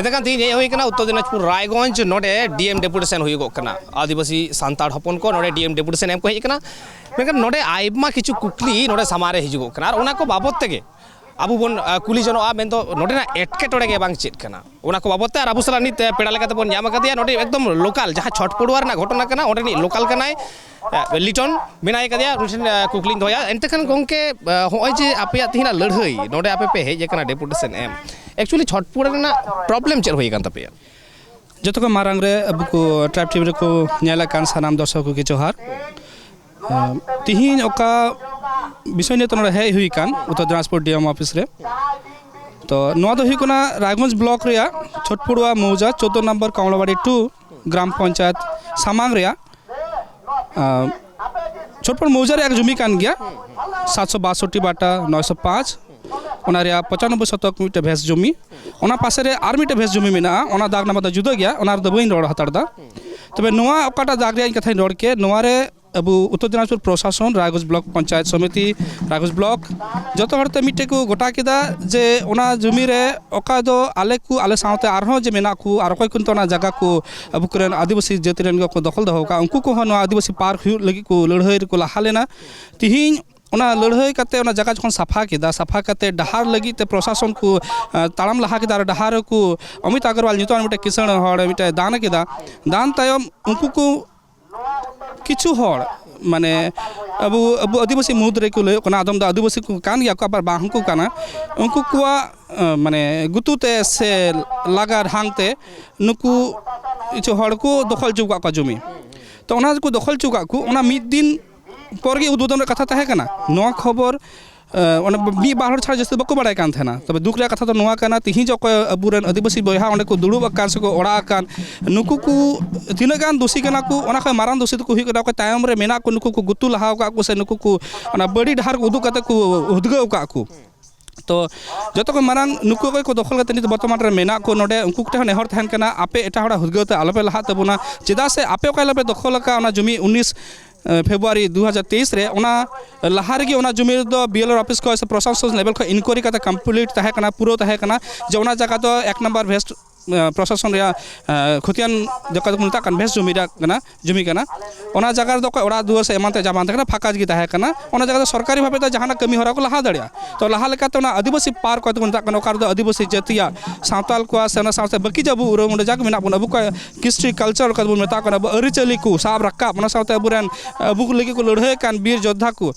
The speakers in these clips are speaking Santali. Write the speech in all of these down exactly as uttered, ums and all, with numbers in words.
ᱢᱮᱱᱠᱷᱟᱱ ᱛᱮᱦᱮᱧ ᱦᱮᱡ ᱦᱩᱭ ᱠᱟᱱᱟ ᱩᱛᱛᱚᱨ ᱫᱤᱱᱟᱡᱽᱯᱩᱨ ᱨᱟᱭᱜᱚᱸᱡᱽ, ᱱᱚᱰᱮ ᱰᱤ ᱮᱢ ᱰᱮᱯᱩᱴᱮᱥᱚᱱ ᱦᱩᱭᱩᱜᱚᱜ ᱠᱟᱱᱟ᱾ ᱟᱹᱫᱤᱵᱟᱹᱥᱤ ᱥᱟᱱᱛᱟᱲ ᱦᱚᱯᱚᱱ ᱠᱚ ᱱᱚᱰᱮ ᱰᱤ ᱮᱢ ᱰᱮᱯᱩᱴᱮᱥᱚᱱ ᱮᱢ ᱠᱚ ᱦᱮᱡ ᱠᱟᱱᱟ᱾ ᱢᱮᱱᱠᱷᱟᱱ ᱱᱚᱰᱮ ᱟᱭᱢᱟ ᱠᱤᱪᱷᱩ ᱠᱩᱠᱞᱤ ᱱᱚᱰᱮ ᱥᱟᱢᱟᱝ ᱨᱮ ᱦᱤᱡᱩᱜᱚᱜ ᱠᱟᱱᱟ, ᱟᱨ ᱚᱱᱟ ᱠᱚ ᱵᱟᱵᱚᱫ ᱛᱮᱜᱮ ᱟᱵᱚ ᱵᱚᱱ, ᱟ, ᱠᱩᱞᱤ ᱡᱚᱱᱚᱜᱼᱟ, ᱢᱮᱱᱫᱚ ᱱᱚᱰᱮᱱᱟᱜ ᱮᱴᱠᱮᱴᱚᱬᱮ ᱜᱮ ᱵᱟᱝ ᱪᱮᱫ ᱠᱟᱱᱟ, ᱚᱱᱟ ᱠᱚ ᱵᱟᱵᱚᱫ ᱛᱮ᱾ ᱟᱨ ᱟᱵᱚ ᱥᱟᱞᱟᱜ ᱱᱤᱛ, ᱮ, ᱯᱮᱲᱟ ᱞᱮᱠᱟᱛᱮ ᱵᱚᱱ ᱧᱟᱢ ᱟᱠᱟᱫᱮᱭᱟ, ᱱᱚᱰᱮ ᱮᱠᱫᱚᱢ ᱞᱳᱠᱟᱞ, ᱡᱟᱦᱟᱸ ᱪᱷᱚᱴᱯᱩᱲᱩᱣᱟ ᱨᱮᱱᱟᱜ ᱜᱷᱚᱴᱚᱱᱟ ᱠᱟᱱᱟ, ᱚᱸᱰᱮᱱᱤᱡ ᱞᱳᱠᱟᱞ ᱠᱟᱱᱟᱭ, ᱮ, ᱞᱤᱴᱚᱱ ᱢᱮᱱᱟᱭ ᱠᱟᱫᱮᱭᱟ, ᱩᱱᱤ ᱴᱷᱮᱱ, ᱮ, ᱠᱩᱠᱞᱤᱧ ᱫᱚᱦᱚᱭᱟ᱾ ᱮᱱᱛᱮ ᱠᱷᱟᱱ ᱜᱚᱢᱠᱮ, ᱮ, ᱦᱚᱸᱜᱼᱚᱭ ᱡᱮ ᱟᱯᱮᱭᱟᱜ ᱛᱮᱦᱮᱧᱟᱜ ᱞᱟᱹᱲᱦᱟᱹᱭ, ᱱᱚᱰᱮ ᱟᱯᱮ ᱯᱮ ᱦᱮᱡ ᱟᱠᱟᱱᱟ ᱰᱮᱯᱩᱴᱮᱥᱚᱱ ᱮᱢ, ᱮᱠᱪᱩᱭᱮᱞᱤ ᱪᱷᱚᱴᱯᱩᱲᱩᱣᱟ ᱨᱮᱱᱟᱜ ᱯᱨᱚᱵᱞᱮᱢ ᱪᱮᱫ ᱦᱩᱭ ᱟᱠᱟᱱ ᱛᱟᱯᱮᱭᱟ? ᱡᱚᱛᱚ ᱠᱷᱚᱱ ᱢᱟᱨᱟᱝ ᱨᱮ ᱟᱵᱚ ᱠᱚ ᱴᱨᱟᱭᱤᱵᱽ ᱴᱤᱵᱷᱤ ᱨᱮᱠᱚ ᱧᱮᱞ ᱟᱠᱟᱱ ᱥᱟᱱᱟᱢ ᱫᱚᱨᱥᱚᱠ ᱠᱚᱜᱮ ᱡᱚᱦᱟᱨ᱾ ᱟᱸ, ᱛᱤᱦᱤᱧ ᱚᱠᱟ ᱵᱤᱥᱚᱭ ᱱᱤᱭᱮ ᱛᱮ ᱱᱚᱰᱮ ᱦᱮᱡ ᱦᱩᱭ ᱟᱠᱟᱱ ᱩᱛᱛᱚᱨ ᱫᱤᱱᱟᱡᱽᱯᱩᱨ ᱰᱤ ᱮᱢ ᱚᱯᱷᱤᱥ ᱨᱮ, ᱛᱚ ᱱᱚᱣᱟ ᱫᱚ ᱦᱩᱭᱩᱜ ᱠᱟᱱᱟ ᱨᱟᱭᱜᱚᱸᱡᱽ ᱵᱞᱚᱠ ᱨᱮᱭᱟᱜ ᱪᱷᱚᱴᱯᱩᱲᱩᱣᱟ ᱢᱚᱣᱡᱟ ᱪᱳᱫᱽᱫᱳ ᱱᱚᱢᱵᱚᱨ ᱠᱚᱢᱞᱟᱵᱟᱲᱤ ᱴᱩ ᱜᱨᱟᱢ ᱯᱚᱧᱪᱟᱭᱮᱛ ᱥᱟᱢᱟᱝ ᱨᱮᱭᱟᱜ, ᱟᱸ, ᱪᱷᱚᱴᱯᱩᱲ ᱢᱚᱣᱡᱟ ᱨᱮᱭᱟᱜ ᱡᱩᱢᱤ ᱠᱟᱱ ᱜᱮᱭᱟ, ᱥᱟᱛᱥᱚ ᱵᱟᱥᱚᱴᱴᱤ ᱵᱟᱴᱟ ᱱᱚᱭᱥᱚ ᱯᱟᱸᱪ, ᱚᱱᱟ ᱨᱮᱭᱟᱜ ᱯᱚᱸᱪᱟᱱᱚᱵᱵᱳᱭ ᱥᱚᱛᱚᱠ ᱢᱤᱫᱴᱮᱱ ᱵᱷᱮᱥ ᱡᱩᱢᱤ, ᱚᱱᱟ ᱯᱟᱥᱮ ᱨᱮ ᱟᱨ ᱢᱤᱫᱴᱮᱱ ᱵᱷᱮᱥ ᱡᱩᱢᱤ ᱢᱮᱱᱟᱜᱼᱟ, ᱚᱱᱟ ᱫᱟᱜᱽ ᱱᱟᱢᱵᱟᱨ ᱫᱚ ᱡᱩᱫᱟᱹ ᱜᱮᱭᱟ, ᱚᱱᱟ ᱨᱮᱫᱚ ᱵᱟᱹᱧ ᱨᱚᱲ ᱦᱟᱛᱟᱲ ᱮᱫᱟ᱾ ᱛᱚᱵᱮ ᱱᱚᱣᱟ ᱚᱠᱟᱴᱟᱜ ᱫᱟᱜᱽ ᱨᱮᱭᱟᱜ ᱤᱧ ᱠᱟᱛᱷᱟᱧ ᱨᱚᱲ ᱠᱮᱫ, ᱱᱚᱣᱟ ᱨᱮ ᱟᱵᱚ ᱩᱛᱛᱚᱨ ᱫᱤᱱᱟᱡᱽᱯᱩᱨ ᱯᱨᱚᱥᱟᱥᱚᱱ, ᱨᱟᱭᱜᱚᱸᱡᱽ ᱵᱞᱚᱠ ᱯᱚᱧᱪᱟᱭᱮᱛ ᱥᱚᱢᱤᱛᱤ, ᱨᱟᱭᱜᱚᱸᱡᱽ ᱵᱞᱚᱠ, ᱡᱚᱛᱚ ᱦᱚᱲ ᱛᱮ ᱢᱤᱫᱴᱮᱡ ᱠᱚ ᱜᱚᱴᱟ ᱠᱮᱫᱟ ᱡᱮ ᱚᱱᱟ ᱡᱩᱢᱤ ᱨᱮ ᱚᱠᱟ ᱫᱚ ᱟᱞᱮ ᱠᱚ, ᱟᱞᱮ ᱥᱟᱶᱛᱮ ᱟᱨᱦᱚᱸ ᱡᱮ ᱢᱮᱱᱟᱜ ᱠᱚ, ᱟᱨ ᱚᱠᱚᱭ ᱠᱚ ᱱᱤᱛᱚᱜ ᱚᱱᱟ ᱡᱟᱭᱜᱟ ᱠᱚ ᱟᱵᱚ ᱠᱚᱨᱮᱱ ᱟᱹᱫᱤᱵᱟᱹᱥᱤ ᱡᱟᱹᱛ ᱨᱮᱱ ᱜᱮ ᱠᱚ ᱫᱚᱠᱷᱚᱞ ᱫᱚᱦᱚ ᱟᱠᱟᱫ, ᱩᱱᱠᱩ ᱠᱚᱦᱚᱸ ᱱᱚᱣᱟ ᱟᱹᱫᱤᱵᱟᱹᱥᱤ ᱯᱟᱨᱠ ᱦᱩᱭᱩᱜ ᱞᱟᱹᱜᱤᱫ ᱠᱚ ᱞᱟᱹᱲᱦᱟᱹᱭ ᱨᱮᱠᱚ ᱞᱟᱦᱟ ᱞᱮᱱᱟ᱾ ᱛᱤᱦᱤᱧ ᱚᱱᱟ ᱞᱟᱹᱲᱦᱟᱹᱭ ᱠᱟᱛᱮ ᱚᱱᱟ ᱡᱟᱭᱜᱟ ᱡᱚᱠᱷᱚᱱ ᱥᱟᱯᱷᱟ ᱠᱮᱫᱟ, ᱥᱟᱯᱷᱟ ᱠᱟᱛᱮ ᱰᱟᱦᱟᱨ ᱞᱟᱹᱜᱤᱫ ᱛᱮ ᱯᱨᱚᱥᱟᱥᱚᱱ ᱠᱚ, ᱮ, ᱛᱟᱲᱟᱢ ᱞᱟᱦᱟ ᱠᱮᱫᱟ, ᱟᱨ ᱰᱟᱦᱟᱨ ᱨᱮᱠᱚ ᱚᱢᱤᱛ ᱟᱜᱚᱨᱣᱟᱞ ᱧᱩᱛᱩᱢᱟᱱ ᱢᱤᱫᱴᱮᱱ ᱠᱤᱥᱟᱹᱬ ᱦᱚᱲ ᱢᱤᱫᱴᱮᱱ ᱫᱟᱱ ᱠᱮᱫᱟ᱾ ᱫᱟᱱ ᱛᱟᱭᱚᱢ ᱩᱱᱠᱩ ᱠᱚ ᱠᱤᱪᱷᱩ ᱦᱚᱲ, ᱢᱟᱱᱮ, ᱟᱵᱚ, ᱟᱵᱚ ᱟᱹᱫᱤᱵᱟᱹᱥᱤ ᱢᱩᱫᱽ ᱨᱮᱠᱚ ᱞᱟᱹᱭᱚᱜ ᱠᱟᱱᱟ, ᱟᱫᱚᱢ ᱫᱚ ᱟᱹᱫᱤᱵᱟᱹᱥᱤ ᱠᱚ ᱠᱟᱱ ᱜᱮᱭᱟ ᱠᱚ, ᱟᱵᱟᱨ ᱵᱟᱝ ᱦᱚᱸᱠᱚ ᱠᱟᱱᱟ᱾ ᱩᱱᱠᱩ ᱠᱚᱣᱟᱜ, ᱮ, ᱢᱟᱱᱮ, ᱜᱩᱛᱩ ᱛᱮ ᱥᱮ ᱞᱟᱜᱟ ᱰᱷᱟᱝ ᱛᱮ ᱱᱩᱠᱩ ᱠᱤᱪᱷᱩ ᱦᱚᱲ ᱠᱚ ᱫᱚᱠᱷᱚᱞ ᱦᱚᱪᱚ ᱟᱠᱟᱫ ᱠᱚᱣᱟ ᱡᱩᱢᱤ᱾ ᱛᱚ, ᱚᱱᱟ ᱠᱚ ᱫᱚᱠᱷᱚᱞ ᱦᱚᱪᱚ ᱟᱠᱟᱫ ᱠᱚ, ᱚᱱᱟ ᱢᱤᱫ ᱫᱤᱱ ᱯᱚᱨ ᱜᱮ ᱩᱫᱵᱳᱫᱚᱱ ᱨᱮᱭᱟᱜ ᱠᱟᱛᱷᱟ ᱛᱟᱦᱮᱸ ᱠᱟᱱᱟ᱾ ᱱᱚᱣᱟ ᱠᱷᱚᱵᱚᱨ, ᱮ, ᱚᱱᱟ ᱢᱤᱫ ᱵᱟᱨ ᱦᱚᱲ ᱪᱷᱟᱲᱟ ᱡᱟᱹᱥᱛᱤ ᱵᱟᱠᱚ ᱵᱟᱲᱟᱭ ᱠᱟᱱ ᱛᱟᱦᱮᱱᱟ᱾ ᱛᱚᱵᱮ ᱫᱩᱠ ᱨᱮᱭᱟᱜ ᱠᱟᱛᱷᱟ ᱫᱚ ᱱᱚᱣᱟ ᱠᱟᱱᱟ, ᱛᱤᱦᱤᱧ ᱡᱮ ᱚᱠᱚᱭ ᱟᱵᱚᱨᱮᱱ ᱟᱹᱫᱤᱵᱟᱹᱥᱤ ᱵᱚᱭᱦᱟ ᱚᱸᱰᱮ ᱠᱚ ᱫᱩᱲᱩᱵ ᱟᱠᱟᱱ ᱥᱮᱠᱚ ᱚᱲᱟᱜ ᱟᱠᱟᱱ, ᱱᱩᱠᱩ ᱠᱚ ᱛᱤᱱᱟᱹᱜ ᱜᱟᱱ ᱫᱳᱥᱤ ᱠᱟᱱᱟ ᱠᱚ, ᱚᱱᱟ ᱠᱷᱚᱱ ᱢᱟᱨᱟᱝ ᱫᱳᱥᱤ ᱫᱚᱠᱚ ᱦᱩᱭᱩᱜ ᱠᱟᱱᱟ ᱚᱠᱚᱭ ᱛᱟᱭᱚᱢ ᱨᱮ ᱢᱮᱱᱟᱜ ᱠᱚ, ᱱᱩᱠᱩ ᱠᱚ ᱜᱩᱛᱩ ᱞᱟᱦᱟ ᱟᱠᱟᱫ ᱠᱚ ᱥᱮ ᱱᱩᱠᱩ ᱠᱚ ᱚᱱᱟ ᱵᱟᱹᱲᱤᱡ ᱰᱟᱦᱟᱨ ᱠᱚ ᱩᱫᱩᱜ ᱠᱟᱛᱮ ᱠᱚ ᱩᱫᱽᱜᱟᱹᱣ ᱟᱠᱟᱫ ᱠᱚ᱾ ᱛᱚ, ᱡᱚᱛᱚ ᱠᱷᱚᱱ ᱢᱟᱨᱟᱝ ᱱᱩᱠᱩ ᱚᱠᱚᱭ ᱠᱚ ᱫᱚᱠᱷᱚᱞ ᱠᱟᱛᱮ ᱱᱤᱛ ᱵᱚᱨᱛᱚᱢᱟᱱ ᱨᱮ ᱢᱮᱱᱟᱜ ᱠᱚ ᱱᱚᱰᱮ, ᱩᱱᱠᱩ ᱠᱚᱴᱷᱮᱱ ᱦᱚᱸ ᱱᱮᱦᱚᱨ ᱛᱟᱦᱮᱱ ᱠᱟᱱᱟ, ᱟᱯᱮ ᱮᱴᱟᱜ ᱦᱚᱲᱟᱜ ᱦᱩᱫᱽᱜᱟᱹᱣ ᱛᱮ ᱟᱞᱚᱯᱮ ᱞᱟᱦᱟᱜ ᱛᱟᱵᱚᱱᱟ᱾ ᱪᱮᱫᱟᱜ ᱥᱮ ᱟᱯᱮ ᱚᱠᱟ ᱦᱤᱞᱳᱜ ᱯᱮ ᱫᱚᱠᱷᱚᱞ ᱟᱠᱟᱫ ᱚᱱᱟ ᱡᱩᱢᱤ ᱩᱱᱤᱥ, ᱮ, ᱯᱷᱮᱵᱽᱨᱩᱣᱟᱨᱤ ᱫᱩ ᱦᱟᱡᱟᱨ ᱛᱮᱭᱤᱥ ᱨᱮ, ᱚᱱᱟ ᱞᱟᱦᱟ ᱨᱮᱜᱮ ᱚᱱᱟ ᱡᱩᱢᱤ ᱨᱮᱫᱚ ᱵᱤ ᱮᱞ ᱟᱨ ᱚᱯᱷᱤᱥ ᱠᱷᱚᱱ ᱥᱮ ᱯᱨᱚᱥᱟᱥᱚᱱ ᱞᱮᱵᱮᱞ ᱠᱷᱚᱱ ᱤᱱᱠᱩᱭᱟᱨᱤ ᱠᱟᱛᱮ ᱠᱚᱢᱯᱞᱤᱴ ᱛᱟᱦᱮᱸ ᱠᱟᱱᱟ, ᱯᱩᱨᱟᱹᱣ ᱛᱟᱦᱮᱸ ᱠᱟᱱᱟ ᱡᱮ ᱚᱱᱟ ᱡᱟᱭᱜᱟ ᱫᱚ ᱮᱠ ᱱᱟᱢᱵᱟᱨ ᱵᱷᱮᱥᱴ ᱮ, ᱯᱨᱚᱥᱟᱥᱚᱱ ᱨᱮᱭᱟᱜ, ᱮ, ᱠᱷᱚᱛᱤᱭᱟᱱ ᱡᱟᱭᱜᱟ ᱫᱚᱠᱚ ᱢᱮᱛᱟᱜ ᱠᱟᱱ ᱵᱮᱥ ᱡᱚᱢᱤ ᱨᱮᱭᱟᱜ ᱠᱟᱱᱟ, ᱡᱚᱢᱤ ᱠᱟᱱᱟ᱾ ᱚᱱᱟ ᱡᱟᱭᱜᱟ ᱨᱮᱫᱚ ᱚᱠᱚᱭ ᱚᱲᱟᱜ ᱫᱩᱣᱟᱹᱨ ᱥᱮ ᱮᱢᱟᱱ ᱛᱮ ᱡᱟᱦᱟᱸ ᱵᱟᱝ ᱛᱟᱦᱮᱸ ᱠᱟᱱᱟ, ᱯᱷᱟᱸᱠᱟ ᱜᱮ ᱛᱟᱦᱮᱸ ᱠᱟᱱᱟ᱾ ᱚᱱᱟ ᱡᱟᱭᱜᱟ ᱫᱚ ᱥᱚᱨᱠᱟᱨᱤ ᱵᱷᱟᱵᱮ ᱫᱚ ᱡᱟᱦᱟᱱᱟᱜ ᱠᱟᱹᱢᱤ ᱦᱚᱨᱟ ᱠᱚ ᱞᱟᱦᱟ ᱫᱟᱲᱮᱭᱟᱜᱼᱟ᱾ ᱛᱚ, ᱞᱟᱦᱟ ᱞᱮᱠᱟᱛᱮ ᱚᱱᱟ ᱟᱹᱫᱤᱵᱟᱹᱥᱤ ᱯᱟᱨᱠ ᱚᱠᱟ ᱫᱚᱠᱚ ᱢᱮᱛᱟᱜ ᱠᱟᱱᱟ, ᱚᱠᱟ ᱨᱮᱫᱚ ᱟᱹᱫᱤᱵᱟᱹᱥᱤ ᱡᱟᱹᱛᱤᱭᱟᱜ, ᱥᱟᱶᱛᱟᱞ ᱠᱚᱣᱟᱜ ᱥᱮ ᱚᱱᱟ ᱥᱟᱶᱛᱮ ᱵᱟᱹᱠᱤ ᱡᱟᱹᱵᱩ ᱩᱨᱩᱢ, ᱚᱸᱰᱮ ᱡᱟᱦᱟᱸ ᱠᱚ ᱢᱮᱱᱟᱜ ᱵᱚᱱᱟ, ᱟᱵᱚ ᱠᱚᱣᱟᱜ ᱠᱨᱤᱥᱴᱤ ᱠᱟᱞᱪᱟᱨ ᱚᱠᱟ ᱫᱚᱵᱚᱱ ᱢᱮᱛᱟᱜ ᱠᱟᱱᱟ, ᱟᱵᱚ ᱟᱹᱨᱤᱪᱟᱹᱞᱤ ᱠᱚ ᱥᱟᱵ ᱨᱟᱠᱟᱵ, ᱚᱱᱟ ᱥᱟᱶᱛᱮ ᱟᱵᱚᱨᱮᱱ, ᱟᱵᱚ ᱞᱟᱹᱜᱤᱫ ᱠᱚ ᱞᱟᱹᱲᱦᱟᱹᱭ ᱠᱟᱱ ᱵᱤᱨ ᱡᱳᱫᱽᱫᱷᱟ ᱠᱚ,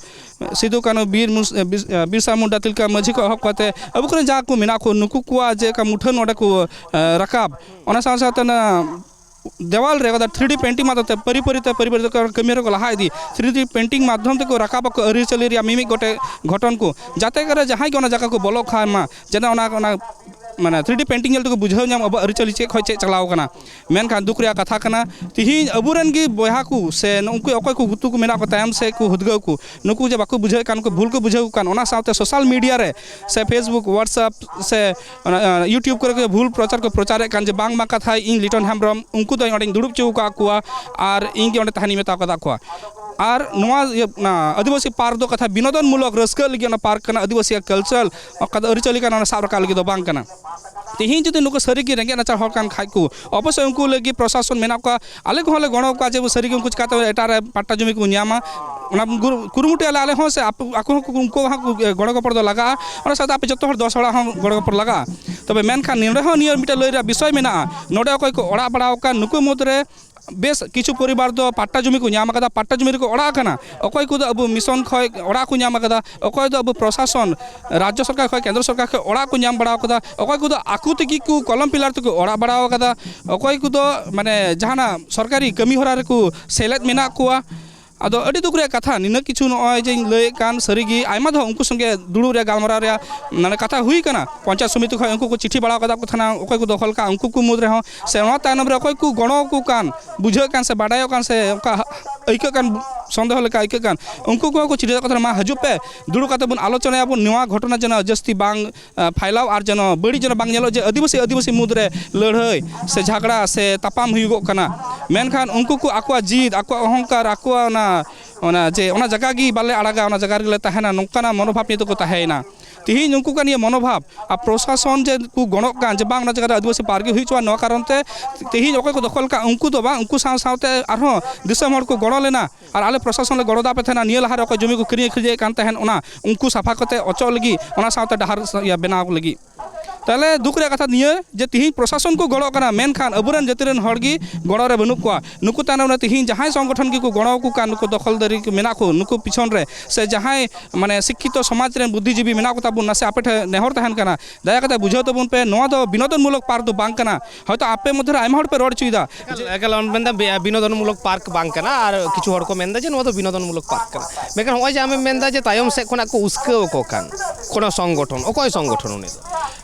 ᱥᱤᱫᱩ ᱠᱟᱹᱱᱦᱩ, ᱵᱤᱨ ᱢᱩᱥ-, ᱵᱤᱨ-, ᱵᱤᱨᱥᱟ ᱢᱩᱱᱰᱟ, ᱛᱤᱞᱠᱟᱹ ᱢᱟᱹᱡᱷᱤ ᱠᱚ ᱮᱦᱚᱵ ᱠᱟᱛᱮ ᱟᱵᱚ ᱠᱚᱨᱮᱱ ᱡᱟᱦᱟᱸ ᱠᱚ ᱢᱮᱱᱟᱜ ᱠᱚ, ᱱᱩᱠᱩ ᱠᱚᱣᱟᱜ ᱡᱮ ᱚᱠᱟ ᱢᱩᱴᱷᱟᱹᱱ ᱚᱸᱰᱮ ᱠᱚ, ᱮ, ᱨᱟᱠᱟᱵ, ᱚᱱᱟ ᱥᱟᱶ ᱥᱟᱶᱛᱮ ᱚᱱᱟ ᱫᱮᱣᱟᱞ ᱨᱮ ᱚᱠᱟ ᱫᱚ ᱛᱷᱨᱤ ᱰᱤ ᱯᱮᱱᱴᱤᱝ ᱢᱟᱫᱽᱫᱷᱚᱢ ᱛᱮ ᱯᱟᱹᱨᱤ ᱯᱟᱹᱨᱤ ᱛᱮ ᱯᱟᱹᱨᱤ ᱯᱟᱹᱨᱤ ᱛᱮ ᱠᱟᱹᱢᱤ ᱦᱚᱨᱟ ᱠᱚ ᱞᱟᱦᱟ ᱤᱫᱤ, ᱛᱷᱨᱤ ᱰᱤ ᱯᱮᱱᱴᱤᱝ ᱢᱟᱫᱽᱫᱷᱚᱢ ᱛᱮᱠᱚ ᱨᱟᱠᱟᱵ ᱟᱠᱚ ᱟᱹᱨᱤᱪᱟᱹᱞᱤ ᱨᱮᱭᱟᱜ ᱢᱤᱢᱤᱫ ᱜᱚᱴᱮᱡ ᱜᱷᱚᱴᱚᱱ ᱠᱚ, ᱡᱟᱛᱮ ᱠᱚᱨᱮ ᱡᱟᱦᱟᱸᱭ ᱜᱮ ᱚᱱᱟ ᱡᱟᱭᱜᱟ ᱠᱚ ᱵᱚᱞᱚᱜ ᱠᱷᱟᱱ ᱢᱟ, ᱡᱮᱱᱚ ᱚᱱᱟ, ᱚᱱᱟ ᱢᱟᱱᱮ ᱛᱷᱨᱤ ᱰᱤ ᱯᱮᱱᱴᱤᱝ ᱧᱮᱞ ᱛᱮᱠᱚ ᱵᱩᱡᱷᱟᱹᱣ ᱧᱟᱢ ᱟᱵᱚᱣᱟᱜ ᱟᱹᱨᱤᱪᱟᱹᱞᱤ ᱪᱮᱫ ᱠᱷᱚᱱ ᱪᱮᱫ ᱪᱟᱞᱟᱣ ᱠᱟᱱᱟ᱾ ᱢᱮᱱᱠᱷᱟᱱ ᱫᱩᱠ ᱨᱮᱭᱟᱜ ᱠᱟᱛᱷᱟ ᱠᱟᱱᱟ, ᱛᱤᱦᱤᱧ ᱟᱵᱚᱨᱮᱱ ᱜᱮ ᱵᱚᱭᱦᱟ ᱠᱚ ᱥᱮ ᱱᱩᱠᱩ ᱚᱠᱚᱭ ᱠᱚ ᱜᱩᱛᱩ ᱠᱚ ᱢᱮᱱᱟᱜ ᱠᱚ ᱛᱟᱭᱚᱢ ᱥᱮᱫ ᱠᱚ ᱦᱩᱫᱽᱜᱟᱹᱣ ᱠᱚ, ᱱᱩᱠᱩ ᱡᱮ ᱵᱟᱠᱚ ᱵᱩᱡᱷᱟᱹᱣᱮᱫ ᱠᱟᱱ, ᱩᱱᱠᱩ ᱵᱷᱩᱞ ᱠᱚ ᱵᱩᱡᱷᱟᱹᱣ ᱠᱟᱱ, ᱚᱱᱟ ᱥᱟᱶᱛᱮ ᱥᱳᱥᱟᱞ ᱢᱤᱰᱤᱭᱟ ᱨᱮ ᱥᱮ Facebook, WhatsApp ᱥᱮ ᱚᱱᱟ, ᱚᱱᱟ YouTube ᱠᱚᱨᱮ ᱠᱚ ᱵᱷᱩᱞ ᱯᱨᱚᱪᱟᱨ ᱠᱚ ᱯᱨᱚᱪᱟᱨᱮᱫ ᱠᱟᱱ ᱡᱮ ᱵᱟᱝ ᱵᱟᱝ ᱠᱟᱛᱷᱟᱭ ᱤᱧ ᱞᱤᱴᱚᱱ ᱦᱮᱢᱵᱨᱚᱢ, ᱩᱱᱠᱩ ᱫᱚ ᱚᱸᱰᱮᱧ ᱫᱩᱲᱩᱵ ᱦᱚᱪᱚ ᱟᱠᱟᱫ ᱠᱚᱣᱟ ᱟᱨ ᱤᱧ ᱜᱮ ᱚᱸᱰᱮ ᱛᱟᱦᱮᱱᱤᱧ ᱢᱮᱛᱟ ᱟᱠᱟᱫ ᱠᱚᱣᱟ᱾ ᱟᱨ ᱱᱚᱣᱟ ᱤᱭᱟᱹ, ᱚᱱᱟ ᱟᱹᱫᱤᱵᱟᱹᱥᱤ ᱯᱟᱨᱠ ᱫᱚ ᱠᱟᱛᱷᱟ ᱵᱤᱱᱳᱫᱚᱱ ᱢᱩᱞᱚᱠ ᱨᱟᱹᱥᱠᱟᱹᱜ ᱞᱟᱹᱜᱤᱫ ᱚᱱᱟ ᱯᱟᱨᱠ ᱠᱟᱱᱟ, ᱟᱹᱫᱤᱵᱟᱹᱥᱤᱭᱟᱜ ᱠᱟᱞᱪᱟᱨ ᱚᱠᱟ ᱫᱚ ᱟᱹᱨᱤᱪᱟᱹᱞᱤ ᱠᱟᱱᱟ, ᱚᱱᱟ ᱥᱟᱵ ᱨᱟᱠᱟᱵ ᱞᱟᱹᱜᱤᱫ ᱫᱚ ᱵᱟᱝ ᱠᱟᱱᱟ᱾ ᱛᱮᱦᱮᱧ ᱡᱩᱫᱤ ᱱᱩᱠᱩ ᱥᱟᱹᱨᱤᱜᱮ ᱨᱮᱸᱜᱮᱡ ᱱᱟᱪᱟᱨ ᱦᱚᱲ ᱠᱟᱱ ᱠᱷᱟᱡ ᱠᱚ, ᱚᱵᱚᱥᱥᱳᱭ ᱩᱱᱠᱩ ᱞᱟᱹᱜᱤᱫ ᱯᱨᱚᱥᱟᱥᱚᱱ ᱢᱮᱱᱟᱜ ᱠᱚᱣᱟ, ᱟᱞᱮ ᱠᱚᱦᱚᱸ ᱞᱮ ᱜᱚᱲᱚ ᱠᱚᱣᱟ ᱡᱮ ᱥᱟᱹᱨᱤᱜᱮ ᱩᱱᱠᱩ ᱪᱤᱠᱟᱛᱮ ᱮᱴᱟᱜ ᱨᱮ ᱯᱟᱴᱴᱟ ᱡᱚᱢᱤ ᱠᱚ ᱧᱟᱢᱟ, ᱚᱱᱟ ᱜᱩᱨ-, ᱠᱩᱨᱩᱢᱩᱴᱩᱭᱟᱞᱮ ᱟᱞᱮ ᱦᱚᱸ, ᱥᱮ ᱟᱯᱮ, ᱟᱠᱚ ᱦᱚᱸ ᱩᱱᱠᱩ ᱦᱚᱸ ᱜᱚᱲᱚ ᱜᱚᱯᱚᱲ ᱫᱚ ᱞᱟᱜᱟᱜᱼᱟ᱾ ᱚᱱᱟ ᱥᱟᱶᱛᱮ ᱟᱯᱮ ᱡᱚᱛᱚ ᱦᱚᱲ ᱫᱚᱥ ᱦᱚᱲᱟᱜ ᱦᱚᱸ ᱜᱚᱲᱚ ᱜᱚᱯᱚᱲ ᱞᱟᱜᱟᱜᱼᱟ᱾ ᱛᱚᱵᱮ ᱢᱮᱱᱠᱷᱟᱱ ᱱᱚᱰᱮ ᱦᱚᱸ ᱱᱤᱭᱟᱹ ᱢᱤᱫᱴᱮᱱ ᱞᱟᱹᱭ ᱨᱮᱭᱟᱜ ᱵᱤᱥᱚᱭ ᱢᱮᱱᱟᱜᱼᱟ, ᱱᱚᱰᱮ ᱚᱠᱚᱭ ᱠᱚ ᱚᱲᱟᱜ ᱵᱟᱲᱟᱣ ᱟᱠᱟᱱ ᱱᱩᱠᱩ ᱢᱩᱫᱽᱨᱮ ᱵᱮᱥ ᱠᱤᱪᱷᱩ ᱯᱚᱨᱤᱵᱟᱨ ᱫᱚ ᱯᱟᱴᱴᱟ ᱡᱚᱢᱤ ᱠᱚ ᱧᱟᱢ ᱟᱠᱟᱫᱟ, ᱯᱟᱴᱴᱟ ᱡᱚᱢᱤ ᱨᱮᱠᱚ ᱚᱲᱟᱜ ᱟᱠᱟᱱᱟ᱾ ᱚᱠᱚᱭ ᱠᱚᱫᱚ ᱟᱵᱚ ᱢᱤᱥᱚᱱ ᱠᱷᱚᱱ ᱚᱲᱟᱜ ᱠᱚ ᱧᱟᱢ ᱟᱠᱟᱫᱟ, ᱚᱠᱚᱭ ᱫᱚ ᱟᱵᱚ ᱯᱨᱚᱥᱟᱥᱚᱱ, ᱨᱟᱡᱽᱡᱚ ᱥᱚᱨᱠᱟᱨ ᱠᱷᱚᱱ, ᱠᱮᱱᱫᱨᱚ ᱥᱚᱨᱠᱟᱨ ᱠᱷᱚᱱ ᱚᱲᱟᱜ ᱠᱚ ᱧᱟᱢ ᱵᱟᱲᱟ ᱟᱠᱟᱫᱟ, ᱚᱠᱚᱭ ᱠᱚᱫᱚ ᱟᱠᱚ ᱛᱮᱜᱮ ᱠᱚ ᱠᱚᱞᱚᱢ ᱯᱤᱞᱟᱨ ᱛᱮᱠᱚ ᱚᱲᱟᱜ ᱵᱟᱲᱟ ᱟᱠᱟᱫᱟ, ᱚᱠᱚᱭ ᱠᱚᱫᱚ ᱢᱟᱱᱮ ᱡᱟᱦᱟᱱᱟᱜ ᱥᱚᱨᱠᱟᱨᱤ ᱠᱟᱹᱢᱤ ᱦᱚᱨᱟ ᱨᱮᱠᱚ ᱥᱮᱞᱮᱫ ᱢᱮᱱᱟᱜ ᱠᱚᱣᱟ᱾ ᱟᱫᱚ ᱟᱹᱰᱤ ᱫᱩᱠ ᱨᱮᱭᱟᱜ ᱠᱟᱛᱷᱟ, ᱱᱤᱱᱟᱹᱜ ᱠᱤᱪᱷᱩ ᱱᱚᱜᱼᱚᱭ ᱡᱮᱧ ᱞᱟᱹᱭᱮᱫ ᱠᱟᱱ, ᱥᱟᱹᱨᱤᱜᱮ ᱟᱭᱢᱟ ᱫᱷᱟᱣ ᱩᱱᱠᱩ ᱥᱚᱸᱜᱮ ᱫᱩᱲᱩᱵ ᱨᱮᱭᱟᱜ ᱜᱟᱞᱢᱟᱨᱟᱣ ᱨᱮᱭᱟᱜ ᱢᱟᱱᱮ ᱠᱟᱛᱷᱟ ᱦᱩᱭ ᱠᱟᱱᱟ᱾ ᱯᱚᱧᱪᱟᱭᱮᱛ ᱥᱚᱢᱤᱛᱤ ᱠᱷᱚᱱ ᱩᱱᱠᱩ ᱠᱚ ᱪᱤᱴᱷᱤ ᱵᱟᱲᱟ ᱠᱟᱫᱟ ᱠᱚ ᱛᱟᱦᱮᱱᱟ, ᱚᱠᱚᱭ ᱠᱚ ᱫᱚᱠᱷᱚᱞ ᱠᱟᱜᱼᱟ, ᱩᱱᱠᱩ ᱠᱚ ᱢᱩᱫᱽ ᱨᱮᱦᱚᱸ ᱥᱮ ᱱᱚᱣᱟ ᱛᱟᱭᱱᱚᱢ ᱨᱮ ᱚᱠᱚᱭ ᱠᱚ ᱜᱚᱲᱚ ᱟᱠᱚ ᱠᱟᱱ, ᱵᱩᱡᱷᱟᱹᱜ ᱠᱟᱱ ᱥᱮ ᱵᱟᱰᱟᱭᱚᱜ ᱠᱟᱱ ᱥᱮ ᱚᱱᱠᱟ ᱟᱹᱭᱠᱟᱹᱜ ᱠᱟᱱ, ᱥᱚᱱᱫᱮᱦᱚ ᱞᱮᱠᱟ ᱟᱹᱭᱠᱟᱹᱜ ᱠᱟᱱ, ᱩᱱᱠᱩ ᱠᱚᱦᱚᱸ ᱠᱚ ᱪᱤᱴᱷᱤ ᱠᱟᱫᱟ ᱠᱚ ᱛᱟᱦᱮᱱᱟ, "ᱢᱟ ᱦᱤᱡᱩᱜ ᱯᱮ, ᱫᱩᱲᱩᱵ ᱠᱟᱛᱮ ᱵᱚᱱ ᱟᱞᱳᱪᱚᱱᱟᱭᱟᱵᱚᱱ, ᱱᱚᱣᱟ ᱜᱷᱚᱴᱚᱱᱟ ᱡᱮᱱᱚ ᱡᱟᱹᱥᱛᱤ ᱵᱟᱝ ᱟ, ᱯᱷᱟᱭᱞᱟᱣ ᱟᱨ ᱡᱮᱱᱚ ᱵᱟᱹᱲᱤᱡ ᱡᱮᱱᱚ ᱵᱟᱝ ᱧᱮᱞᱚᱜ ᱡᱮ ᱟᱹᱫᱤᱵᱟᱹᱥᱤ ᱟᱹᱫᱤᱵᱟᱹᱥᱤ ᱢᱩᱫᱽᱨᱮ ᱞᱟᱹᱲᱦᱟᱹᱭ ᱥᱮ ᱡᱷᱟᱜᱽᱲᱟ ᱥᱮ ᱛᱟᱯᱟᱢ ᱦᱩᱭᱩᱜᱚᱜ ᱠᱟᱱᱟ᱾ ᱢᱮᱱᱠᱷᱟᱱ ᱩᱱᱠᱩ ᱠᱚ ᱟᱠᱚᱣᱟᱜ ᱡᱤᱫ, ᱟᱠᱚᱣᱟᱜ ᱚᱦᱚᱝᱠᱟᱨ, ᱟᱠᱚᱣᱟᱜ ᱚᱱᱟ, ᱚᱱᱟ ᱡᱮ ᱚᱱᱟ ᱡᱟᱭᱜᱟ ᱜᱮ ᱵᱟᱞᱮ ᱟᱲᱟᱜᱟ, ᱚᱱᱟ ᱡᱟᱭᱜᱟ ᱨᱮᱜᱮ ᱞᱮ ᱛᱟᱦᱮᱱᱟ, ᱱᱚᱝᱠᱟᱱᱟᱜ ᱢᱚᱱᱳᱵᱷᱟᱵᱽ ᱱᱤᱭᱮ ᱛᱮᱠᱚ ᱛᱟᱦᱮᱸᱭᱮᱱᱟ᱾ ᱛᱤᱦᱤᱧ ᱩᱱᱠᱩ ᱠᱟᱱ ᱱᱤᱭᱟᱹ ᱢᱚᱱᱳᱵᱷᱟᱵᱽ ᱟᱨ ᱯᱨᱚᱥᱟᱥᱚᱱ ᱡᱮ ᱠᱚ ᱜᱚᱲᱚᱜ ᱠᱟᱱ ᱡᱮ ᱵᱟᱝ ᱚᱱᱟ ᱡᱟᱭᱜᱟ ᱨᱮ ᱟᱹᱫᱤᱵᱟᱹᱥᱤ ᱯᱟᱨᱠ ᱜᱮ ᱦᱩᱭ ᱦᱚᱪᱚᱣᱟᱜ, ᱱᱚᱣᱟ ᱠᱟᱨᱚᱱ ᱛᱮ ᱛᱤᱦᱤᱧ ᱚᱠᱚᱭ ᱠᱚ ᱫᱚᱠᱷᱚᱞ ᱠᱟᱜ ᱩᱱᱠᱩ ᱫᱚ ᱵᱟᱝ, ᱩᱱᱠᱩ ᱥᱟᱶ ᱥᱟᱶᱛᱮ ᱟᱨᱦᱚᱸ ᱫᱤᱥᱚᱢ ᱦᱚᱲ ᱠᱚ ᱜᱚᱲᱚ ᱞᱮᱱᱟ ᱟᱨ ᱟᱞᱮ ᱯᱨᱚᱥᱟᱥᱚᱱ ᱞᱮ ᱜᱚᱲᱚ ᱟᱯᱮ ᱛᱟᱦᱮᱱᱟ, ᱱᱤᱭᱟᱹ ᱞᱟᱦᱟ ᱨᱮ ᱚᱠᱚᱭ ᱡᱚᱢᱤ ᱠᱚ ᱠᱤᱨᱤᱧ ᱟᱹᱠᱷᱨᱤᱧᱮᱫ ᱠᱟᱱ ᱛᱟᱦᱮᱸᱱ ᱚᱱᱟ ᱩᱱᱠᱩ ᱥᱟᱯᱷᱟ ᱠᱟᱛᱮ ᱚᱪᱚᱜ ᱞᱟᱹᱜᱤᱫ, ᱚᱱᱟ ᱥᱟᱶᱛᱮ ᱰᱟᱦᱟᱨ ᱤᱭᱟᱹ ᱵᱮᱱᱟᱣ ᱞᱟᱹᱜᱤᱫ᱾ ᱛᱟᱦᱞᱮ ᱫᱩᱠ ᱨᱮᱭᱟᱜ ᱠᱟᱛᱷᱟ ᱱᱤᱭᱟᱹ ᱡᱮ ᱛᱤᱦᱤᱧ ᱯᱨᱚᱥᱟᱥᱚᱱ ᱠᱚ ᱜᱚᱲᱚᱜ ᱠᱟᱱᱟ, ᱢᱮᱱᱠᱷᱟᱱ ᱟᱵᱚᱨᱮᱱ ᱡᱟᱹᱛᱤ ᱨᱮᱱ ᱦᱚᱲ ᱜᱮ ᱜᱚᱲᱚ ᱨᱮ ᱵᱟᱹᱱᱩᱜ ᱠᱚᱣᱟ᱾ ᱱᱩᱠᱩ ᱛᱟᱭᱱᱚᱢ ᱨᱮ ᱛᱤᱦᱤᱧ ᱡᱟᱦᱟᱸᱭ ᱥᱚᱝᱜᱚᱴᱷᱚᱱ ᱜᱮᱠᱚ ᱜᱚᱲᱚ ᱟᱠᱚ ᱠᱟᱱ, ᱱᱩᱠᱩ ᱫᱚᱠᱷᱚᱞᱫᱟᱨᱤ ᱠᱚ ᱢᱮᱱᱟᱜ ᱠᱚ, ᱱᱩᱠᱩ ᱯᱤᱪᱷᱚᱱ ᱨᱮ ᱥᱮ ᱡᱟᱦᱟᱸᱭ ᱢᱟᱱᱮ ᱥᱤᱠᱠᱷᱤᱛᱚ ᱥᱚᱢᱟᱡᱽ ᱨᱮᱱ ᱵᱩᱫᱽᱫᱷᱤᱡᱤᱵᱤ ᱢᱮᱱᱟᱜ ᱠᱚ ᱛᱟᱵᱚᱱ, ᱱᱟᱥᱮ ᱟᱯᱮ ᱴᱷᱮᱱ ᱱᱮᱦᱚᱨ ᱛᱟᱦᱮᱱ ᱠᱟᱱᱟ, ᱫᱟᱭᱟ ᱠᱟᱛᱮ ᱵᱩᱡᱷᱟᱹᱣ ᱛᱟᱵᱚᱱ ᱯᱮ, ᱱᱚᱣᱟ ᱫᱚ ᱵᱤᱱᱳᱫᱚᱱᱢᱩᱞᱚᱠ ᱯᱟᱨᱠ ᱫᱚ ᱵᱟᱝ ᱠᱟᱱᱟ᱾ ᱦᱚᱭᱛᱳ ᱟᱯᱮ ᱢᱚᱫᱽᱫᱷᱮ ᱨᱮ ᱟᱭᱢᱟ ᱦᱚᱲ ᱯᱮ ᱨᱚᱲ ᱦᱚᱪᱚᱭᱮᱫᱟ᱾ ᱮᱠᱟᱞ, ᱮᱠᱟᱞ, ᱚᱱᱟ ᱢᱮᱱᱫᱟ ᱵᱤ-, ᱵᱤᱱᱳᱫᱚᱱᱢᱩᱞᱚᱠ ᱯᱟᱨᱠ ᱵᱟᱝ ᱠᱟᱱᱟ, ᱟᱨ ᱠᱤᱪᱷᱩ ᱦᱚᱲ ᱠᱚ ᱢᱮᱱᱫᱟ ᱡᱮ ᱱᱚᱣᱟ ᱫᱚ ᱵᱤᱱᱳᱫᱚᱱᱢᱩᱞᱚᱠ ᱯᱟᱨᱠ ᱠᱟᱱᱟ᱾ ᱢᱮᱱᱠᱷᱟᱱ ᱱᱚᱜᱼᱚᱭ ᱡᱮ ᱟᱢᱮᱢ ᱢᱮᱱᱫᱟ ᱡᱮ ᱛᱟᱭᱚᱢ ᱥᱮᱫ ᱠᱷᱚᱱᱟᱜ ᱠᱚ ᱩᱥᱠᱟᱹᱣ ᱟᱠᱚ ᱠᱟᱱ ᱠᱳᱱᱳ ᱥᱚᱝᱜᱚᱴᱷᱚᱱ, ᱚᱠᱚᱭ ᱥᱚᱝᱜᱚᱴᱷᱚᱱ ᱩᱱᱤ ᱫᱚ?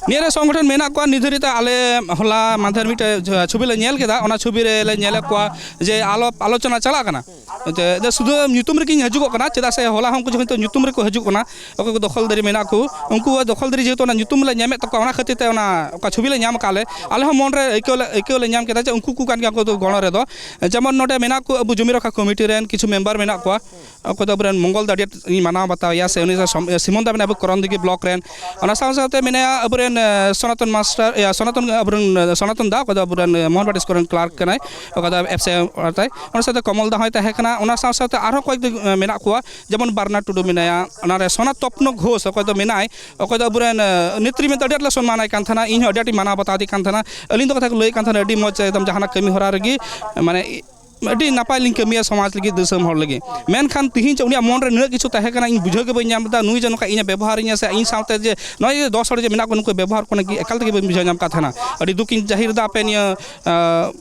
ᱱᱤᱭᱟᱹ ᱨᱮ ᱥᱚᱝᱜᱚᱴᱷᱚᱱ ᱢᱮᱱᱟᱜ ᱠᱚᱣᱟ ᱱᱤᱛ ᱫᱷᱟᱹᱨᱤᱡ ᱛᱮ᱾ ᱟᱞᱮ ᱦᱚᱞᱟ ᱢᱟᱫᱷᱮᱨ ᱢᱤᱫᱴᱮᱡ ᱪᱷᱚᱵᱤ ᱞᱮ ᱧᱮᱞ ᱠᱮᱫᱟ, ᱚᱱᱟ ᱪᱷᱚᱵᱤ ᱨᱮᱞᱮ ᱧᱮᱞᱮᱫ ᱠᱚᱣᱟ ᱡᱮ ᱟᱞᱚ-, ᱟᱞᱳᱪᱚᱱᱟ ᱪᱟᱞᱟᱜ ᱠᱟᱱᱟ᱾ ᱮᱱᱛᱮ, ᱫᱮ ᱥᱩᱫᱷᱩ ᱧᱩᱛᱩᱢ ᱨᱮᱜᱮᱧ ᱦᱤᱡᱩᱜᱚᱜ ᱠᱟᱱᱟ, ᱪᱮᱫᱟᱜ ᱥᱮ ᱦᱚᱞᱟ ᱦᱚᱸ ᱩᱱᱠᱩ ᱡᱚᱠᱷᱚᱱ ᱛᱚ ᱧᱩᱛᱩᱢ ᱨᱮᱠᱚ ᱦᱤᱡᱩᱜ ᱠᱟᱱᱟ, ᱚᱠᱚᱭ ᱠᱚ ᱫᱚᱠᱷᱚᱞᱫᱟᱨᱤ ᱢᱮᱱᱟᱜ ᱠᱚ, ᱩᱱᱠᱩᱣᱟᱜ ᱫᱚᱠᱷᱚᱞᱫᱟᱨᱤ ᱡᱮᱦᱮᱛᱩ ᱚᱱᱟ ᱧᱩᱛᱩᱢ ᱞᱮ ᱧᱟᱢᱮᱫ ᱛᱟᱠᱚᱣᱟ, ᱚᱱᱟ ᱠᱷᱟᱹᱛᱤᱨ ᱛᱮ ᱚᱱᱟ ᱚᱠᱟ ᱪᱷᱚᱵᱤ ᱞᱮ ᱧᱟᱢ ᱟᱠᱟᱫ ᱞᱮ, ᱟᱞᱮ ᱦᱚᱸ ᱢᱚᱱ ᱨᱮ ᱟᱹᱭᱠᱟᱹᱣ ᱞᱮ, ᱟᱹᱭᱠᱟᱹᱣ ᱞᱮ ᱧᱟᱢ ᱠᱮᱫᱟ ᱡᱮ ᱩᱱᱠᱩ ᱠᱚ ᱠᱟᱱ ᱜᱮᱭᱟ ᱩᱱᱠᱩ ᱫᱚ ᱜᱚᱲᱚ ᱨᱮᱫᱚ᱾ ᱡᱮᱢᱚᱱ ᱱᱚᱰᱮ ᱢᱮᱱᱟᱜ ᱠᱚ ᱟᱵᱚ ᱡᱚᱢᱤ ᱨᱚᱠᱠᱷᱟ ᱠᱚᱢᱤᱴᱤ ᱨᱮᱱ ᱠᱤᱪᱷᱩ ᱢᱮᱢᱵᱟᱨ ᱢᱮᱱᱟᱜ ᱠᱚᱣᱟ, ᱚᱠᱚᱭ ᱫᱚ ᱟᱵᱚᱨᱮᱱ ᱢᱚᱝᱜᱚᱞ ᱫᱟ ᱟᱹᱰᱤ ᱟᱸᱴ ᱤᱧ ᱢᱟᱱᱟᱣ ᱵᱟᱛᱟᱣ ᱮᱭᱟ, ᱥᱮ ᱩᱱᱤ ᱥᱚᱢ-, ᱥᱤᱢᱚᱱ ᱫᱟ ᱢᱮᱱᱟᱭᱟ ᱟᱵᱚ ᱠᱚᱨᱚᱱᱫᱤᱜᱷᱤ ᱵᱞᱚᱠ ᱨᱮᱱ᱾ ᱚᱱᱟ ᱥᱟᱶ ᱥᱟᱶᱛᱮ ᱢᱮᱱᱟᱭᱟ ᱟᱵᱚᱨᱮᱱ, ᱮ, ᱥᱚᱱᱟᱛᱚᱱ ᱢᱟᱥᱴᱟᱨ, ᱮ, ᱥᱚᱱᱟᱛᱚᱱ, ᱟᱵᱚᱨᱮᱱ, ᱮ, ᱥᱚᱱᱟᱛᱚᱱ ᱫᱟ, ᱚᱠᱚᱭ ᱫᱚ ᱟᱵᱚᱨᱮᱱ, ᱮ, ᱢᱳᱦᱚᱱᱵᱟᱴ ᱥᱠᱩᱞ ᱨᱮᱱ ᱠᱞᱟᱨᱠ ᱠᱟᱱᱟᱭ, ᱚᱠᱚᱭ ᱫᱚ ᱮᱯᱥᱮ ᱛᱟᱭ᱾ ᱚᱱᱟ ᱥᱟᱶᱛᱮ ᱠᱚᱢᱚᱞ ᱫᱟ ᱦᱚᱸᱭ ᱛᱟᱦᱮᱸ ᱠᱟᱱᱟ᱾ ᱚᱱᱟ ᱥᱟᱶ ᱥᱟᱶᱛᱮ ᱟᱨᱦᱚᱸ ᱠᱚᱭᱮᱠ ᱫᱤᱱ, ᱮ, ᱢᱮᱱᱟᱜ ᱠᱚᱣᱟ, ᱡᱮᱢᱚᱱ ᱵᱟᱨᱱᱟ ᱴᱩᱰᱩ ᱢᱮᱱᱟᱭᱟ, ᱚᱱᱟᱨᱮ ᱥᱚᱱᱟᱛᱚᱯᱱᱚ ᱜᱷᱳᱥ ᱚᱠᱚᱭ ᱫᱚ ᱢᱮᱱᱟᱭ, ᱚᱠᱚᱭ ᱫᱚ ᱟᱵᱚᱨᱮᱱ, ᱮ, ᱱᱮᱛᱨᱤ ᱢᱮᱱᱛᱮ ᱟᱹᱰᱤ ᱟᱸᱴ ᱞᱮ ᱥᱚᱱᱢᱟᱱᱟᱭ ᱠᱟᱱ ᱛᱟᱦᱮᱱᱟ᱾ ᱤᱧ ᱦᱚᱸ ᱟᱹᱰᱤ ᱟᱸᱴᱤᱧ ᱢᱟᱱᱟᱣ ᱵᱟᱛᱟᱣ ᱫᱮ ᱠᱟᱱ ᱛᱟᱦᱮᱱᱟ᱾ ᱟᱹᱞᱤᱧ ᱫᱚ ᱠᱟᱛᱷᱟ ᱠᱚ ᱞᱟᱹᱭᱮᱫ ᱠᱟᱱ ᱛᱟᱦᱮᱱᱟ, ᱟᱹᱰᱤ ᱢᱚᱡᱽ ᱮᱠᱫᱚᱢ ᱡᱟᱦᱟᱱᱟᱜ ᱠᱟᱹᱢᱤ ᱦᱚᱨᱟ ᱨᱮᱜᱮ, ᱢᱟᱱᱮ, ᱟᱹᱰᱤ ᱱᱟᱯᱟᱭ ᱞᱤᱧ ᱠᱟᱹᱢᱤᱭᱟ ᱥᱚᱢᱟᱡᱽ ᱞᱟᱹᱜᱤᱫ, ᱫᱤᱥᱚᱢ ᱦᱚᱲ ᱞᱟᱹᱜᱤᱫ᱾ ᱢᱮᱱᱠᱷᱟᱱ ᱛᱤᱦᱤᱧ ᱡᱮ ᱩᱱᱤᱭᱟᱜ ᱢᱚᱱ ᱨᱮ ᱱᱩᱱᱟᱹᱜ ᱠᱤᱪᱷᱩ ᱛᱟᱦᱮᱸ ᱠᱟᱱᱟ, ᱤᱧ ᱵᱩᱡᱷᱟᱹᱣ ᱜᱮ ᱵᱟᱹᱧ ᱧᱟᱢ ᱞᱮᱫᱟ, ᱱᱩᱭ ᱡᱮ ᱱᱚᱝᱠᱟ ᱤᱧᱮ ᱵᱮᱵᱚᱦᱟᱨᱤᱧᱟ ᱥᱮ ᱤᱧ ᱥᱟᱶᱛᱮ ᱡᱮ ᱱᱚᱜᱼᱚᱭ ᱡᱮ ᱫᱚᱥ ᱦᱚᱲ ᱡᱮ ᱢᱮᱱᱟᱜ ᱠᱚ, ᱱᱩᱠᱩ ᱵᱮᱵᱚᱦᱟᱨ ᱠᱚ ᱞᱟᱹᱜᱤᱫ ᱮᱠᱟᱞ ᱛᱮᱜᱮ ᱵᱟᱹᱧ ᱵᱩᱡᱷᱟᱹᱣ ᱧᱟᱢ ᱠᱟᱫ ᱛᱟᱦᱮᱱᱟ᱾ ᱟᱹᱰᱤ ᱫᱩᱠ ᱤᱧ ᱡᱟᱹᱦᱤᱨ ᱮᱫᱟ ᱟᱯᱮ ᱱᱤᱭᱟᱹ, ᱟᱸ,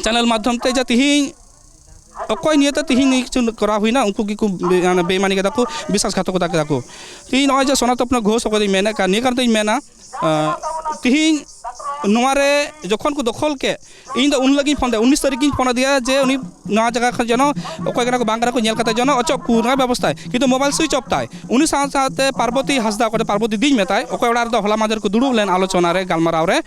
ᱪᱮᱱᱮᱞ ᱢᱟᱫᱽᱫᱷᱚᱢ ᱛᱮ, ᱡᱮ ᱛᱤᱦᱤᱧ ᱚᱠᱚᱭ ᱱᱤᱭᱟᱹᱛᱮ ᱛᱤᱦᱤᱧ ᱱᱤᱭᱟᱹ ᱠᱤᱪᱷᱩ ᱠᱚᱨᱟᱣ ᱦᱩᱭᱱᱟ, ᱩᱱᱠᱩ ᱜᱮᱠᱚ ᱵᱮ-, ᱢᱟᱱᱮ ᱵᱮᱭᱢᱟᱱᱤ ᱠᱮᱫᱟ ᱠᱚ, ᱵᱤᱥᱣᱟᱥᱜᱷᱟᱛᱚᱠᱚᱛᱟ ᱠᱮᱫᱟ ᱠᱚ᱾ ᱛᱤᱦᱤᱧ ᱱᱚᱜᱼᱚᱭ ᱡᱮ ᱥᱚᱱᱟᱛᱚᱯᱱᱚ ᱜᱷᱳᱥ ᱚᱠᱚᱭ ᱫᱚᱧ ᱢᱮᱱᱮᱫ ᱠᱟᱱ, ᱱᱤᱭᱟᱹ ᱠᱟᱨᱚᱱ ᱛᱮᱧ ᱢᱮᱱᱟ, ᱟᱸ, ᱛᱤᱦᱤᱧ ᱱᱚᱣᱟ ᱨᱮ ᱡᱚᱠᱷᱚᱱ ᱠᱚ ᱫᱚᱠᱷᱚᱞ ᱠᱮᱫ, ᱤᱧ ᱫᱚ ᱩᱱ ᱦᱤᱞᱳᱜ ᱜᱤᱧ ᱯᱷᱳᱱ ᱫᱟ, ᱩᱱᱤᱥ ᱛᱟᱹᱨᱤᱠᱷ ᱜᱤᱧ ᱯᱷᱳᱱ ᱟᱫᱮᱭᱟ ᱡᱮ ᱩᱱᱤ ᱱᱚᱣᱟ ᱡᱟᱭᱜᱟ ᱠᱷᱚᱱ ᱡᱮᱱᱚ ᱚᱠᱚᱭ ᱠᱟᱱᱟ ᱠᱚ ᱵᱟᱝ ᱠᱟᱱᱟ ᱠᱚ ᱧᱮᱞ ᱠᱟᱛᱮ ᱡᱮᱱᱚ ᱚᱪᱚᱜ ᱠᱚ ᱨᱮᱱᱟᱜ ᱵᱮᱵᱚᱥᱛᱷᱟᱭ, ᱠᱤᱱᱛᱩ ᱢᱳᱵᱟᱭᱤᱞ ᱥᱩᱭᱤᱪ ᱚᱯᱷ ᱛᱟᱭ᱾ ᱩᱱᱤ ᱥᱟᱶ ᱥᱟᱶᱛᱮ ᱯᱟᱨᱵᱚᱛᱤ ᱦᱟᱸᱥᱫᱟ, ᱚᱠᱚᱭ ᱫᱚ ᱯᱟᱨᱵᱚᱛᱤ ᱫᱤᱫᱤᱧ ᱢᱮᱛᱟᱭ, ᱚᱠᱚᱭ ᱚᱲᱟᱜ ᱨᱮᱫᱚ ᱦᱚᱞᱟ ᱢᱟᱫᱷᱮᱨ ᱠᱚ ᱫᱩᱲᱩᱵ ᱞᱮᱱ ᱟᱞᱳᱪᱚᱱᱟ ᱨᱮ, ᱜᱟᱞᱢᱟᱨᱟᱣ ᱨᱮ,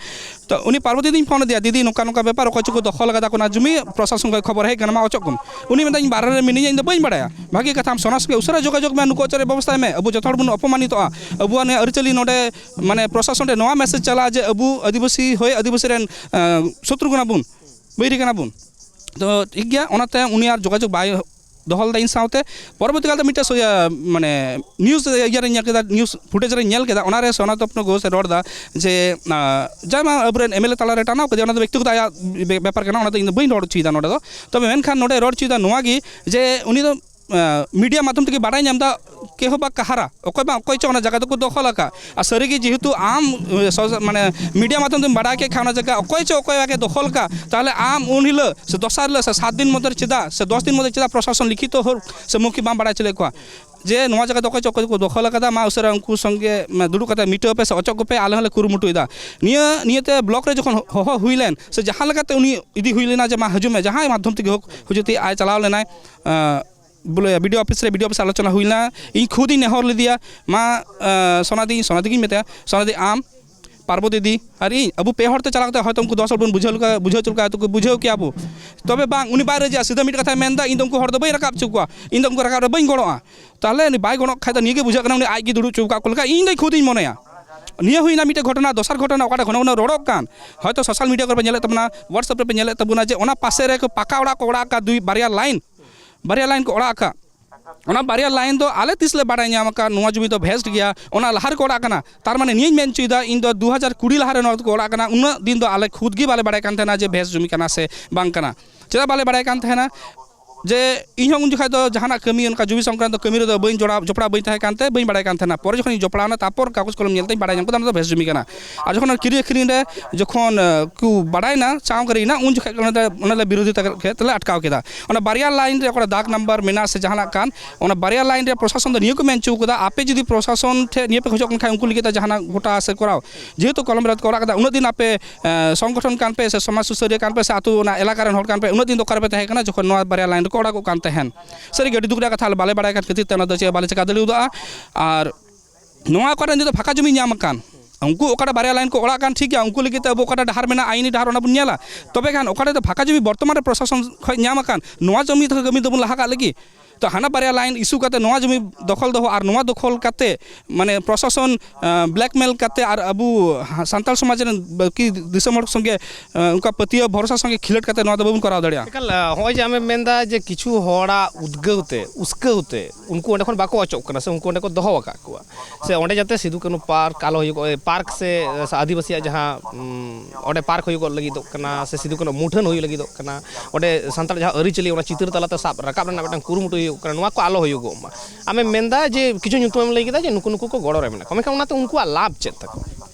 ᱛᱚ ᱩᱱᱤ ᱯᱟᱨᱵᱚᱛᱤ ᱫᱤᱫᱤᱧ ᱯᱷᱳᱱ ᱟᱫᱮᱭᱟ, "ᱫᱤᱫᱤ, ᱱᱚᱝᱠᱟ ᱱᱚᱝᱠᱟ ᱵᱮᱯᱟᱨ, ᱚᱠᱚᱭ ᱪᱚᱠᱚ ᱫᱚᱠᱷᱚᱞ ᱟᱠᱟᱫᱟ ᱠᱚ ᱚᱱᱟ ᱡᱩᱢᱤ, ᱯᱨᱚᱥᱟᱥᱚᱱ ᱠᱷᱚᱱ ᱠᱷᱚᱵᱚᱨ ᱦᱮᱡ ᱠᱟᱱᱟ, ᱢᱟ ᱚᱪᱚᱜ ᱠᱚᱢ᱾" ᱩᱱᱤ ᱢᱮᱱᱫᱟ, "ᱤᱧ ᱵᱟᱦᱨᱮ ᱨᱮ ᱢᱤᱱᱟᱹᱧᱟ, ᱤᱧ ᱫᱚ ᱵᱟᱹᱧ ᱵᱟᱲᱟᱭᱟ᱾" ᱵᱷᱟᱹᱜᱤ ᱠᱟᱛᱷᱟ, ᱟᱢ ᱥᱚᱱᱟᱥ ᱜᱮ ᱩᱥᱟᱹᱨᱟ ᱡᱳᱜᱟᱡᱳᱜᱽ ᱢᱮ, ᱱᱩᱠᱩ ᱚᱪᱚᱜ ᱨᱮ ᱵᱮᱵᱚᱥᱛᱷᱟᱭ ᱢᱮ, ᱟᱵᱚ ᱡᱚᱛᱚ ᱦᱚᱲ ᱵᱚᱱ ᱚᱯᱚᱢᱟᱱᱤᱛᱚᱜᱼᱟ᱾ ᱟᱵᱚᱣᱟᱜ ᱱᱤᱭᱟᱹ ᱟᱹᱨᱤᱪᱟᱹᱞᱤ ᱱᱚᱰᱮ ᱢᱟᱱᱮ ᱯᱨᱚᱥᱟᱥᱚᱱ ᱨᱮ ᱱᱚᱣᱟ ᱢᱮᱥᱮᱡᱽ ᱪᱟᱞᱟᱜᱼᱟ ᱡᱮ ᱟᱵᱚ ᱟᱹᱫᱤᱵᱟᱹᱥᱤ ᱦᱚᱭ ᱟᱹᱫᱤᱵᱟᱹᱥᱤ ᱨᱮᱱ, ᱟᱸ, ᱥᱚᱛᱨᱩ ᱠᱟᱱᱟ ᱵᱚᱱ, ᱵᱟᱹᱭᱨᱤ ᱠᱟᱱᱟ ᱵᱚᱱ᱾ ᱛᱚ ᱴᱷᱤᱠ ᱜᱮᱭᱟ, ᱚᱱᱟᱛᱮ ᱩᱱᱤ ᱟᱨ ᱡᱳᱜᱟᱡᱳᱜᱽ ᱵᱟᱭ ᱫᱚᱦᱚ ᱞᱮᱫᱟ ᱤᱧ ᱥᱟᱶᱛᱮ᱾ ᱯᱚᱨᱚᱵᱚᱨᱛᱤ ᱠᱟᱞᱛᱮ ᱢᱤᱫᱴᱮᱱ ᱥᱚ-, ᱤᱭᱟᱹ, ᱢᱟᱱᱮ ᱱᱤᱭᱩᱡᱽ ᱤᱭᱟᱹ ᱨᱮᱧ ᱧᱮᱞ ᱠᱮᱫᱟ, ᱱᱤᱭᱩᱡᱽ ᱯᱷᱩᱴᱮᱡᱽ ᱨᱮᱧ ᱧᱮᱞ ᱠᱮᱫᱟ, ᱚᱱᱟᱨᱮ ᱥᱚᱱᱟᱛᱚᱯᱱᱚ ᱜᱷᱳᱥ ᱮ ᱨᱚᱲ ᱮᱫᱟ ᱡᱮ, ᱟᱸ, ᱡᱟᱦᱟᱸᱭ ᱢᱟ ᱟᱵᱚᱨᱮᱱ ᱮᱢ ᱮᱞ ᱮ ᱛᱟᱞᱟᱨᱮ ᱴᱟᱱᱟᱣ ᱠᱮᱫᱮᱭᱟ, ᱚᱱᱟ ᱫᱚ ᱵᱮᱠᱛᱤᱜᱚᱛᱚ ᱟᱭᱟᱜ ᱵᱮ-, ᱵᱮᱯᱟᱨ ᱠᱟᱱᱟ, ᱚᱱᱟ ᱫᱚ ᱤᱧ ᱫᱚ ᱵᱟᱹᱧ ᱨᱚᱲ ᱦᱚᱪᱚᱭᱮᱫᱟ ᱱᱚᱰᱮ ᱫᱚ᱾ ᱛᱚᱵᱮ ᱢᱮᱱᱠᱷᱟᱱ ᱱᱚᱰᱮ ᱨᱚᱲ ᱦᱚᱪᱚᱭᱮᱫᱟ ᱱᱚᱣᱟ ᱜᱮ ᱡᱮ ᱩᱱᱤ ᱫᱚ ᱟᱸ, ᱢᱤᱰᱤᱭᱟ ᱢᱟᱫᱽᱫᱷᱚᱢ ᱛᱮᱜᱮ ᱵᱟᱰᱟᱭ ᱧᱟᱢ ᱮᱫᱟ, ᱠᱮᱦᱚ ᱵᱟ ᱠᱟᱦᱟᱨᱟ, ᱚᱠᱚᱭ ᱵᱟᱝ ᱚᱠᱚᱭ ᱪᱚ ᱚᱱᱟ ᱡᱟᱭᱜᱟ ᱫᱚᱠᱚ ᱫᱚᱠᱷᱚᱞ ᱟᱠᱟᱫ᱾ ᱟᱨ ᱥᱟᱹᱨᱤᱜᱮ ᱡᱮᱦᱮᱛᱩ ᱟᱢ, ᱮ, ᱥᱚ-, ᱢᱟᱱᱮ ᱢᱤᱰᱤᱭᱟ ᱢᱟᱫᱽᱫᱷᱚᱢ ᱛᱮᱢ ᱵᱟᱰᱟᱭ ᱠᱮᱫ ᱠᱷᱟᱱ ᱚᱱᱟ ᱡᱟᱭᱜᱟ ᱚᱠᱚᱭ ᱪᱚ ᱚᱠᱚᱭ ᱵᱟᱝ ᱮ ᱫᱚᱠᱷᱚᱞ ᱟᱠᱟᱫ, ᱛᱟᱦᱚᱞᱮ ᱟᱢ ᱩᱱ ᱦᱤᱞᱳᱜ ᱥᱮ ᱫᱚᱥᱟᱨ ᱦᱤᱞᱳᱜ ᱥᱮ ᱥᱟᱛ ᱫᱤᱱ ᱢᱚᱫᱽᱫᱷᱮ ᱨᱮ ᱪᱮᱫᱟᱜ ᱥᱮ ᱫᱚᱥ ᱫᱤᱱ ᱢᱚᱫᱽᱫᱷᱮ ᱪᱮᱫᱟᱜ ᱯᱨᱚᱥᱟᱥᱚᱱ ᱞᱤᱠᱷᱤᱛᱚ ᱦᱚᱨ ᱥᱮ ᱢᱳᱠᱷᱤᱠ ᱵᱟᱢ ᱵᱟᱰᱟᱭ ᱦᱚᱪᱚ ᱞᱮᱫ ᱠᱚᱣᱟ ᱡᱮ ᱱᱚᱣᱟ ᱡᱟᱭᱜᱟ ᱫᱚ ᱚᱠᱚᱭ ᱪᱚ ᱚᱠᱚᱭ ᱠᱚ ᱫᱚᱠᱷᱚᱞ ᱟᱠᱟᱫᱟ, ᱢᱟ ᱩᱥᱟᱹᱨᱟ ᱩᱱᱠᱩ ᱥᱚᱸᱜᱮ, ᱢᱟ, ᱫᱩᱲᱩᱵ ᱠᱟᱛᱮ ᱢᱤᱴᱟᱹᱣ ᱯᱮ ᱥᱮ ᱚᱪᱚᱜ ᱠᱚᱯᱮ, ᱟᱞᱮ ᱦᱚᱸᱞᱮ ᱠᱩᱨᱩᱢᱩᱴᱩᱭᱮᱫᱟ᱾ ᱱᱤᱭᱟᱹ, ᱱᱤᱭᱟᱹᱛᱮ ᱵᱞᱚᱠ ᱨᱮ ᱡᱚᱠᱷᱚᱱ ᱦᱚᱦᱚ ᱦᱩᱭ ᱞᱮᱱ ᱥᱮ ᱡᱟᱦᱟᱸ ᱞᱮᱠᱟᱛᱮ ᱩᱱᱤ ᱤᱫᱤ ᱦᱩᱭ ᱞᱮᱱᱟ ᱡᱮ ᱢᱟ ᱦᱤᱡᱩᱜ ᱢᱮ, ᱡᱟᱦᱟᱸᱭ ᱢᱟᱫᱽᱫᱷᱚᱢ ᱛᱮᱜᱮ ᱦᱳᱠ, ᱦᱤᱡᱩᱜ ᱛᱮ ᱟᱡ ᱪᱟᱞᱟᱣ ᱞᱮᱱᱟᱭ, ᱟᱸ, ᱵᱚᱞᱮ ᱵᱤ ᱰᱤ ᱳ ᱚᱯᱷᱤᱥ ᱨᱮ, ᱵᱤ ᱰᱤ ᱳ ᱚᱯᱷᱤᱥ ᱨᱮ ᱟᱞᱳᱪᱚᱱᱟ ᱦᱩᱭ ᱞᱮᱱᱟ᱾ ᱤᱧ ᱠᱷᱩᱫ ᱤᱧ ᱱᱮᱦᱚᱨ ᱞᱮᱫᱮᱭᱟ, ᱢᱟ, ᱟᱸ, ᱥᱳᱱᱟᱫᱤ, ᱥᱳᱱᱟᱫᱤ ᱜᱤᱧ ᱢᱮᱛᱟᱭᱟ, ᱥᱳᱱᱟᱫᱤ, ᱟᱢ, ᱯᱟᱨᱵᱚᱛᱤ ᱫᱤ ᱟᱨ ᱤᱧ, ᱟᱵᱚ ᱯᱮ ᱦᱚᱲ ᱛᱮ ᱪᱟᱞᱟᱣ ᱠᱟᱛᱮ ᱦᱚᱭᱛᱳ ᱩᱱᱠᱩ ᱫᱚᱥ ᱦᱚᱲ ᱵᱚᱱ ᱵᱩᱡᱷᱟᱹᱣ ᱞᱮᱠᱟ, ᱵᱩᱡᱷᱟᱹᱣ ᱦᱚᱪᱚ ᱞᱮᱠᱟ ᱦᱚᱭᱛᱳ ᱠᱚ ᱵᱩᱡᱷᱟᱹᱣ ᱠᱮᱭᱟ ᱵᱚ᱾ ᱛᱚᱵᱮ ᱵᱟᱝ, ᱩᱱᱤ ᱵᱟᱭ ᱨᱟᱹᱡᱤᱜᱼᱟ, ᱥᱤᱫᱷᱟᱹ ᱢᱤᱫ ᱠᱟᱛᱷᱟᱭ ᱢᱮᱱᱫᱟ, "ᱤᱧ ᱫᱚ ᱩᱱᱠᱩ ᱦᱚᱲ ᱫᱚ ᱵᱟᱹᱧ ᱨᱟᱠᱟᱵ ᱦᱚᱪᱚ ᱠᱚᱣᱟ, ᱤᱧ ᱫᱚ ᱩᱱᱠᱩ ᱨᱟᱠᱟᱵ ᱨᱮ ᱵᱟᱹᱧ ᱜᱚᱲᱚᱜᱼᱟ᱾" ᱛᱟᱦᱚᱞᱮ ᱩᱱᱤ ᱵᱟᱭ ᱜᱚᱲᱚᱜ ᱠᱷᱟᱡ ᱫᱚ ᱱᱤᱭᱟᱹ ᱜᱮ ᱵᱩᱡᱷᱟᱹᱜ ᱠᱟᱱᱟ, ᱩᱱᱤ ᱟᱡ ᱜᱮ ᱫᱩᱲᱩᱵ ᱦᱚᱪᱚ ᱟᱠᱟᱫ ᱠᱚ ᱞᱮᱠᱟ ᱤᱧ ᱫᱚ ᱠᱷᱩᱫ ᱤᱧ ᱢᱚᱱᱮᱭᱟ᱾ ᱱᱤᱭᱟᱹ ᱦᱩᱭᱱᱟ ᱢᱤᱫᱴᱮᱡ ᱜᱷᱚᱴᱚᱱᱟ᱾ ᱫᱚᱥᱟᱨ ᱜᱷᱚᱴᱚᱱᱟ ᱚᱠᱟᱴᱟᱜ ᱜᱷᱚᱱᱚ ᱜᱷᱚᱱᱚ ᱨᱚᱲᱚᱜ ᱠᱟᱱ, ᱦᱚᱭᱛᱳ ᱥᱳᱥᱟᱞ ᱢᱤᱰᱤᱭᱟ ᱠᱚᱨᱮ ᱯᱮ ᱧᱮᱞᱮᱫ ᱛᱟᱵᱚᱱᱟ, WhatsApp ᱨᱮᱯᱮ ᱧᱮᱞᱮᱫ ᱛᱟᱵᱚᱱᱟ ᱡᱮ ᱚᱱᱟ ᱯᱟᱥᱮ ᱨᱮ ᱯᱟᱠᱟ ᱚᱲᱟᱜ ᱠᱚ ᱚᱲᱟᱜ ᱟᱠᱟᱫ ᱫᱩᱭ, ᱵᱟᱨᱭᱟ ᱞᱟᱭᱤᱱ, ᱵᱟᱨᱭᱟ ᱞᱟᱭᱤᱱ ᱠᱚ ᱚᱲᱟᱜ ᱟᱠᱟᱫ᱾ ᱚᱱᱟ ᱵᱟᱨᱭᱟ ᱞᱟᱭᱤᱱ ᱫᱚ ᱟᱞᱮ ᱛᱤᱥ ᱞᱮ ᱵᱟᱲᱟᱭ ᱧᱟᱢ ᱟᱠᱟᱫ ᱱᱚᱣᱟ ᱡᱩᱢᱤ ᱫᱚ ᱵᱷᱮᱥᱴ ᱜᱮᱭᱟ, ᱚᱱᱟ ᱞᱟᱦᱟ ᱨᱮᱠᱚ ᱚᱲᱟᱜ ᱠᱟᱱᱟ᱾ ᱛᱟᱨ ᱢᱟᱱᱮ ᱱᱤᱭᱟᱹᱧ ᱢᱮᱱ ᱦᱚᱪᱚᱭᱮᱫᱟ, ᱤᱧ ᱫᱚ ᱫᱩ ᱦᱟᱡᱟᱨ ᱠᱩᱲᱤ ᱞᱟᱦᱟ ᱨᱮ ᱱᱚᱣᱟ ᱫᱚᱠᱚ ᱚᱲᱟᱜ ᱠᱟᱱᱟ, ᱩᱱᱟᱹᱜ ᱫᱤᱱ ᱫᱚ ᱟᱞᱮ ᱠᱷᱩᱫ ᱜᱮ ᱵᱟᱞᱮ ᱵᱟᱲᱟᱭ ᱠᱟᱱ ᱛᱟᱦᱮᱱᱟ ᱡᱮ ᱵᱷᱮᱥᱴ ᱡᱩᱢᱤ ᱠᱟᱱᱟ ᱥᱮ ᱵᱟᱝ ᱠᱟᱱᱟ᱾ ᱪᱮᱫᱟᱜ ᱵᱟᱞᱮ ᱵᱟᱲᱟᱭ ᱠᱟᱱ ᱛᱟᱦᱮᱱᱟ? ᱡᱮ ᱤᱧ ᱦᱚᱸ ᱩᱱ ᱡᱚᱠᱷᱟᱡ ᱫᱚ ᱡᱟᱦᱟᱱᱟᱜ ᱠᱟᱹᱢᱤ, ᱚᱱᱠᱟ ᱡᱩᱢᱤ ᱥᱚᱝᱠᱨᱟᱱᱛᱚ ᱠᱟᱹᱢᱤ ᱨᱮᱫᱚ ᱵᱟᱹᱧ ᱡᱚᱲᱟᱣ, ᱡᱚᱯᱲᱟᱣ ᱵᱟᱹᱧ ᱛᱟᱦᱮᱸ ᱠᱟᱱᱛᱮ ᱵᱟᱹᱧ ᱵᱟᱲᱟᱭ ᱠᱟᱱ ᱛᱟᱦᱮᱱᱟ᱾ ᱯᱚᱨᱮ ᱡᱚᱠᱷᱚᱱᱤᱧ ᱡᱚᱯᱲᱟᱣ ᱮᱱᱟ, ᱛᱟᱨᱯᱚᱨ ᱠᱟᱜᱚᱡᱽ ᱠᱚᱞᱚᱢ ᱧᱮᱞ ᱛᱮᱧ ᱵᱟᱲᱟᱭ ᱧᱟᱢ ᱠᱮᱫᱟ ᱚᱱᱟ ᱫᱚ ᱵᱷᱮᱥ ᱡᱩᱢᱤ ᱠᱟᱱᱟ᱾ ᱟᱨ ᱡᱚᱠᱷᱚᱱ ᱠᱤᱨᱤᱧ ᱟᱹᱠᱷᱨᱤᱧ ᱨᱮ ᱡᱚᱠᱷᱚᱱ, ᱮ, ᱠᱚ ᱵᱟᱲᱟᱭᱮᱱᱟ, ᱪᱟᱣ ᱠᱟᱹᱨᱤᱭᱮᱱᱟ, ᱩᱱ ᱡᱚᱠᱷᱟᱡ ᱚᱱᱟ ᱫᱚ, ᱚᱱᱟ ᱞᱮ ᱵᱤᱨᱳᱫᱷᱤᱛᱟ ᱠᱮᱫ ᱛᱮᱞᱮ ᱟᱴᱠᱟᱣ ᱠᱮᱫᱟ᱾ ᱚᱱᱟ ᱵᱟᱨᱭᱟ ᱞᱟᱭᱤᱱ ᱨᱮ ᱚᱠᱟᱨᱮ ᱫᱟᱜᱽ ᱱᱟᱢᱵᱟᱨ ᱢᱮᱱᱟᱜᱼᱟ ᱥᱮ ᱡᱟᱦᱟᱱᱟᱜ ᱠᱟᱱ, ᱚᱱᱟ ᱵᱟᱨᱭᱟ ᱞᱟᱭᱤᱱ ᱨᱮ ᱯᱨᱚᱥᱟᱥᱚᱱ ᱫᱚ ᱱᱤᱭᱟᱹ ᱠᱚ ᱢᱮᱱ ᱦᱚᱪᱚ ᱠᱟᱫᱟ, ᱟᱯᱮ ᱡᱩᱫᱤ ᱯᱨᱚᱥᱟᱥᱚᱱ ᱴᱷᱮᱱ ᱱᱤᱭᱟᱹ ᱯᱮ ᱠᱷᱚᱡᱚᱜ ᱠᱟᱱ ᱠᱷᱟᱱ, ᱩᱱᱠᱩ ᱞᱟᱹᱜᱤᱫ ᱛᱮ ᱡᱟᱦᱟᱱᱟᱜ ᱜᱚᱴᱟ ᱥᱮ ᱠᱚᱨᱟᱣ, ᱡᱮᱦᱮᱛᱩ ᱠᱚᱞᱚᱢ ᱨᱮ ᱠᱚ ᱚᱲᱟᱜ ᱠᱟᱫᱟ, ᱩᱱᱟᱹᱜ ᱫᱤᱱ ᱟᱯᱮ, ᱮ, ᱥᱚᱝᱜᱚᱴᱷᱚᱱ ᱠᱟᱱ ᱯᱮ ᱥᱮ ᱥᱚᱢᱟᱡᱽ ᱥᱩᱥᱟᱹᱨᱤᱭᱟᱹ ᱠᱟᱱ ᱯᱮ ᱥᱮ ᱟᱹᱛᱩ ᱚᱱᱟ ᱮᱞᱟᱠᱟ ᱨᱮᱱ ᱦᱚᱲ ᱠᱟᱱ ᱯᱮ, ᱩᱱᱟᱹᱜ ᱫᱤᱱ ᱫᱚ ᱚᱠᱟ ᱨᱮᱯᱮ ᱛᱟᱦᱮᱸ ᱠᱟᱱᱟ ᱡᱚᱠᱷᱚᱱ ᱱᱚᱣᱟ ᱵᱟᱨᱭᱟ ᱞᱟᱭᱤᱱ ᱨᱮᱠᱚ ᱚᱲᱟᱜᱚᱜ ᱠᱟᱱ ᱛᱟᱦᱮᱱ? ᱥᱟᱹᱨᱤᱜᱮ ᱟᱹᱰᱤ ᱫᱩᱠ ᱨᱮᱭᱟᱜ ᱠᱟᱛᱷᱟ, ᱟᱞᱮ ᱵᱟᱞᱮ ᱵᱟᱲᱟᱭ ᱠᱟᱱ ᱠᱷᱟᱹᱛᱤᱨ ᱛᱮ ᱚᱱᱟ ᱫᱚ ᱪᱮᱫ ᱵᱟᱞᱮ ᱪᱮᱠᱟ ᱫᱟᱲᱮᱭᱟᱫᱟ᱾ ᱟᱨ ᱱᱚᱣᱟ ᱚᱠᱟᱨᱮ ᱱᱤᱛᱚᱜ ᱯᱷᱟᱸᱠᱟ ᱡᱚᱢᱤ ᱧᱟᱢ ᱟᱠᱟᱱ, ᱩᱱᱠᱩ ᱚᱠᱟᱴᱟᱜ ᱵᱟᱨᱭᱟ ᱞᱟᱭᱤᱱ ᱠᱚ ᱚᱲᱟᱜ ᱠᱟᱱ, ᱴᱷᱤᱠ ᱜᱮᱭᱟ, ᱩᱱᱠᱩ ᱞᱟᱹᱜᱤᱫ ᱛᱮ ᱟᱵᱚ ᱚᱠᱟᱴᱟᱜ ᱰᱟᱦᱟᱨ ᱢᱮᱱᱟᱜᱼᱟ, ᱟᱭᱤᱱᱤ ᱰᱟᱦᱟᱨ, ᱚᱱᱟ ᱵᱚᱱ ᱧᱮᱞᱟ᱾ ᱛᱚᱵᱮ ᱠᱷᱟᱱ ᱚᱠᱟᱴᱟᱜ ᱫᱚ ᱯᱷᱟᱸᱠᱟ ᱡᱚᱢᱤ ᱵᱚᱨᱛᱚᱢᱟᱱ ᱨᱮ ᱯᱨᱚᱥᱟᱥᱚᱱ ᱠᱷᱚᱱ ᱧᱟᱢ ᱟᱠᱟᱱ, ᱱᱚᱣᱟ ᱡᱚᱢᱤ ᱫᱚ ᱠᱟᱹᱢᱤ ᱫᱚᱵᱚᱱ ᱞᱟᱦᱟ ᱠᱟᱜ ᱞᱟᱹᱜᱤᱫ᱾ ᱛᱚ ᱦᱟᱱᱟ ᱵᱟᱨᱭᱟ ᱞᱟᱭᱤᱱ ᱤᱥᱩ ᱠᱟᱛᱮ ᱱᱚᱣᱟ ᱡᱚᱢᱤ ᱫᱚᱠᱷᱚᱞ ᱫᱚᱦᱚ ᱟᱨ ᱱᱚᱣᱟ ᱫᱚᱠᱷᱚᱞ ᱠᱟᱛᱮ, ᱢᱟᱱᱮ, ᱯᱨᱚᱥᱟᱥᱚᱱ, ᱟᱸ, ᱵᱞᱮᱠᱢᱮᱞ ᱠᱟᱛᱮ ᱟᱨ ᱟᱵᱚ ᱥᱟᱱᱛᱟᱲ ᱥᱚᱢᱟᱡᱽ ᱨᱮᱱ ᱵᱟᱹᱠᱤ ᱫᱤᱥᱚᱢ ᱦᱚᱲ ᱥᱚᱸᱜᱮ, ᱟᱸ, ᱚᱱᱠᱟ ᱯᱟᱹᱛᱭᱟᱹᱣ ᱵᱷᱚᱨᱥᱟ ᱥᱚᱸᱜᱮ ᱠᱷᱤᱞᱟᱹᱴ ᱠᱟᱛᱮ ᱱᱚᱣᱟ ᱫᱚ ᱵᱟᱵᱚᱱ ᱠᱚᱨᱟᱣ ᱫᱟᱲᱮᱭᱟᱜᱼᱟ᱾ ᱮᱠᱟᱞ, ᱟᱸ, ᱦᱚᱸᱜᱼᱚᱭ ᱡᱮ ᱟᱢᱮᱢ ᱢᱮᱱᱫᱟ ᱡᱮ ᱠᱤᱪᱷᱩ ᱦᱚᱲᱟᱜ ᱩᱫᱽᱜᱟᱹᱣ ᱛᱮ, ᱩᱥᱠᱟᱹᱣ ᱛᱮ ᱩᱱᱠᱩ ᱚᱸᱰᱮ ᱠᱷᱚᱱ ᱵᱟᱠᱚ ᱚᱪᱚᱜ ᱠᱟᱱᱟ ᱥᱮ ᱩᱱᱠᱩ ᱚᱸᱰᱮ ᱠᱚ ᱫᱚᱦᱚ ᱟᱠᱟᱫ ᱠᱚᱣᱟ, ᱥᱮ ᱚᱸᱰᱮ ᱡᱟᱛᱮ ᱥᱤᱫᱩ ᱠᱟᱹᱱᱦᱩ ᱯᱟᱨᱠ ᱟᱞᱚ ᱦᱩᱭᱩᱜᱚᱜ, ᱮ, ᱯᱟᱨᱠ ᱥᱮ, ᱮ, ᱟᱹᱫᱤᱵᱟᱹᱥᱤᱭᱟᱜ ᱡᱟᱦᱟᱸ, ᱩᱢ, ᱚᱸᱰᱮ ᱯᱟᱨᱠ ᱦᱩᱭᱩᱜᱚᱜ ᱞᱟᱹᱜᱤᱫᱚᱜ ᱠᱟᱱᱟ ᱥᱮ ᱥᱤᱫᱩ ᱠᱟᱹᱱᱦᱩ ᱢᱩᱴᱷᱟᱹᱱ ᱦᱩᱭᱩᱜ ᱞᱟᱹᱜᱤᱫᱚᱜ ᱠᱟᱱᱟ, ᱚᱸᱰᱮ ᱥᱟᱱᱛᱟᱲ ᱡᱟᱦᱟᱸ ᱟᱹᱨᱤᱪᱟᱹᱞᱤ ᱚᱱᱟ ᱪᱤᱛᱟᱹᱨ ᱛᱟᱞᱟᱛᱮ ᱥᱟᱵ ᱨᱟᱠᱟᱵ ᱨᱮᱱᱟᱜ ᱢᱤᱫᱴᱟᱝ ᱠᱩᱨᱩᱢᱩᱴᱩ ᱦᱩᱭᱩᱜ ᱠᱟᱱᱟ, ᱱᱚᱣᱟ ᱠᱚ ᱟᱞᱚ ᱦᱩᱭᱩᱜᱚᱜ ᱢᱟ᱾ ᱟᱢᱮᱢ ᱢᱮᱱᱫᱟ ᱡᱮ ᱠᱤᱪᱷᱩ ᱧᱩᱛᱩᱢᱮᱢ ᱞᱟᱹᱭ ᱠᱮᱫᱟ ᱡᱮ ᱱᱩᱠᱩ ᱱᱩᱠᱩ ᱠᱚ ᱜᱚᱲᱚ ᱨᱮ ᱢᱮᱱᱟᱜ ᱠᱚᱣᱟ, ᱢᱮᱱᱠᱷᱟᱱ ᱚᱱᱟᱛᱮ ᱩᱱᱠᱩᱣᱟᱜ ᱞᱟᱵᱷ ᱪᱮᱫ ᱛᱟᱠᱚ?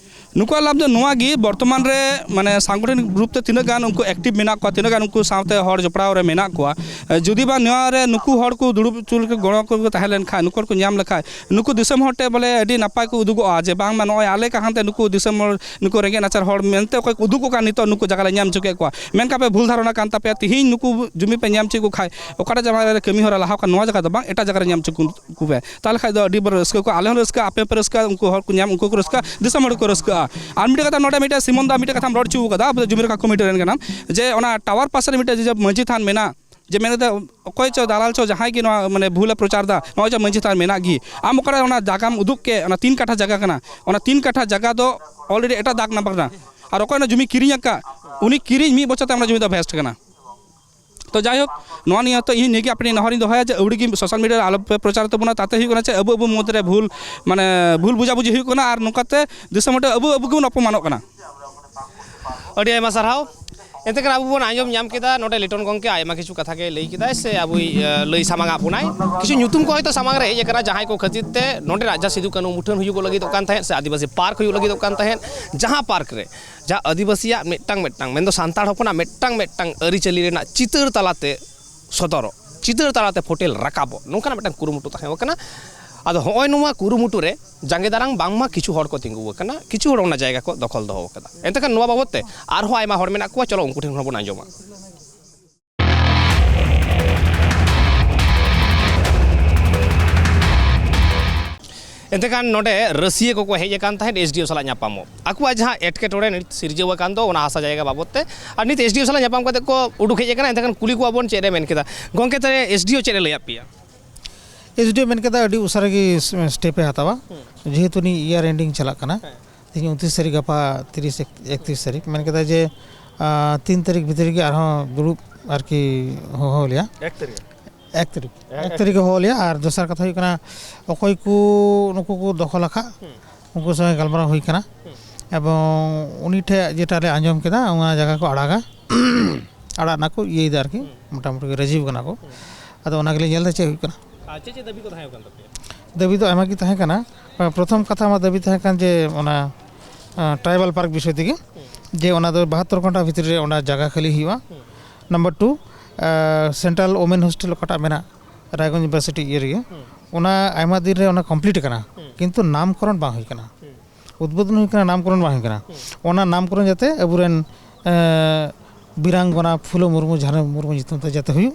ᱱᱩᱠᱩᱣᱟᱜ ᱞᱟᱵᱷ ᱫᱚ ᱱᱚᱣᱟ ᱜᱮ, ᱵᱚᱨᱛᱚᱢᱟᱱ ᱨᱮ, ᱢᱟᱱᱮ, ᱥᱟᱝᱜᱚᱴᱷᱚᱱᱤᱠ ᱨᱩᱯ ᱛᱮ ᱛᱤᱱᱟᱹᱜ ᱜᱟᱱ ᱩᱱᱠᱩ ᱮᱠᱴᱤᱵᱷ ᱢᱮᱱᱟᱜ ᱠᱚᱣᱟ, ᱛᱤᱱᱟᱹᱜ ᱜᱟᱱ ᱩᱱᱠᱩ ᱥᱟᱶᱛᱮ ᱦᱚᱲ ᱡᱚᱯᱲᱟᱣ ᱨᱮ ᱢᱮᱱᱟᱜ ᱠᱚᱣᱟ, ᱮ, ᱡᱩᱫᱤ ᱵᱟᱝ ᱱᱚᱣᱟ ᱨᱮ ᱱᱩᱠᱩ ᱦᱚᱲ ᱠᱚ ᱫᱩᱲᱩᱵ ᱦᱚᱪᱚ ᱞᱮᱠᱟ ᱜᱚᱲᱚ ᱠᱚ ᱛᱟᱦᱮᱸ ᱞᱮᱱᱠᱷᱟᱱ, ᱱᱩᱠᱩ ᱦᱚᱲ ᱠᱚ ᱧᱟᱢ ᱞᱮᱠᱷᱟᱱ, ᱱᱩᱠᱩ ᱫᱤᱥᱚᱢ ᱦᱚᱲ ᱴᱷᱮᱱ ᱵᱚᱞᱮ ᱟᱹᱰᱤ ᱱᱟᱯᱟᱭ ᱠᱚ ᱩᱫᱩᱜᱚᱜᱼᱟ ᱡᱮ ᱵᱟᱝᱢᱟ ᱱᱚᱜᱼᱚᱭ ᱟᱞᱮ ᱠᱟᱨᱚᱱ ᱛᱮ ᱱᱩᱠᱩ ᱫᱤᱥᱚᱢ ᱦᱚᱲ, ᱱᱩᱠᱩ ᱨᱮᱸᱜᱮᱡ ᱱᱟᱪᱟᱨ ᱦᱚᱲ ᱢᱮᱱᱛᱮ ᱚᱠᱚᱭ ᱠᱚ ᱩᱫᱩᱜᱚᱜ ᱠᱟᱱ, ᱱᱤᱛᱚᱜ ᱱᱩᱠᱩ ᱡᱟᱭᱜᱟ ᱞᱮ ᱧᱟᱢ ᱦᱚᱪᱚ ᱠᱮᱫ ᱠᱚᱣᱟ᱾ ᱢᱮᱱᱠᱷᱟᱱ ᱯᱮ ᱵᱷᱩᱞ ᱫᱷᱟᱨᱚᱱᱟ ᱠᱟᱱ ᱛᱟᱯᱮᱭᱟ, ᱛᱤᱦᱤᱧ ᱱᱩᱠᱩ ᱡᱩᱢᱤ ᱯᱮ ᱧᱟᱢ ᱦᱚᱪᱚ ᱠᱚ ᱠᱷᱟᱱ ᱚᱠᱟᱴᱟᱜ ᱡᱟᱭᱜᱟ ᱨᱮ ᱠᱟᱹᱢᱤ ᱦᱚᱨᱟ ᱞᱟᱦᱟ ᱠᱟᱱ, ᱱᱚᱣᱟ ᱡᱟᱭᱜᱟ ᱫᱚ ᱵᱟᱝ, ᱮᱴᱟᱜ ᱡᱟᱭᱜᱟ ᱨᱮ ᱧᱟᱢ ᱦᱚᱪᱚ ᱠᱚ ᱠᱚᱯᱮ, ᱛᱟᱦᱚᱞᱮ ᱠᱷᱟᱡ ᱫᱚ ᱟᱹᱰᱤ ᱵᱚᱱ ᱨᱟᱹᱥᱠᱟᱹ ᱠᱚᱜᱼᱟ, ᱟᱞᱮ ᱦᱚᱸᱞᱮ ᱨᱟᱹᱥᱠᱟᱹᱜᱼᱟ, ᱟᱯᱮ ᱦᱚᱸᱯᱮ ᱨᱟᱹᱥᱠᱟᱹᱜᱼᱟ, ᱩᱱᱠᱩ ᱦᱚᱲ ᱠᱚ ᱧᱟᱢ, ᱩᱱᱠᱩ ᱠᱚ ᱨᱟᱹᱥᱠᱟᱹᱜᱼᱟ, ᱫᱤᱥᱚᱢ ᱦᱚᱲ ᱠᱚ ᱨᱟᱹᱥᱠᱟᱹᱜᱼᱟ᱾ ᱟᱨ ᱢᱤᱫᱴᱮᱡ ᱠᱟᱛᱷᱟ ᱱᱚᱰᱮ ᱢᱤᱫᱴᱮᱡ ᱥᱤᱢᱚᱱ ᱫᱟ ᱢᱤᱫᱴᱮᱡ ᱠᱟᱛᱷᱟᱢ ᱨᱚᱲ ᱦᱚᱪᱚ ᱠᱟᱫᱟ, ᱟᱵᱚ ᱫᱚ ᱡᱩᱢᱤ ᱨᱟᱠᱷᱟ ᱠᱚᱢᱤᱴᱤ ᱨᱮᱱ ᱠᱟᱱᱟᱢ, ᱡᱮ ᱚᱱᱟ ᱴᱟᱣᱟᱨ ᱯᱟᱥᱮ ᱨᱮ ᱢᱤᱫᱴᱮᱡ ᱡᱮ ᱢᱟᱹᱡᱷᱤ ᱛᱷᱟᱱ ᱢᱮᱱᱟᱜ, ᱡᱮ ᱢᱮᱱᱮᱫᱟ ᱚᱠᱚᱭ ᱪᱚ ᱫᱟᱞᱟᱞ ᱪᱚ ᱡᱟᱦᱟᱸᱭ ᱜᱮ ᱱᱚᱣᱟ ᱢᱟᱱᱮ ᱵᱷᱩᱞᱮ ᱯᱨᱚᱪᱟᱨ ᱫᱟ, ᱱᱚᱜᱼᱚᱭ ᱪᱚ ᱢᱟᱹᱡᱷᱤ ᱛᱷᱟᱱ ᱢᱮᱱᱟᱜ ᱜᱮ, ᱟᱢ ᱚᱠᱟᱨᱮ ᱚᱱᱟ ᱡᱟᱭᱜᱟᱢ ᱩᱫᱩᱜ ᱠᱮᱫ, ᱚᱱᱟ ᱛᱤᱱ ᱠᱟᱴᱷᱟ ᱡᱟᱭᱜᱟ ᱠᱟᱱᱟ, ᱚᱱᱟ ᱛᱤᱱ ᱠᱟᱴᱷᱟ ᱡᱟᱭᱜᱟ ᱫᱚ already ᱮᱴᱟᱜ ᱫᱟᱜᱽ ᱱᱟᱢᱵᱟᱨ ᱠᱟᱱᱟ, ᱟᱨ ᱚᱠᱚᱭ ᱚᱱᱟ ᱡᱩᱢᱤ ᱠᱤᱨᱤᱧ ᱟᱠᱟᱫ, ᱩᱱᱤ ᱠᱤᱨᱤᱧ ᱢᱤᱫ ᱵᱚᱪᱷᱚᱨ ᱛᱮ ᱚᱱᱟ ᱡᱩᱢᱤ ᱫᱚ ᱵᱷᱮᱥᱴ ᱠᱟᱱᱟ᱾ ᱛᱚ ᱡᱟᱭᱦᱳᱠ, ᱱᱚᱣᱟ ᱱᱤᱭᱮ ᱛᱚ ᱤᱧ ᱱᱤᱭᱟᱹ ᱜᱮ ᱟᱯᱮ ᱴᱷᱮᱱ ᱱᱮᱦᱚᱨᱤᱧ ᱫᱚᱦᱚᱭᱟ ᱡᱮ ᱟᱹᱣᱲᱤ ᱜᱮ ᱥᱳᱥᱟᱞ ᱢᱤᱰᱤᱭᱟ ᱨᱮ ᱟᱞᱚ ᱯᱮ ᱯᱨᱚᱪᱟᱨ ᱛᱟᱵᱚᱱᱟ, ᱛᱟᱛᱮ ᱦᱩᱭᱩᱜ ᱠᱟᱱᱟ ᱪᱮᱫ, ᱟᱵᱚ ᱟᱵᱚ ᱢᱚᱫᱽᱫᱷᱮ ᱨᱮ ᱵᱷᱩᱞ, ᱢᱟᱱᱮ ᱵᱷᱩᱞ ᱵᱩᱡᱷᱟᱵᱩᱡᱷᱤ ᱦᱩᱭᱩᱜ ᱠᱟᱱᱟ, ᱟᱨ ᱱᱚᱝᱠᱟᱛᱮ ᱫᱤᱥᱚᱢ ᱦᱚᱲ ᱴᱷᱮᱱ ᱟᱵᱚ ᱟᱵᱚ ᱜᱮᱵᱚᱱ ᱚᱯᱚᱢᱟᱱᱚᱜ ᱠᱟᱱᱟ᱾ ᱟᱹᱰᱤ ᱟᱭᱢᱟ ᱥᱟᱨᱦᱟᱣ᱾ ᱮᱱᱛᱮ ᱠᱷᱟᱱ ᱟᱵᱚ ᱵᱚᱱ ᱟᱸᱡᱚᱢ ᱧᱟᱢ ᱠᱮᱫᱟ ᱱᱚᱰᱮ ᱞᱤᱴᱚᱱ ᱜᱚᱢᱠᱮ ᱟᱭᱢᱟ ᱠᱤᱪᱷᱩ ᱠᱟᱛᱷᱟ ᱜᱮ ᱞᱟᱹᱭ ᱠᱮᱫᱟᱭ ᱥᱮ ᱟᱵᱚᱭ ᱞᱟᱹᱭ ᱥᱟᱢᱟᱝ ᱟᱫ ᱵᱚᱱᱟᱭ᱾ ᱠᱤᱪᱷᱩ ᱧᱩᱛᱩᱢ ᱠᱚ ᱦᱚᱭᱛᱳ ᱥᱟᱢᱟᱝ ᱨᱮ ᱦᱮᱡ ᱟᱠᱟᱱᱟ, ᱡᱟᱦᱟᱸᱭ ᱠᱚ ᱠᱷᱟᱹᱛᱤᱨ ᱛᱮ ᱱᱚᱰᱮᱱᱟᱜ ᱡᱟᱦᱟᱸ ᱥᱤᱫᱩ ᱠᱟᱹᱱᱦᱩ ᱢᱩᱴᱷᱟᱹᱱ ᱦᱩᱭᱩᱜᱚᱜ ᱞᱟᱹᱜᱤᱫᱚᱜ ᱠᱟᱱ ᱛᱟᱦᱮᱸᱫ ᱥᱮ ᱟᱹᱫᱤᱵᱟᱹᱥᱤ ᱯᱟᱨᱠ ᱦᱩᱭᱩᱜ ᱞᱟᱹᱜᱤᱫᱚᱜ ᱠᱟᱱ ᱛᱟᱦᱮᱸᱫ, ᱡᱟᱦᱟᱸ ᱯᱟᱨᱠ ᱨᱮ ᱡᱟᱦᱟᱸ ᱟᱹᱫᱤᱵᱟᱹᱥᱤᱭᱟᱜ ᱢᱤᱫᱴᱟᱝ ᱢᱤᱫᱴᱟᱝ, ᱢᱮᱱᱫᱚ ᱥᱟᱱᱛᱟᱲ ᱦᱚᱯᱚᱱᱟᱜ ᱢᱤᱫᱴᱟᱝ ᱢᱤᱫᱴᱟᱝ ᱟᱹᱨᱤᱪᱟᱹᱞᱤ ᱨᱮᱱᱟᱜ ᱪᱤᱛᱟᱹᱨ ᱛᱟᱞᱟᱛᱮ ᱥᱚᱫᱚᱨᱚᱜ, ᱪᱤᱛᱟᱹᱨ ᱛᱟᱞᱟᱛᱮ ᱯᱷᱩᱴᱮᱞ ᱨᱟᱠᱟᱵᱚᱜ, ᱱᱚᱝᱠᱟᱱᱟᱜ ᱢᱤᱫᱴᱟᱝ ᱠᱩᱨᱩᱢᱩᱴᱩ ᱛᱟᱦᱮᱸ ᱠᱟᱱᱟ᱾ ᱟᱫᱚ ᱦᱚᱸᱜᱼᱚᱭ ᱱᱚᱣᱟ ᱠᱩᱨᱩᱢᱩᱴᱩ ᱨᱮ ᱡᱟᱸᱜᱮ ᱫᱟᱨᱟᱢ ᱵᱟᱝᱢᱟ ᱠᱤᱪᱷᱩ ᱦᱚᱲ ᱠᱚ ᱛᱤᱸᱜᱩ ᱟᱠᱟᱱᱟ, ᱠᱤᱪᱷᱩ ᱦᱚᱲ ᱚᱱᱟ ᱡᱟᱭᱜᱟ ᱠᱚ ᱫᱚᱠᱷᱚᱞ ᱫᱚᱦᱚ ᱟᱠᱟᱫᱟ᱾ ᱮᱱᱛᱮ ᱠᱷᱟᱱ ᱱᱚᱣᱟ ᱵᱟᱵᱚᱫ ᱛᱮ ᱟᱨᱦᱚᱸ ᱟᱭᱢᱟ ᱦᱚᱲ ᱢᱮᱱᱟᱜ ᱠᱚᱣᱟ, ᱪᱚᱞᱚ ᱩᱱᱠᱩ ᱴᱷᱮᱱ ᱠᱷᱚᱱ ᱵᱚᱱ ᱟᱸᱡᱚᱢᱟ᱾ ᱮᱱᱛᱮ ᱠᱷᱟᱱ ᱱᱚᱰᱮ ᱨᱟᱹᱥᱤᱭᱟᱹ ᱠᱚᱠᱚ ᱦᱮᱡ ᱟᱠᱟᱱ ᱛᱟᱦᱮᱸᱫ ᱮᱥ ᱰᱤ ᱳ ᱥᱟᱞᱟᱜ ᱧᱟᱯᱟᱢᱚᱜ, ᱟᱠᱚᱣᱟᱜ ᱡᱟᱦᱟᱸ ᱮᱴᱠᱮᱴᱚᱬᱮ ᱱᱤᱛ ᱥᱤᱨᱡᱟᱹᱣ ᱟᱠᱟᱱ ᱫᱚ ᱚᱱᱟ ᱦᱟᱥᱟ ᱡᱟᱭᱜᱟ ᱵᱟᱵᱚᱫ ᱛᱮ, ᱟᱨ ᱱᱤᱛ ᱮᱥ ᱰᱤ ᱳ ᱥᱟᱞᱟᱜ ᱧᱟᱯᱟᱢ ᱠᱟᱛᱮ ᱠᱚ ᱩᱰᱩᱠ ᱦᱮᱡ ᱟᱠᱟᱱᱟ᱾ ᱮᱱᱛᱮ ᱠᱷᱟᱱ ᱠᱩᱞᱤ ᱠᱚᱣᱟ ᱵᱚᱱ ᱪᱮᱫ ᱮ ᱢᱮᱱ ᱠᱮᱫᱟ᱾ ᱜᱚᱢᱠᱮ, ᱛᱟᱦᱞᱮ ᱮᱥ ᱰᱤ ᱳ ᱪᱮᱫ ᱮ ᱞᱟᱹᱭᱟᱫ ᱯᱮᱭᱟ? ᱮᱥ ᱰᱤ ᱳ ᱢᱮᱱ ᱠᱮᱫᱟ ᱟᱹᱰᱤ ᱩᱥᱟᱹᱨᱟ ᱜᱮ ᱥᱴᱮᱯ ᱮ ᱦᱟᱛᱟᱣᱟ, ᱦᱩᱸ᱾ ᱡᱮᱦᱮᱛᱩ ᱩᱱᱤ ᱤᱭᱟᱨ ᱮᱱᱰᱤᱝ ᱪᱟᱞᱟᱜ ᱠᱟᱱᱟ᱾ ᱦᱮᱸ᱾ ᱛᱮᱦᱮᱧ ᱩᱱᱛᱨᱤᱥ ᱛᱟᱹᱨᱤᱠᱷ, ᱜᱟᱯᱟ ᱛᱤᱨᱤᱥ, ᱮᱠ-, ᱮᱠᱛᱨᱤᱥ ᱛᱟᱹᱨᱤᱠᱷ, ᱢᱮᱱ ᱠᱮᱫᱟ ᱡᱮ, ᱟᱸ, ᱛᱤᱱ ᱛᱟᱹᱨᱤᱠᱷ ᱵᱷᱤᱛᱨᱤ ᱨᱮᱜᱮ ᱟᱨᱦᱚᱸ ᱫᱩᱲᱩᱵ ᱟᱨᱠᱤ ᱦᱚᱦᱚ ᱞᱮᱭᱟ᱾ ᱮᱠ ᱛᱟᱹᱨᱤᱠᱷ? ᱮᱠ ᱛᱟᱹᱨᱤᱠᱷ᱾ ᱮᱠ ᱛᱟᱹᱨᱤᱠᱷ ᱮ ᱦᱚᱦᱚ ᱞᱮᱭᱟ᱾ ᱟᱨ ᱫᱚᱥᱟᱨ ᱠᱟᱛᱷᱟ ᱦᱩᱭᱩᱜ ᱠᱟᱱᱟ, ᱚᱠᱚᱭ ᱠᱚ ᱱᱩᱠᱩ ᱠᱚ ᱫᱚᱠᱷᱚᱞ ᱟᱠᱟᱫ, ᱦᱩᱸ᱾ ᱩᱱᱠᱩ ᱥᱚᱸᱜᱮ ᱜᱟᱞᱢᱟᱨᱟᱣ ᱦᱩᱭ ᱠᱟᱱᱟ᱾ ᱦᱩᱸ᱾ ᱮᱵᱚᱝ ᱩᱱᱤ ᱴᱷᱮᱱ ᱡᱮᱴᱟ ᱞᱮ ᱟᱸᱡᱚᱢ ᱠᱮᱫᱟ, ᱚᱱᱟ ᱡᱟᱭᱜᱟ ᱠᱚ ᱟᱲᱟᱜᱟ᱾ ᱟᱲᱟᱜ ᱱᱟᱠᱚ, ᱤᱭᱟᱹᱭᱮᱫᱟ ᱟᱨᱠᱤ, ᱦᱩᱸ᱾ ᱢᱚᱴᱟᱢᱩᱴᱤ ᱨᱟᱹᱡᱤ ᱠᱟᱱᱟ ᱠᱚ᱾ ᱦᱩᱸ᱾ ᱟᱫᱚ ᱚᱱᱟ ᱜᱮᱞᱮ ᱧᱮᱞ ᱮᱫᱟ ᱪᱮᱫ ᱦᱩᱭᱩᱜ ᱠᱟᱱᱟ᱾ ᱟᱨ ᱪᱮᱫ ᱪᱮᱫ ᱫᱟᱹᱵᱤ ᱠᱚ ᱛᱟᱦᱮᱸ ᱠᱟᱱ ᱛᱟᱯᱮᱭᱟ? ᱫᱟᱹᱵᱤ ᱫᱚ ᱟᱭᱢᱟ ᱜᱮ ᱛᱟᱦᱮᱸ ᱠᱟᱱᱟ᱾ ᱯᱨᱚᱛᱷᱚᱢ ᱠᱟᱛᱷᱟ ᱢᱟ ᱫᱟᱹᱵᱤ ᱛᱟᱦᱮᱸ ᱠᱟᱱ ᱡᱮ ᱚᱱᱟ, ᱟᱸ, ᱴᱨᱟᱭᱵᱟᱞ ᱯᱟᱨᱠ ᱵᱤᱥᱚᱭ ᱛᱮᱜᱮ, ᱦᱩᱸ᱾ ᱡᱮ ᱚᱱᱟ ᱫᱚ ᱵᱟᱦᱟᱛᱛᱳᱨ ᱜᱷᱚᱱᱴᱟ ᱵᱷᱤᱛᱨᱤ ᱨᱮ ᱚᱱᱟ ᱡᱟᱭᱜᱟ ᱠᱷᱟᱹᱞᱤ ᱦᱩᱭᱩᱜᱼᱟ᱾ ᱦᱩᱸ᱾ ᱱᱟᱢᱵᱟᱨ ᱴᱩ, ᱟᱸ, ᱥᱮᱱᱴᱨᱟᱞ ᱳᱢᱮᱱ ᱦᱳᱥᱴᱮᱞ ᱚᱠᱟᱴᱟᱜ ᱢᱮᱱᱟᱜ ᱨᱟᱭᱜᱚᱸᱡᱽ ᱤᱭᱩᱱᱤᱵᱷᱟᱨᱥᱤᱴᱤ ᱤᱭᱟᱹ ᱨᱮᱜᱮ, ᱦᱩᱸ᱾ ᱚᱱᱟ ᱟᱭᱢᱟ ᱫᱤᱱ ᱨᱮ ᱚᱱᱟ ᱠᱚᱢᱯᱞᱤᱴ ᱟᱠᱟᱱᱟ, ᱦᱩᱸ᱾ ᱠᱤᱱᱛᱩ ᱱᱟᱢᱠᱚᱨᱚᱱ ᱵᱟᱝ ᱦᱩᱭ ᱟᱠᱟᱱᱟ᱾ ᱦᱩᱸ᱾ ᱩᱫᱽᱵᱳᱫᱚᱱ ᱦᱩᱭ ᱠᱟᱱᱟ, ᱱᱟᱢᱠᱚᱨᱚᱱ ᱵᱟᱝ ᱦᱩᱭ ᱠᱟᱱᱟ᱾ ᱦᱩᱸ᱾ ᱚᱱᱟ ᱱᱟᱢᱠᱚᱨᱚᱱ ᱡᱟᱛᱮ ᱟᱵᱚᱨᱮᱱ, ᱮᱸ, ᱵᱤᱨᱟᱝᱜᱚᱱᱟ ᱯᱷᱩᱞᱳ ᱢᱩᱨᱢᱩ, ᱡᱷᱟᱱᱚ ᱢᱩᱨᱢᱩ ᱧᱩᱛᱩᱢ ᱛᱮ ᱡᱟᱛᱮ ᱦᱩᱭᱩᱜ᱾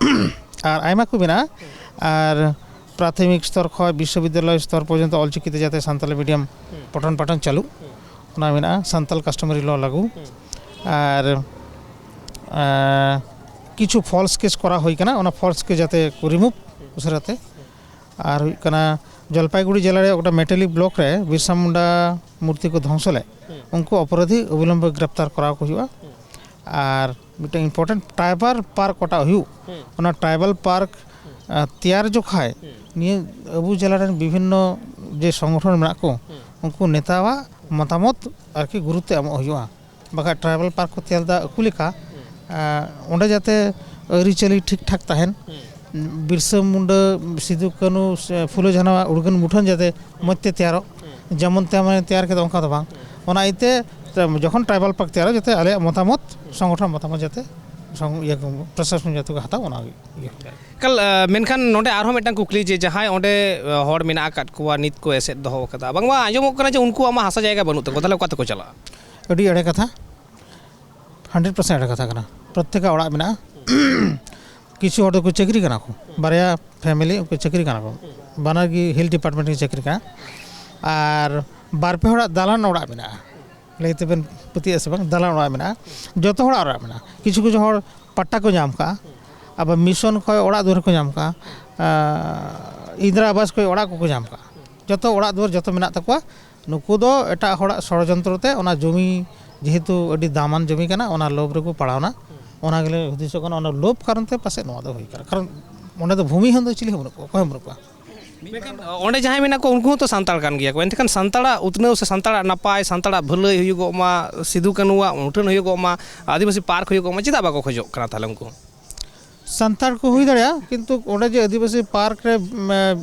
ᱦᱩᱸ᱾ ᱟᱨ ᱟᱭᱢᱟ ᱠᱚ ᱢᱮᱱᱟᱜᱼᱟ᱾ ᱦᱩᱸ᱾ ᱟᱨ ᱯᱨᱟᱛᱷᱚᱢᱤᱠ ᱥᱛᱚᱨ ᱠᱷᱚᱱ ᱵᱤᱥᱥᱚᱵᱤᱫᱽᱫᱟᱞᱚᱭ ᱥᱛᱚᱨ ᱯᱚᱨᱡᱚᱱᱛᱚ ᱚᱞᱪᱤᱠᱤ ᱛᱮ ᱡᱟᱛᱮ ᱥᱟᱱᱛᱟᱞᱤ ᱢᱤᱰᱤᱭᱟᱢ ᱦᱩᱸ᱾ ᱯᱚᱴᱷᱚᱱ ᱯᱟᱴᱷᱚᱱ ᱪᱟᱹᱞᱩᱜ, ᱦᱩᱸ᱾ ᱚᱱᱟ ᱢᱮᱱᱟᱜᱼᱟ᱾ ᱥᱟᱱᱛᱟᱞ ᱠᱟᱥᱴᱚᱢᱟᱨᱤ ᱞᱚ ᱞᱟᱹᱜᱩ᱾ ᱦᱩᱸ᱾ ᱟᱨ, ᱟᱨ ᱠᱤᱪᱷᱩ ᱯᱷᱚᱞᱥ ᱠᱮᱥ ᱠᱚᱨᱟᱣ ᱦᱩᱭ ᱠᱟᱱᱟ, ᱚᱱᱟ ᱯᱷᱚᱞᱥ ᱠᱮᱥ ᱡᱟᱛᱮ ᱠᱚ ᱨᱤᱢᱩᱵᱷ ᱩᱥᱟᱹᱨᱟ ᱛᱮ᱾ ᱟᱨ ᱦᱩᱭᱩᱜ ᱠᱟᱱᱟ ᱡᱚᱞᱯᱟᱭᱜᱩᱲᱤ ᱡᱮᱞᱟ ᱨᱮ ᱚᱠᱟᱴᱟ ᱢᱮᱴᱟᱞᱤ ᱵᱞᱚᱠ ᱨᱮ ᱵᱤᱨᱥᱟ ᱢᱩᱱᱰᱟ ᱢᱩᱨᱛᱤ ᱠᱚ ᱫᱷᱚᱝᱥᱚ ᱞᱮᱫ, ᱦᱩᱸ᱾ ᱩᱱᱠᱩ ᱚᱯᱚᱨᱟᱫᱷᱤ ᱚᱵᱤᱞᱚᱢᱵᱮ ᱜᱨᱮᱯᱛᱟᱨ ᱠᱚᱨᱟᱣ ᱠᱚ ᱦᱩᱭᱩᱜᱼᱟ᱾ ᱦᱩᱸ᱾ ᱟᱨ ᱢᱤᱫᱴᱟᱝ ᱤᱢᱯᱚᱨᱴᱮᱱᱴ ᱴᱨᱟᱭᱵᱟᱞ ᱯᱟᱨᱠ ᱚᱠᱟᱴᱟᱜ ᱦᱩᱭᱩᱜ, ᱦᱩᱸ᱾ ᱚᱱᱟ ᱴᱨᱟᱭᱵᱟᱞ ᱯᱟᱨᱠ, ᱦᱩᱸ᱾ ᱟᱸ, ᱛᱮᱭᱟᱨ ᱡᱚᱠᱷᱟᱡ ᱦᱩᱸ᱾ ᱱᱤᱭᱟᱹ ᱟᱵᱚ ᱡᱮᱞᱟ ᱨᱮᱱ ᱵᱤᱵᱷᱤᱱᱱᱚ ᱡᱮ ᱥᱚᱝᱜᱚᱴᱷᱚᱱ ᱢᱮᱱᱟᱜ ᱠᱚ, ᱦᱩᱸ᱾ ᱩᱱᱠᱩ ᱱᱮᱛᱟᱣᱟᱜ ᱢᱚᱛᱟᱢᱚᱛ ᱟᱨᱠᱤ ᱜᱩᱨᱩᱛᱛᱚ ᱮᱢᱚᱜ ᱦᱩᱭᱩᱜᱼᱟ᱾ ᱵᱟᱠᱷᱟᱡ ᱴᱨᱟᱭᱵᱟᱞ ᱯᱟᱨᱠ ᱠᱚ ᱛᱮᱭᱟᱨ ᱮᱫᱟ ᱟᱹᱠᱩ ᱞᱮᱠᱟ᱾ ᱟᱨ ᱚᱸᱰᱮ ᱡᱟᱛᱮ ᱟᱹᱨᱤᱪᱟᱹᱞᱤ ᱴᱷᱤᱠ ᱴᱷᱟᱠ ᱛᱟᱦᱮᱱ, ᱵᱤᱨᱥᱟᱹ ᱢᱩᱱᱰᱟᱹ, ᱥᱤᱫᱩ ᱠᱟᱹᱱᱩ, ᱥᱮ ᱯᱷᱩᱞᱳ ᱡᱷᱟᱱᱚᱣᱟᱜ ᱩᱨᱜᱟᱹᱱ ᱢᱩᱴᱷᱟᱹᱱ ᱡᱟᱛᱮ ᱢᱚᱡᱽ ᱛᱮ ᱛᱮᱭᱟᱨᱚᱜ, ᱡᱮᱢᱚᱱ ᱛᱮᱢᱚᱱ ᱛᱮᱭᱟᱨ ᱠᱮᱫᱟ ᱚᱱᱠᱟ ᱫᱚ ᱵᱟᱝ᱾ ᱚᱱᱟ ᱤᱭᱟᱹᱛᱮ ᱡᱚᱠᱷᱚᱱ ᱴᱨᱟᱭᱵᱟᱞ ᱯᱟᱨᱠ ᱛᱮᱭᱟᱨᱚᱜ, ᱡᱟᱛᱮ ᱟᱞᱮᱭᱟᱜ ᱢᱚᱛᱟᱢᱚᱛ, ᱥᱚᱝᱜᱚᱴᱷᱚᱱ ᱢᱚᱛᱟᱢᱚᱛ ᱡᱟᱛᱮ ᱥᱚᱝ-, ᱤᱭᱟᱹ ᱠᱚ, ᱯᱨᱚᱥᱟᱥᱚᱱ ᱡᱟᱛᱮ ᱠᱚ ᱦᱟᱛᱟᱣ, ᱚᱱᱟ ᱜᱮ ᱤᱭᱟᱹ᱾ ᱮᱠᱟᱞ, ᱟᱸ, ᱢᱮᱱᱠᱷᱟᱱ ᱱᱚᱰᱮ ᱟᱨᱦᱚᱸ ᱢᱤᱫᱴᱟᱝ ᱠᱩᱠᱞᱤ ᱡᱮ ᱡᱟᱦᱟᱸᱭ ᱚᱸᱰᱮ, ᱟᱸ, ᱦᱚᱲ ᱢᱮᱱᱟᱜ ᱟᱠᱟᱫ ᱠᱚᱣᱟ, ᱱᱤᱛ ᱠᱚ ᱮᱥᱮᱫ ᱫᱚᱦᱚ ᱟᱠᱟᱫᱟ, ᱵᱟᱝᱢᱟ ᱟᱸᱡᱚᱢᱚᱜ ᱠᱟᱱᱟ ᱡᱮ ᱩᱱᱠᱩᱣᱟᱜ ᱢᱟ ᱦᱟᱥᱟ ᱡᱟᱭᱜᱟ ᱵᱟᱹᱱᱩᱜ ᱛᱟᱠᱚᱣᱟ, ᱛᱟᱦᱚᱞᱮ ᱚᱠᱟ ᱛᱮᱠᱚ ᱪᱟᱞᱟᱜᱼᱟ? ᱟᱹᱰᱤ ᱮᱲᱮ ᱠᱟᱛᱷᱟ, ᱦᱟᱱᱰᱨᱮᱰ ᱯᱟᱨᱥᱮᱱᱴ ᱮᱲᱮ ᱠᱟᱛᱷᱟ ᱠᱟᱱᱟ᱾ ᱯᱨᱚᱛᱛᱮᱠᱟ ᱚᱲᱟᱜ ᱢᱮᱱᱟᱜᱼᱟ᱾ ᱠᱤᱪᱷᱩ ᱦᱚᱲ ᱫᱚᱠᱚ ᱪᱟᱹᱠᱨᱤ ᱠᱟᱱᱟ ᱠᱚ, ᱵᱟᱨᱭᱟ ᱯᱷᱮᱢᱮᱞᱤ ᱩᱱᱠᱩ ᱪᱟᱹᱠᱨᱤ ᱠᱟᱱᱟ ᱠᱚ, ᱵᱟᱱᱟᱨ ᱜᱮ ᱦᱮᱞᱛᱷ ᱰᱤᱯᱟᱨᱴᱢᱮᱱᱴ ᱨᱮ ᱪᱟᱹᱠᱨᱤ ᱠᱟᱱᱟ᱾ ᱟᱨ ᱵᱟᱨ ᱯᱮ ᱦᱚᱲᱟᱜ ᱫᱟᱞᱟᱱ ᱚᱲᱟᱜ ᱢᱮᱱᱟᱜᱼᱟ, ᱞᱟᱹᱭ ᱛᱮᱵᱮᱱ ᱯᱟᱹᱛᱭᱟᱹᱜᱼᱟ ᱥᱮ ᱵᱟᱝ, ᱫᱟᱞᱟᱱ ᱚᱲᱟᱜ ᱢᱮᱱᱟᱜᱼᱟ᱾ ᱡᱚᱛᱚ ᱦᱚᱲᱟᱜ ᱚᱲᱟᱜ ᱢᱮᱱᱟᱜᱼᱟ᱾ ᱠᱤᱪᱷᱩ ᱠᱤᱪᱷᱩ ᱦᱚᱲ ᱯᱟᱴᱴᱟ ᱠᱚ ᱧᱟᱢ ᱠᱟᱜᱼᱟ, ᱟᱵᱟᱨ ᱢᱤᱥᱚᱱ ᱠᱷᱚᱱ ᱚᱲᱟᱜ ᱫᱩᱣᱟᱹᱨ ᱠᱚ ᱧᱟᱢ ᱠᱟᱜᱼᱟ, ᱟᱨ ᱤᱱᱫᱨᱟ ᱟᱵᱟᱥ ᱠᱷᱚᱱ ᱚᱲᱟᱜ ᱠᱚᱠᱚ ᱧᱟᱢ ᱠᱟᱜᱼᱟ᱾ ᱡᱚᱛᱚ ᱚᱲᱟᱜ ᱫᱩᱣᱟᱹᱨ ᱡᱚᱛᱚ ᱢᱮᱱᱟᱜ ᱛᱟᱠᱚᱣᱟ᱾ ᱱᱩᱠᱩ ᱫᱚ ᱮᱴᱟᱜ ᱦᱚᱲᱟᱜ ᱥᱚᱲᱚᱡᱚᱱᱛᱨᱚ ᱛᱮ ᱚᱱᱟ ᱡᱚᱢᱤ, ᱡᱮᱦᱮᱛᱩ ᱟᱹᱰᱤ ᱫᱟᱢᱟᱱ ᱡᱚᱢᱤ ᱠᱟᱱᱟ, ᱚᱱᱟ ᱞᱳᱵᱷ ᱨᱮᱠᱚ ᱯᱟᱲᱟᱣᱱᱟ᱾ ᱚᱱᱟ ᱜᱮᱞᱮ ᱦᱩᱫᱤᱥᱚᱜ ᱠᱟᱱᱟ, ᱚᱱᱟ ᱞᱳᱵᱷ ᱠᱟᱨᱚᱱ ᱛᱮ ᱯᱟᱥᱮᱡ ᱱᱚᱣᱟ ᱫᱚ ᱦᱩᱭ ᱠᱟᱱᱟ, ᱠᱟᱨᱚᱱ ᱚᱸᱰᱮ ᱫᱚ ᱵᱷᱩᱢᱤ ᱦᱚᱸ ᱫᱚ ᱪᱤᱞᱤ ᱦᱚᱸ ᱵᱟᱹᱱᱩᱜ ᱠᱚᱣᱟ, ᱚᱠᱚᱭ ᱦᱚᱸ ᱵᱟᱹᱱᱩᱜ ᱠᱚᱣᱟ᱾ ᱢᱮᱱᱠᱷᱟᱱ ᱚᱸᱰᱮ ᱡᱟᱦᱟᱸᱭ ᱢᱮᱱᱟᱜ ᱠᱚᱣᱟ, ᱩᱱᱠᱩ ᱦᱚᱸᱛᱚ ᱥᱟᱱᱛᱟᱲ ᱠᱟᱱ ᱜᱮᱭᱟ ᱠᱚ, ᱮᱱᱛᱮᱠᱷᱟᱱ ᱥᱟᱱᱛᱟᱲᱟᱜ ᱩᱛᱱᱟᱹᱣ ᱥᱮ ᱥᱟᱱᱛᱟᱲᱟᱜ ᱱᱟᱯᱟᱭ, ᱥᱟᱱᱛᱟᱲᱟᱜ ᱵᱷᱟᱹᱞᱟᱹᱭ ᱦᱩᱭᱩᱜᱚᱜ ᱢᱟ, ᱥᱤᱫᱩ ᱠᱟᱹᱱᱩᱣᱟᱜ ᱢᱩᱴᱷᱟᱹᱱ ᱦᱩᱭᱩᱜᱚᱜ ᱢᱟ, ᱟᱹᱫᱤᱵᱟᱹᱥᱤ ᱯᱟᱨᱠ ᱦᱩᱭᱩᱜᱚᱜ ᱢᱟ, ᱪᱮᱫᱟᱜ ᱵᱟᱠᱚ ᱠᱷᱚᱡᱚᱜ ᱠᱟᱱᱟ ᱛᱟᱦᱚᱞᱮ ᱩᱱᱠᱩ? ᱥᱟᱱᱛᱟᱲ ᱠᱚ ᱦᱩᱭ ᱫᱟᱲᱮᱭᱟᱜᱼᱟ, ᱠᱤᱱᱛᱩ ᱚᱸᱰᱮ ᱡᱮ ᱟᱹᱫᱤᱵᱟᱹᱥᱤ ᱯᱟᱨᱠ ᱨᱮ, ᱢᱮ,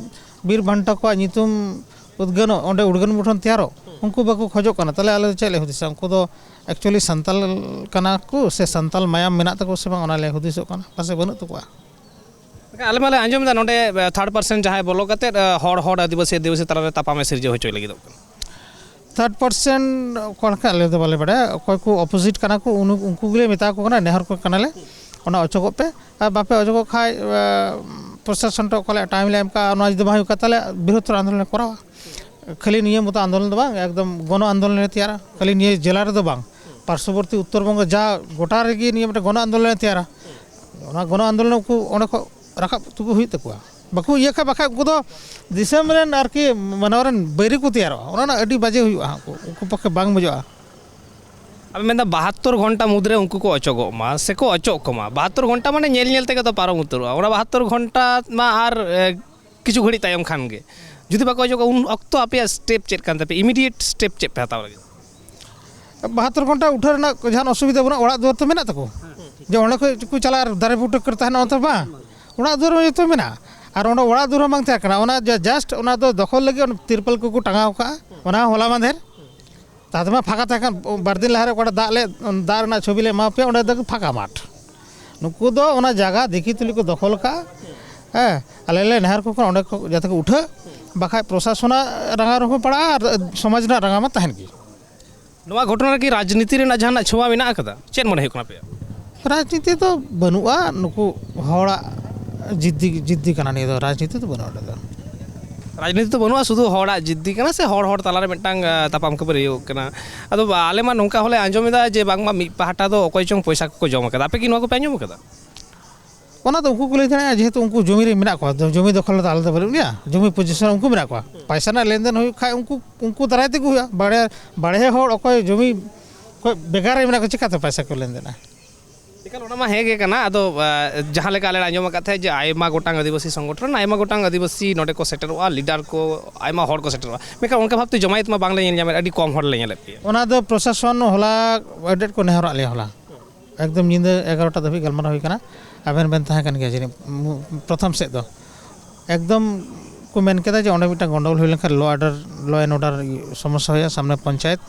ᱵᱤᱨ ᱵᱟᱱᱴᱟ ᱠᱚᱣᱟᱜ ᱧᱩᱛᱩᱢ ᱩᱫᱽᱜᱟᱹᱱᱚᱜ, ᱚᱸᱰᱮ ᱩᱨᱜᱟᱹᱱ ᱢᱩᱴᱷᱟᱹᱱ ᱛᱮᱭᱟᱨᱚᱜ, ᱩᱱᱠᱩ ᱵᱟᱠᱚ ᱠᱷᱚᱡᱚᱜ ᱠᱟᱱᱟ᱾ ᱛᱟᱦᱚᱞᱮ ᱟᱞᱮ ᱫᱚ ᱪᱮᱫ ᱞᱮ ᱦᱩᱫᱤᱥᱟ? ᱩᱱᱠᱩ ᱫᱚ ᱮᱠᱪᱩᱭᱮᱞᱤ ᱥᱟᱱᱛᱟᱞ ᱠᱟᱱᱟ ᱠᱚ ᱥᱮ ᱥᱟᱱᱛᱟᱞ ᱢᱟᱭᱟᱢ ᱢᱮᱱᱟᱜ ᱛᱟᱠᱚᱣᱟ ᱥᱮ ᱵᱟᱝ, ᱚᱱᱟ ᱞᱮ ᱦᱩᱫᱤᱥᱚᱜ ᱠᱟᱱᱟ, ᱯᱟᱥᱮᱡ ᱵᱟᱹᱱᱩᱜ ᱛᱟᱠᱚᱣᱟ᱾ ᱟᱞᱮ ᱢᱟᱞᱮ ᱟᱸᱡᱚᱢ ᱮᱫᱟ ᱱᱚᱰᱮ ᱛᱷᱟᱨᱰ ᱯᱟᱨᱥᱮᱱ ᱡᱟᱦᱟᱸᱭ ᱵᱚᱞᱚ ᱠᱟᱛᱮᱫ, ᱦᱚᱲ, ᱦᱚᱲ, ᱟᱹᱫᱤᱵᱟᱹᱥᱤ, ᱟᱹᱫᱤᱵᱟᱹᱥᱤ ᱛᱟᱞᱟᱨᱮ ᱛᱟᱯᱟᱢᱮ ᱥᱤᱨᱡᱟᱹᱣ ᱦᱚᱪᱚᱭ ᱞᱟᱹᱜᱤᱫᱚᱜ ᱠᱟᱱᱟ᱾ ᱛᱷᱟᱨᱰ ᱯᱟᱨᱥᱮᱱ ᱚᱠᱟ ᱞᱮᱠᱟ ᱟᱞᱮ ᱫᱚ ᱵᱟᱞᱮ ᱵᱟᱲᱟᱭᱟ, ᱚᱠᱚᱭ ᱠᱚ ᱚᱯᱳᱡᱤᱴ ᱠᱟᱱᱟ ᱠᱚ, ᱩᱱᱩ-, ᱩᱱᱠᱩ ᱜᱮᱞᱮ ᱢᱮᱛᱟ ᱠᱚ ᱠᱟᱱᱟ, ᱱᱮᱦᱚᱨ ᱠᱚ ᱠᱟᱱᱟᱞᱮ, ᱚᱱᱟ ᱚᱪᱚᱜᱚᱜ ᱯᱮ᱾ ᱟᱨ ᱵᱟᱯᱮ ᱚᱪᱚᱜᱚᱜ ᱠᱷᱟᱡ, ᱮ, ᱯᱨᱚᱥᱟᱥᱚᱱ ᱴᱷᱮᱱ ᱚᱠᱟ ᱞᱮᱠᱟ ᱴᱟᱭᱤᱢ ᱞᱮ ᱮᱢ ᱠᱟᱜᱼᱟ, ᱚᱱᱟ ᱡᱩᱫᱤ ᱵᱟᱝ ᱦᱩᱭᱩᱜ ᱠᱷᱟᱡ, ᱛᱟᱦᱚᱞᱮ ᱵᱨᱤᱦᱚᱛᱛᱚᱨ ᱟᱱᱫᱳᱞᱚᱱ ᱞᱮ ᱠᱚᱨᱟᱣᱟ᱾ ᱠᱷᱟᱹᱞᱤ ᱱᱤᱭᱟᱹ ᱢᱚᱛᱚ ᱟᱱᱫᱳᱞᱚᱱ ᱫᱚ ᱵᱟᱝ, ᱮᱠᱫᱚᱢ ᱜᱚᱱᱚ ᱟᱱᱫᱳᱞᱚᱱ ᱞᱮ ᱛᱮᱭᱟᱨᱟ᱾ ᱠᱷᱟᱹᱞᱤ ᱱᱤᱭᱟᱹ ᱡᱮᱞᱟ ᱨᱮᱫᱚ ᱵᱟᱝ, ᱯᱟᱨᱥᱚᱵᱚᱨᱛᱤ ᱩᱛᱛᱚᱨᱵᱚᱝᱜᱚ ᱡᱟ ᱜᱚᱴᱟ ᱨᱮᱜᱮ ᱱᱤᱭᱟᱹ ᱢᱤᱫᱴᱮᱱ ᱜᱚᱱᱚ ᱟᱱᱫᱳᱞᱚᱱ ᱞᱮ ᱛᱮᱭᱟᱨᱟ᱾ ᱚᱱᱟ ᱜᱚᱱᱚ ᱟᱱᱫᱳᱞᱚᱱ ᱩᱱᱠᱩ ᱚᱸᱰᱮ ᱠᱷᱚᱱ ᱨᱟᱠᱟᱵ ᱛᱮᱠᱚ ᱦᱩᱭᱩᱜ ᱛᱟᱠᱚᱣᱟ᱾ ᱵᱟᱠᱚ ᱤᱭᱟᱹ ᱠᱷᱟᱡ, ᱵᱟᱠᱷᱟᱡ ᱩᱱᱠᱩ ᱫᱚ ᱫᱤᱥᱚᱢ ᱨᱮᱱ ᱟᱨᱠᱤ ᱢᱟᱱᱟᱣ ᱨᱮᱱ ᱵᱟᱹᱭᱨᱤ ᱠᱚ ᱛᱮᱭᱟᱨᱚᱜᱼᱟ᱾ ᱚᱱᱟ ᱨᱮᱱᱟᱜ ᱟᱹᱰᱤ ᱵᱟᱡᱮ ᱦᱩᱭᱩᱜᱼᱟ, ᱩᱱᱠᱩ, ᱩᱱᱠᱩ ᱯᱚᱠᱠᱷᱮ ᱵᱟᱝ ᱵᱩᱡᱷᱟᱹᱜᱼᱟ᱾ ᱟᱵᱮᱱ ᱢᱮᱱᱫᱟ ᱵᱟᱦᱟᱛᱛᱳᱨ ᱜᱷᱚᱱᱴᱟ ᱢᱩᱫᱽᱨᱮ ᱩᱱᱠᱩ ᱠᱚ ᱚᱪᱚᱜᱚᱜ ᱢᱟ ᱥᱮᱠᱚ ᱚᱪᱚᱜ ᱠᱚᱢᱟ? ᱵᱟᱦᱟᱛᱛᱳᱨ ᱜᱷᱚᱱᱴᱟ ᱢᱟᱱᱮ ᱧᱮᱞ ᱧᱮᱞ ᱛᱮᱜᱮ ᱛᱚ ᱯᱟᱨᱚᱢ ᱩᱛᱟᱹᱨᱚᱜᱼᱟ᱾ ᱚᱱᱟ ᱵᱟᱦᱟᱛᱛᱳᱨ ᱜᱷᱚᱱᱴᱟ ᱢᱟ ᱟᱨ, ᱮ, ᱠᱤᱪᱷᱩ ᱜᱷᱟᱹᱲᱤᱡ ᱛᱟᱭᱚᱢ ᱠᱷᱟᱱ ᱜᱮ᱾ ᱡᱩᱫᱤ ᱵᱟᱠᱚ ᱚᱪᱚᱜᱚᱜᱼᱟ, ᱩᱱ ᱚᱠᱛᱚ ᱟᱯᱮᱭᱟᱜ ᱥᱴᱮᱯ ᱪᱮᱫ ᱠᱟᱱ ᱛᱟᱯᱮᱭᱟ? ᱤᱢᱤᱰᱤᱭᱮᱴ ᱥᱴᱮᱯ ᱪᱮᱫ ᱯᱮ ᱦᱟᱛᱟᱣ ᱞᱟᱹᱜᱤᱫ? ᱵᱟᱦᱟᱛᱛᱳᱨ ᱜᱷᱚᱱᱴᱟ ᱩᱴᱷᱟᱹᱣ ᱨᱮᱱᱟᱜ ᱡᱟᱦᱟᱱ ᱚᱥᱩᱵᱤᱫᱷᱟ ᱵᱟᱹᱱᱩᱜᱼᱟ᱾ ᱚᱲᱟᱜ ᱫᱩᱣᱟᱹᱨ ᱛᱚ ᱢᱮᱱᱟᱜ ᱛᱟᱠᱚ, ᱡᱮ ᱚᱸᱰᱮ ᱠᱷᱚᱱ ᱠᱚ ᱪᱟᱞᱟᱜᱼᱟ ᱟᱨ ᱫᱟᱨᱮ ᱵᱩᱴᱟᱹ ᱠᱚᱨᱮ ᱛᱟᱦᱮᱱᱟ, ᱚᱱᱟ ᱛᱚ ᱵᱟᱝ᱾ ᱚᱲᱟᱜ ᱫᱩᱣᱟᱹᱨ ᱢᱟ ᱡᱚᱛᱚ ᱢᱮᱱᱟᱜᱼᱟ᱾ ᱟᱨ ᱚᱸᱰᱮ ᱚᱲᱟᱜ ᱫᱩᱣᱟᱹᱨ ᱦᱚᱸ ᱵᱟᱝ ᱛᱟᱦᱮᱸ ᱠᱟᱱᱟ, ᱚᱱᱟ ᱡᱟ-, just ᱚᱱᱟ ᱫᱚ ᱫᱚᱠᱷᱚᱞ ᱞᱟᱹᱜᱤᱫ ᱚᱱᱟ ᱛᱤᱨᱯᱚᱞ ᱠᱚᱠᱚ ᱴᱟᱸᱜᱟᱣ ᱠᱟᱜᱼᱟ, ᱚᱱᱟ ᱦᱚᱸ ᱦᱚᱞᱟ ᱢᱟᱫᱷᱮᱨ᱾ ᱛᱟᱛᱮ ᱢᱟ ᱯᱷᱟᱸᱠᱟ ᱛᱟᱦᱮᱸ ᱠᱟᱱ, ᱵᱟᱨ ᱫᱤᱱ ᱞᱟᱦᱟᱨᱮ ᱚᱠᱟᱴᱟᱜ ᱫᱟᱜ ᱞᱮ, ᱫᱟᱜ ᱨᱮᱱᱟᱜ ᱪᱷᱚᱵᱤ ᱞᱮ ᱮᱢᱟ ᱯᱮᱭᱟ, ᱚᱸᱰᱮ ᱫᱚ ᱯᱷᱟᱸᱠᱟ ᱢᱟᱴᱷ᱾ ᱱᱩᱠᱩ ᱫᱚ ᱚᱱᱟ ᱡᱟᱭᱜᱟ ᱫᱮᱠᱷᱤ ᱛᱩᱞᱤ ᱠᱚ ᱫᱚᱠᱷᱚᱞ ᱠᱟᱜᱼᱟ᱾ ᱦᱮᱸ, ᱟᱞᱮ ᱞᱮ ᱱᱮᱦᱚᱨ ᱠᱚ ᱠᱟᱱᱟ ᱚᱸᱰᱮ ᱠᱚ ᱡᱟᱛᱮ ᱠᱚ ᱩᱴᱷᱟᱹᱜ, ᱵᱟᱠᱷᱟᱡ ᱯᱨᱚᱥᱟᱥᱚᱱᱟᱜ ᱨᱟᱸᱜᱟᱣ ᱨᱮᱦᱚᱸ ᱯᱟᱲᱟᱜᱼᱟ ᱟᱨ ᱥᱚᱢᱟᱡᱽ ᱨᱮᱱᱟᱜ ᱨᱟᱸᱜᱟᱣ ᱢᱟ ᱛᱟᱦᱮᱱ ᱜᱮ᱾ ᱱᱚᱣᱟ ᱜᱷᱚᱴᱚᱱᱟ ᱨᱮᱠᱤ ᱨᱟᱡᱽᱱᱤᱛᱤ ᱨᱮᱱᱟᱜ ᱡᱟᱦᱟᱱᱟᱜ ᱪᱷᱳᱣᱟ ᱢᱮᱱᱟᱜ ᱟᱠᱟᱫᱟ? ᱪᱮᱫ ᱢᱚᱱᱮ ᱦᱩᱭᱩᱜ ᱠᱟᱱᱟ ᱟᱯᱮᱭᱟᱜ? ᱨᱟᱡᱽᱱᱤᱛᱤ ᱫᱚ ᱵᱟᱹᱱᱩᱜᱼᱟ, ᱱᱩᱠᱩ ᱦᱚᱲᱟᱜ ᱡᱤᱫᱽᱫᱤ, ᱡᱤᱫᱽᱫᱤ ᱠᱟᱱᱟ ᱱᱤᱭᱟᱹ ᱫᱚ, ᱨᱟᱡᱽᱱᱤᱛᱤ ᱫᱚ ᱵᱟᱹᱱᱩᱜᱼᱟ ᱚᱸᱰᱮ ᱫᱚ᱾ ᱨᱟᱡᱽᱱᱤᱛᱤ ᱫᱚ ᱵᱟᱹᱱᱩᱜᱼᱟ, ᱥᱩᱫᱷᱩ ᱦᱚᱲᱟᱜ ᱡᱤᱫᱽᱫᱤ ᱠᱟᱱᱟ ᱥᱮ ᱦᱚᱲ ᱦᱚᱲ ᱛᱟᱞᱟᱨᱮ ᱢᱤᱫᱴᱟᱝ, ᱟᱸ, ᱛᱟᱯᱟᱢ ᱠᱷᱟᱹᱯᱟᱹᱨᱤ ᱦᱩᱭᱩᱜ ᱠᱟᱱᱟ᱾ ᱟᱫᱚ ᱟᱞᱮ ᱢᱟ ᱱᱚᱝᱠᱟ ᱦᱚᱸᱞᱮ ᱟᱸᱡᱚᱢ ᱮᱫᱟ ᱡᱮ ᱵᱟᱝᱢᱟ ᱢᱤᱫ ᱯᱟᱦᱴᱟ ᱫᱚ ᱚᱠᱚᱭ ᱪᱚᱝ ᱯᱚᱭᱥᱟ ᱠᱚᱠᱚ ᱡᱚᱢ ᱟᱠᱟᱫᱟ᱾ ᱟᱯᱮ ᱠᱤ ᱱᱚᱣᱟ ᱠᱚᱯᱮ ᱟᱸᱡᱚᱢ ᱟᱠᱟᱫᱟ? ᱚᱱᱟ ᱫᱚ ᱩᱱᱠᱩ ᱠᱚ ᱞᱟᱹᱭ ᱫᱟᱲᱮᱭᱟᱜᱼᱟ, ᱡᱮᱦᱮᱛᱩ ᱩᱱᱠᱩ ᱡᱚᱢᱤ ᱨᱮ ᱢᱮᱱᱟᱜ ᱠᱚᱣᱟ, ᱡᱚᱢᱤ ᱫᱚᱠᱷᱚᱞ ᱨᱮᱫᱚ ᱟᱞᱮ ᱫᱚ ᱵᱟᱹᱱᱩᱜ ᱞᱮᱭᱟ, ᱡᱚᱢᱤ ᱯᱚᱡᱤᱥᱚᱱ ᱩᱱᱠᱩ ᱢᱮᱱᱟᱜ ᱠᱚᱣᱟ᱾ ᱯᱚᱭᱥᱟ ᱨᱮᱱᱟᱜ ᱞᱮᱱᱫᱮᱱ ᱦᱩᱭᱩᱜ ᱠᱷᱟᱡ ᱩᱱᱠᱩ, ᱩᱱᱠᱩ ᱫᱟᱨᱟᱭ ᱛᱮᱜᱮ ᱦᱩᱭᱩᱜᱼᱟ᱾ ᱵᱟᱲᱮ, ᱵᱟᱲᱮ ᱦᱚᱲ ᱚᱠᱚᱭ ᱡᱚᱢᱤ ᱠᱷᱚᱡ ᱵᱮᱜᱟᱨ ᱨᱮ ᱢᱮᱱᱟᱜ ᱠᱚᱣᱟ, ᱪᱤᱠᱟᱹᱛᱮ ᱯᱚᱭᱥᱟ ᱠᱚ ᱞᱮᱱᱫᱮᱱᱟ? ᱮᱠᱟᱞ, ᱚᱱᱟ ᱢᱟ ᱦᱮᱸ ᱜᱮ ᱠᱟᱱᱟ᱾ ᱟᱫᱚ, ᱟ, ᱡᱟᱦᱟᱸ ᱞᱮᱠᱟ ᱟᱞᱮ ᱞᱮ ᱟᱸᱡᱚᱢ ᱟᱠᱟᱫ ᱛᱟᱦᱮᱸᱫ ᱡᱮ ᱟᱭᱢᱟ ᱜᱚᱴᱟᱝ ᱟᱹᱫᱤᱵᱟᱹᱥᱤ ᱥᱚᱝᱜᱚᱴᱷᱚᱱ, ᱟᱭᱢᱟ ᱜᱚᱴᱟᱝ ᱟᱹᱫᱤᱵᱟᱹᱥᱤ ᱱᱚᱰᱮ ᱠᱚ ᱥᱮᱴᱮᱨᱚᱜᱼᱟ, ᱞᱤᱰᱟᱨ ᱠᱚ, ᱟᱭᱢᱟ ᱦᱚᱲ ᱠᱚ ᱥᱮᱴᱮᱨᱚᱜᱼᱟ, ᱢᱮᱱᱠᱷᱟᱱ ᱚᱱᱠᱟ ᱵᱷᱟᱵᱛᱮ ᱡᱚᱢᱟᱭᱮᱛ ᱢᱟ ᱵᱟᱝᱞᱮ ᱧᱮᱞ ᱧᱟᱢᱮᱫ, ᱟᱹᱰᱤ ᱠᱚᱢ ᱦᱚᱲ ᱞᱮ ᱧᱮᱞᱮᱫ ᱯᱮᱭᱟ᱾ ᱚᱱᱟ ᱫᱚ ᱯᱨᱚᱥᱟᱥᱚᱱ ᱦᱚᱞᱟ ᱟᱹᱰᱤ ᱟᱸᱴ ᱠᱚ ᱱᱮᱦᱚᱨᱟᱜ ᱞᱮᱭᱟ ᱦᱚᱞᱟ᱾ ᱮᱠᱫᱚᱢ ᱧᱤᱫᱟᱹ ᱮᱜᱟᱨᱚᱴᱟ ᱫᱷᱟᱹᱵᱤᱡ ᱜᱟᱞᱢᱟᱨᱟᱣ ᱦᱩᱭ ᱠᱟᱱᱟ, ᱟᱵᱮᱱ ᱵᱮᱱ ᱛᱟᱦᱮᱸ ᱠᱟᱱ ᱜᱮᱭᱟ ᱡᱟᱹᱱᱤᱡ ᱢᱩ-, ᱯᱨᱚᱛᱷᱚᱢ ᱥᱮᱫ ᱫᱚ᱾ ᱮᱠᱫᱚᱢ ᱠᱚ ᱢᱮᱱ ᱠᱮᱫᱟ ᱡᱮ ᱚᱸᱰᱮ ᱢᱤᱫᱴᱟᱝ ᱜᱚᱱᱰᱚᱜᱳᱞ ᱦᱩᱭ ᱞᱮᱱᱠᱷᱟᱱ law order, law and order ᱥᱚᱢᱚᱥᱥᱟ ᱦᱩᱭᱩᱜᱼᱟ, ᱥᱟᱢᱱᱮ ᱯᱚᱧᱪᱟᱭᱮᱛ,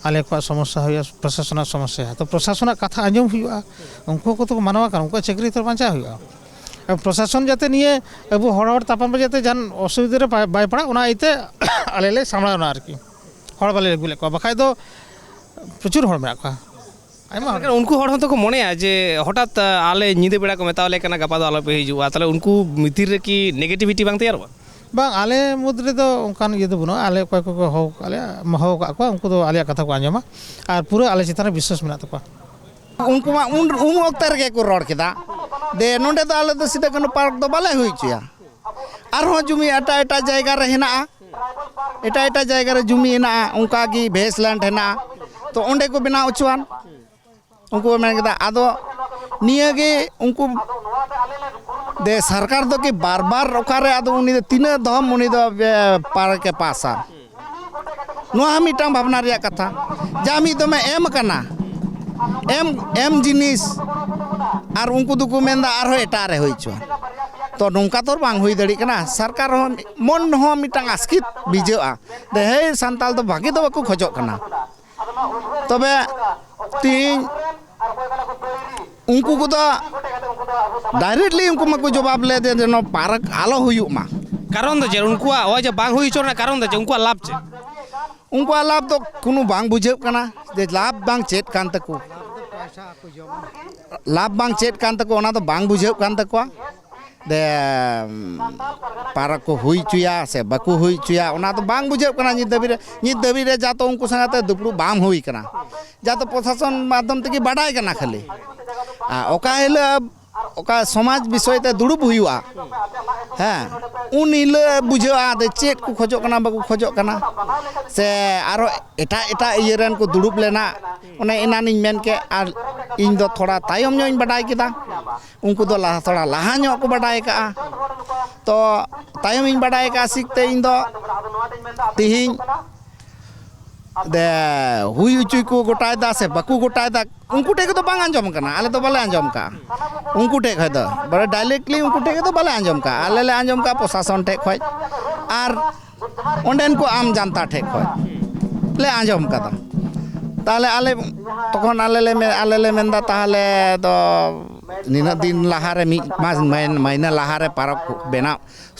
ᱟᱞᱮ ᱠᱚᱣᱟᱜ ᱥᱚᱢᱚᱥᱥᱟ ᱦᱩᱭᱩᱜᱼᱟ, ᱯᱨᱚᱥᱟᱥᱚᱱᱟᱜ ᱥᱚᱢᱚᱥᱥᱟ ᱦᱩᱭᱩᱜᱼᱟ᱾ ᱛᱚ ᱯᱨᱚᱥᱟᱥᱚᱱᱟᱜ ᱠᱟᱛᱷᱟ ᱟᱸᱡᱚᱢ ᱦᱩᱭᱩᱜᱼᱟ, ᱩᱱᱠᱩ ᱦᱚᱸᱠᱚ ᱛᱚ ᱢᱟᱱᱣᱟ ᱠᱟᱱᱟ, ᱩᱱᱠᱩᱣᱟᱜ ᱪᱟᱹᱠᱨᱤ ᱛᱚ ᱵᱟᱧᱪᱟᱣ ᱦᱩᱭᱩᱜᱼᱟ᱾ ᱟᱨ ᱯᱨᱚᱥᱟᱥᱚᱱ ᱡᱟᱛᱮ ᱱᱤᱭᱟᱹ ᱟᱵᱚ ᱦᱚᱲ ᱦᱚᱲ ᱛᱟᱯᱟᱢ ᱨᱮ ᱡᱟᱛᱮ ᱡᱟᱦᱟᱱ ᱚᱥᱩᱵᱤᱫᱷᱟ ᱨᱮ ᱵᱟᱭ, ᱵᱟᱭ ᱯᱟᱲᱟᱜ, ᱚᱱᱟ ᱤᱭᱟᱹᱛᱮ ᱟᱞᱮ ᱞᱮ ᱥᱟᱢᱲᱟᱣ ᱮᱱᱟ ᱟᱨᱠᱤ, ᱦᱚᱲ ᱵᱟᱞᱮ ᱟᱹᱜᱩ ᱞᱮᱫ ᱠᱚᱣᱟ, ᱵᱟᱠᱷᱟᱡ ᱫᱚ ᱯᱨᱚᱪᱩᱨ ᱦᱚᱲ ᱢᱮᱱᱟᱜ ᱠᱚᱣᱟ᱾ ᱟᱭᱢᱟ ᱦᱚᱲ᱾ ᱢᱮᱱᱠᱷᱟᱱ ᱩᱱᱠᱩ ᱦᱚᱲ ᱦᱚᱸᱛᱚ ᱠᱚ ᱢᱚᱱᱮᱭᱟ ᱡᱮ ᱦᱚᱴᱟᱛ, ᱟ, ᱟᱞᱮ ᱧᱤᱫᱟᱹ ᱵᱮᱲᱟ ᱠᱚ ᱢᱮᱛᱟᱣᱟᱞᱮ ᱠᱟᱱᱟ, "ᱜᱟᱯᱟ ᱫᱚ ᱟᱞᱚᱯᱮ ᱦᱤᱡᱩᱜᱼᱟ", ᱛᱟᱦᱚᱞᱮ ᱩᱱᱠᱩ ᱵᱷᱤᱛᱤᱨ ᱨᱮᱠᱤ negativity ᱵᱟᱝ ᱛᱮᱭᱟᱨᱚᱜᱼᱟ? ᱵᱟᱝ, ᱟᱞᱮ ᱢᱩᱫᱽ ᱨᱮᱫᱚ ᱚᱱᱠᱟᱱ ᱤᱭᱟᱹ ᱫᱚ ᱵᱟᱹᱱᱩᱜᱼᱟ᱾ ᱟᱞᱮ ᱚᱠᱚᱭ ᱠᱚᱠᱚ ᱦᱚᱦᱚ ᱠᱟᱜ ᱞᱮᱭᱟ, ᱦᱚᱦᱚ ᱠᱟᱜ ᱠᱚᱣᱟ, ᱩᱱᱠᱩ ᱫᱚ ᱟᱞᱮᱭᱟᱜ ᱠᱟᱛᱷᱟ ᱠᱚ ᱟᱸᱡᱚᱢᱟ᱾ ᱟᱨ ᱯᱩᱨᱟᱹ ᱟᱞᱮ ᱪᱮᱛᱟᱱ ᱨᱮ ᱵᱤᱥᱥᱟᱥ ᱢᱮᱱᱟᱜ ᱛᱟᱠᱚᱣᱟ᱾ ᱩᱱᱠᱩ ᱢᱟ ᱩᱱ, ᱩᱱ ᱚᱠᱛᱮ ᱨᱮᱜᱮ ᱠᱚ ᱨᱚᱲ ᱠᱮᱫᱟ, ᱫᱮ ᱱᱚᱸᱰᱮ ᱫᱚ ᱟᱞᱮ ᱫᱚ ᱥᱤᱫᱩ ᱠᱟᱹᱱᱦᱩ ᱯᱟᱨᱠ ᱫᱚ ᱵᱟᱞᱮ ᱦᱩᱭ ᱦᱚᱪᱚᱭᱟ᱾ ᱟᱨᱦᱚᱸ ᱡᱩᱢᱤ ᱮᱴᱟᱜ ᱮᱴᱟᱜ ᱡᱟᱭᱜᱟ ᱨᱮ ᱦᱮᱱᱟᱜᱼᱟ, ᱮᱴᱟᱜ ᱮᱴᱟᱜ ᱡᱟᱭᱜᱟ ᱨᱮ ᱡᱩᱢᱤ ᱦᱮᱱᱟᱜᱼᱟ, ᱚᱱᱠᱟ ᱜᱮ ᱵᱷᱮᱥ ᱞᱮᱱᱰ ᱦᱮᱱᱟᱜᱼᱟ, ᱛᱚ ᱚᱸᱰᱮ ᱠᱚ ᱵᱮᱱᱟᱣ ᱦᱚᱪᱚᱣᱟᱱ᱾ ᱩᱱᱠᱩ ᱠᱚ ᱢᱮᱱ ᱠᱮᱫᱟ᱾ ᱟᱫᱚ ᱱᱤᱭᱟᱹ ᱜᱮ ᱩᱱᱠᱩ ᱫᱮ ᱥᱚᱨᱠᱟᱨ ᱫᱚ ᱠᱤ ᱵᱟᱨ ᱵᱟᱨ ᱚᱠᱟᱨᱮ ᱟᱫᱚ ᱩᱱᱤ ᱫᱚ ᱛᱤᱱᱟᱹᱜ ᱫᱷᱚᱢ ᱩᱱᱤ ᱫᱚ, ᱮ, ᱯᱟᱨᱠ ᱮ ᱯᱟᱥᱟ? ᱱᱚᱣᱟ ᱦᱚᱸ ᱢᱤᱫᱴᱟᱝ ᱵᱷᱟᱵᱽᱱᱟ ᱨᱮᱭᱟᱜ ᱠᱟᱛᱷᱟ᱾ ᱡᱟ ᱢᱤᱫ ᱫᱚᱢᱮ ᱮᱢ ᱟᱠᱟᱱᱟ, ᱮᱢ ᱮᱢ ᱡᱤᱱᱤᱥ, ᱟᱨ ᱩᱱᱠᱩ ᱫᱚᱠᱚ ᱢᱮᱱᱫᱟ ᱟᱨᱦᱚᱸ ᱮᱴᱟᱜ ᱨᱮ ᱦᱩᱭ ᱦᱚᱪᱚ᱾ ᱛᱚ ᱱᱚᱝᱠᱟ ᱛᱚ ᱵᱟᱝ ᱦᱩᱭ ᱫᱟᱲᱮᱭᱟᱜ ᱠᱟᱱᱟ᱾ ᱥᱚᱨᱠᱟᱨ ᱦᱚᱸ ᱢᱚᱱ ᱦᱚᱸ ᱢᱤᱫᱴᱟᱝ ᱟᱥᱠᱮᱛ ᱵᱩᱡᱷᱟᱹᱜᱼᱟ ᱡᱮ ᱦᱮᱸ, ᱥᱟᱱᱛᱟᱲ ᱫᱚ ᱵᱷᱟᱹᱜᱤ ᱫᱚ ᱵᱟᱠᱚ ᱠᱷᱚᱡᱚᱜ ᱠᱟᱱᱟ᱾ ᱛᱚᱵᱮ ᱛᱤᱦᱤᱧ ᱩᱱᱠᱩ ᱠᱚᱫᱚ directly ᱩᱱᱠᱩ ᱢᱟᱠᱚ ᱡᱚᱵᱟᱵ ᱞᱮᱫ ᱡᱮ ᱱᱚᱣᱟ ᱯᱟᱨᱠ ᱟᱞᱚ ᱦᱩᱭᱩᱜ ᱢᱟ᱾ ᱠᱟᱨᱚᱱ ᱫᱚ ᱪᱮᱫ? ᱩᱱᱠᱩᱣᱟᱜ ᱱᱚᱜᱼᱚᱭ ᱡᱮ ᱵᱟᱝ ᱦᱩᱭ ᱦᱚᱪᱚ ᱨᱮᱱᱟᱜ ᱠᱟᱨᱚᱱ ᱫᱚ ᱪᱮᱫ? ᱩᱱᱠᱩᱣᱟᱜ ᱞᱟᱵᱷ ᱪᱮᱫ? ᱩᱱᱠᱩᱣᱟᱜ ᱞᱟᱵᱷ ᱫᱚ ᱠᱳᱱᱳ ᱵᱟᱝ ᱵᱩᱡᱷᱟᱹᱜ ᱠᱟᱱᱟ ᱡᱮ ᱞᱟᱵᱷ ᱵᱟᱝ ᱪᱮᱫ ᱠᱟᱱ ᱛᱟᱠᱚ, ᱞᱟᱵᱷ ᱵᱟᱝ ᱪᱮᱫ ᱠᱟᱱ ᱛᱟᱠᱚ, ᱚᱱᱟ ᱫᱚ ᱵᱟᱝ ᱵᱩᱡᱷᱟᱹᱜ ᱠᱟᱱ ᱛᱟᱠᱚᱣᱟ᱾ ᱫᱮ, ᱯᱟᱨᱠ ᱠᱚ ᱦᱩᱭ ᱦᱚᱪᱚᱭᱟ ᱥᱮ ᱵᱟᱠᱚ ᱦᱩᱭ ᱦᱚᱪᱚᱭᱟ, ᱚᱱᱟ ᱫᱚ ᱵᱟᱝ ᱵᱩᱡᱷᱟᱹᱜ ᱠᱟᱱᱟ ᱱᱤᱛ ᱫᱷᱟᱹᱵᱤᱡ ᱨᱮ᱾ ᱱᱤᱛ ᱫᱷᱟᱹᱵᱤᱡ ᱨᱮ ᱡᱟ ᱛᱚ ᱩᱱᱠᱩ ᱥᱟᱸᱜᱟᱛᱮ ᱫᱩᱯᱲᱩᱵ ᱵᱟᱝ ᱦᱩᱭ ᱠᱟᱱᱟ, ᱡᱟ ᱛᱚ ᱯᱨᱚᱥᱟᱥᱚᱱ ᱢᱟᱫᱽᱫᱷᱚᱢ ᱛᱮᱜᱮ ᱵᱟᱰᱟᱭ ᱠᱟᱱᱟ ᱠᱷᱟᱹᱞᱤ᱾ ᱟᱨ ᱚᱠᱟ ᱦᱤᱞᱳᱜ ᱚᱠᱟ ᱥᱚᱢᱟᱡᱽ ᱵᱤᱥᱚᱭ ᱛᱮ ᱫᱩᱲᱩᱵ ᱦᱩᱭᱩᱜᱼᱟ, ᱦᱮᱸ, ᱩᱱ ᱦᱤᱞᱳᱜ ᱵᱩᱡᱷᱟᱹᱜᱼᱟ ᱡᱮ ᱪᱮᱫ ᱠᱚ ᱠᱷᱚᱡᱚᱜ ᱠᱟᱱᱟ, ᱵᱟᱠᱚ ᱠᱷᱚᱡᱚᱜ ᱠᱟᱱᱟ, ᱥᱮ ᱟᱨᱚ ᱮᱴᱟᱜ ᱮᱴᱟᱜ ᱤᱭᱟᱹ ᱨᱮᱱ ᱠᱚ ᱫᱩᱲᱩᱵ ᱞᱮᱱᱟ᱾ ᱚᱱᱮ ᱮᱱᱟᱱᱤᱧ ᱢᱮᱱ ᱠᱮᱫ, ᱟᱨ ᱤᱧ ᱫᱚ ᱛᱷᱚᱲᱟ ᱛᱟᱭᱚᱢ ᱧᱚᱜ ᱤᱧ ᱵᱟᱰᱟᱭ ᱠᱮᱫᱟ, ᱩᱱᱠᱩ ᱫᱚ ᱞᱟᱦᱟ, ᱛᱷᱚᱲᱟ ᱞᱟᱦᱟ ᱧᱚᱜ ᱠᱚ ᱵᱟᱰᱟᱭ ᱠᱟᱜᱼᱟ᱾ ᱛᱚ ᱛᱟᱭᱚᱢ ᱤᱧ ᱵᱟᱰᱟᱭ ᱠᱟᱜᱼᱟ ᱥᱤᱠ ᱛᱮ ᱤᱧ ᱫᱚ ᱛᱤᱦᱤᱧ ᱫᱮ ᱦᱩᱭ ᱦᱚᱪᱚᱭ ᱠᱚ ᱜᱚᱴᱟᱭᱮᱫᱟ ᱥᱮ ᱵᱟᱠᱚ ᱜᱚᱴᱟᱭᱮᱫᱟ, ᱩᱱᱠᱩ ᱴᱷᱮᱡ ᱠᱚᱫᱚ ᱵᱟᱝ ᱟᱸᱡᱚᱢ ᱠᱟᱱᱟ, ᱟᱞᱮ ᱫᱚ ᱵᱟᱞᱮ ᱟᱸᱡᱚᱢ ᱠᱟᱜᱼᱟ᱾ ᱩᱱᱠᱩ ᱴᱷᱮᱡ ᱠᱷᱚᱡ ᱫᱚ ᱵᱚᱞᱮ directly ᱩᱱᱠᱩ ᱴᱷᱮᱡ ᱫᱚ ᱵᱟᱞᱮ ᱟᱸᱡᱚᱢ ᱠᱟᱜᱼᱟ, ᱟᱞᱮ ᱞᱮ ᱟᱸᱡᱚᱢ ᱠᱟᱜᱼᱟ ᱯᱨᱚᱥᱟᱥᱚᱱ ᱴᱷᱮᱡ ᱠᱷᱚᱡ ᱟᱨ ᱚᱸᱰᱮᱱ ᱠᱚ ᱟᱢ ᱡᱟᱱᱛᱟ ᱴᱷᱮᱡ ᱠᱷᱚᱡ ᱞᱮ ᱟᱸᱡᱚᱢ ᱠᱟᱫᱟ᱾ ᱛᱟᱦᱞᱮ ᱟᱞᱮ ᱛᱚᱠᱷᱚᱱ ᱟᱞᱮ ᱞᱮ ᱢᱮ-, ᱟᱞᱮ ᱞᱮ ᱢᱮᱱᱫᱟ ᱛᱟᱦᱞᱮ ᱫᱚ ᱱᱤᱱᱟᱹᱜ ᱫᱤᱱ ᱞᱟᱦᱟᱨᱮ ᱢᱤᱫ ᱢᱟᱥ ᱢᱟᱹᱦᱤᱱ-, ᱢᱟᱹᱦᱤᱱᱟᱹ ᱞᱟᱦᱟᱨᱮ ᱯᱟᱨᱠ ᱵᱮᱱᱟᱣ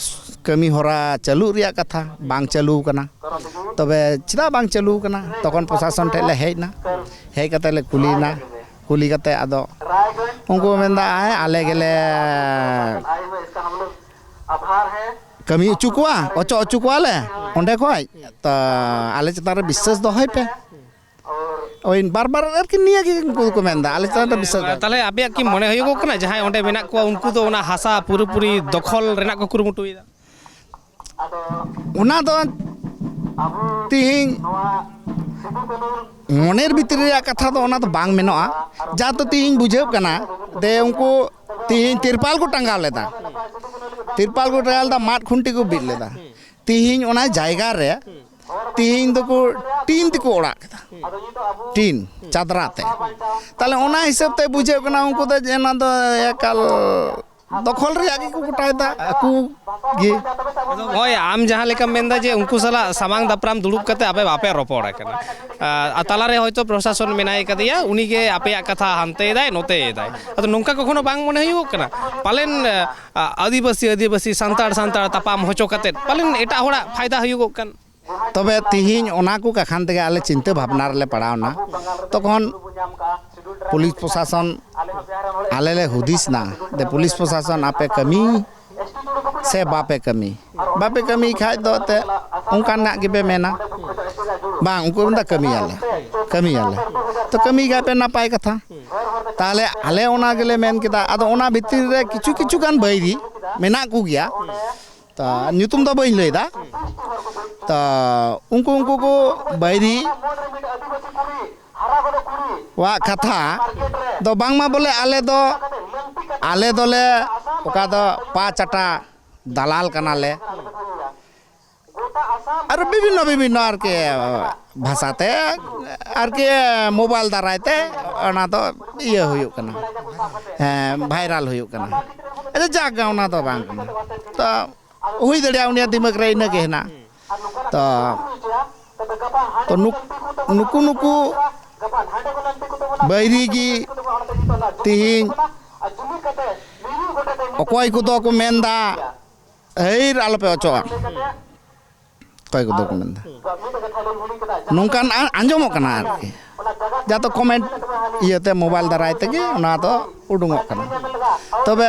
ᱠᱟᱹᱢᱤ ᱦᱚᱨᱟ ᱪᱟᱹᱞᱩᱜ ᱨᱮᱭᱟᱜ ᱠᱟᱛᱷᱟ ᱵᱟᱝ ᱪᱟᱹᱞᱩ ᱠᱟᱱᱟ᱾ ᱛᱚᱵᱮ ᱪᱮᱫᱟᱜ ᱵᱟᱝ ᱪᱟᱹᱞᱩ ᱠᱟᱱᱟ? ᱛᱚᱠᱷᱚᱱ ᱯᱨᱚᱥᱟᱥᱚᱱ ᱴᱷᱮᱡ ᱞᱮ ᱦᱮᱡ ᱮᱱᱟ, ᱦᱮᱡ ᱠᱟᱛᱮ ᱞᱮ ᱠᱩᱞᱤᱭᱮᱱᱟ, ᱠᱩᱞᱤ ᱠᱟᱛᱮ ᱟᱫᱚ ᱩᱱᱠᱩ ᱠᱚ ᱢᱮᱱᱫᱟ, "ᱦᱮᱸ, ᱟᱞᱮ ᱜᱮᱞᱮ ᱠᱟᱹᱢᱤ ᱦᱚᱪᱚ ᱠᱚᱣᱟ, ᱚᱪᱚᱜ ᱦᱚᱪᱚ ᱠᱚᱣᱟᱞᱮ ᱚᱸᱰᱮ ᱠᱷᱚᱡ, ᱛᱚ ᱟᱞᱮ ᱪᱮᱛᱟᱱ ᱨᱮ ᱵᱤᱥᱥᱟᱹᱥ ᱫᱚᱦᱚᱭ ᱯᱮ᱾" ᱳᱭ ᱵᱟᱨ ᱵᱟᱨ ᱟᱨᱠᱤ ᱱᱤᱭᱟᱹ ᱜᱮ ᱩᱱᱠᱩ ᱫᱚᱠᱚ ᱢᱮᱱᱫᱟ, ᱟᱞᱮ ᱪᱮᱛᱟᱱ ᱨᱮ ᱵᱤᱥᱥᱟᱹᱥ ᱫᱚᱦᱚᱭ ᱯᱮ᱾ ᱛᱟᱦᱞᱮ ᱟᱯᱮᱭᱟᱜ ᱠᱤ ᱢᱚᱱᱮ ᱦᱩᱭᱩᱜᱚᱜ ᱠᱟᱱᱟ ᱡᱟᱦᱟᱸᱭ ᱚᱸᱰᱮ ᱢᱮᱱᱟᱜ ᱠᱚᱣᱟ ᱩᱱᱠᱩ ᱫᱚ ᱚᱱᱟ ᱦᱟᱥᱟ ᱯᱩᱨᱟᱹᱯᱩᱨᱤ ᱫᱚᱠᱷᱚᱞ ᱨᱮᱱᱟᱜ ᱠᱚ ᱠᱩᱨᱩᱢᱩᱴᱩᱭᱮᱫᱟ? ᱚᱱᱟ ᱫᱚ ᱛᱤᱦᱤᱧ ᱢᱚᱱᱮᱨ ᱵᱷᱤᱛᱨᱤ ᱨᱮᱭᱟᱜ ᱠᱟᱛᱷᱟ ᱫᱚ ᱚᱱᱟ ᱫᱚ ᱵᱟᱝ ᱢᱮᱱᱚᱜᱼᱟ᱾ ᱡᱟ ᱛᱚ ᱛᱤᱦᱤᱧ ᱵᱩᱡᱷᱟᱹᱜ ᱠᱟᱱᱟ ᱫᱮ ᱩᱱᱠᱩ ᱛᱤᱦᱤᱧ ᱛᱤᱨᱯᱟᱞ ᱠᱚ ᱴᱟᱸᱜᱟᱣ ᱞᱮᱫᱟ, ᱛᱤᱨᱯᱟᱞ ᱠᱚ ᱴᱟᱸᱜᱟᱣ ᱞᱮᱫᱟ, ᱢᱟᱫ ᱠᱷᱩᱱᱴᱤ ᱠᱚ ᱵᱤᱫ ᱞᱮᱫᱟ᱾ ᱛᱤᱦᱤᱧ ᱚᱱᱟ ᱡᱟᱭᱜᱟ ᱨᱮ ᱛᱤᱦᱤᱧ ᱫᱚᱠᱚ ᱴᱤᱱ ᱛᱮᱠᱚ ᱚᱲᱟᱜ ᱠᱮᱫᱟ, ᱴᱤᱱ ᱪᱟᱫᱽᱨᱟ ᱛᱮ᱾ ᱛᱟᱦᱞᱮ ᱚᱱᱟ ᱦᱤᱥᱟᱹᱵ ᱛᱮ ᱵᱩᱡᱷᱟᱹᱜ ᱠᱟᱱᱟ ᱩᱱᱠᱩ ᱫᱚ ᱡᱮ ᱚᱱᱟ ᱫᱚ ᱮᱠᱟᱞ ᱫᱚᱠᱷᱚᱞ ᱨᱮᱭᱟᱜ ᱜᱮᱠᱚ ᱜᱚᱴᱟᱭᱮᱫᱟ ᱟᱠᱚ ᱜᱮ᱾ ᱟᱫᱚ ᱦᱳᱭ, ᱟᱢ ᱡᱟᱦᱟᱸ ᱞᱮᱠᱟᱢ ᱢᱮᱱᱫᱟ ᱡᱮ ᱩᱱᱠᱩ ᱥᱟᱞᱟᱜ ᱥᱟᱢᱟᱝ ᱫᱟᱯᱨᱟᱢ ᱫᱩᱲᱩᱵ ᱠᱟᱛᱮ ᱟᱯᱮ ᱵᱟᱯᱮ ᱨᱚᱯᱚᱲ ᱟᱠᱟᱱᱟ, ᱟᱨ ᱛᱟᱞᱟᱨᱮ ᱦᱚᱭᱛᱳ ᱯᱨᱚᱥᱟᱥᱚᱱ ᱢᱮᱱᱟᱭ ᱠᱟᱫᱮᱭᱟ, ᱩᱱᱤᱜᱮ ᱟᱯᱮᱭᱟᱜ ᱠᱟᱛᱷᱟ ᱦᱟᱱᱛᱮᱭᱮᱫᱟᱭ ᱱᱚᱛᱮᱭᱮᱫᱟᱭ᱾ ᱟᱫᱚ ᱱᱚᱝᱠᱟ ᱠᱚᱠᱷᱚᱱᱳ ᱵᱟᱝ ᱢᱚᱱᱮ ᱦᱩᱭᱩᱜᱚᱜ ᱠᱟᱱᱟ ᱯᱟᱞᱮᱱ ᱟᱹᱫᱤᱵᱟᱹᱥᱤ ᱟᱹᱫᱤᱵᱟᱹᱥᱤ, ᱥᱟᱱᱛᱟᱲ ᱥᱟᱱᱛᱟᱲ ᱛᱟᱯᱟᱢ ᱦᱚᱪᱚ ᱠᱟᱛᱮ ᱯᱟᱞᱮᱱ ᱮᱴᱟᱜ ᱦᱚᱲᱟᱜ ᱯᱷᱟᱭᱫᱟ ᱦᱩᱭᱩᱜᱚᱜ ᱠᱟᱱ? ᱛᱚᱵᱮ ᱛᱤᱦᱤᱧ ᱚᱱᱟ ᱠᱚ ᱠᱟᱠᱷᱟᱱ ᱛᱮᱜᱮ ᱟᱞᱮ ᱪᱤᱱᱛᱟᱹ ᱵᱷᱟᱵᱽᱱᱟ ᱨᱮᱞᱮ ᱯᱟᱲᱟᱣᱱᱟ᱾ ᱛᱚᱠᱷᱚᱱ ᱯᱩᱞᱤᱥ ᱯᱨᱚᱥᱟᱥᱚᱱ ᱟᱞᱮ ᱞᱮ ᱦᱩᱫᱤᱥ ᱮᱱᱟ ᱡᱮ ᱯᱩᱞᱤᱥ ᱯᱨᱚᱥᱟᱥᱚᱱ ᱟᱯᱮ ᱠᱟᱹᱢᱤ ᱥᱮ ᱵᱟᱯᱮ ᱠᱟᱹᱢᱤ? ᱵᱟᱯᱮ ᱠᱟᱹᱢᱤ ᱠᱷᱟᱡ ᱫᱚ ᱮᱱᱛᱮᱫ ᱚᱱᱠᱟᱱᱟᱜ ᱜᱮᱯᱮ ᱢᱮᱱᱟ᱾ ᱵᱟᱝ, ᱩᱱᱠᱩ ᱢᱮᱱᱫᱟ ᱠᱟᱹᱢᱤᱭᱟᱞᱮ, ᱠᱟᱹᱢᱤᱭᱟᱞᱮ᱾ ᱛᱚ ᱠᱟᱹᱢᱤ ᱠᱷᱟᱡ ᱯᱮ ᱱᱟᱯᱟᱭ ᱠᱟᱛᱷᱟ᱾ ᱛᱟᱦᱚᱞᱮ ᱟᱞᱮ ᱚᱱᱟ ᱜᱮᱞᱮ ᱢᱮᱱ ᱠᱮᱫᱟ᱾ ᱟᱫᱚ ᱚᱱᱟ ᱵᱷᱤᱛᱤᱨ ᱨᱮ ᱠᱤᱪᱷᱩ ᱠᱤᱪᱷᱩ ᱜᱟᱱ ᱵᱟᱹᱭᱨᱤ ᱢᱮᱱᱟᱜ ᱠᱚᱜᱮᱭᱟ, ᱛᱚ ᱧᱩᱛᱩᱢ ᱫᱚ ᱵᱟᱹᱧ ᱞᱟᱹᱭᱫᱟ᱾ ᱛᱚ ᱩᱱᱠᱩ ᱩᱱᱠᱩ ᱠᱚ ᱵᱟᱹᱭᱨᱤ ᱣᱟᱜ ᱠᱟᱛᱷᱟ ᱫᱚ ᱵᱟᱝᱢᱟ ᱵᱚᱞᱮ ᱟᱞᱮ ᱫᱚ ᱟᱞᱮ ᱫᱚᱞᱮ ᱚᱠᱟ ᱫᱚ ᱯᱟᱸᱪ ᱟᱴᱟ ᱫᱟᱞᱟᱞ ᱠᱟᱱᱟᱞᱮ᱾ ᱟᱨ ᱵᱤᱵᱷᱤᱱᱱᱚ ᱵᱤᱵᱷᱤᱱᱱᱚ ᱟᱨᱠᱤ ᱵᱷᱟᱥᱟᱛᱮ ᱟᱨᱠᱤ ᱢᱳᱵᱟᱭᱤᱞ ᱫᱟᱨᱟᱭ ᱛᱮ ᱚᱱᱟ ᱫᱚ ᱤᱭᱟᱹ ᱦᱩᱭᱩᱜ ᱠᱟᱱᱟ, ᱦᱮᱸ, ᱵᱷᱟᱭᱨᱟᱞ ᱦᱩᱭᱩᱜ ᱠᱟᱱᱟ᱾ ᱟᱪᱪᱷᱟ, ᱡᱟᱠ ᱜᱮ, ᱚᱱᱟ ᱫᱚ ᱵᱟᱝ ᱠᱟᱱᱟ᱾ ᱛᱚ ᱦᱩᱭ ᱫᱟᱲᱮᱭᱟᱜᱼᱟ ᱩᱱᱤᱭᱟᱜ ᱫᱤᱢᱟᱹᱜᱽ ᱨᱮ ᱤᱱᱟᱹ ᱜᱮ ᱦᱮᱱᱟᱜ᱾ ᱛᱚ ᱛᱚ ᱱᱩᱠ- ᱱᱩᱠᱩ ᱱᱩᱠᱩ ᱵᱟᱹᱭᱨᱤ ᱜᱮ ᱛᱤᱦᱤᱧ ᱚᱠᱚᱭ ᱠᱚᱫᱚ ᱠᱚ ᱢᱮᱱᱫᱟ ᱦᱟᱹᱭᱨ ᱟᱞᱚᱯᱮ ᱚᱪᱚᱜᱼᱟ, ᱚᱠᱚᱭ ᱠᱚᱫᱚ ᱠᱚ ᱢᱮᱱᱫᱟ ᱱᱚᱝᱠᱟᱱ ᱟ- ᱟᱸᱡᱚᱢᱚᱜ ᱠᱟᱱᱟ ᱟᱨᱠᱤ᱾ ᱡᱟᱛᱚ ᱠᱚᱢᱮᱱᱴ ᱤᱭᱟᱹᱛᱮ ᱢᱳᱵᱟᱭᱤᱞ ᱫᱟᱨᱟᱭ ᱛᱮᱜᱮ ᱚᱱᱟ ᱫᱚ ᱩᱰᱩᱝᱚᱜ ᱠᱟᱱᱟ᱾ ᱛᱚᱵᱮ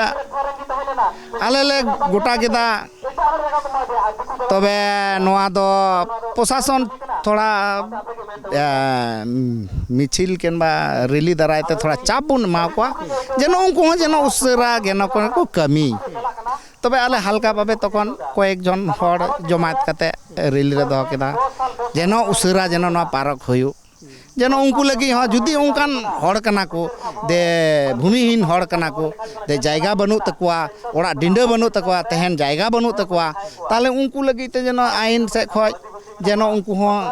ᱟᱞᱮ ᱞᱮ ᱜᱚᱴᱟ ᱠᱮᱫᱟ, ᱛᱚᱵᱮ ᱱᱚᱣᱟ ᱫᱚ ᱯᱨᱚᱥᱟᱥᱚᱱ ᱛᱷᱚᱲᱟ ᱮ, ᱢᱤᱪᱷᱤᱞ ᱠᱤᱝᱵᱟ ᱨᱮᱞᱤ ᱫᱟᱨᱟᱭ ᱛᱮ ᱛᱷᱚᱲᱟ ᱪᱟᱯ ᱵᱚᱱ ᱮᱢᱟ ᱠᱚᱣᱟ, ᱡᱮᱱᱚ ᱩᱱᱠᱩ ᱦᱚᱸ ᱡᱮᱱᱚ ᱩᱥᱟᱹᱨᱟ ᱜᱮ ᱱᱚᱣᱟ ᱠᱚ ᱠᱟᱹᱢᱤ᱾ ᱛᱚᱵᱮ ᱟᱞᱮ ᱦᱟᱞᱠᱟ ᱵᱷᱟᱵᱮ ᱛᱚᱠᱷᱚᱱ ᱠᱚᱭᱮᱠ ᱡᱚᱱ ᱦᱚᱲ ᱡᱚᱢᱟᱭᱮᱛ ᱠᱟᱛᱮ ᱨᱮᱞᱤ ᱞᱮ ᱫᱚᱦᱚ ᱠᱮᱫᱟ, ᱡᱮᱱᱚ ᱩᱥᱟᱹᱨᱟ ᱡᱮᱱᱚ ᱱᱚᱣᱟ ᱯᱟᱨᱚᱠ ᱦᱩᱭᱩᱜ, ᱡᱮᱱᱚ ᱩᱱᱠᱩ ᱞᱟᱹᱜᱤᱫ ᱦᱚᱸ ᱡᱩᱫᱤ ᱚᱱᱠᱟᱱ ᱦᱚᱲ ᱠᱟᱱᱟ ᱠᱚ, ᱫᱮ ᱵᱷᱩᱢᱤᱦᱤᱱ ᱦᱚᱲ ᱠᱟᱱᱟ ᱠᱚ, ᱫᱮ ᱡᱟᱭᱜᱟ ᱵᱟᱹᱱᱩᱜ ᱛᱟᱠᱚᱣᱟ, ᱚᱲᱟᱜ ᱰᱤᱸᱰᱟᱹ ᱵᱟᱹᱱᱩᱜ ᱛᱟᱠᱚᱣᱟ, ᱛᱟᱦᱮᱱ ᱡᱟᱭᱜᱟ ᱵᱟᱹᱱᱩᱜ ᱛᱟᱠᱚᱣᱟ, ᱛᱟᱦᱚᱞᱮ ᱩᱱᱠᱩ ᱞᱟᱹᱜᱤᱫ ᱛᱮ ᱡᱮᱱᱚ ᱟᱭᱤᱱ ᱥᱮᱫ ᱠᱷᱚᱡ ᱡᱮᱱᱚ ᱩᱱᱠᱩ ᱦᱚᱸ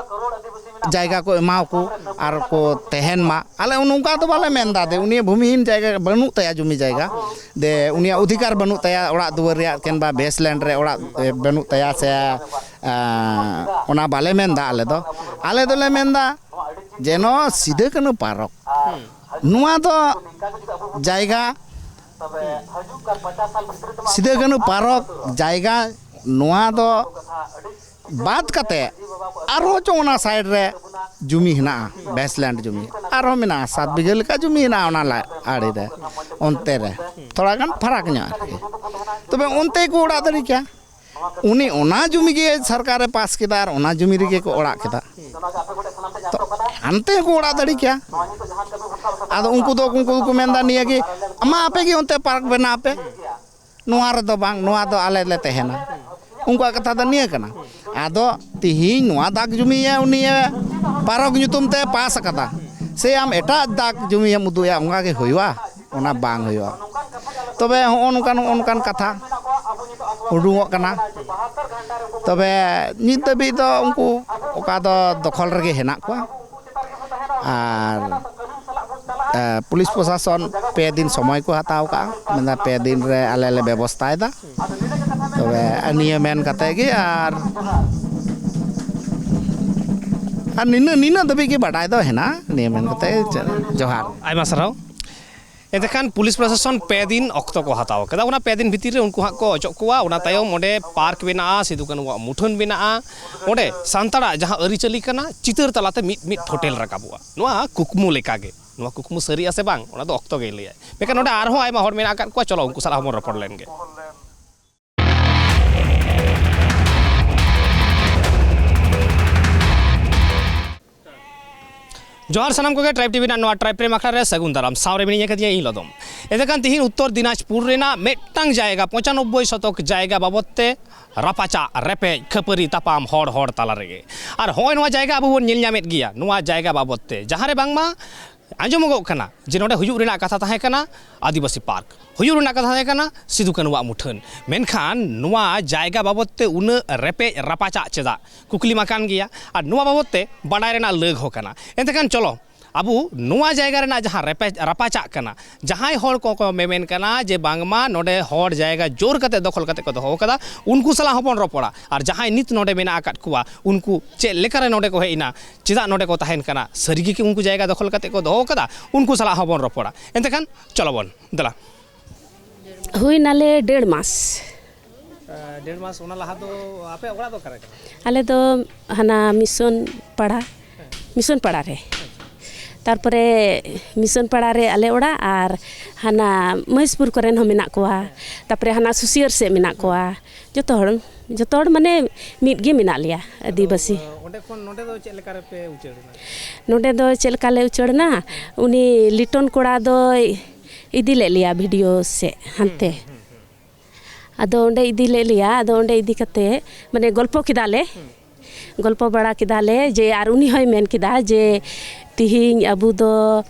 ᱡᱟᱭᱜᱟ ᱠᱚ ᱮᱢᱟᱣᱟᱠᱚ ᱟᱨ ᱠᱚ ᱛᱟᱦᱮᱱ ᱢᱟ᱾ ᱟᱞᱮ ᱱᱚᱝᱠᱟ ᱫᱚ ᱵᱟᱞᱮ ᱢᱮᱱᱫᱟ ᱡᱮ ᱩᱱᱤ ᱵᱷᱩᱢᱤᱦᱤᱱ ᱡᱟᱭᱜᱟ ᱵᱟᱹᱱᱩᱜ ᱛᱟᱭᱟ, ᱡᱩᱢᱤ ᱡᱟᱭᱜᱟ, ᱫᱮ ᱩᱱᱤᱭᱟᱜ ᱚᱫᱷᱤᱠᱟᱨ ᱵᱟᱹᱱᱩᱜ ᱛᱟᱭᱟ ᱚᱲᱟᱜ ᱫᱩᱣᱟᱹᱨ ᱨᱮᱭᱟᱜ, ᱠᱤᱝᱵᱟ ᱵᱮᱥ ᱞᱮᱱᱰ ᱨᱮ ᱚᱲᱟᱜ, ᱮ, ᱵᱟᱹᱱᱩᱜ ᱛᱟᱭᱟ ᱥᱮ, ᱮ, ᱚᱱᱟ ᱵᱟᱞᱮ ᱢᱮᱱᱫᱟ ᱟᱞᱮ ᱫᱚ᱾ ᱟᱞᱮ ᱫᱚᱞᱮ ᱢᱮᱱᱫᱟ ᱡᱮᱱᱚ ᱥᱤᱫᱟᱹ ᱠᱟᱹᱱᱦᱩ ᱯᱟᱨᱚᱠ, ᱱᱚᱣᱟ ᱫᱚ ᱡᱟᱭᱜᱟ, ᱥᱤᱫᱟᱹ ᱠᱟᱹᱱᱦᱩ ᱯᱟᱨᱚᱠ ᱡᱟᱭᱜᱟ, ᱱᱚᱣᱟ ᱫᱚ ᱵᱟᱫ ᱠᱟᱛᱮ ᱟᱨᱦᱚᱸ ᱪᱚᱝ ᱚᱱᱟ ᱥᱟᱭᱤᱰ ᱨᱮ ᱡᱩᱢᱤ ᱦᱮᱱᱟᱜᱼᱟ, ᱵᱮᱥ ᱞᱮᱱᱰ ᱡᱩᱢᱤ ᱟᱨᱦᱚᱸ ᱢᱮᱱᱟᱜᱼᱟ, ᱥᱟᱛ ᱵᱤᱜᱷᱟᱹ ᱞᱮᱠᱟ ᱡᱩᱢᱤ ᱦᱮᱱᱟᱜᱼᱟ ᱚᱱᱟ ᱞᱟ-, ᱟᱲᱮ ᱨᱮ, ᱚᱱᱛᱮ ᱨᱮ ᱛᱷᱚᱲᱟ ᱜᱟᱱ ᱯᱷᱟᱨᱟᱠ ᱧᱚᱜ ᱟᱨᱠᱤ᱾ ᱛᱚᱵᱮ ᱚᱱᱛᱮ ᱠᱚ ᱚᱲᱟᱜ ᱫᱟᱲᱮ ᱠᱮᱭᱟ᱾ ᱩᱱᱤ ᱚᱱᱟ ᱡᱩᱢᱤ ᱜᱮ ᱥᱚᱨᱠᱟᱨᱮ ᱯᱟᱥ ᱠᱮᱫᱟ ᱟᱨ ᱚᱱᱟ ᱡᱩᱢᱤ ᱨᱮᱜᱮ ᱠᱚ ᱚᱲᱟᱜ ᱠᱮᱫᱟ᱾ ᱛᱚ ᱦᱟᱱᱛᱮ ᱦᱚᱸᱠᱚ ᱚᱲᱟᱜ ᱫᱟᱲᱮ ᱠᱮᱭᱟ᱾ ᱟᱫᱚ ᱩᱱᱠᱩ ᱫᱚ, ᱩᱱᱠᱩ ᱫᱚᱠᱚ ᱢᱮᱱᱫᱟ ᱱᱤᱭᱟᱹ ᱜᱮ, ᱟᱢᱟ ᱟᱯᱮ ᱜᱮ ᱚᱱᱛᱮ ᱯᱟᱨᱠ ᱵᱮᱱᱟᱣ ᱯᱮ, ᱱᱚᱣᱟ ᱨᱮᱫᱚ ᱵᱟᱝ, ᱱᱚᱣᱟ ᱫᱚ ᱟᱞᱮ ᱞᱮ ᱛᱟᱦᱮᱱᱟ᱾ ᱩᱱᱠᱩᱣᱟᱜ ᱠᱟᱛᱷᱟ ᱫᱚ ᱱᱤᱭᱟᱹ ᱠᱟᱱᱟ᱾ ᱟᱫᱚ ᱛᱤᱦᱤᱧ ᱱᱚᱣᱟ ᱫᱟᱜᱽ ᱡᱩᱢᱤᱭᱮ ᱩᱱᱤᱭᱮ ᱯᱟᱨᱚᱠ ᱧᱩᱛᱩᱢ ᱛᱮ ᱯᱟᱥ ᱟᱠᱟᱫᱟ, ᱥᱮ ᱟᱢ ᱮᱴᱟᱜ ᱫᱟᱜᱽ ᱡᱩᱢᱤᱭᱮᱢ ᱩᱫᱩᱜ ᱮᱭᱟ, ᱚᱱᱠᱟ ᱜᱮ ᱦᱩᱭᱩᱜᱼᱟ? ᱚᱱᱟ ᱵᱟᱝ ᱦᱩᱭᱩᱜᱼᱟ᱾ ᱛᱚᱵᱮ ᱦᱚᱸᱜᱼᱚ ᱱᱚᱝᱠᱟᱱ, ᱦᱚᱸᱜᱼᱚ ᱱᱚᱝᱠᱟᱱ ᱠᱟᱛᱷᱟ ᱩᱰᱩᱝᱚᱜ ᱠᱟᱱᱟ᱾ ᱛᱚᱵᱮ ᱱᱤᱛ ᱫᱷᱟᱹᱵᱤᱡ ᱫᱚ ᱩᱱᱠᱩ ᱚᱠᱟ ᱫᱚ ᱫᱚᱠᱷᱚᱞ ᱨᱮᱜᱮ ᱦᱮᱱᱟᱜ ᱠᱚᱣᱟ᱾ ᱟᱨ, ᱮ, ᱯᱩᱞᱤᱥ ᱯᱨᱚᱥᱟᱥᱚᱱ ᱯᱮ ᱫᱤᱱ ᱥᱚᱢᱚᱭ ᱠᱚ ᱦᱟᱛᱟᱣ ᱠᱟᱜᱼᱟ, ᱢᱮᱱᱫᱟ ᱯᱮ ᱫᱤᱱ ᱨᱮ ᱟᱞᱮ ᱞᱮ ᱵᱮᱵᱚᱥᱛᱟᱭᱮᱫᱟ᱾ ᱛᱚᱵᱮ ᱱᱤᱭᱟᱹ ᱢᱮᱱ ᱠᱟᱛᱮ ᱜᱮ, ᱟᱨ, ᱟᱨ ᱱᱤᱱᱟᱹᱜ, ᱱᱤᱱᱟᱹᱜ ᱫᱷᱟᱹᱵᱤᱡ ᱜᱮ ᱵᱟᱰᱟᱭ ᱫᱚ ᱦᱮᱱᱟᱜᱼᱟ᱾ ᱱᱤᱭᱟᱹ ᱢᱮᱱ ᱠᱟᱛᱮ ᱡᱚᱦᱟᱨ᱾ ᱟᱭᱢᱟ ᱥᱟᱨᱦᱟᱣ᱾ ᱮᱱᱛᱮᱠᱷᱟᱱ ᱯᱩᱞᱤᱥ ᱯᱨᱚᱥᱟᱥᱚᱱ ᱯᱮ ᱫᱤᱱ ᱚᱠᱛᱚ ᱠᱚ ᱦᱟᱛᱟᱣ ᱠᱮᱫᱟ᱾ ᱚᱱᱟ ᱯᱮ ᱫᱤᱱ ᱵᱷᱤᱛᱤᱨ ᱨᱮ ᱩᱱᱠᱩ ᱦᱟᱸᱜ ᱠᱚ ᱚᱪᱚᱜ ᱠᱚᱣᱟ᱾ ᱚᱱᱟ ᱛᱟᱭᱚᱢ ᱚᱸᱰᱮ ᱯᱟᱨᱠ ᱢᱮᱱᱟᱜᱼᱟ, ᱥᱤᱫᱩ ᱠᱟᱹᱱᱩᱣᱟᱜ ᱢᱩᱴᱷᱟᱹᱱ ᱢᱮᱱᱟᱜᱼᱟ, ᱚᱸᱰᱮ ᱥᱟᱱᱛᱟᱲᱟᱜ ᱡᱟᱦᱟᱸ ᱟᱹᱨᱤᱪᱟᱹᱞᱤ ᱠᱟᱱᱟ ᱪᱤᱛᱟᱹᱨ ᱛᱟᱞᱟᱛᱮ ᱢᱤᱫ ᱢᱤᱫ ᱯᱷᱳᱴᱮᱞ ᱨᱟᱠᱟᱵᱚᱜᱼᱟ᱾ ᱱᱚᱣᱟ ᱠᱩᱠᱢᱩ ᱞᱮᱠᱟᱜᱮ, ᱱᱚᱣᱟ ᱠᱩᱠᱢᱩ ᱥᱟᱹᱨᱤᱜᱼᱟ ᱥᱮ ᱵᱟᱝ, ᱚᱱᱟ ᱫᱚ ᱚᱠᱛᱚ ᱜᱮᱭ ᱞᱟᱹᱭᱟᱭ᱾ ᱢᱮᱱᱠᱷᱟᱱ ᱱᱚᱸᱰᱮ ᱟᱨᱦᱚᱸ ᱟᱭᱢᱟ ᱦᱚᱲ ᱢᱮᱱᱟᱜ ᱟᱠᱟᱫ ᱠᱚᱣᱟ, ᱪᱚᱞᱚ ᱩᱱᱠᱩ ᱥᱟᱞᱟᱜ ᱦᱚᱸᱵᱚᱱ ᱨᱚᱯᱚᱲ ᱞᱮᱱ ᱜᱮ᱾ ᱡᱚᱦᱟᱨ ᱥᱟᱱᱟᱢ ᱠᱚᱜᱮ, ᱴᱨᱟᱭᱤᱵᱽ ᱴᱤᱵᱷᱤ ᱨᱮᱱᱟᱜ ᱱᱚᱣᱟ ᱴᱨᱟᱭᱤᱵᱽ ᱯᱨᱮᱢ ᱟᱠᱷᱲᱟ ᱨᱮ ᱥᱟᱹᱜᱩᱱ ᱫᱟᱨᱟᱢ᱾ ᱥᱟᱶ ᱨᱮ ᱢᱤᱱᱟᱹᱧ ᱟᱠᱟᱫᱤᱧᱟ ᱤᱧ ᱞᱚᱫᱚᱢ᱾ ᱮᱱᱛᱮ ᱠᱷᱟᱱ ᱛᱤᱦᱤᱧ ᱩᱛᱛᱚᱨ ᱫᱤᱱᱟᱡᱽᱯᱩᱨ ᱨᱮᱱᱟᱜ ᱢᱤᱫᱴᱟᱝ ᱡᱟᱭᱜᱟ, ᱯᱚᱸᱪᱟᱱᱚᱵᱵᱳᱭ ᱥᱚᱛᱚᱠ ᱡᱟᱭᱜᱟ ᱵᱟᱵᱚᱫ ᱛᱮ ᱨᱟᱯᱟᱪᱟᱜ, ᱨᱮᱯᱮᱡ, ᱠᱷᱟᱹᱯᱟᱹᱨᱤ, ᱛᱟᱯᱟᱢ ᱦᱚᱲ ᱦᱚᱲ ᱛᱟᱞᱟ ᱨᱮᱜᱮ᱾ ᱟᱨ ᱦᱚᱸᱜᱼᱚᱭ ᱱᱚᱣᱟ ᱡᱟᱭᱜᱟ ᱟᱵᱚ ᱵᱚᱱ ᱧᱮᱞ ᱧᱟᱢᱮᱫ ᱜᱮᱭᱟ, ᱱᱚᱣᱟ ᱡᱟᱭᱜᱟ ᱵᱟᱵᱚᱫ ᱛᱮ, ᱡᱟᱦᱟᱸ ᱨᱮ ᱵᱟᱝᱢᱟ ᱟᱸᱡᱚᱢᱚᱜᱚᱜ ᱠᱟᱱᱟ ᱡᱮ ᱱᱚᱰᱮ ᱦᱩᱭᱩᱜ ᱨᱮᱱᱟᱜ ᱠᱟᱛᱷᱟ ᱛᱟᱦᱮᱸ ᱠᱟᱱᱟ ᱟᱹᱫᱤᱵᱟᱹᱥᱤ ᱯᱟᱨᱠ, ᱦᱩᱭᱩᱜ ᱨᱮᱱᱟᱜ ᱠᱟᱛᱷᱟ ᱛᱟᱦᱮᱸ ᱠᱟᱱᱟ ᱥᱤᱫᱩ ᱠᱟᱹᱱᱩᱣᱟᱜ ᱢᱩᱴᱷᱟᱹᱱ᱾ ᱢᱮᱱᱠᱷᱟᱱ ᱱᱚᱣᱟ ᱡᱟᱭᱜᱟ ᱵᱟᱵᱚᱫ ᱛᱮ ᱩᱱᱟᱹᱜ ᱨᱮᱯᱮᱡ ᱨᱟᱯᱟᱪᱟᱜ ᱪᱮᱫᱟᱜ, ᱠᱩᱠᱞᱤ ᱢᱟ ᱠᱟᱱ ᱜᱮᱭᱟ᱾ ᱟᱨ ᱱᱚᱣᱟ ᱵᱟᱵᱚᱫ ᱛᱮ ᱵᱟᱰᱟᱭ ᱨᱮᱱᱟᱜ ᱞᱟᱹᱜ ᱦᱚᱸ ᱠᱟᱱᱟ᱾ ᱮᱱᱛᱮ ᱠᱷᱟᱱ ᱪᱚᱞᱚ, ᱟᱵᱚ ᱱᱚᱣᱟ ᱡᱟᱭᱜᱟ ᱨᱮᱱᱟᱜ ᱡᱟᱦᱟᱸ ᱨᱮᱯᱮᱡ ᱨᱟᱯᱟᱪᱟᱜ ᱠᱟᱱᱟ, ᱡᱟᱦᱟᱸᱭ ᱦᱚᱲ ᱠᱚᱠᱚ ᱢᱮᱢᱮᱱ ᱠᱟᱱᱟ ᱡᱮ ᱵᱟᱝᱢᱟ ᱱᱚᱰᱮ ᱦᱚᱲ ᱡᱟᱭᱜᱟ ᱡᱳᱨ ᱠᱟᱛᱮ ᱫᱚᱠᱷᱚᱞ ᱠᱟᱛᱮ ᱠᱚ ᱫᱚᱦᱚ ᱟᱠᱟᱫᱟ, ᱩᱱᱠᱩ ᱥᱟᱞᱟᱜ ᱦᱚᱸᱵᱚᱱ ᱨᱚᱯᱚᱲᱟ᱾ ᱟᱨ ᱡᱟᱦᱟᱸᱭ ᱱᱤᱛ ᱱᱚᱰᱮ ᱢᱮᱱᱟᱜ ᱟᱠᱟᱫ ᱠᱚᱣᱟ, ᱩᱱᱠᱩ ᱪᱮᱫ ᱞᱮᱠᱟᱨᱮ ᱱᱚᱰᱮ ᱠᱚ ᱦᱮᱡ ᱮᱱᱟ, ᱪᱮᱫᱟᱜ ᱱᱚᱰᱮ ᱠᱚ ᱛᱟᱦᱮᱱ ᱠᱟᱱᱟ, ᱥᱟᱹᱨᱤ ᱜᱮ ᱠᱤ ᱩᱱᱠᱩ ᱡᱟᱭᱜᱟ ᱫᱚᱠᱷᱚᱞ ᱠᱟᱛᱮ ᱠᱚ ᱫᱚᱦᱚ ᱟᱠᱟᱫᱟ, ᱩᱱᱠᱩ ᱥᱟᱞᱟᱜ ᱦᱚᱸᱵᱚᱱ ᱨᱚᱯᱚᱲᱟ᱾ ᱮᱱᱛᱮ ᱠᱷᱟᱱ ᱪᱚᱞᱚ ᱵᱚᱱ ᱫᱮᱞᱟ᱾ ᱦᱩᱭ ᱱᱟᱞᱮ ᱰᱮᱲ ᱢᱟᱥ᱾ ᱰᱮᱲ ᱢᱟᱥ, ᱚᱱᱟ ᱞᱟᱦᱟ ᱫᱚ ᱟᱯᱮ ᱚᱲᱟᱜ ᱫᱚ ᱚᱠᱟᱨᱮ ᱠᱟᱱᱟ? ᱟᱞᱮ ᱫᱚ ᱦᱟᱱᱟ ᱢᱤᱥᱚᱱ ᱯᱟᱲᱟ, ᱢᱤᱥᱚᱱ ᱯᱟᱲᱟ ᱨᱮ᱾ ᱛᱟᱨᱯᱚᱨᱮ ᱢᱤᱥᱚᱱ ᱯᱟᱲᱟ ᱨᱮ ᱟᱞᱮ ᱚᱲᱟᱜ, ᱟᱨ ᱦᱟᱱᱟ ᱢᱚᱦᱮᱥᱯᱩᱨ ᱠᱚᱨᱮᱱ ᱦᱚᱸ ᱢᱮᱱᱟᱜ ᱠᱚᱣᱟ, ᱛᱟᱨᱯᱚᱨᱮ ᱦᱟᱱᱟ ᱥᱩᱥᱤᱭᱟᱹᱨ ᱥᱮᱫ ᱢᱮᱱᱟᱜ ᱠᱚᱣᱟ᱾ ᱡᱚᱛᱚ ᱦᱚᱲ, ᱡᱚᱛᱚ ᱦᱚᱲ ᱢᱟᱱᱮ ᱢᱤᱫ ᱜᱮ ᱢᱮᱱᱟᱜ ᱞᱮᱭᱟ ᱟᱹᱫᱤᱵᱟᱹᱥᱤ᱾ ᱚᱸᱰᱮ ᱠᱷᱚᱱ ᱱᱚᱸᱰᱮ ᱫᱚ ᱪᱮᱫ ᱞᱮᱠᱟ ᱨᱮᱯᱮ ᱩᱪᱟᱹᱲ ᱮᱱᱟ? ᱱᱚᱸᱰᱮ ᱫᱚ ᱪᱮᱫ ᱞᱮᱠᱟ ᱞᱮ ᱩᱪᱟᱹᱲ ᱮᱱᱟ? ᱩᱱᱤ ᱞᱤᱴᱚᱱ ᱠᱚᱲᱟ ᱫᱚᱭ ᱤᱫᱤ ᱞᱮᱫ ᱞᱮᱭᱟ ᱵᱷᱤᱰᱤᱭᱳ ᱥᱮᱫ ᱦᱟᱱᱛᱮ᱾ ᱟᱫᱚ ᱚᱸᱰᱮ ᱤᱫᱤ ᱞᱮᱫ ᱞᱮᱭᱟ, ᱟᱫᱚ ᱚᱸᱰᱮ ᱤᱫᱤ ᱠᱟᱛᱮ ᱢᱟᱱᱮ ᱜᱚᱞᱯᱚ ᱠᱮᱫᱟ ᱞᱮ᱾ ᱜᱚᱞᱯᱚ ᱵᱟᱲᱟ ᱠᱮᱫᱟ ᱞᱮ ᱡᱮ, ᱟᱨ ᱩᱱᱤ ᱦᱚᱸᱭ ᱢᱮᱱ ᱠᱮᱫᱟ ᱡᱮ, "ᱛᱤᱦᱤᱧ ᱟᱵᱚ ᱫᱚ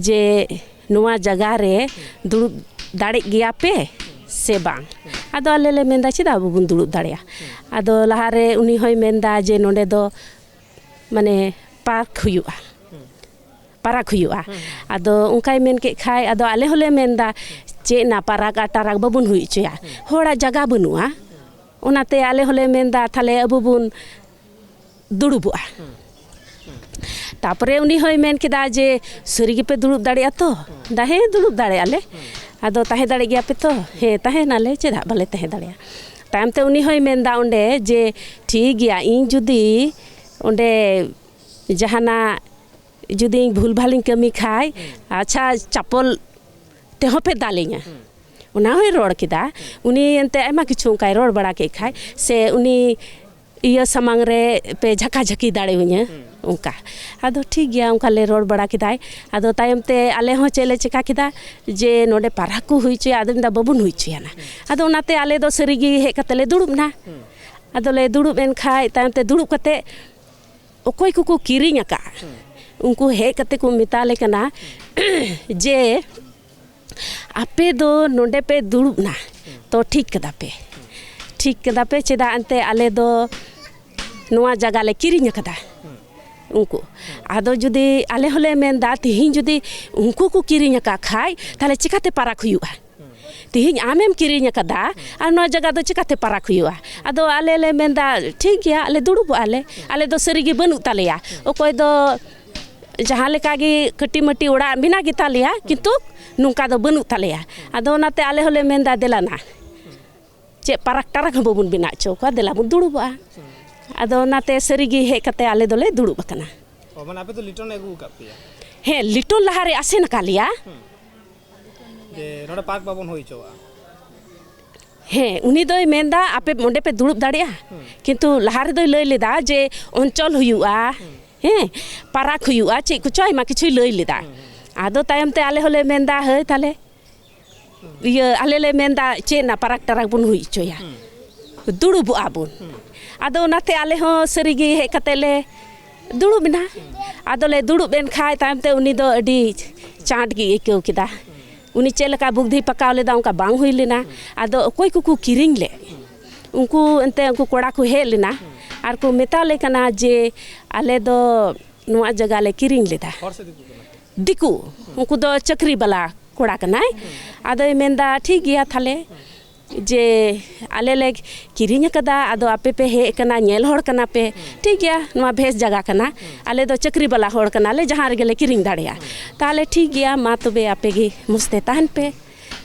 ᱡᱮ ᱱᱚᱣᱟ ᱡᱟᱭᱜᱟ ᱨᱮ ᱫᱩᱲᱩᱵ ᱫᱟᱲᱮᱜ ᱜᱮᱭᱟ ᱯᱮ ᱥᱮ ᱵᱟᱝ?" ᱟᱫᱚ ᱟᱞᱮ ᱞᱮ ᱢᱮᱱᱫᱟ, "ᱪᱮᱫᱟᱜ ᱵᱟᱵᱚᱱ ᱫᱩᱲᱩᱵ ᱫᱟᱲᱮᱭᱟᱜᱼᱟ?" ᱟᱫᱚ ᱞᱟᱦᱟᱨᱮ ᱩᱱᱤ ᱦᱚᱸᱭ ᱢᱮᱱᱫᱟ ᱡᱮ ᱱᱚᱸᱰᱮ ᱫᱚ ᱢᱟᱱᱮ ᱯᱟᱨᱠ ᱦᱩᱭᱩᱜᱼᱟ, ᱯᱟᱨᱟᱠ ᱦᱩᱭᱩᱜᱼᱟ᱾ ᱟᱫᱚ ᱚᱱᱠᱟᱭ ᱢᱮᱱ ᱠᱮᱫ ᱠᱷᱟᱡ, ᱟᱫᱚ ᱟᱞᱮ ᱦᱚᱸᱞᱮ ᱢᱮᱱᱫᱟ, "ᱪᱮᱫ ᱱᱟ ᱯᱟᱨᱟᱠ ᱟᱨ ᱴᱟᱨᱟᱠ ᱵᱟᱵᱚᱱ ᱦᱩᱭ ᱦᱚᱪᱚᱭᱟ, ᱦᱚᱲᱟᱜ ᱡᱟᱭᱜᱟ ᱵᱟᱹᱱᱩᱜᱼᱟ?" ᱚᱱᱟᱛᱮ ᱟᱞᱮ ᱦᱚᱸᱞᱮ ᱢᱮᱱᱫᱟ, ᱛᱟᱦᱞᱮ ᱟᱵᱚ ᱵᱚᱱ ᱫᱩᱲᱩᱵᱚᱜᱼᱟ᱾ ᱛᱟᱯᱚᱨᱮ ᱩᱱᱤ ᱦᱚᱸᱭ ᱢᱮᱱ ᱠᱮᱫᱟ ᱡᱮ, "ᱥᱟᱹᱨᱤ ᱜᱮᱯᱮ ᱫᱩᱲᱩᱵ ᱫᱟᱲᱮᱭᱟᱜᱼᱟ ᱛᱚ?" ᱫᱟ, "ᱦᱮᱸ, ᱫᱩᱲᱩᱵ ᱫᱟᱲᱮᱭᱟᱜᱼᱟ ᱞᱮ᱾" ᱟᱫᱚ, "ᱛᱟᱦᱮᱸ ᱫᱟᱲᱮᱜ ᱜᱮᱭᱟ ᱯᱮ ᱛᱚ?" "ᱦᱮᱸ, ᱛᱟᱦᱮᱱᱟᱞᱮ, ᱪᱮᱫᱟᱜ ᱵᱟᱞᱮ ᱛᱟᱦᱮᱸ ᱫᱟᱲᱮᱭᱟᱜᱼᱟ?" ᱛᱟᱭᱚᱢ ᱛᱮ ᱩᱱᱤ ᱦᱚᱸᱭ ᱢᱮᱱᱫᱟ ᱚᱸᱰᱮ ᱡᱮ, "ᱴᱷᱤᱠ ᱜᱮᱭᱟ, ᱤᱧ ᱡᱩᱫᱤ ᱚᱸᱰᱮ ᱡᱟᱦᱟᱱᱟᱜ ᱡᱩᱫᱤ ᱤᱧ ᱵᱷᱩᱞ ᱵᱷᱟᱞᱤᱧ ᱠᱟᱹᱢᱤ ᱠᱷᱟᱡ, ᱟᱪᱪᱷᱟ, ᱪᱟᱯᱚᱞ ᱛᱮᱦᱚᱸ ᱯᱮ ᱫᱟᱞᱤᱧᱟ?" ᱚᱱᱟ ᱦᱚᱸᱭ ᱨᱚᱲ ᱠᱮᱫᱟ᱾ ᱩᱱᱤ ᱮᱱᱛᱮ ᱟᱭᱢᱟ ᱠᱤᱪᱷᱩ ᱚᱱᱠᱟᱭ ᱨᱚᱲ ᱵᱟᱲᱟ ᱠᱮᱫ ᱠᱷᱟᱡ, ᱥᱮ ᱩᱱᱤ ᱤᱭᱟᱹ ᱥᱟᱢᱟᱝ ᱨᱮ ᱯᱮ ᱡᱷᱟᱠᱟ ᱡᱷᱟᱹᱠᱤ ᱫᱟᱲᱮᱣᱟᱹᱧᱟ, ᱚᱱᱠᱟ᱾ ᱟᱫᱚ ᱴᱷᱤᱠ ᱜᱮᱭᱟ, ᱚᱱᱠᱟ ᱞᱮ ᱨᱚᱲ ᱵᱟᱲᱟ ᱠᱮᱫᱟᱭ᱾ ᱟᱫᱚ ᱛᱟᱭᱚᱢ ᱛᱮ ᱟᱞᱮ ᱦᱚᱸ ᱪᱮᱫ ᱞᱮ ᱪᱮᱠᱟ ᱠᱮᱫᱟ, ᱡᱮ ᱱᱚᱰᱮ ᱯᱟᱨᱟᱠ ᱠᱚ ᱦᱩᱭ ᱦᱚᱪᱚᱭᱟ, ᱟᱫᱚ ᱢᱮᱱᱫᱟ, "ᱵᱟᱵᱚᱱ ᱦᱩᱭ ᱦᱚᱪᱚᱭᱟ ᱱᱟ᱾" ᱟᱫᱚ ᱚᱱᱟᱛᱮ ᱟᱞᱮ ᱫᱚ ᱥᱟᱹᱨᱤ ᱜᱮ ᱦᱮᱡ ᱠᱟᱛᱮ ᱞᱮ ᱫᱩᱲᱩᱵ ᱮᱱᱟ᱾ ᱟᱫᱚ ᱞᱮ ᱫᱩᱲᱩᱵ ᱮᱱ ᱠᱷᱟᱡ, ᱛᱟᱭᱚᱢ ᱛᱮ ᱫᱩᱲᱩᱵ ᱠᱟᱛᱮ ᱚᱠᱚᱭ ᱠᱚᱠᱚ ᱠᱤᱨᱤᱧ ᱟᱠᱟᱫ, ᱩᱱᱠᱩ ᱦᱮᱡ ᱠᱟᱛᱮ ᱠᱚ ᱢᱮᱛᱟ ᱞᱮ ᱠᱟᱱᱟ ᱡᱮ ᱟᱯᱮ ᱫᱚ ᱱᱚᱰᱮ ᱯᱮ ᱫᱩᱲᱩᱵ ᱱᱟ, ᱛᱚ ᱴᱷᱤᱠ ᱠᱟᱫᱟ ᱯᱮ, ᱴᱷᱤᱠ ᱠᱟᱫᱟ ᱯᱮ, ᱪᱮᱫᱟᱜ ᱮᱱᱛᱮ ᱟᱞᱮ ᱫᱚ ᱱᱚᱣᱟ ᱡᱟᱭᱜᱟ ᱞᱮ ᱠᱤᱨᱤᱧ ᱟᱠᱟᱫᱟ᱾ ᱩᱱᱠᱩ ᱟᱫᱚ ᱡᱩᱫᱤ ᱟᱞᱮ ᱦᱚᱸᱞᱮ ᱢᱮᱱᱫᱟ, ᱛᱤᱦᱤᱧ ᱡᱩᱫᱤ ᱩᱱᱠᱩ ᱠᱚ ᱠᱤᱨᱤᱧ ᱟᱠᱟᱫ ᱠᱷᱟᱡ, ᱛᱟᱦᱞᱮ ᱪᱤᱠᱟᱛᱮ ᱯᱟᱨᱟᱠ ᱦᱩᱭᱩᱜᱼᱟ? ᱛᱤᱦᱤᱧ ᱟᱢᱮᱢ ᱠᱤᱨᱤᱧ ᱟᱠᱟᱫᱟ ᱟᱨ ᱱᱚᱣᱟ ᱡᱟᱭᱜᱟ ᱫᱚ ᱪᱤᱠᱟᱛᱮ ᱯᱟᱨᱟᱠ ᱦᱩᱭᱩᱜᱼᱟ? ᱟᱫᱚ ᱟᱞᱮ ᱞᱮ ᱢᱮᱱᱫᱟ, ᱴᱷᱤᱠ ᱜᱮᱭᱟ, ᱟᱞᱮ ᱫᱩᱲᱩᱵᱚᱜᱼᱟ ᱞᱮ, ᱟᱞᱮ ᱫᱚ ᱥᱟᱹᱨᱤᱜᱮ ᱵᱟᱹᱱᱩᱜ ᱛᱟᱞᱮᱭᱟ᱾ ᱚᱠᱚᱭ ᱫᱚ ᱡᱟᱦᱟᱸ ᱞᱮᱠᱟ ᱜᱮ ᱠᱟᱹᱴᱤ ᱢᱟᱹᱴᱤ ᱚᱲᱟᱜ ᱢᱮᱱᱟᱜ ᱜᱮᱛᱟᱞᱮᱭᱟ, ᱠᱤᱱᱛᱩ ᱱᱚᱝᱠᱟ ᱫᱚ ᱵᱟᱹᱱᱩᱜ ᱛᱟᱞᱮᱭᱟ᱾ ᱟᱫᱚ ᱚᱱᱟᱛᱮ ᱟᱞᱮ ᱦᱚᱸᱞᱮ ᱢᱮᱱᱫᱟ, ᱫᱮᱞᱟ ᱱᱟ, ᱪᱮᱫ ᱯᱟᱨᱟᱠ ᱴᱟᱨᱟᱠ ᱦᱚᱸ ᱵᱟᱵᱚᱱ ᱵᱮᱱᱟᱣ ᱦᱚᱪᱚ ᱠᱚᱣᱟ, ᱫᱮᱞᱟ ᱵᱚᱱ ᱫᱩᱲᱩᱵᱚᱜᱼᱟ᱾ ᱟᱫᱚ ᱚᱱᱟᱛᱮ ᱥᱟᱹᱨᱤᱜᱮ ᱦᱮᱡ ᱠᱟᱛᱮ ᱟᱞᱮ ᱫᱚᱞᱮ ᱫᱩᱲᱩᱵ ᱟᱠᱟᱱᱟ᱾ ᱚ, ᱢᱟᱱᱮ ᱟᱯᱮ ᱫᱚ ᱞᱤᱴᱚᱱ ᱮ ᱟᱹᱜᱩ ᱟᱠᱟᱫ ᱯᱮᱭᱟ? ᱦᱮᱸ, ᱞᱤᱴᱚᱱ ᱞᱟᱦᱟᱨᱮ ᱟᱥᱮᱱ ᱟᱠᱟᱫ ᱞᱮᱭᱟ᱾ ᱦᱩᱸ᱾ ᱡᱮ ᱱᱚᱰᱮ ᱯᱟᱨᱠ ᱵᱟᱵᱚᱱ ᱦᱩᱭ ᱦᱚᱪᱚᱣᱟᱜᱼᱟ᱾ ᱦᱮᱸ, ᱩᱱᱤ ᱫᱚᱭ ᱢᱮᱱᱫᱟ ᱟᱯᱮ ᱚᱸᱰᱮ ᱯᱮ ᱫᱩᱲᱩᱵ ᱫᱟᱲᱮᱭᱟᱜᱼᱟ᱾ ᱦᱩᱸ᱾ ᱠᱤᱱᱛᱩ ᱞᱟᱦᱟ ᱨᱮᱫᱚᱭ ᱞᱟᱹᱭ ᱞᱮᱫᱟ ᱡᱮ ᱚᱧᱪᱚᱞ ᱦᱩᱭᱩᱜᱼᱟ, ᱦᱩᱸ᱾ ᱦᱮᱸ, ᱯᱟᱨᱟᱠ ᱦᱩᱭᱩᱜᱼᱟ, ᱪᱮᱫ ᱠᱚᱪᱚ ᱟᱭᱢᱟ ᱠᱤᱪᱷᱩᱭ ᱞᱟᱹᱭ ᱞᱮᱫᱟ᱾ ᱦᱩᱸ, ᱦᱩᱸ᱾ ᱟᱫᱚ ᱛᱟᱭᱚᱢ ᱛᱮ ᱟᱞᱮ ᱦᱚᱸᱞᱮ ᱢᱮᱱᱫᱟ, ᱦᱟᱹᱭ ᱛᱟᱦᱞᱮ ᱤᱭᱟᱹ, ᱟᱞᱮ ᱞᱮ ᱢᱮᱱᱫᱟ, ᱪᱮᱫ ᱱᱟ ᱯᱟᱨᱟᱠ ᱴᱟᱨᱟᱠ ᱵᱚᱱ ᱦᱩᱭ ᱦᱚᱪᱚᱭᱟ? ᱦᱩᱸ᱾ ᱫᱩᱲᱩᱵᱚᱜᱼᱟ ᱵᱚᱱ᱾ ᱦᱩᱸ᱾ ᱟᱫᱚ ᱚᱱᱟᱛᱮ ᱟᱞᱮ ᱦᱚᱸ ᱥᱟᱹᱨᱤᱜᱮ ᱦᱮᱡ ᱠᱟᱛᱮ ᱞᱮ ᱫᱩᱲᱩᱵ ᱮᱱᱟ᱾ ᱦᱩᱸ᱾ ᱟᱫᱚ ᱞᱮ ᱫᱩᱲᱩᱵ ᱮᱱ ᱠᱷᱟᱡ ᱛᱟᱭᱚᱢ ᱛᱮ ᱩᱱᱤ ᱫᱚ ᱟᱹᱰᱤ ᱪᱟᱸᱴ ᱜᱮ ᱟᱹᱭᱠᱟᱹᱣ ᱠᱮᱫᱟ᱾ ᱦᱩᱸ᱾ ᱩᱱᱤ ᱪᱮᱫ ᱞᱮᱠᱟ ᱵᱩᱫᱽᱫᱷᱤ ᱯᱟᱠᱟᱣ ᱞᱮᱫᱟ, ᱚᱱᱠᱟ ᱵᱟᱝ ᱦᱩᱭ ᱞᱮᱱᱟ᱾ ᱦᱩᱸ᱾ ᱟᱫᱚ ᱚᱠᱚᱭ ᱠᱚᱠᱚ ᱠᱤᱨᱤᱧ ᱞᱮᱫ, ᱦᱩᱸ᱾ ᱩᱱᱠᱩ ᱮᱱᱛᱮ ᱩᱱᱠᱩ ᱠᱚᱲᱟ ᱠᱚ ᱦᱮᱡ ᱞᱮᱱᱟ᱾ ᱦᱩᱸ᱾ ᱟᱨ ᱠᱚ ᱢᱮᱛᱟ ᱞᱮ ᱠᱟᱱᱟ ᱡᱮ ᱟᱞᱮ ᱫᱚ ᱱᱚᱣᱟ ᱡᱟᱭᱜᱟ ᱞᱮ ᱠᱤᱨᱤᱧ ᱞᱮᱫᱟ᱾ ᱦᱚᱲ ᱥᱮ ᱫᱤᱠᱩ ᱠᱟᱱᱟ ᱠᱚ? ᱫᱤᱠᱩ, ᱩᱱᱠᱩ ᱫᱚ ᱪᱟᱹᱠᱨᱤ ᱵᱟᱞᱟ ᱠᱚᱲᱟ ᱠᱟᱱᱟᱭ᱾ ᱟᱫᱚᱭ ᱢᱮᱱᱫᱟ, ᱴᱷᱤᱠ ᱜᱮᱭᱟ ᱛᱟᱦᱞᱮ, ᱡᱮ ᱟᱞᱮ ᱞᱮ ᱠᱤᱨᱤᱧ ᱟᱠᱟᱫᱟ, ᱟᱫᱚ ᱟᱯᱮ ᱯᱮ ᱦᱮᱡ ᱟᱠᱟᱱᱟ, ᱧᱮᱞ ᱦᱚᱲ ᱠᱟᱱᱟ ᱯᱮ, ᱴᱷᱤᱠ ᱜᱮᱭᱟ, ᱱᱚᱣᱟ ᱵᱮᱥ ᱡᱟᱭᱜᱟ ᱠᱟᱱᱟ, ᱟᱞᱮ ᱫᱚ ᱪᱟᱹᱠᱨᱤ ᱵᱟᱞᱟ ᱦᱚᱲ ᱠᱟᱱᱟᱞᱮ, ᱡᱟᱦᱟᱸ ᱨᱮᱜᱮ ᱞᱮ ᱠᱤᱨᱤᱧ ᱫᱟᱲᱮᱭᱟᱜᱼᱟ᱾ ᱛᱟᱦᱞᱮ ᱴᱷᱤᱠ ᱜᱮᱭᱟ, ᱢᱟ ᱛᱚᱵᱮ ᱟᱯᱮ ᱜᱮ ᱢᱚᱡᱽ ᱛᱮ ᱛᱟᱦᱮᱱ ᱯᱮ᱾